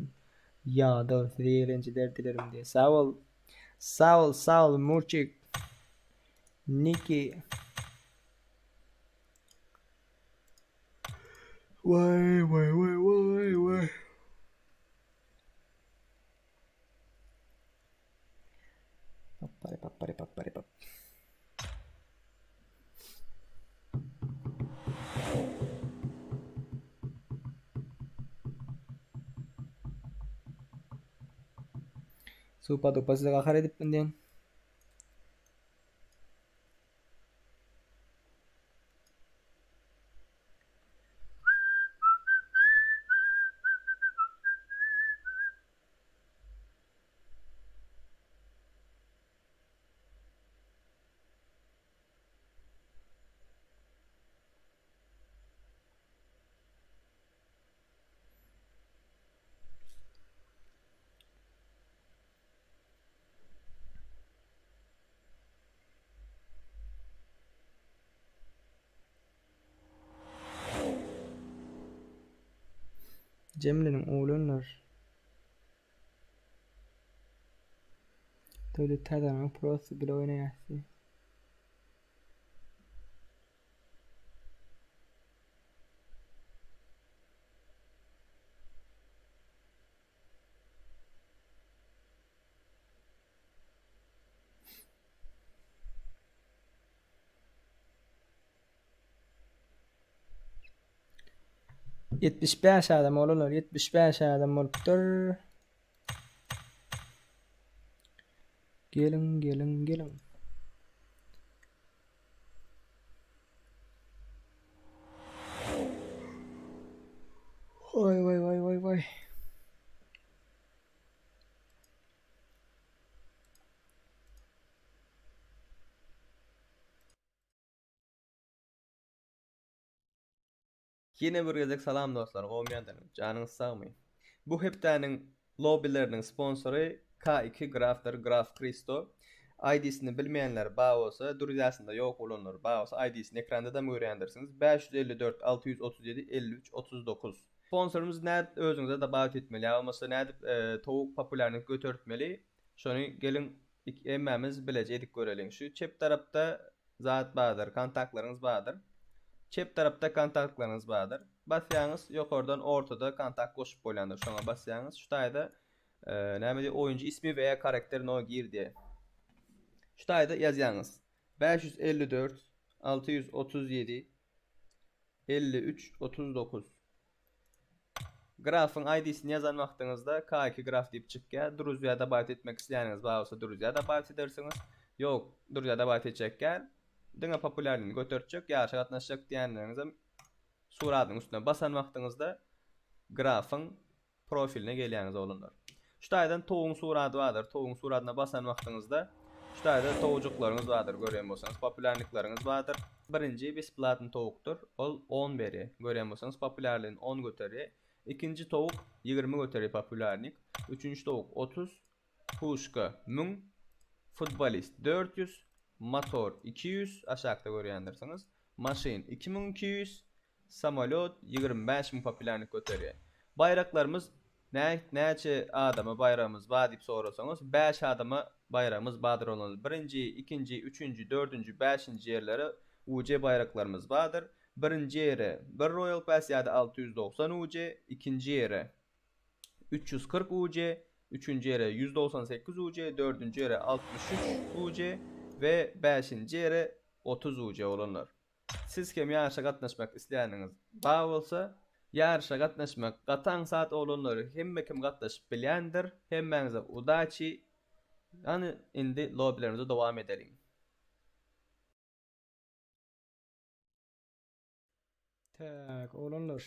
ýadaw size eýlenjeler dilerim diýe sag bol sag bol sag bol Murçik Niki Waý waý waý waý waý Pappary pappary pappary pap. Supa dupa size gahar edip diýen. Jemleniň oglanlar. Döwlet täzäniň prosta bile oýnaýasy. 75 adam olanlar 75 adam bolupdyr. Geliň, geliň, geliň. Oý, oý, oý, oý, oý. Ýene bir gezek salam dostlar gowmy ýagdaýyňyz janyňyz sagmy Bu hepdäniň lobbileriniň sponsory K2 Grafdyr Graf Kristo ID-sini bilmeýänler ba bolsa druzyasynda ýok bolanlar ba bolsa ID-sini ekrandadam görýändirsiňiz 554 637 53 39 Sponsorymyz nädip özüňize dobawit etmeli ýa bolmasa nädip towuk populýarnyk götertmeli şony geliň hemmämiz bileje edip göreliň şu çep tarapda zat bardyr, kontaktlaryňyz bardyr. Çep tarapda kontaktlaryňyz bardyr. Basýaňyz, ýokardan ortada kontakt goşup bolýandyr. Şoňa basýaňyz. Şu taýda e, näme diýip oýunçy ismi we karakter no gir diýe. Şu taýda ýazýaňyz. 554 637 53 39 Grafyň ID-sini ýazan wagtyňyzda K2 graf diýip çykýar. Druzýa dobawit etmek isleýäniňiz bar bolsa druzýa dobawit edersiňiz. Ýok, druzýa dobawit etjek däl. Diňe populýarlygyny götertjek, ýaryşa gatnaşjak diýenleriňizem suradyň üstüne basan wagtyňyzda grafyň profiline gelýäňiz oglanlar. Şu taýdan towugyň surady bardyr. Towugyň suradyna basan wagtyňyzda şu taýda towujyklaryňyz bardyr görýän bolsaňyz populýarniklaryňyz bardyr. Birinji besplatny towukdyr. Ol on berýär. Görýän bolsaňyz populýarlygyny on göterýär. Ikinji towuk 20 göterýär populýarnik. Üçünji towuk 30, puşka 1000, futbolist 400, motor 200 aşakda görýändirsiňiz. Maşyn 2200, Samolýot 25 müň populýarnik göterýär. Baýraklarymyz näçe adama baýragymyz bar diýip sorasaňyz, 5 adama baýragymyz bardyr olar. Birinji, ikinji, üçünji, dördünji, bäşinji ýerlere UC baýraklarymyz bardyr. Birinji ýere bir Royal Pass ýa-da 690 UC, ikinji ýere 340 UC, üçünji ýere 198 UC, dördünji ýere 63 UC we bäşinji ýere 30 UC bolanlar. Siz hem ýaryşa gatnaşmak isleýäniňiz bar bolsa, ýaryşa gatnaşmak gaty aňsat oglanlar hemme kim gatnaşyp bilýändir hemmäňize udaçi hany indi lobbilerimize dowam edeliň. Tak oglanlar.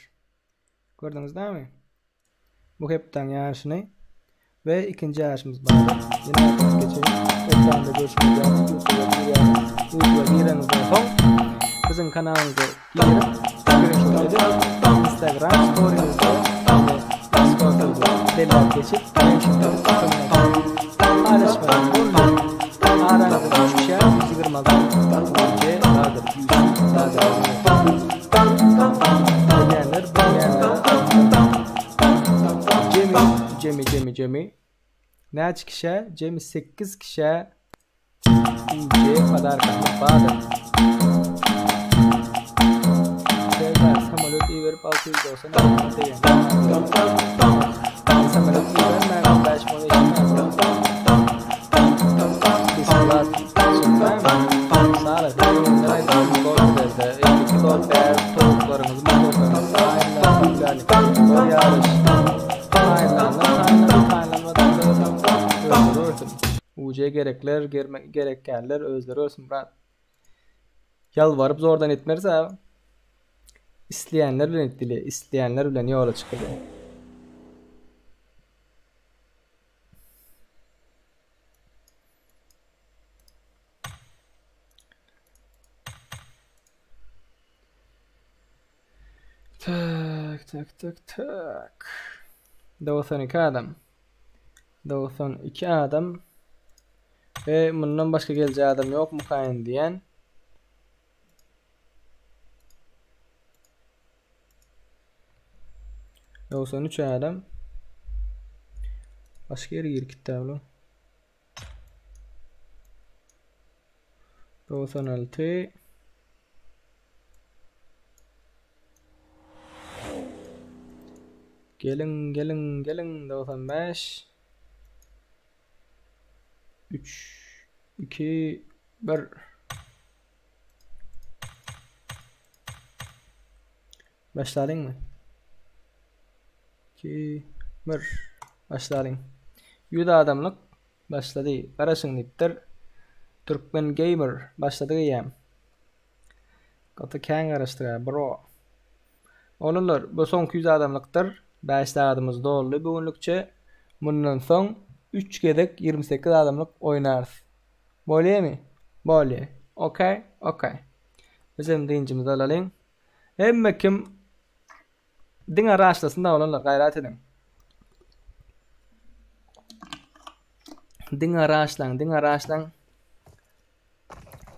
Gördüňiz dämi? Bu hepdäň ýaryşyny we ikinji ýaryşymyz bar. Ýene aýdyp geçeýin. Ekranda görşüňiz ýaly YouTube-a girýäňiz. YouTube-a gireňizden soň biziň kanalymyza girip, screenshot edip, Instagram storyňyzda ýa-da Discord'da belläp geçip, mention edip, paýlaşmaly boldy. Araňyzda düşýän 126 UC bardyr. Bilýänler bilýänler. Jemi, jemi, jemi, jemi. Näçe kişä? Jemi 8 kişä UC podarkamyz bardyr. Serdar samolyot iberip 690 adama degen. Samolyot ibermän 5 mon eşitmän. Bismillah. Sara, towuklaryňyzy, motorlaryňyzy taýynlaň, ýaryş. Taýynlanlar, taýynlanan, taýynlanmadyklar özleri görsün. UJ gerekler, gerekýänler özleri görsün, brat. Ýalbaryp zordan etmeris a. Isleýänler bilen etdili, isleýänler bilen ýola çykyly. Tak, tak, tak, tak. 92 adam. 92 adam. Ve bundan başga geljek adam yok mu kaýyn diýen. 93 adam. Başga ýere girip gitdi abla. 96 Geliň, geliň, geliň 95 3 2 1 Başlalyňmy? 2 1 Başlalyň. 100 adamlyk başlady. Garaşyň diýipdir. Türkmen Gamer başlady eýýäm. Gaty kän garaşdyk bro. Oglanlar bu soňky 100 adamlykdyr. 5 sagadymyz doldy bu günlükçe. Mundan soň 3 gezek 28 adamlyk oýnarys. Bolýamy? Bolýa. Okey, okey. Bizem dynjymyzy alalyň. Hemme kim diňe raşlasyn da oglanlar gaýrat ediň. Diňe raşlaň, diňe raşlaň.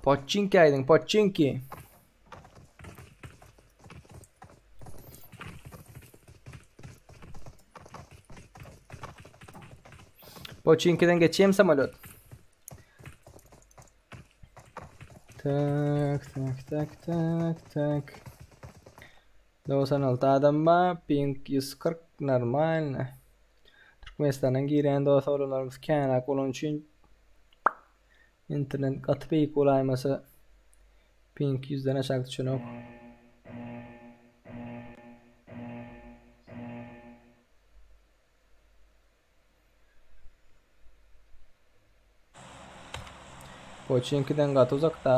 Poçinki aýdyň, poçinki. Poçinkiden geçýem samolýot. Tak, tak, tak, tak, tak. 96 adam bar, ping 140 normalno. Türkmenistandan girýän dost oglanlarymyz känräk bolany üçin internet gaty beýik bolaýmasa ping 100-den aşak düşenok. Poçinkiden gaty uzakda.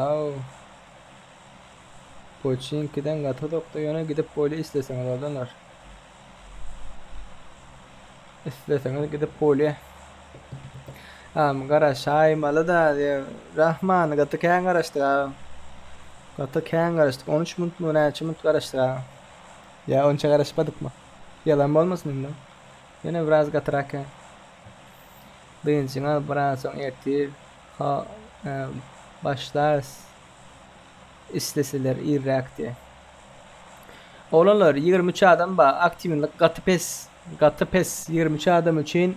Poçinkiden gaty uzakda ýöne gidip bolýa isleseňiz oglanlar. Isleseňiz gidip bolýa. Am garaşaýmaly da Rahman gaty kän garaşdyk a. Gaty kän garaşdyk. 13 minutmy näçe minut garaşdyk a. Ýa onça garaşmadykmy? Ýalan bolmasyn indi. Ýene biraz gatyrak ýa. Dynjyňy al biraz soň ertir ha başlarys isleseler irräk diýe. Oglanlar 23 adam bar aktiwnylyk gaty pes gaty pes 23 adam üçin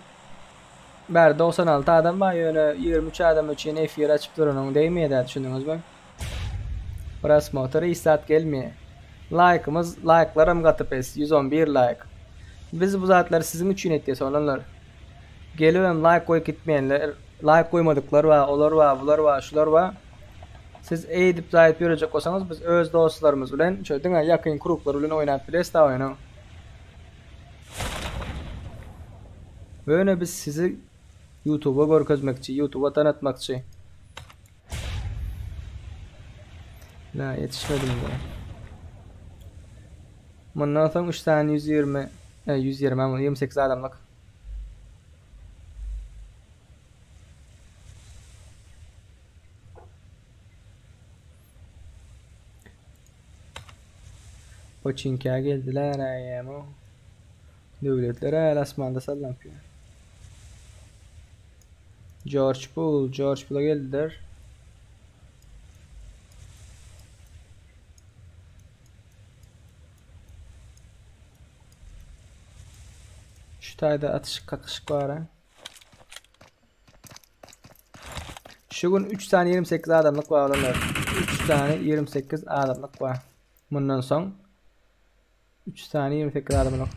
bäri 96 adam bar ýöne 23 adam üçin efir açyp duranyň degmeýär düşündiňizmi? Prosmotr hiç zat gelmeýär. Laýkymyz laýklaram gaty pes 111 laýk. Biz bu zatlary siziň üçin etýäs oglanlar. Gelibem laýk goýup gitmeýänler, laýk goýmadyklar bar, olar bar, bular bar, şular bar. Siz eýdip zaýyp ýörejek bolsaňyz biz öz dostlarymyz bilen şo diňe ýakyn kruglar bilen oýnap bileris da oýny. Ýöne biz sizi YouTube'a görkezmekçi, YouTube'a tanatmakçy. La ýetişmedim de. Mundan soň 3 sany 120, e, 120 ama 28 adamlyk. Poçinkä geldiler aýam o. Döwletler äl asmanda sallanyp ýör. George Bull, George Bull'a geldiler. Şu taýda atyşyk kakyşyk bar ha. Şu gün 3 sany 28 adamlyk bar olanlar. 3 sany 28 adamlyk bar. Mundan soň 3 sany 28 adamlyk.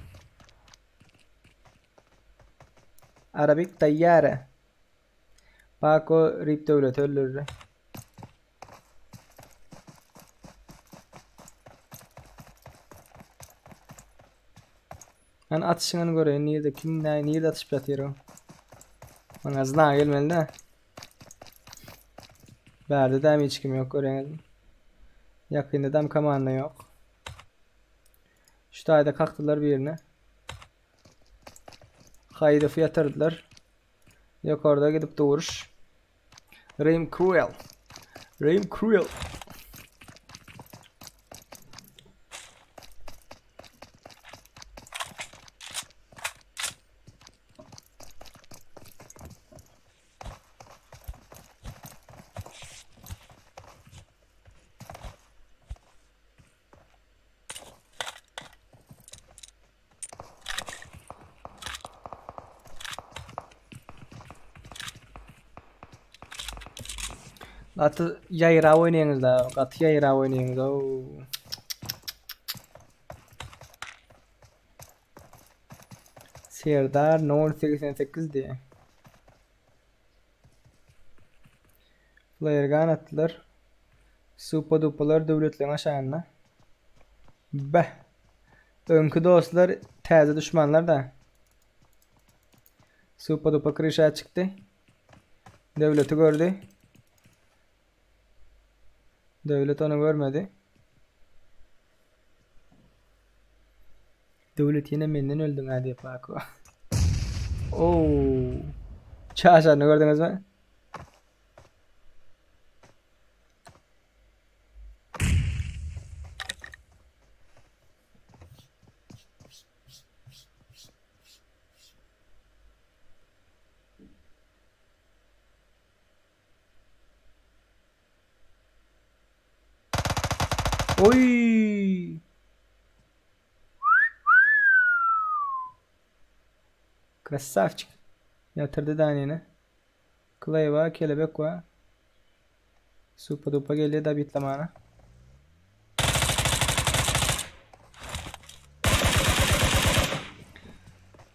Arabik tayyare. Bako Rip döwleti öldürdi. Men atyşyňy göreýin nirde kim näme nirde atyşyp ýatyr o. Maňa zna gelmeli de. Bärde dämi hiç kim ýok göreýin. Ýakynda dam komanda ýok. Şu taýda kakdylar birine. Haýdofy ýatyrdylar. Ýokarda gidip duruş. Rim Cruel. Rim Cruel. Gaty ýaýrap oýnaýaňyzda, gaty ýaýrap oýnaýaňyz. Serdar 088 diýe. Player gun atdylar. Supa dupalar döwletleň aşagynda. Beh. Öňki dostlar täze duşmanlar da. Supa dupa kryşa çykdy. Döwleti gördü. Döwlet onu görmedi. Döwlet ýene menden öldüň ha diýip Paco. Oo. Çaşaryny gördüňizmi? Oy! Krasavçik. Ýatyrdy Danini. Clay bar, kelebek bar. Supa dupa gelýär dabitlamana.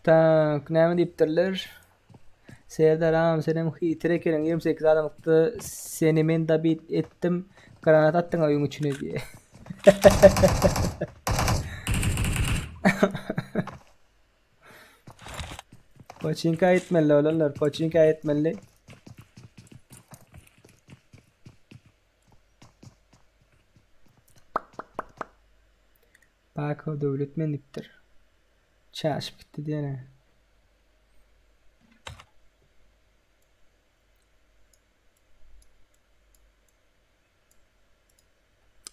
Tak, näme diýipdirler? Serdar agam senem hytyr ekeniň 28 adamlykda seni men dabit etdim granat atdyň öýüň içine diýe. Poçinka gitmeli olanlar, poçinka gitmeli. Bako döwlet menipdir. Çaşyp gitdi diýene.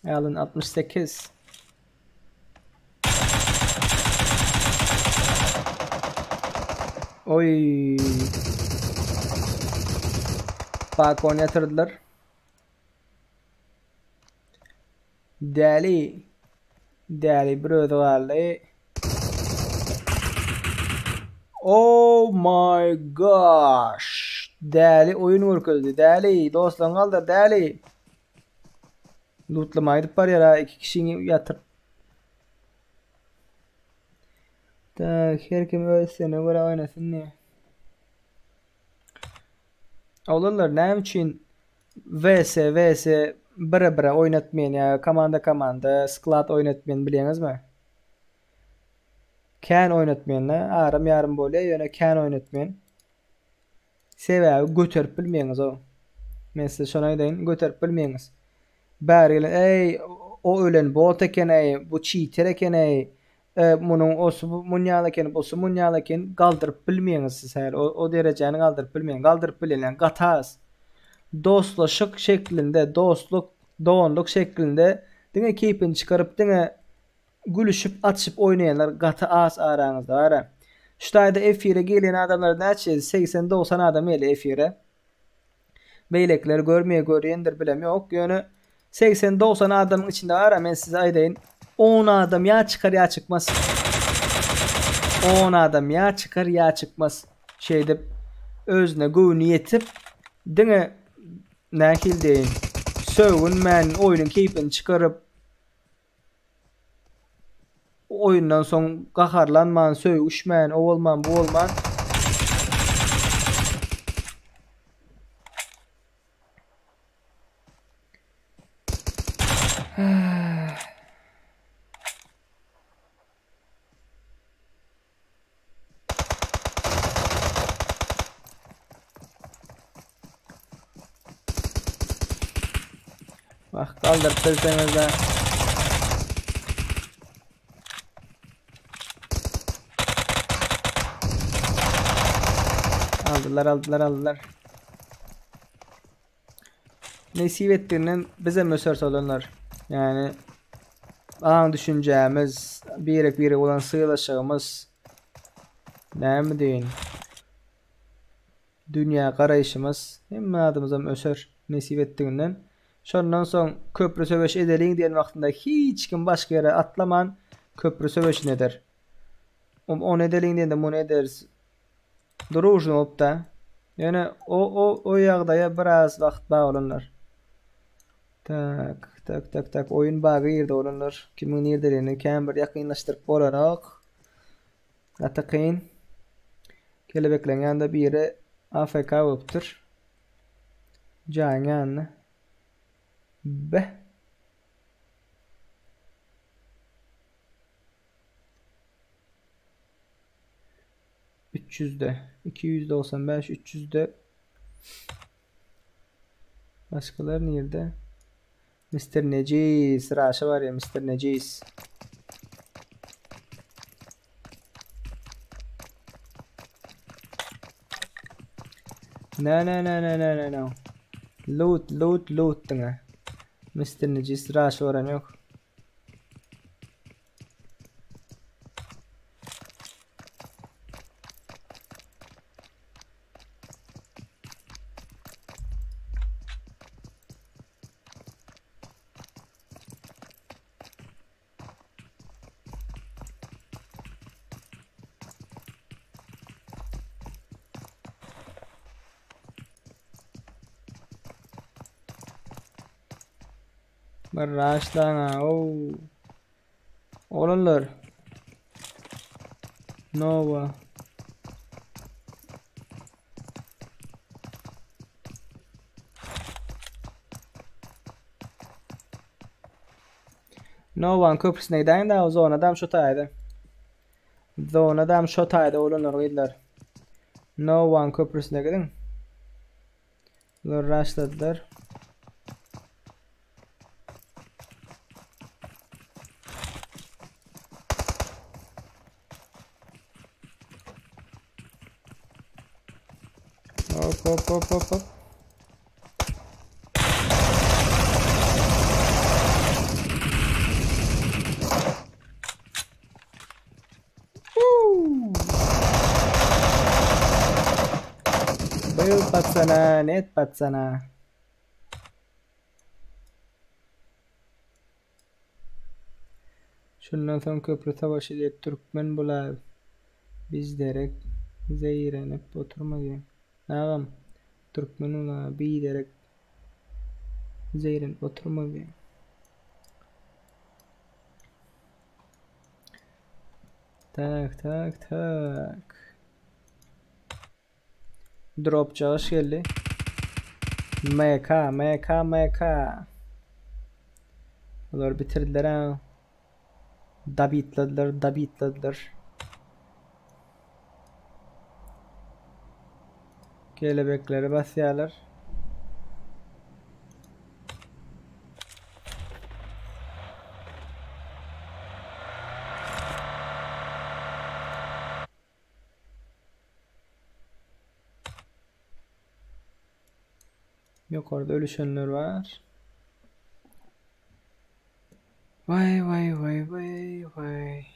Allen 68. Oy. Bak onu yatırdılar. Däli. Däli bir özi galdy. Oh my gosh. Däli oýun görkezdi. Däli dostlaryň galdyr däli. Lootlama gidip barýar ha iki kişini ýatyr. Tak, her kim öz islegine görä oýnasyn diýe. Oglanlar näme üçin VS VS bire bire oýnatmaýan ýa komanda komanda sklad oýnatmaýan bilýäňizmi? Kän oýnatmaýan-da, aram ýarym bolýar, ýöne kän oýnatmaýan. Sebäbi göterip bilmeýäňiz o. Men size şony aýdaýyn, göterip bilmeýäňiz. Bäri gelen, eý, o ölen bot eken-eý, bu çiter eken-eý, e, munuň osy munýaly eken, busy munýaly eken, galdyryp bilmeýäňiz siz häli, o, o derejäni galdyryp bilmeýäň. Galdyryp bilýän gaty az. Dostlaşyk şeklinde, dostluk, doganlyk şeklinde diňe keýpini çykaryp, diňe gülüşip, atyşyp oýnaýanlar gaty az araňyzda bar-a. Şu taýda efire gelýän adamlar näçe? 80-90 adam gelýär efire. Beýlekiler görmeýär görýändir bilem ýok. Ýöne 80-90 adamyň içinde bar men size aýdaýyn. 10 adam ýa çykar ýa çykmaz. 10 adam ýa çykar ýa çykmaz. Şeýdip özüne göwni ýetip diňe nähili diýeýin sögünmän oýnuň keýpini çykaryp Oýundan soň gaharlanman, sögüşmän, o bolman, bu bolman. Bak kaldyryp bilseňiz-de. Aldylar, aldylar, aldylar. Nesip etdiginden bizem öseris olanlar. Yani aň düşünjämiz, birek-birek bolan sylaşygymyz näme diýin? Dünýä garaýşymyz hemme zadymyzam öser nesip etdiginden. Şondan soň köprü söweş edeliň diýen wagtynda hiç kim başga ýere atlaman köprü söweşini eder. Ony edeliň diýende muny ederis. Družno bolupda. Ýöne o o o ýagdaýa biraz wagt bar olanlar. Tak, tak, tak, tak. Oýun baga girdi oglanlar. Kimiň nirdeligini kän bir ýakynlaşdyryp bolanok. Gaty kyn. Kelebekleň ýanynda biri AFK bolupdyr. Jaýyň ýanynda. Be. 300-de 295 300-de Başgalar nirde? Mr. Necis Raşa bar ya Mr. Necis. No no no no no no no. Loot loot loot diňe. Mr. Necis Raşa baran yok. Bir raşlaň ow. Oglanlar. Nova. Novan köprüsine gidäýiň da zonadam şu taýda. Zonadam şu taýda oglanlar gyzlar. Novan köprüsine gidiň. Bular raşladylar. Hop hop hop hop hop. Byl patsana, net patsana. Şundan soň köpri savaşy diýip türkmen bula bizderek zeýrenip oturma diýen. Agam türkmen ula biderek zeýrenip oturma diýen. Tak tak tak. Drop çağış geldi. MK MK MK. Olar bitirdiler ha. Dabitlediler, dabitlediler. Kelebekleri basýarlar. Ýokarda ölüşenler bar. Vay vay vay vay vay.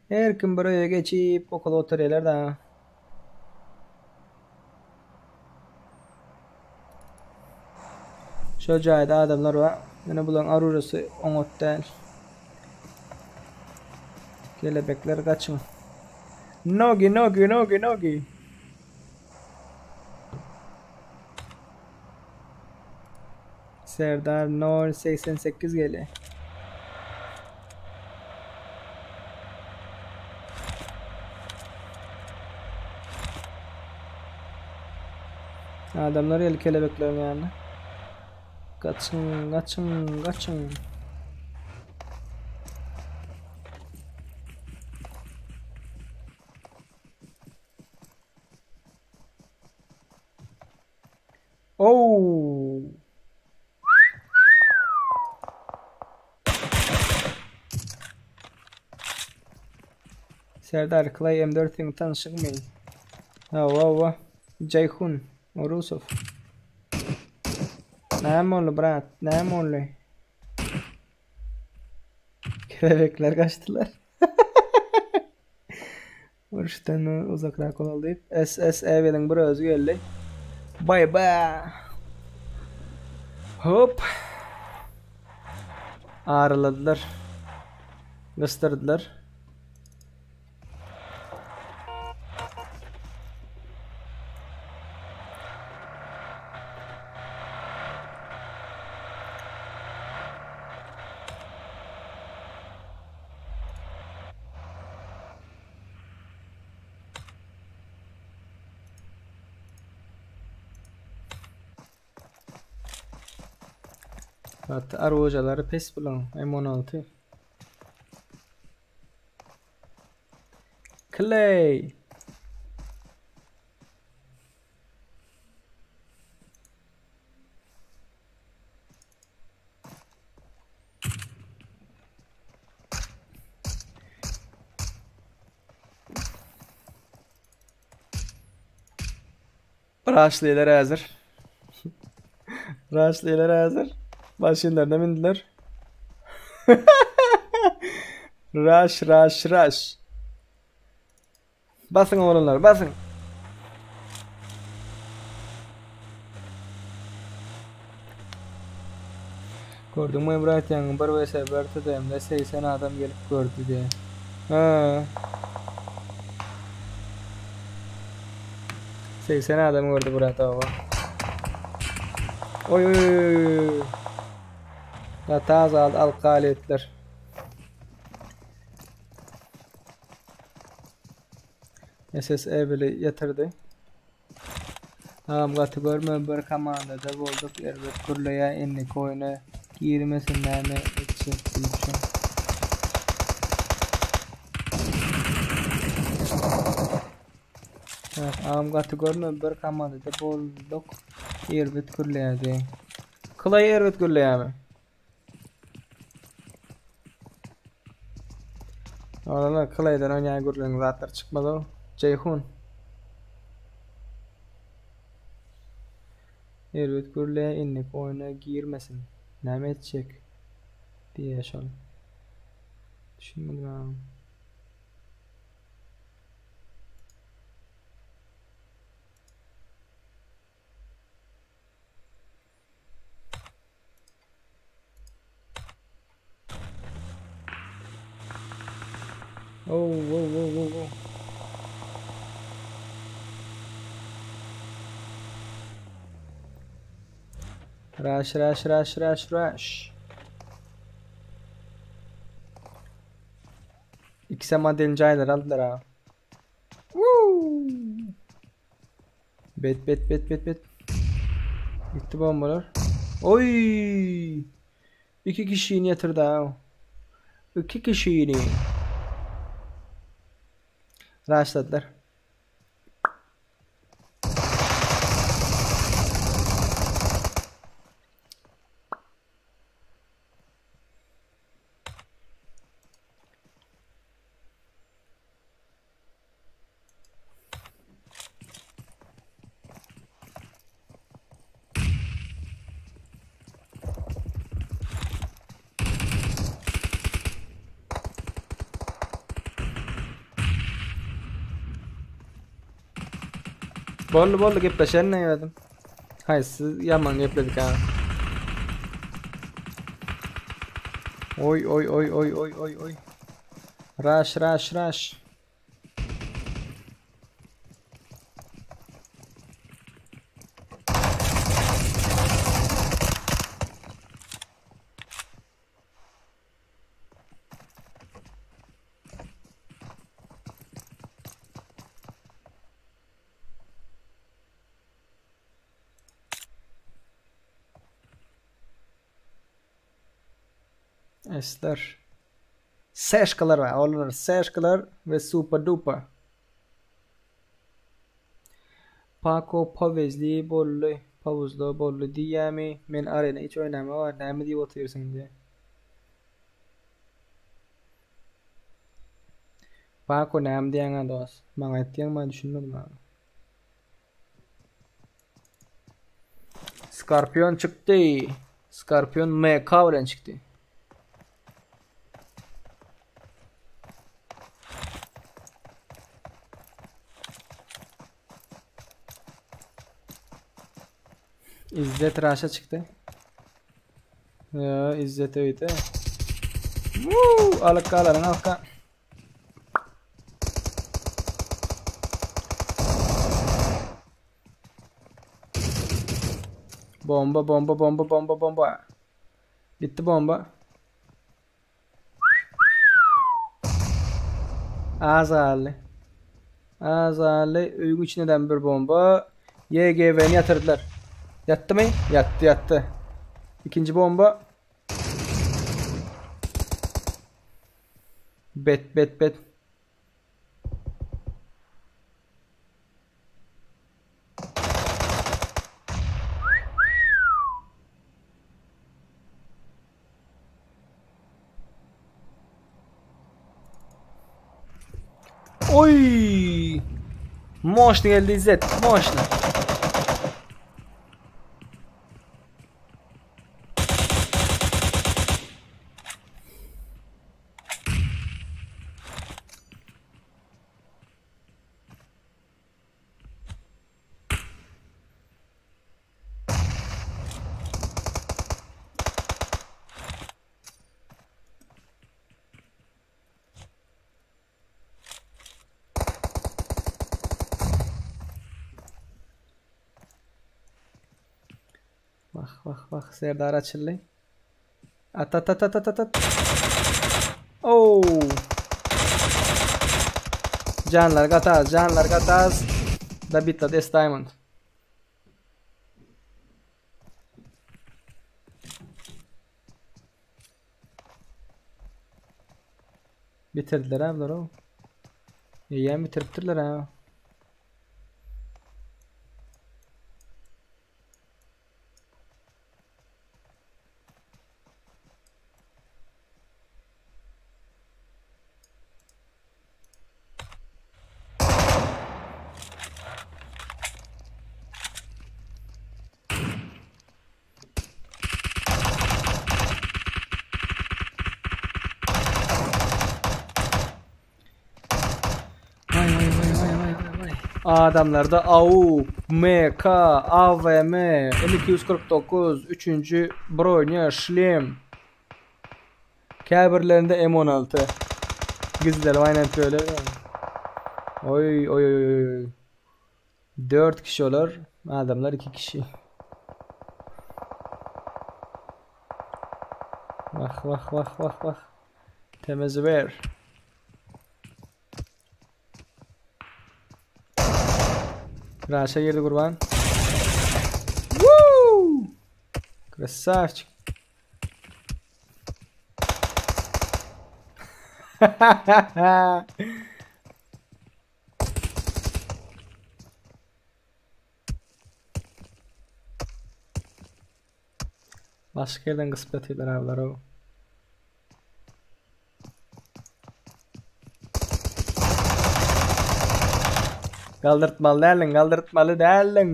Her kim bir öýe geçip okula oturýarlar da. Şol jaýda adamlar bar. Ýöne bularyň arurasy oňat däl. Kelebekler gaçyň. Nogi nogi nogi nogi. Serdar 088 gelýär. Adamlar geldi kelebekleriň ýanyna. Gaçyň, gaçyň, gaçyň. Oh! Serdar Clay M4 seň tanşyňmy? Hawa hawa. Jeýhun Orusow. Näme boldy brat? Näme boldy? Kelebekler gaçdylar. Uruşdan uzakrak bolaly diýip. SS Eviliň bir özi geldi. Bay bay. Hop. Araladylar. Gysdyrdylar. Gaty arwojalary pes bulaň. M16. Clay. Raşlylar häzir. Raşlylar häzir. Maşynlaryna mindiler. Raş, raş, raş. Basyň oglanlar, basyň. Gördüňmi brat ýaňy bir vs bir TDM-de 80 adam gelip gördi diýe. Ha. 80 adam gördü brat oba. Oy oy oy. Ya taz aldı alyp etdiler. SSE bile ýatyrdy. Agam gaty görme bir komandada bolduk erbet gürleýä indiki oýuna girmesin näme etjek diýip şo. Tak agam gaty görme bir komandada bolduk erbet gürleýä diýen. Clay erbet gürleýämi? Oglanlar Clay'den oýnaýan gürleň zatlar çykmaz o. Jeýhun. Erbet gürleýä indiki oýna girmesin. Näme etjek? Diýýä şol. Düşünmedim agam. Oh, oh, oh, oh, oh. Rush, rush, rush, rush, rush. Ikisi modelini jaýlar aldylar ha. Woo! Bet bet bet bet bet. Gitti bombalar. Oy! İki kişiyi yatırdı ha. İki kişiyi. Rushladylar. Boldy boldy gepleşerin nämedim. Haýsy ýaman gepledik ha. Oý oý oý oý oý oý oý. Rush rush rush. Esler. Seşkalar var. Olar seşkalar ve super duper. Paco Pavezli bolly. Pawuzly bolly diýýämi? Men arena hiç oýnama bar. Näme diýip otyrsyň diýe. Paco näme diýýäň dos? Maňa aýtýaň men düşünmedim ha. Scorpion çykdy. Scorpion MK bilen çykdy. İzzet Raş'a çıktı. Ya İzzet öýde. Woo! Alyk galaryň alka. Bomba bomba bomba bomba bomba. Gitti bomba. Azali. Azali öýüň içinden bir bomba. YGV'ni yatırdılar. Yattı mı? Yattı yattı. İkinci bomba. Bet bet bet. Oy! Moşny geldi İzzet, moşny. Wah wah wah Serdar açyldy. At at at at at at at. Oh. Janlar gataz, janlar gataz. Da bitla des diamond. Bitirdiler ha bular o. Eýýäm bitiripdirler ha. Vay vay vay vay vay vay vay. Adamlarda AUK, MK, AVM, M249, üçünji bronya, şlem. Käbirlerinde M16. Gizler aynen öyle. Oy oy oy oy. 4 kişi olar. Adamlar 2 kişi. Vah vah vah vah vah. Temiz ver. Raşa girdi kurban. Woo! Красавчик. Başka yerden gysyp ýatyrlar ablar o. Galdyrtmaly däldiň, galdyrtmaly däldiň.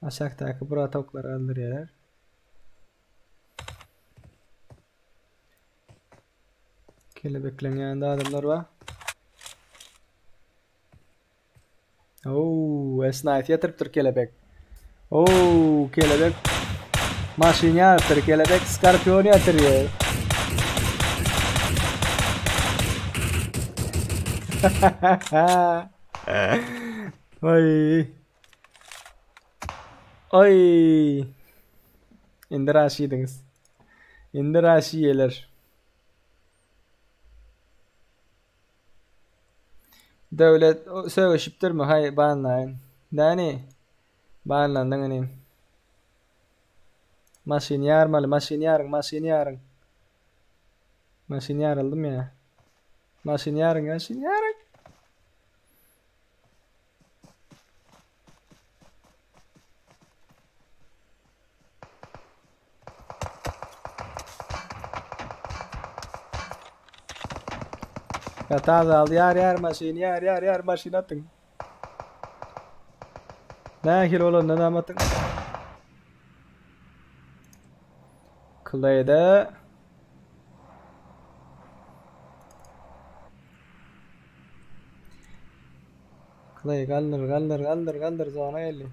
Aşakdaky bratoklar öldürýärler. Kelebekleň ýanynda adamlar bar. Oo, S-Knife ýatyrypdyr kelebek. Oo, kelebek. Maşyn ýarypdyr kelebek, Skorpion ýatyrýar. Oý. Oý. Indi raşydyňyz. Indi raşy ýeler. Döwlet sögüşipdirmi haý banlaýyn. Däni banlandyň inim. Maşyn ýarmaly maşyn ýaryň maşyn ýaryň. Maşyn ýaryldym ýa. Maşyn ýaryň maşyn ýaryň. Gata azaldy ýar ýar maşyn ýar ýar ýar maşyn atyň. Nähili bolanda näme atyň. Clay'de Clay galdyr galdyr galdyr galdyr zona geldi.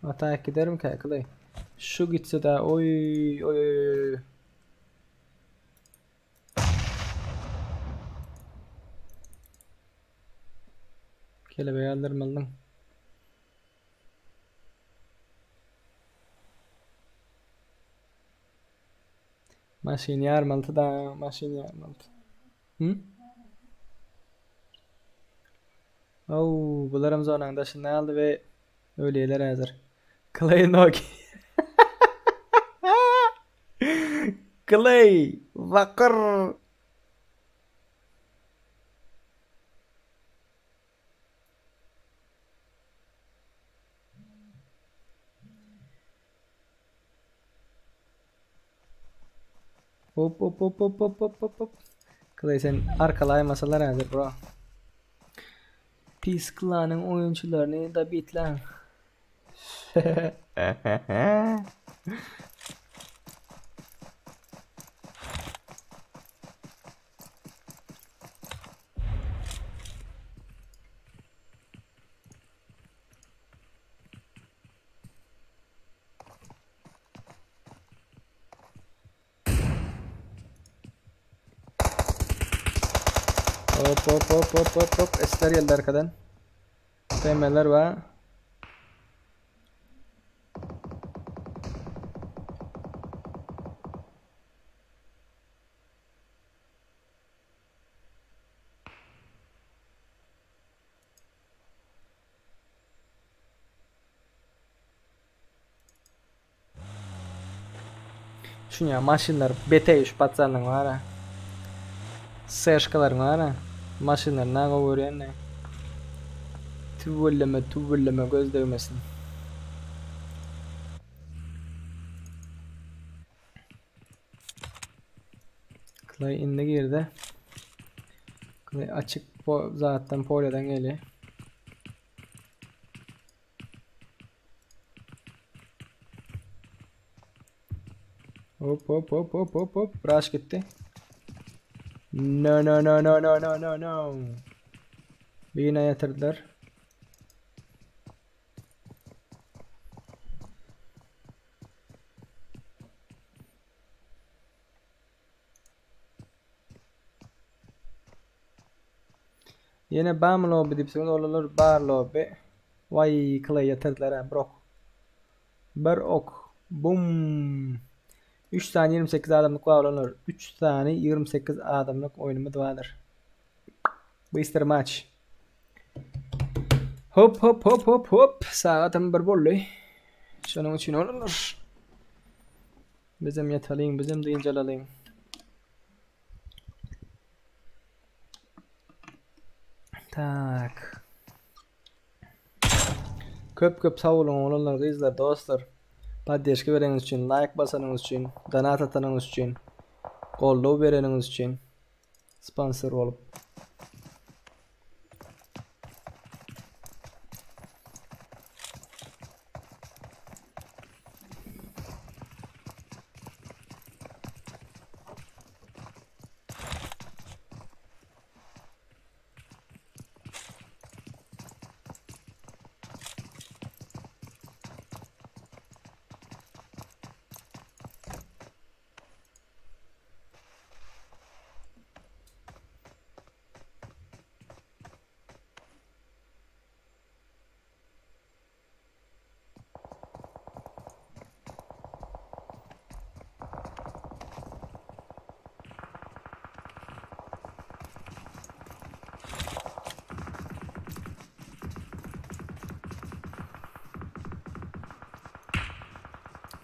Ata giderim ki Clay. Şu gitse de oy oy oy oy. Kelebeği aldırmalıdın. Maşyn ýarmalydy da, maşyn ýarmalydy. Hı? Ow, bularam zonanyň daşynda galdy we ölýärler häzir. Clay Noki. Clay Wakyr. Hop hop hop hop hop hop hop hop. Clay sen arkalaýmasalar häzir bro. Pis klanyň oýunçylaryny da bitläň. Hop hop hop hop hop hop. Esler geldi arkadan. TM'ler var. Şunya maşynlar beteý şu patsanyň bara. Seşkalaryň bara. Maşynlar na gowy görýän ne. Tüweleme tüweleme göz degmesin. Clay indi girdi. Clay açyk po zatdan polyadan geliyor. Hop hop hop hop hop hop. Rush gitti. No no no no no no no no. Birine yatırdılar. Ýene bamy lobby diýipsiňiz, olarlar bar lobby. Waý, Clay ýatyrdylar ha, bir ok. Bir ok. Bum. 3 sany 28 adamlyk bar olanlar. 3 sany 28 adamlyk oýnumyz bardyr. Bystr maç. Hop hop hop hop hop. Sagatym bir boldy. Şonuň üçin olanlar. Bizem ýatalyň, bizem dynç alalyň. Tak. Köp köp sag boluň oglanlar, gyzlar, dostlar. Poddeşka bereniňiz üçin, like basanyňyz üçin, donat atanyňyz üçin, goldaw bereniňiz üçin sponsor bolup.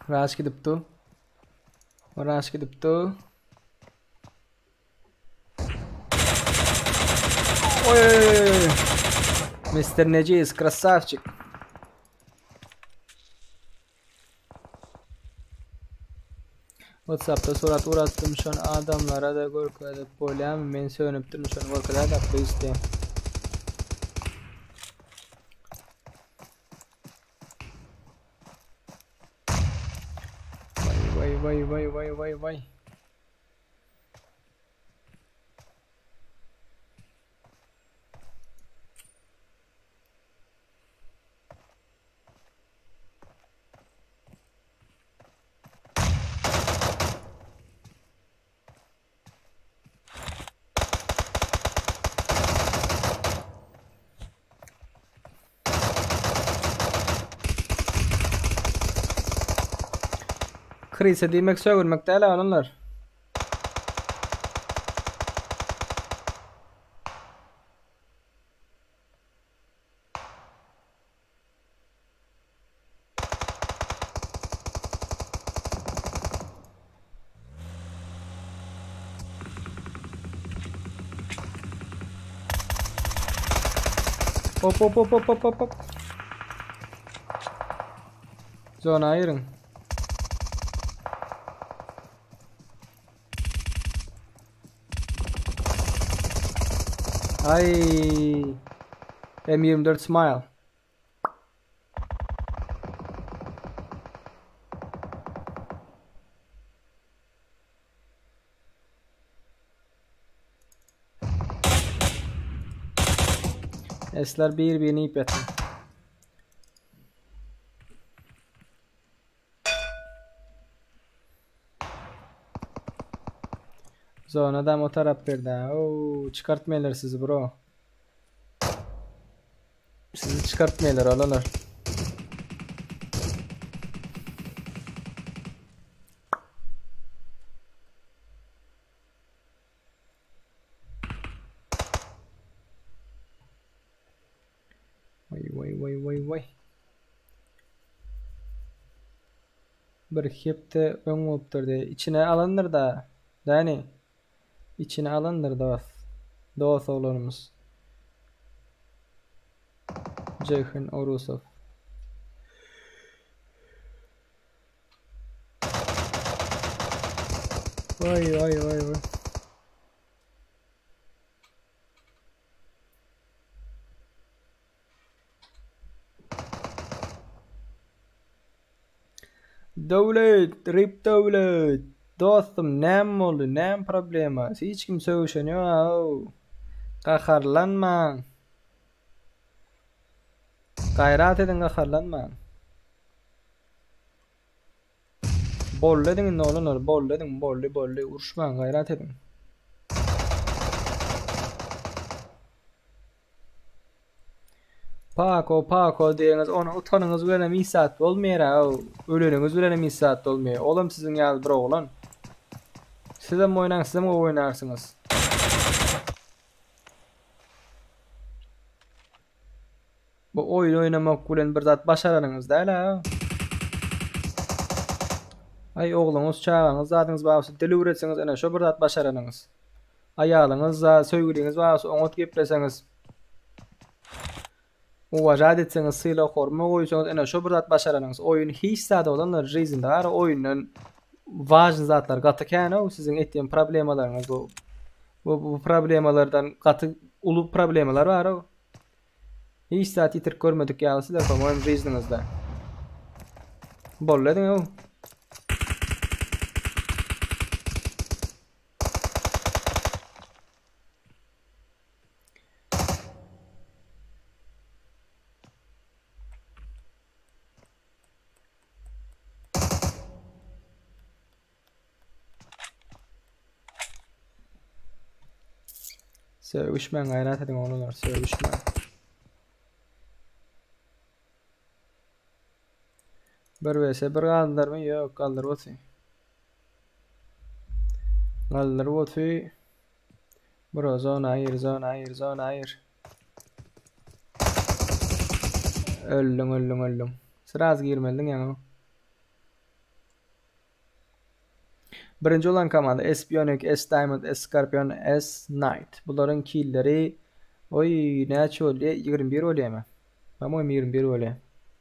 Raş gidip dur. Raş gidip dur. Oy! Mr. Necis, красавчик. WhatsAppda surat uratdym şony adamlara-da görkezip bolýamy men sönüpdirin şony görkezäýdä please diýen. Waý waý waý waý waý waý. Krise diýmek sögünmek däl oglanlar. Hop hop hop hop hop hop hop. Zona aýyryň. Ay. M24 smile. Esler bir-birini iýip ýatyr. Zonadam o tarap berdi. Oo, çykartmaýarlar sizi bro. Sizi çykartmaýarlar alalar. Vay vay vay vay vay. Bir hepde öň bolupdyr diýe. Içine alandyr da. Däni. Içine alandyr dost. Dost oglanymyz. Jeýhun Orusow. Vay vay vay vay. Döwlet, rip Döwlet. Dostum näme boldy, näme problema? Hiç kim sögüşen ýok. Gaharlanmaň. Gaýrat ediň gaharlanmaň. Boldy ediň indi oglanlar, boldy ediň, boldy, boldy, uruşmaň, gaýrat ediň. Pako, pako diýeňiz, ony utanyňyz bilenem hiç zat bolmaýar-a, öleniňiz bilenem hiç zat bolmaýar. Olam siziň ýaly bir oglan. Sizem oýnaň, sizem gowy oýnarsyňyz. Bu oýun oýnamak bilen bir zat başaranyňyz däl-ä. Aý ogluňyz, çagaňyz zadyňyz bar bolsa dil öwretseňiz ene şo bir zat başaranyňyz. Aýalyňyz za söýgüliňiz bar bolsa oňat gepleseňiz. Uwažat etseňiz, sylag horma goýsaňyz ene şo bir zat başaranyňyz. Oýun hiç zat oglanlar žizinde bar oýundan wažny zatlar gaty kän-ow siziň etýän problemalaryňyz bu. Bu bu problemalardan gaty uly problemalar bar-ow. Hiç zat ýitirip görmedik ýaly sizler po-moýem žizniňizde. Boldy ediň-ow. Sögüşmäň gaýrat ediň oglanlar sögüşmäň. Bir vs bir galdylarmy? Ýok, galdyr boty. Galdyr boty. Bro zona aýyr, zona aýyr, zona aýyr. Öldüň, öldüň, öldüň. Sraz girmelidiň ýaňy. Birinji bolan komanda S Bionic, S Diamond, S Scorpion, S Knight. Bularyň killeri oý näçe bolýar? 21 bolýarmy? Po-moýemu 21 bolýar.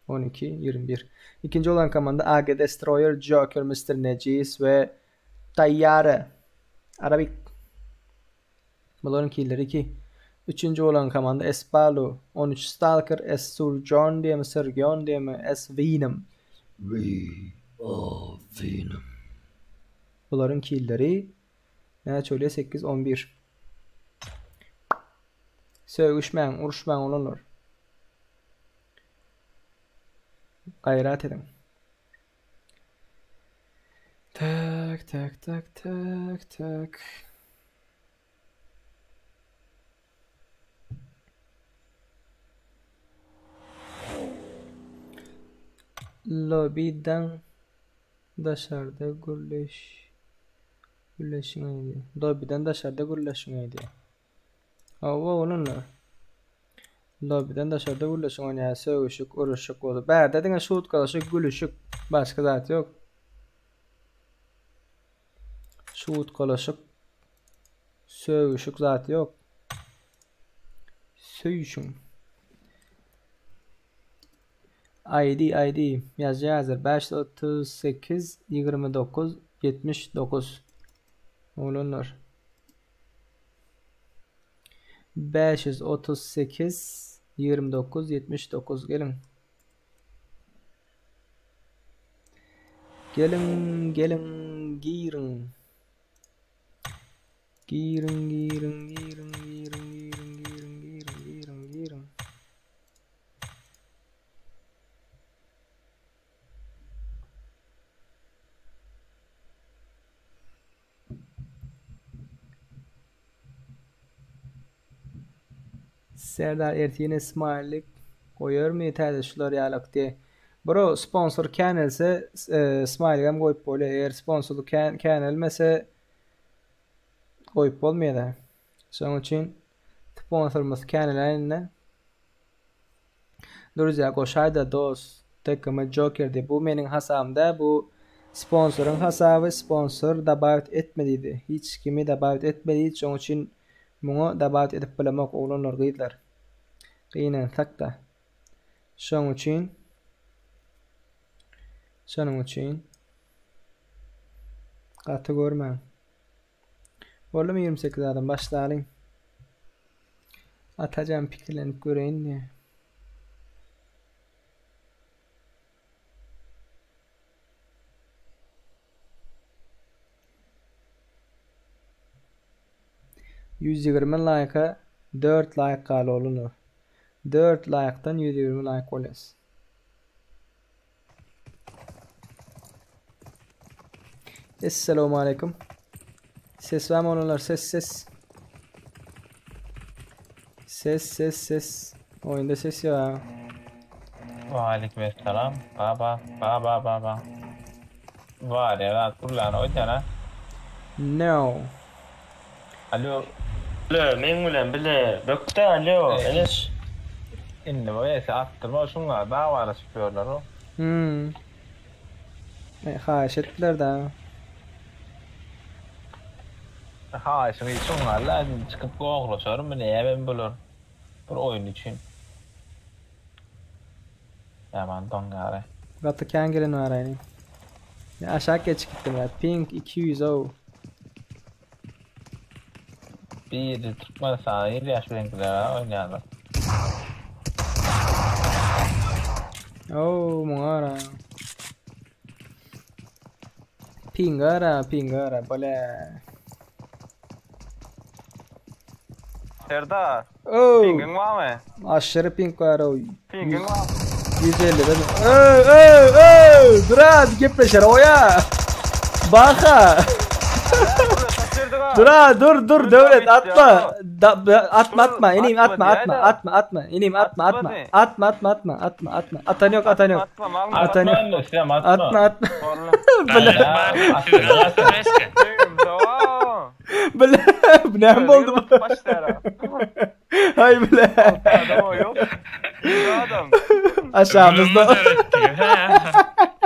12, 21. Ikinji bolan komanda AG Destroyer, Joker, Mr. Necis we Tayyare. Arabik. Bularyň killeri 2. Üçünji bolan komanda S Balu, 13 Stalker, S Surgeon diýemi, Sergion diýemi, S Venom. We are Venom. Bularyň killeri näçe bolýar? 8, 11. Sögüşmäň, uruşmaň oglanlar. Gaýrat ediň. Tak, tak, tak, tak, tak. Lobbydan daşarda gürleş gürleşiň aýdýar. Lobbydan daşarda gürleşiň aýdýar. Hawa oglanlar. Lobbyden daşarda gürleşiň oýnaýar, sögüşik, uruşyk bolsa. Bärde diňe şutkalaşyk, gülüşik, başga zat ýok. Şutkalaşyk, sögüşik zat ýok. Söýüşiň. ID ID ýazýar häzir 538 29 79 Oglanlar 538 29 79 geliň. Geliň, geliň, giriň. Giriň, giriň, giriň, giriň, giriň, giriň, giriň, giriň, giriň. Serdar ertir ýene smaýlik goýarmy täze şular ýalak diýe. Bro sponsor känelse smaýligem goýup bolýar. Eger sponsorlyk känelmese goýup bolmaýar. Şonuň üçin sponsorymyz käneläýinde. Druzýa goşaýda dos TKM Joker diýip bu meniň hasabym däl bu sponsoryň hasaby sponsor dabawit etme diýdi hiç kimi dabawit etme diýdi şoň üçin muňa dabawit edip bilemok oglanlar gyzlar gynansakda şoň üçin şonuň üçin gaty görmäň. Boldumy 28 adam başlalyň. Atajan pikirlenip göreýin diýýär. 120 laýka 4 laýk galy oglanlar. 4 laýkdan 120 laýk bolýas. Esselamu aleýkum. Ses barmy oglanlar? Ses ses. Ses ses ses. Oýunda ses ýok ha. Waleýkim essalam. Baba, baba, baba. Bar ya zat gürlän oýdýan ha. No. Alo. Alo, meň bilen bile bökde alo, Eneş. Indi bu ese atdyrma şuňa dawalaşyp ýörler o. Hmm. E, haýyş etdiler da. Haýyşyň şuňa la indi çykyp goglaşarmy näme bular bir oýun üçin. Ýaman doňýar. Gaty kän gelen bar aýny. Aşak geçip gitdim ya. Ping 200 o. Biri Türkmenistana girýär şu reňkler oýnaýarlar. Oo muňa gara. Ping gara, ping gara, bole. Serdar. Oo. Pingiň barmy? Aşırı ping bar o. Pingiň barmy? 150 den. Öö, öö, öö. Dur gepleşer oya. Baka. Dur ha, dur dur Döwlet atma. Da, atma atma inim atma atma atma atma inim atma atma atma atma atma atma atma atan yok atan yok atan yok atma atma Bile Bile bu näme boldy bu Hay bile Aşağımızda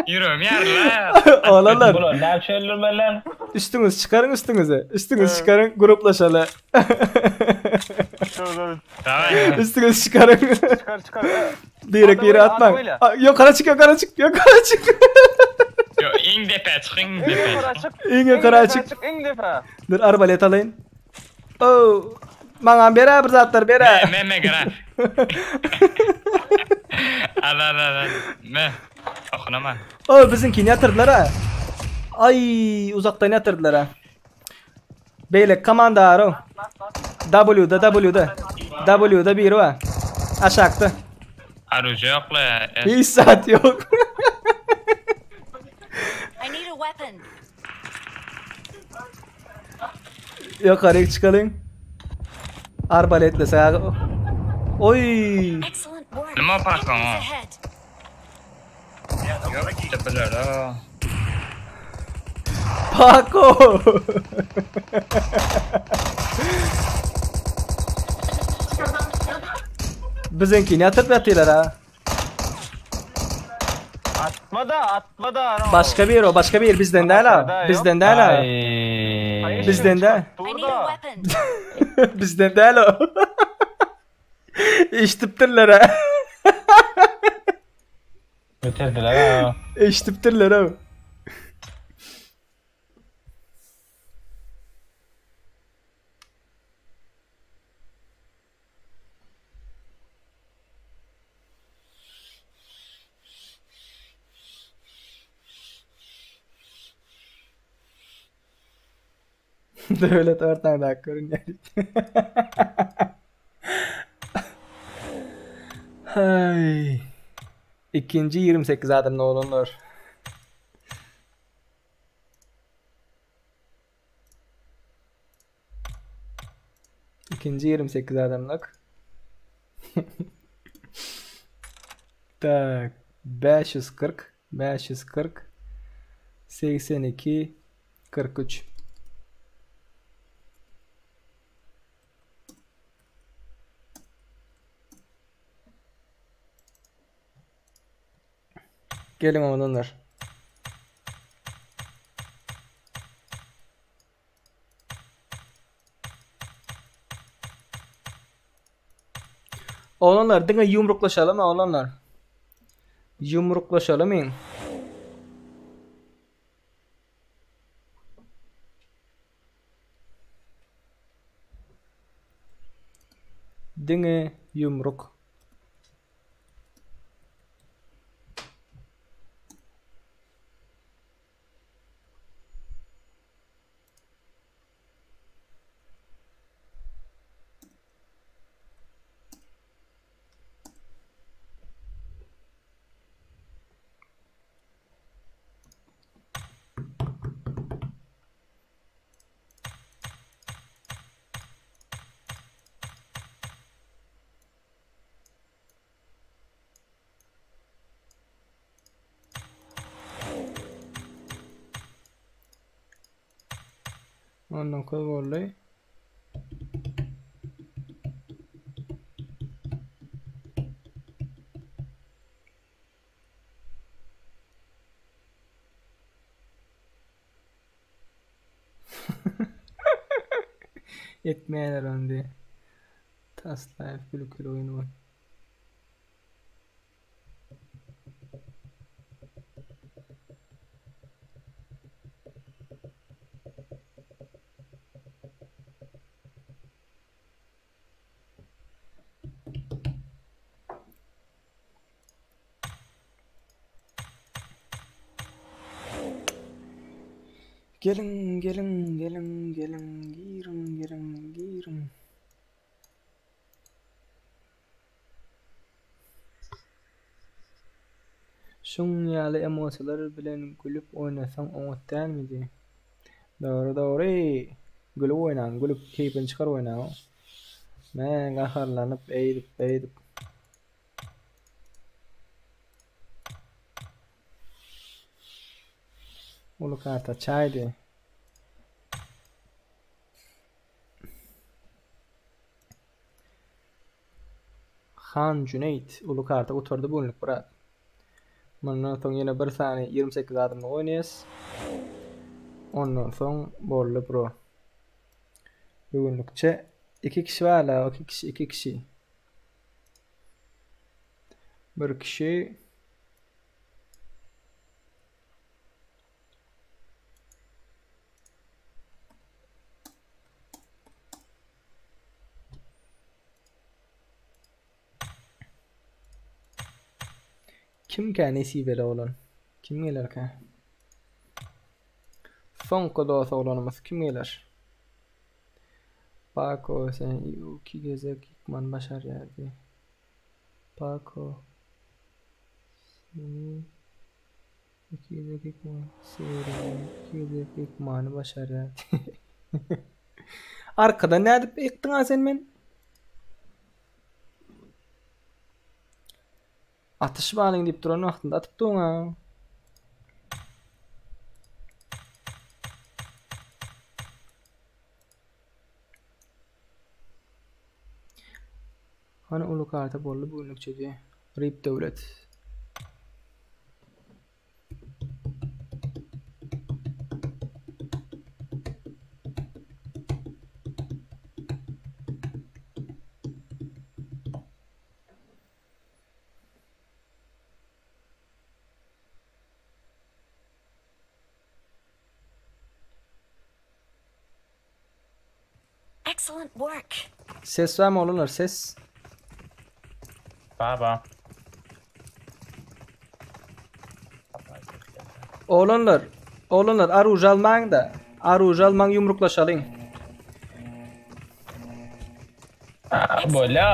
Ýüregim ýaryldy. Oglanlar. Bular näme üçin öldürmeli? Üstüňizi çykaryň üstüňizi. Üstüňizi çykaryň gruplaşaly. Üstüňizi çykaryň. Çykar çykar. Direk biri atmaň. Ýokara çyk ýokara çyk ýokara çyk. Ýok iň depä çyk iň depä. Iň ýokara çyk. Iň depä. Dur arbalet alaýyn. Oh, maňa ber bir zatlar ber. Me me me gara. Al al al al. Me. Okunama. Oh, biziňkini ýatyrdylar ha. Ay, uzakdan ýatyrdylar ha. Beýle komanda aro. W-da W-da. W-da biri bar. Aşakda. Aruja ýok la. Hiç zat ýok. I need a weapon. Ýokaryk çykalyň. Arbaletle sag. Oý. Nima parkaň o? Ýok, tepeler o. Paco. Biziňkini ýatyryp ýatylar ha. Atma da, atma da. Başga bir o, başga bir bizden däl ha. Bizden däl ha. Bizden däl. Bizden däl o. Eşitipdirler ha. Bitirdiler ha. Eşidipdirler ha. Döwlet ortaňdaky görünýär. Haý. Ikinji 28 adamda bolanlar. Ikinji 28 adamlyk. Tak, 540, 540, 82, 43. Geliň oglanlar. Oglanlar diňe ýumruklaşalymy oglanlar? Ýumruklaşalymy? Diňe ýumruk. 19 boldy. Etmeýärler ony diýe. Taslaýyp gülküli oýun bu. Geliň, geliň, geliň, geliň, giriň, giriň, giriň. Şuň ýaly emosiýalar bilen gülüp oýnasaň oňat dälmidi? Dogry dogry. Gülüp oýnaň, gülüp keýpini çykaryp oýnaň. Mä gaharlanyp eýdip beýdip. Uly karta çaýdy. Han Jüneýit uly karta gutardy bu günlük brat. Mundan soň ýene bir sany 28 adamlyk oýnaýas. Ondan soň boldy bro. Bu günlükçe iki kişi barla, iki kişi, iki kişi. Bir kişi Kimkä nesibeli oglan? Kim gelerkä? Soňky dos oglanymyz kim geler? Paco sen iki gezek ýykmany başarýardy. Paco seni Iki gezek ýykma seriýany iki gezek ýykmany başarýar. Arkadan nädip ýykdyň a sen men? Atyş balyň diýip duran wagtynda atyp duň a. Hany uly karta boldy bu günlükçe diýe. Rip döwlet. Excellent work. Ses barmy oglanlar ses? Baba. Oglanlar, oglanlar aruž almaň-da. Aruž almaň ýumruklaşalyň. Bolýa.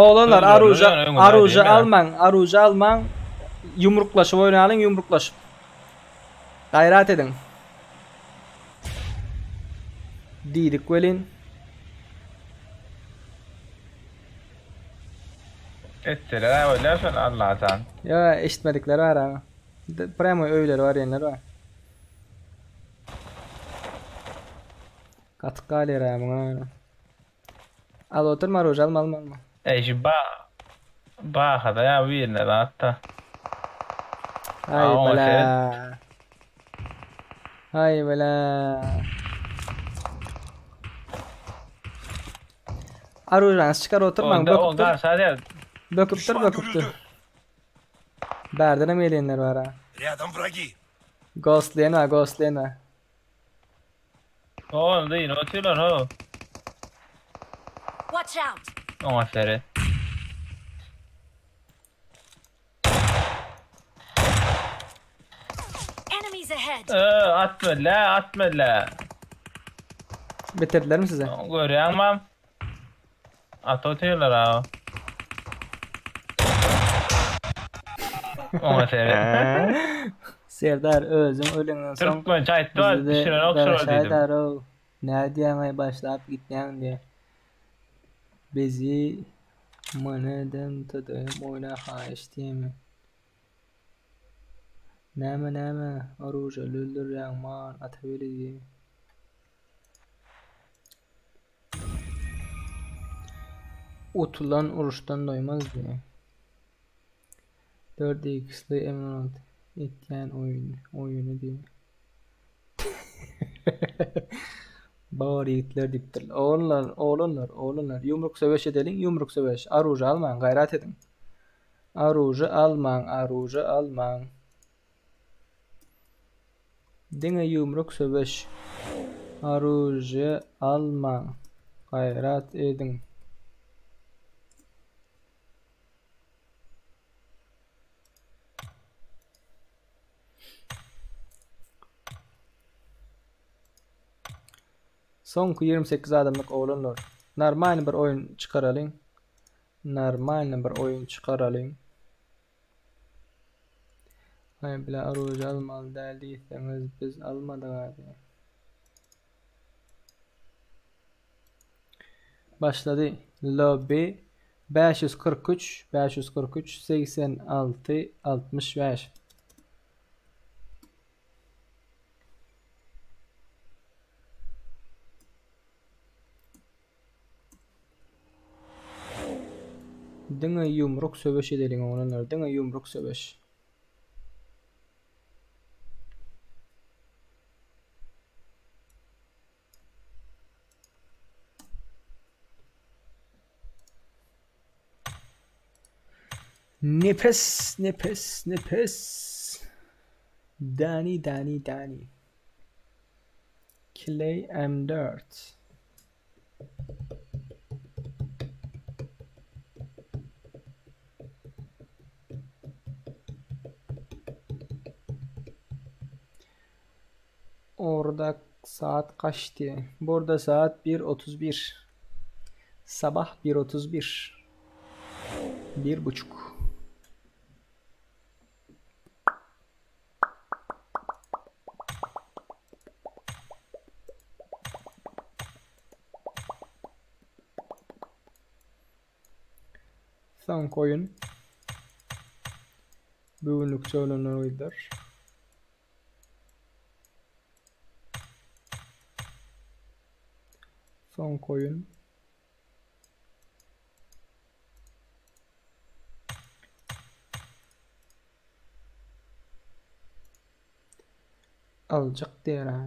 Oglanlar aruža aruža almaň, aruža almaň. Ýumruklaşyp oýnalyň, ýumruklaşyp. Gaýrat ediň. Diýdik welin. Etseler bolýa şony Allajan. Ýa eşitmedikler bar ha. Prýamo öýleri bar ýenler bar. Gatyk galýar ha muňa. Al otur maruj alma alma alma. Eý şu ba bahada ýa birine zatda. Haý bela. Haý bela. Arujaňyzy çykar oturmaň böküp dur. Böküp dur böküp dur. Bärdenem gelýänler bar ha. Rядом враги. Ghostlaýan bar ghostlaýan bar. Oğlum değil atıyorlar ha. Watch out. Oňa seret. Enemies ahead. Ee, atma la atma la. Bitirdilermi sizi? Görýäňmi? Mam? At atıyorlar ha. Oňa seret. Serdar özüň ölüňden soň Türkmençe aýtdy bar, düşünenok şolar diýdim. Garaşaýdarow, nädýäňaý başlap gitýäň diýe. Bizi mneden TDM oýna haýyş diýemi. Näme näme oružaly öldürýäň man atabeli diýe. Utulan uruşdan doýmaz diýe. 4x'li M16 etýän oýun oýuny diýe. Bar ýigitler diýipdir. Oglanlar, oglanlar, oglanlar, ýumruk söweş edeliň, ýumruk söweş. Aruža almaň, gaýrat ediň. Aruža almaň, aruža almaň. Diňe ýumruk söweş. Aruža almaň, gaýrat ediň. Soňky 28 adamlyk oglanlar. Normalny bir oýun çykaralyň. Normalny bir oýun çykaralyň. Aý bile oruža almaly däl diýseňiz biz almadyk ady. Başlady. Lobby 543 543 86 65. Diňe ýumruk söweş edeliň oglanlar, diňe ýumruk söweş. Nepes, nepes, nepes. Dani, Dani, Dani. Clay M4. Orada saat kaç diye. Burada saat 1.31. Sabah 1.31. Bir buçuk. Soňky oýun. Bu günlükçe olanlar oýlar. Soňky oýun. Aljak diýer ha.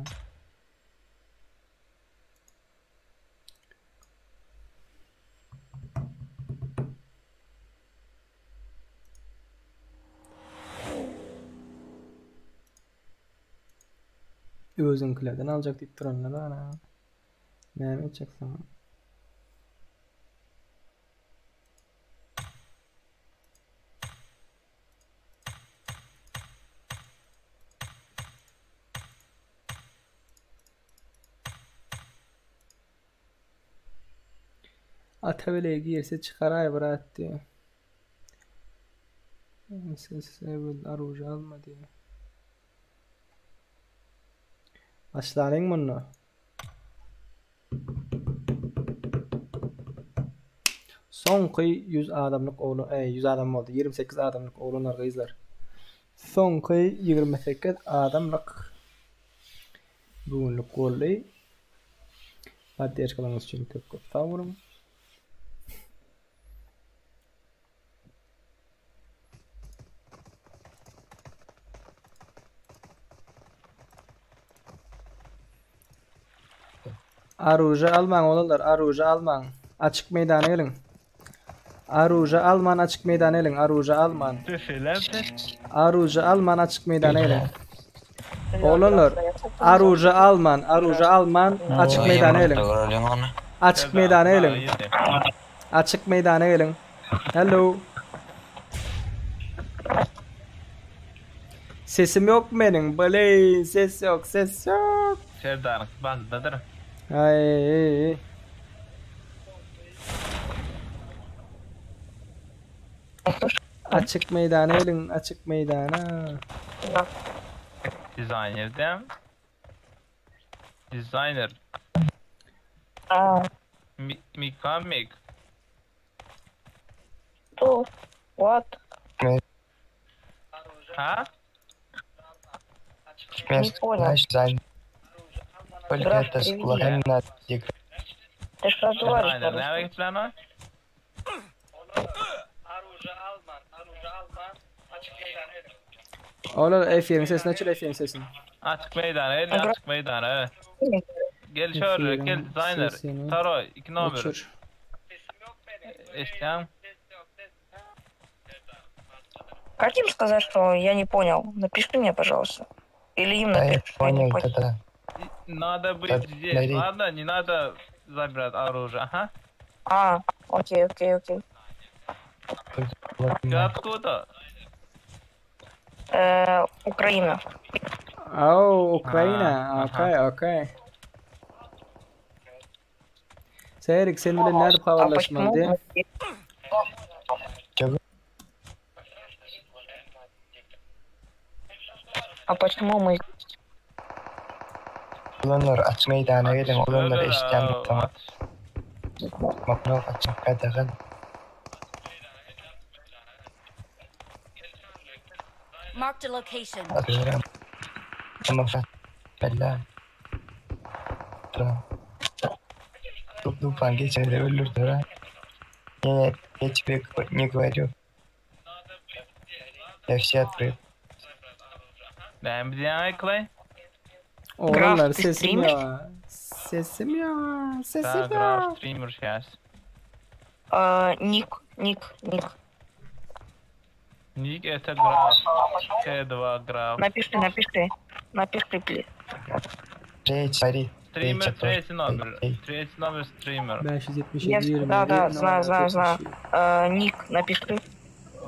Özüňkilerden aljak diýip duranlar bar ha. Näme etjek saňa? Atabile girse çykaraý brat diýýär. Ses ewel aruja alma diýýär. Başlalyň munda. Soňky 100 adamlyk oglan, e, 100 adam boldy. 28 adamlyk oglanlar, gyzlar. Soňky 28 adamlyk bugünlik boldy. Podderžkalaryňyz üçin köp köp sag boluň. Aruja almaň oglanlar, aruja almaň. Açyk meýdana geliň. Aruja alman açyk meýdana geliň, aruja alman. Aruja alman açyk meýdana geliň. Oglanlar, aruja alman, aruja alman açyk meýdana geliň. Açyk meýdana geliň. Açyk meýdana geliň. Hello. Sesim ýok meniň. Blin, ses ýok, ses ýok. Serdaryň bagdadyr. Aý. Açyk meýdana geliň, açyk meýdana. Dizaýner däm. Dizaýner. Mikamik. To, what? Ha? Не понял. Только Граф, это переведи. склонно игра. Ты ж разговариваешь Dizaýner näme по-русски. gitmän o? Olar efiriň sesini açyr, efiriň sesini. Açyk meýdana gel, açyk meýdana. Gel şöyle, gel Efiriň dizaýner. sesini Taro, 2 nomer. öçür. Eşitýäň? Как им сказать, что я не понял? Напиши мне, пожалуйста. Или им Да, я напиши, я не понял, понял. это Надо быть Так, здесь, смотри. ладно? Не надо забирать оружие, ага. А, окей, окей, окей. Ты откуда? Э, Украина. Au, Ukraina. Aha. Okey, okey. Serik sen bilen nädip А habarlaşmaly почему diýe? мы здесь? А почему мы здесь? Olanlar açyk meýdana geliň, olanlar Şöyle, eşitýän tamam. at. Makro açyk gadagan. Marked a location. Atıyorum. Tamam. Bella. Tamam. Tufan geçer de öldürdü ha. Не, я тебе не говорю. Я все открыл. Näme diýýäň Clay? Oglanlar Graf, ty sesim streamer? ýok. Sesim ýok. Da, Sesim graf ýok. streamer сейчас. А, ник, ник, ник. Ник это граф. К2 граф. Напиши, напиши. Напиши, плиз. Третий, смотри. Streamer Третий третий номер. Третий номер стример. 577 Я- да, да, 27 знаю, знаю, знаю. 06 Э, ник напиши.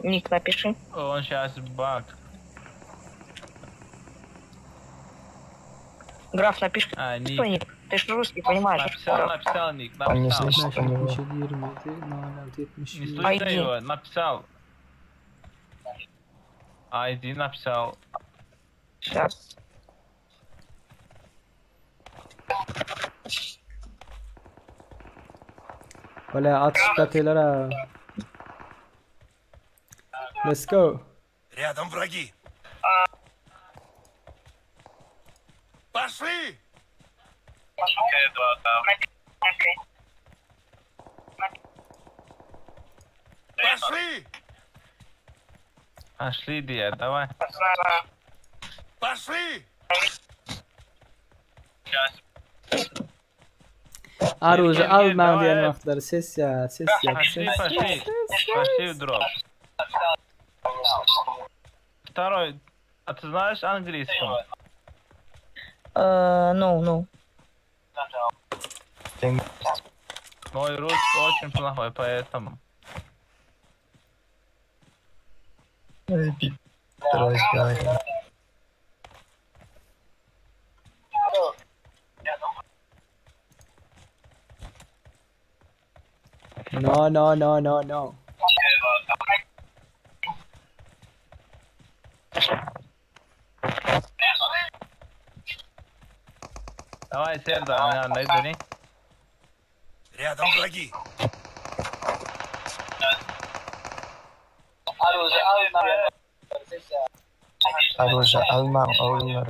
Ник напиши. Он сейчас баг. Граф, напиши. А, ник. Что ник? Ты ж русский, понимаешь? Написал, Граф. написал ник, Он не написал. слышит, у него. 577 27 Не слышно ID. его, написал. ID написал. Сейчас. Bala atyşyp ýatyrlar ha. Let's go. Рядом враги. Пошли! Пошли! Пошли, diýýär, давай. Пошли! Aruja Gel, gel, almaň давай. diýen wagtlary ses ýa, ses ýa, Пошли, ses. пошли. Пошли в дроп. Второй. А ты знаешь английском? Э, ну, ну. Мой русский очень плохой, поэтому. Ey, разговаривать. No no no no no. Давай Serdaryň ýanyna gideliň. Рядом враги. Оружие almaň oglanlar.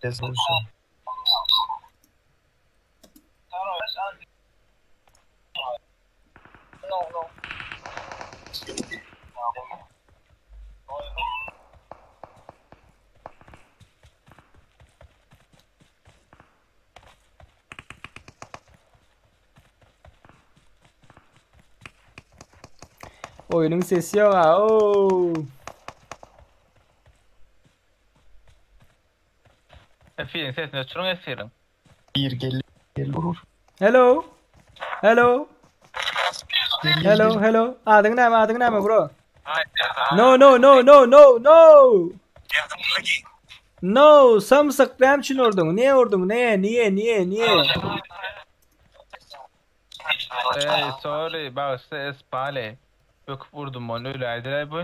Без оружия. Oýnuň sesi ýok ha. Oo. Efiriň sesini öçüriň efiriň. Bir gel gel vurur. Hello. Hello. Hello, hello. Adyň näme? Adyň näme, bro? No, no, no, no, no, no. No, samsyk näme üçin urduň? Niye urduň? Ne, niye, niye, niye? Ey sorry bagyşla espale. Böküp urdum ony öläýdiräý bu.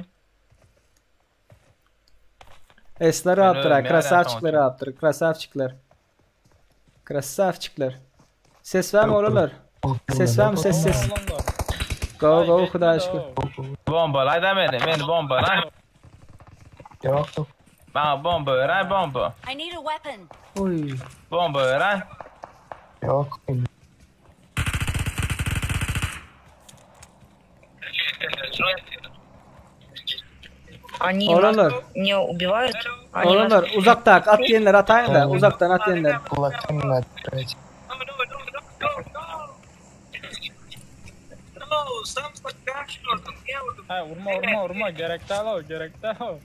Esler Men apdyr, ha, ölmeýän krasavçikler apdyr, krasavçikler. Krasavçikler. Ses var mı oralar? Ses var mı? Ses ses. Go go Hudaýa şükür. Bombalay-da meni, meni bombalay. Ýok ýok. Maňa bomba beräý bomba. I need a weapon. Oý. Bomba beräý. Ýok. Они Oglanlar. нас не убивают? Они нас Oglanlar uzakdak at diýenler ataýyň-da, uzakdan at diýenler. Kulakdan atýar. Ha urma urma urma gerek däl o gerek däl o.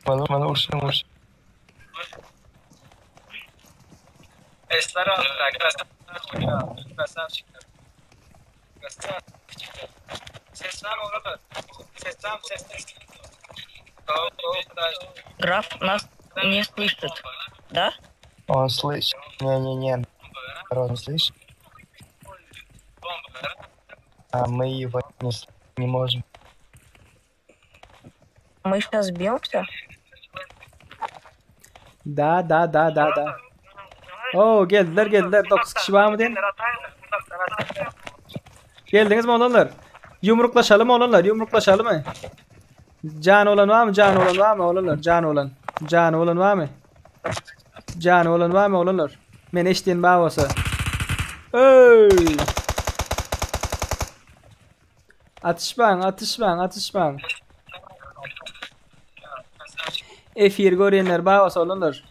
Bana bana ursun ursun. Граф нас не слышит, да? Он слышит. Не-не-не. Он слышит. А мы его не, с- не можем. Мы сейчас бьемся? Da da da da da. Oo geldiler geldiler. 9 kişi var mı diýen? Geldiňiz mi oglanlar? Ýumruklaşalym oglanlar, ýumruklaşalym mı? Jany bolan barmy? Jany bolan barmy oglanlar? Jany bolan. Jany bolan barmy? Jany bolan barmy oglanlar? Men eşidýän bar bolsa. Öý! Atyşmaň, atyşmaň, atyşmaň. Efir görýänler bar bolsa oglanlar.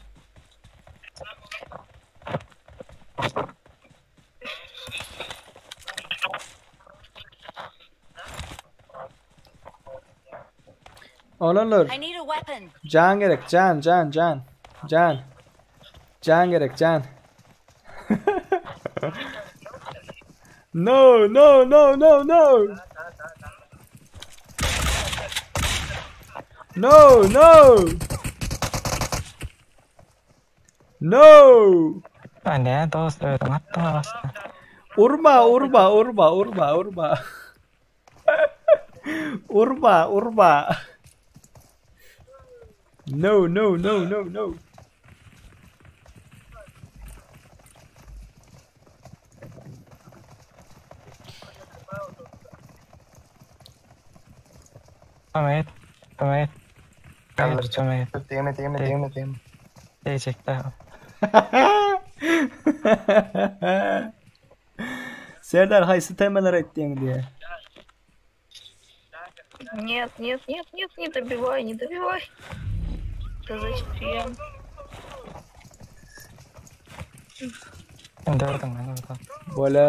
Oglanlar. I need a weapon. Jan gerek, jan, jan, jan. Jan. Jan gerek, jan. No, no, no, no, no. No, no. No. Anne dost ödüm atdym arasynda. Urma, urma, urma, urma, urma. Urma, urma. No, no, no, no, no. Kömek et. Kömek et. Kaldır kömek et. Degme degme degme degme. Degjek däl. Serdar haýsy temalar aýtdyň diýe. Нет, нет, нет, нет, не добивай, не добивай. Да зачем? Sen dördüň men orada. Bola.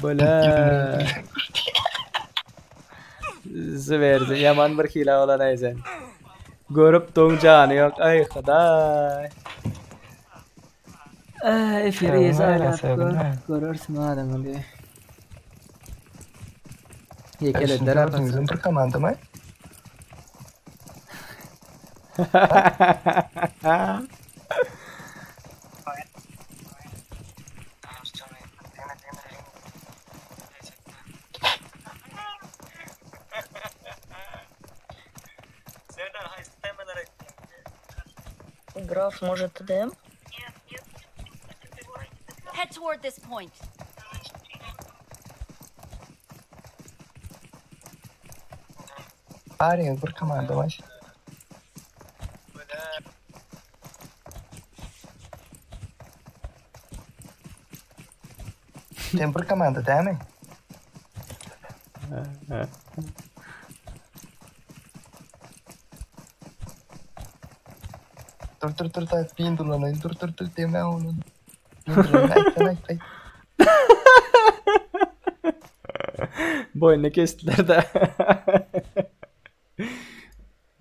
Bola. Züberdi. Ýaman bir hile bolan aý sen. Görüp duň jany ýok. Aý hudaý. Efiri aýlap gör, görersiň adamyny diýe. Ýekelediler Bizim bir komanda mı? Граф, может, ТДМ? Head toward this point. Bari bir komanda var. Sen bir komanda değil mi? Dur dur dur da bin dolanayım. Dur dur dur deme onu. Bin dolanayım. Ayt ayt ayt. Boýnuny kesdiler de.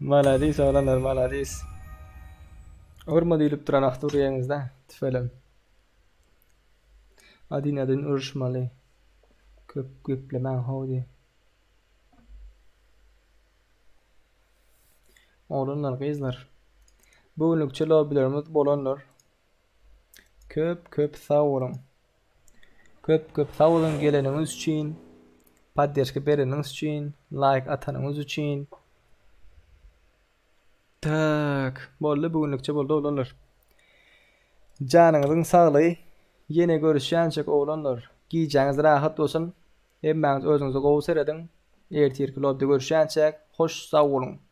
Maladis oglanlar maladis. Urma diýlip duran wagty urýaňyzda tüfelem. Adin adin uruşmaly. Köp geplemäň how diý. Oglanlar gyzlar. Bu günlükçe lobbilerimiz bolandyr. Köp köp sag boluň. Köp köp sag boluň geleniňiz üçin. Poddeşka bereniňiz üçin, like atanyňyz üçin. Tak, boldy bu günlükçe boldy oglanlar. Janyňyzyň saglygy. Ýene görüşýänçek oglanlar. Gijäňiz rahat bolsun. Hemmäňiz özüňize gowy serediň. Ertirki lobde görüşýänçäk hoş sag boluň.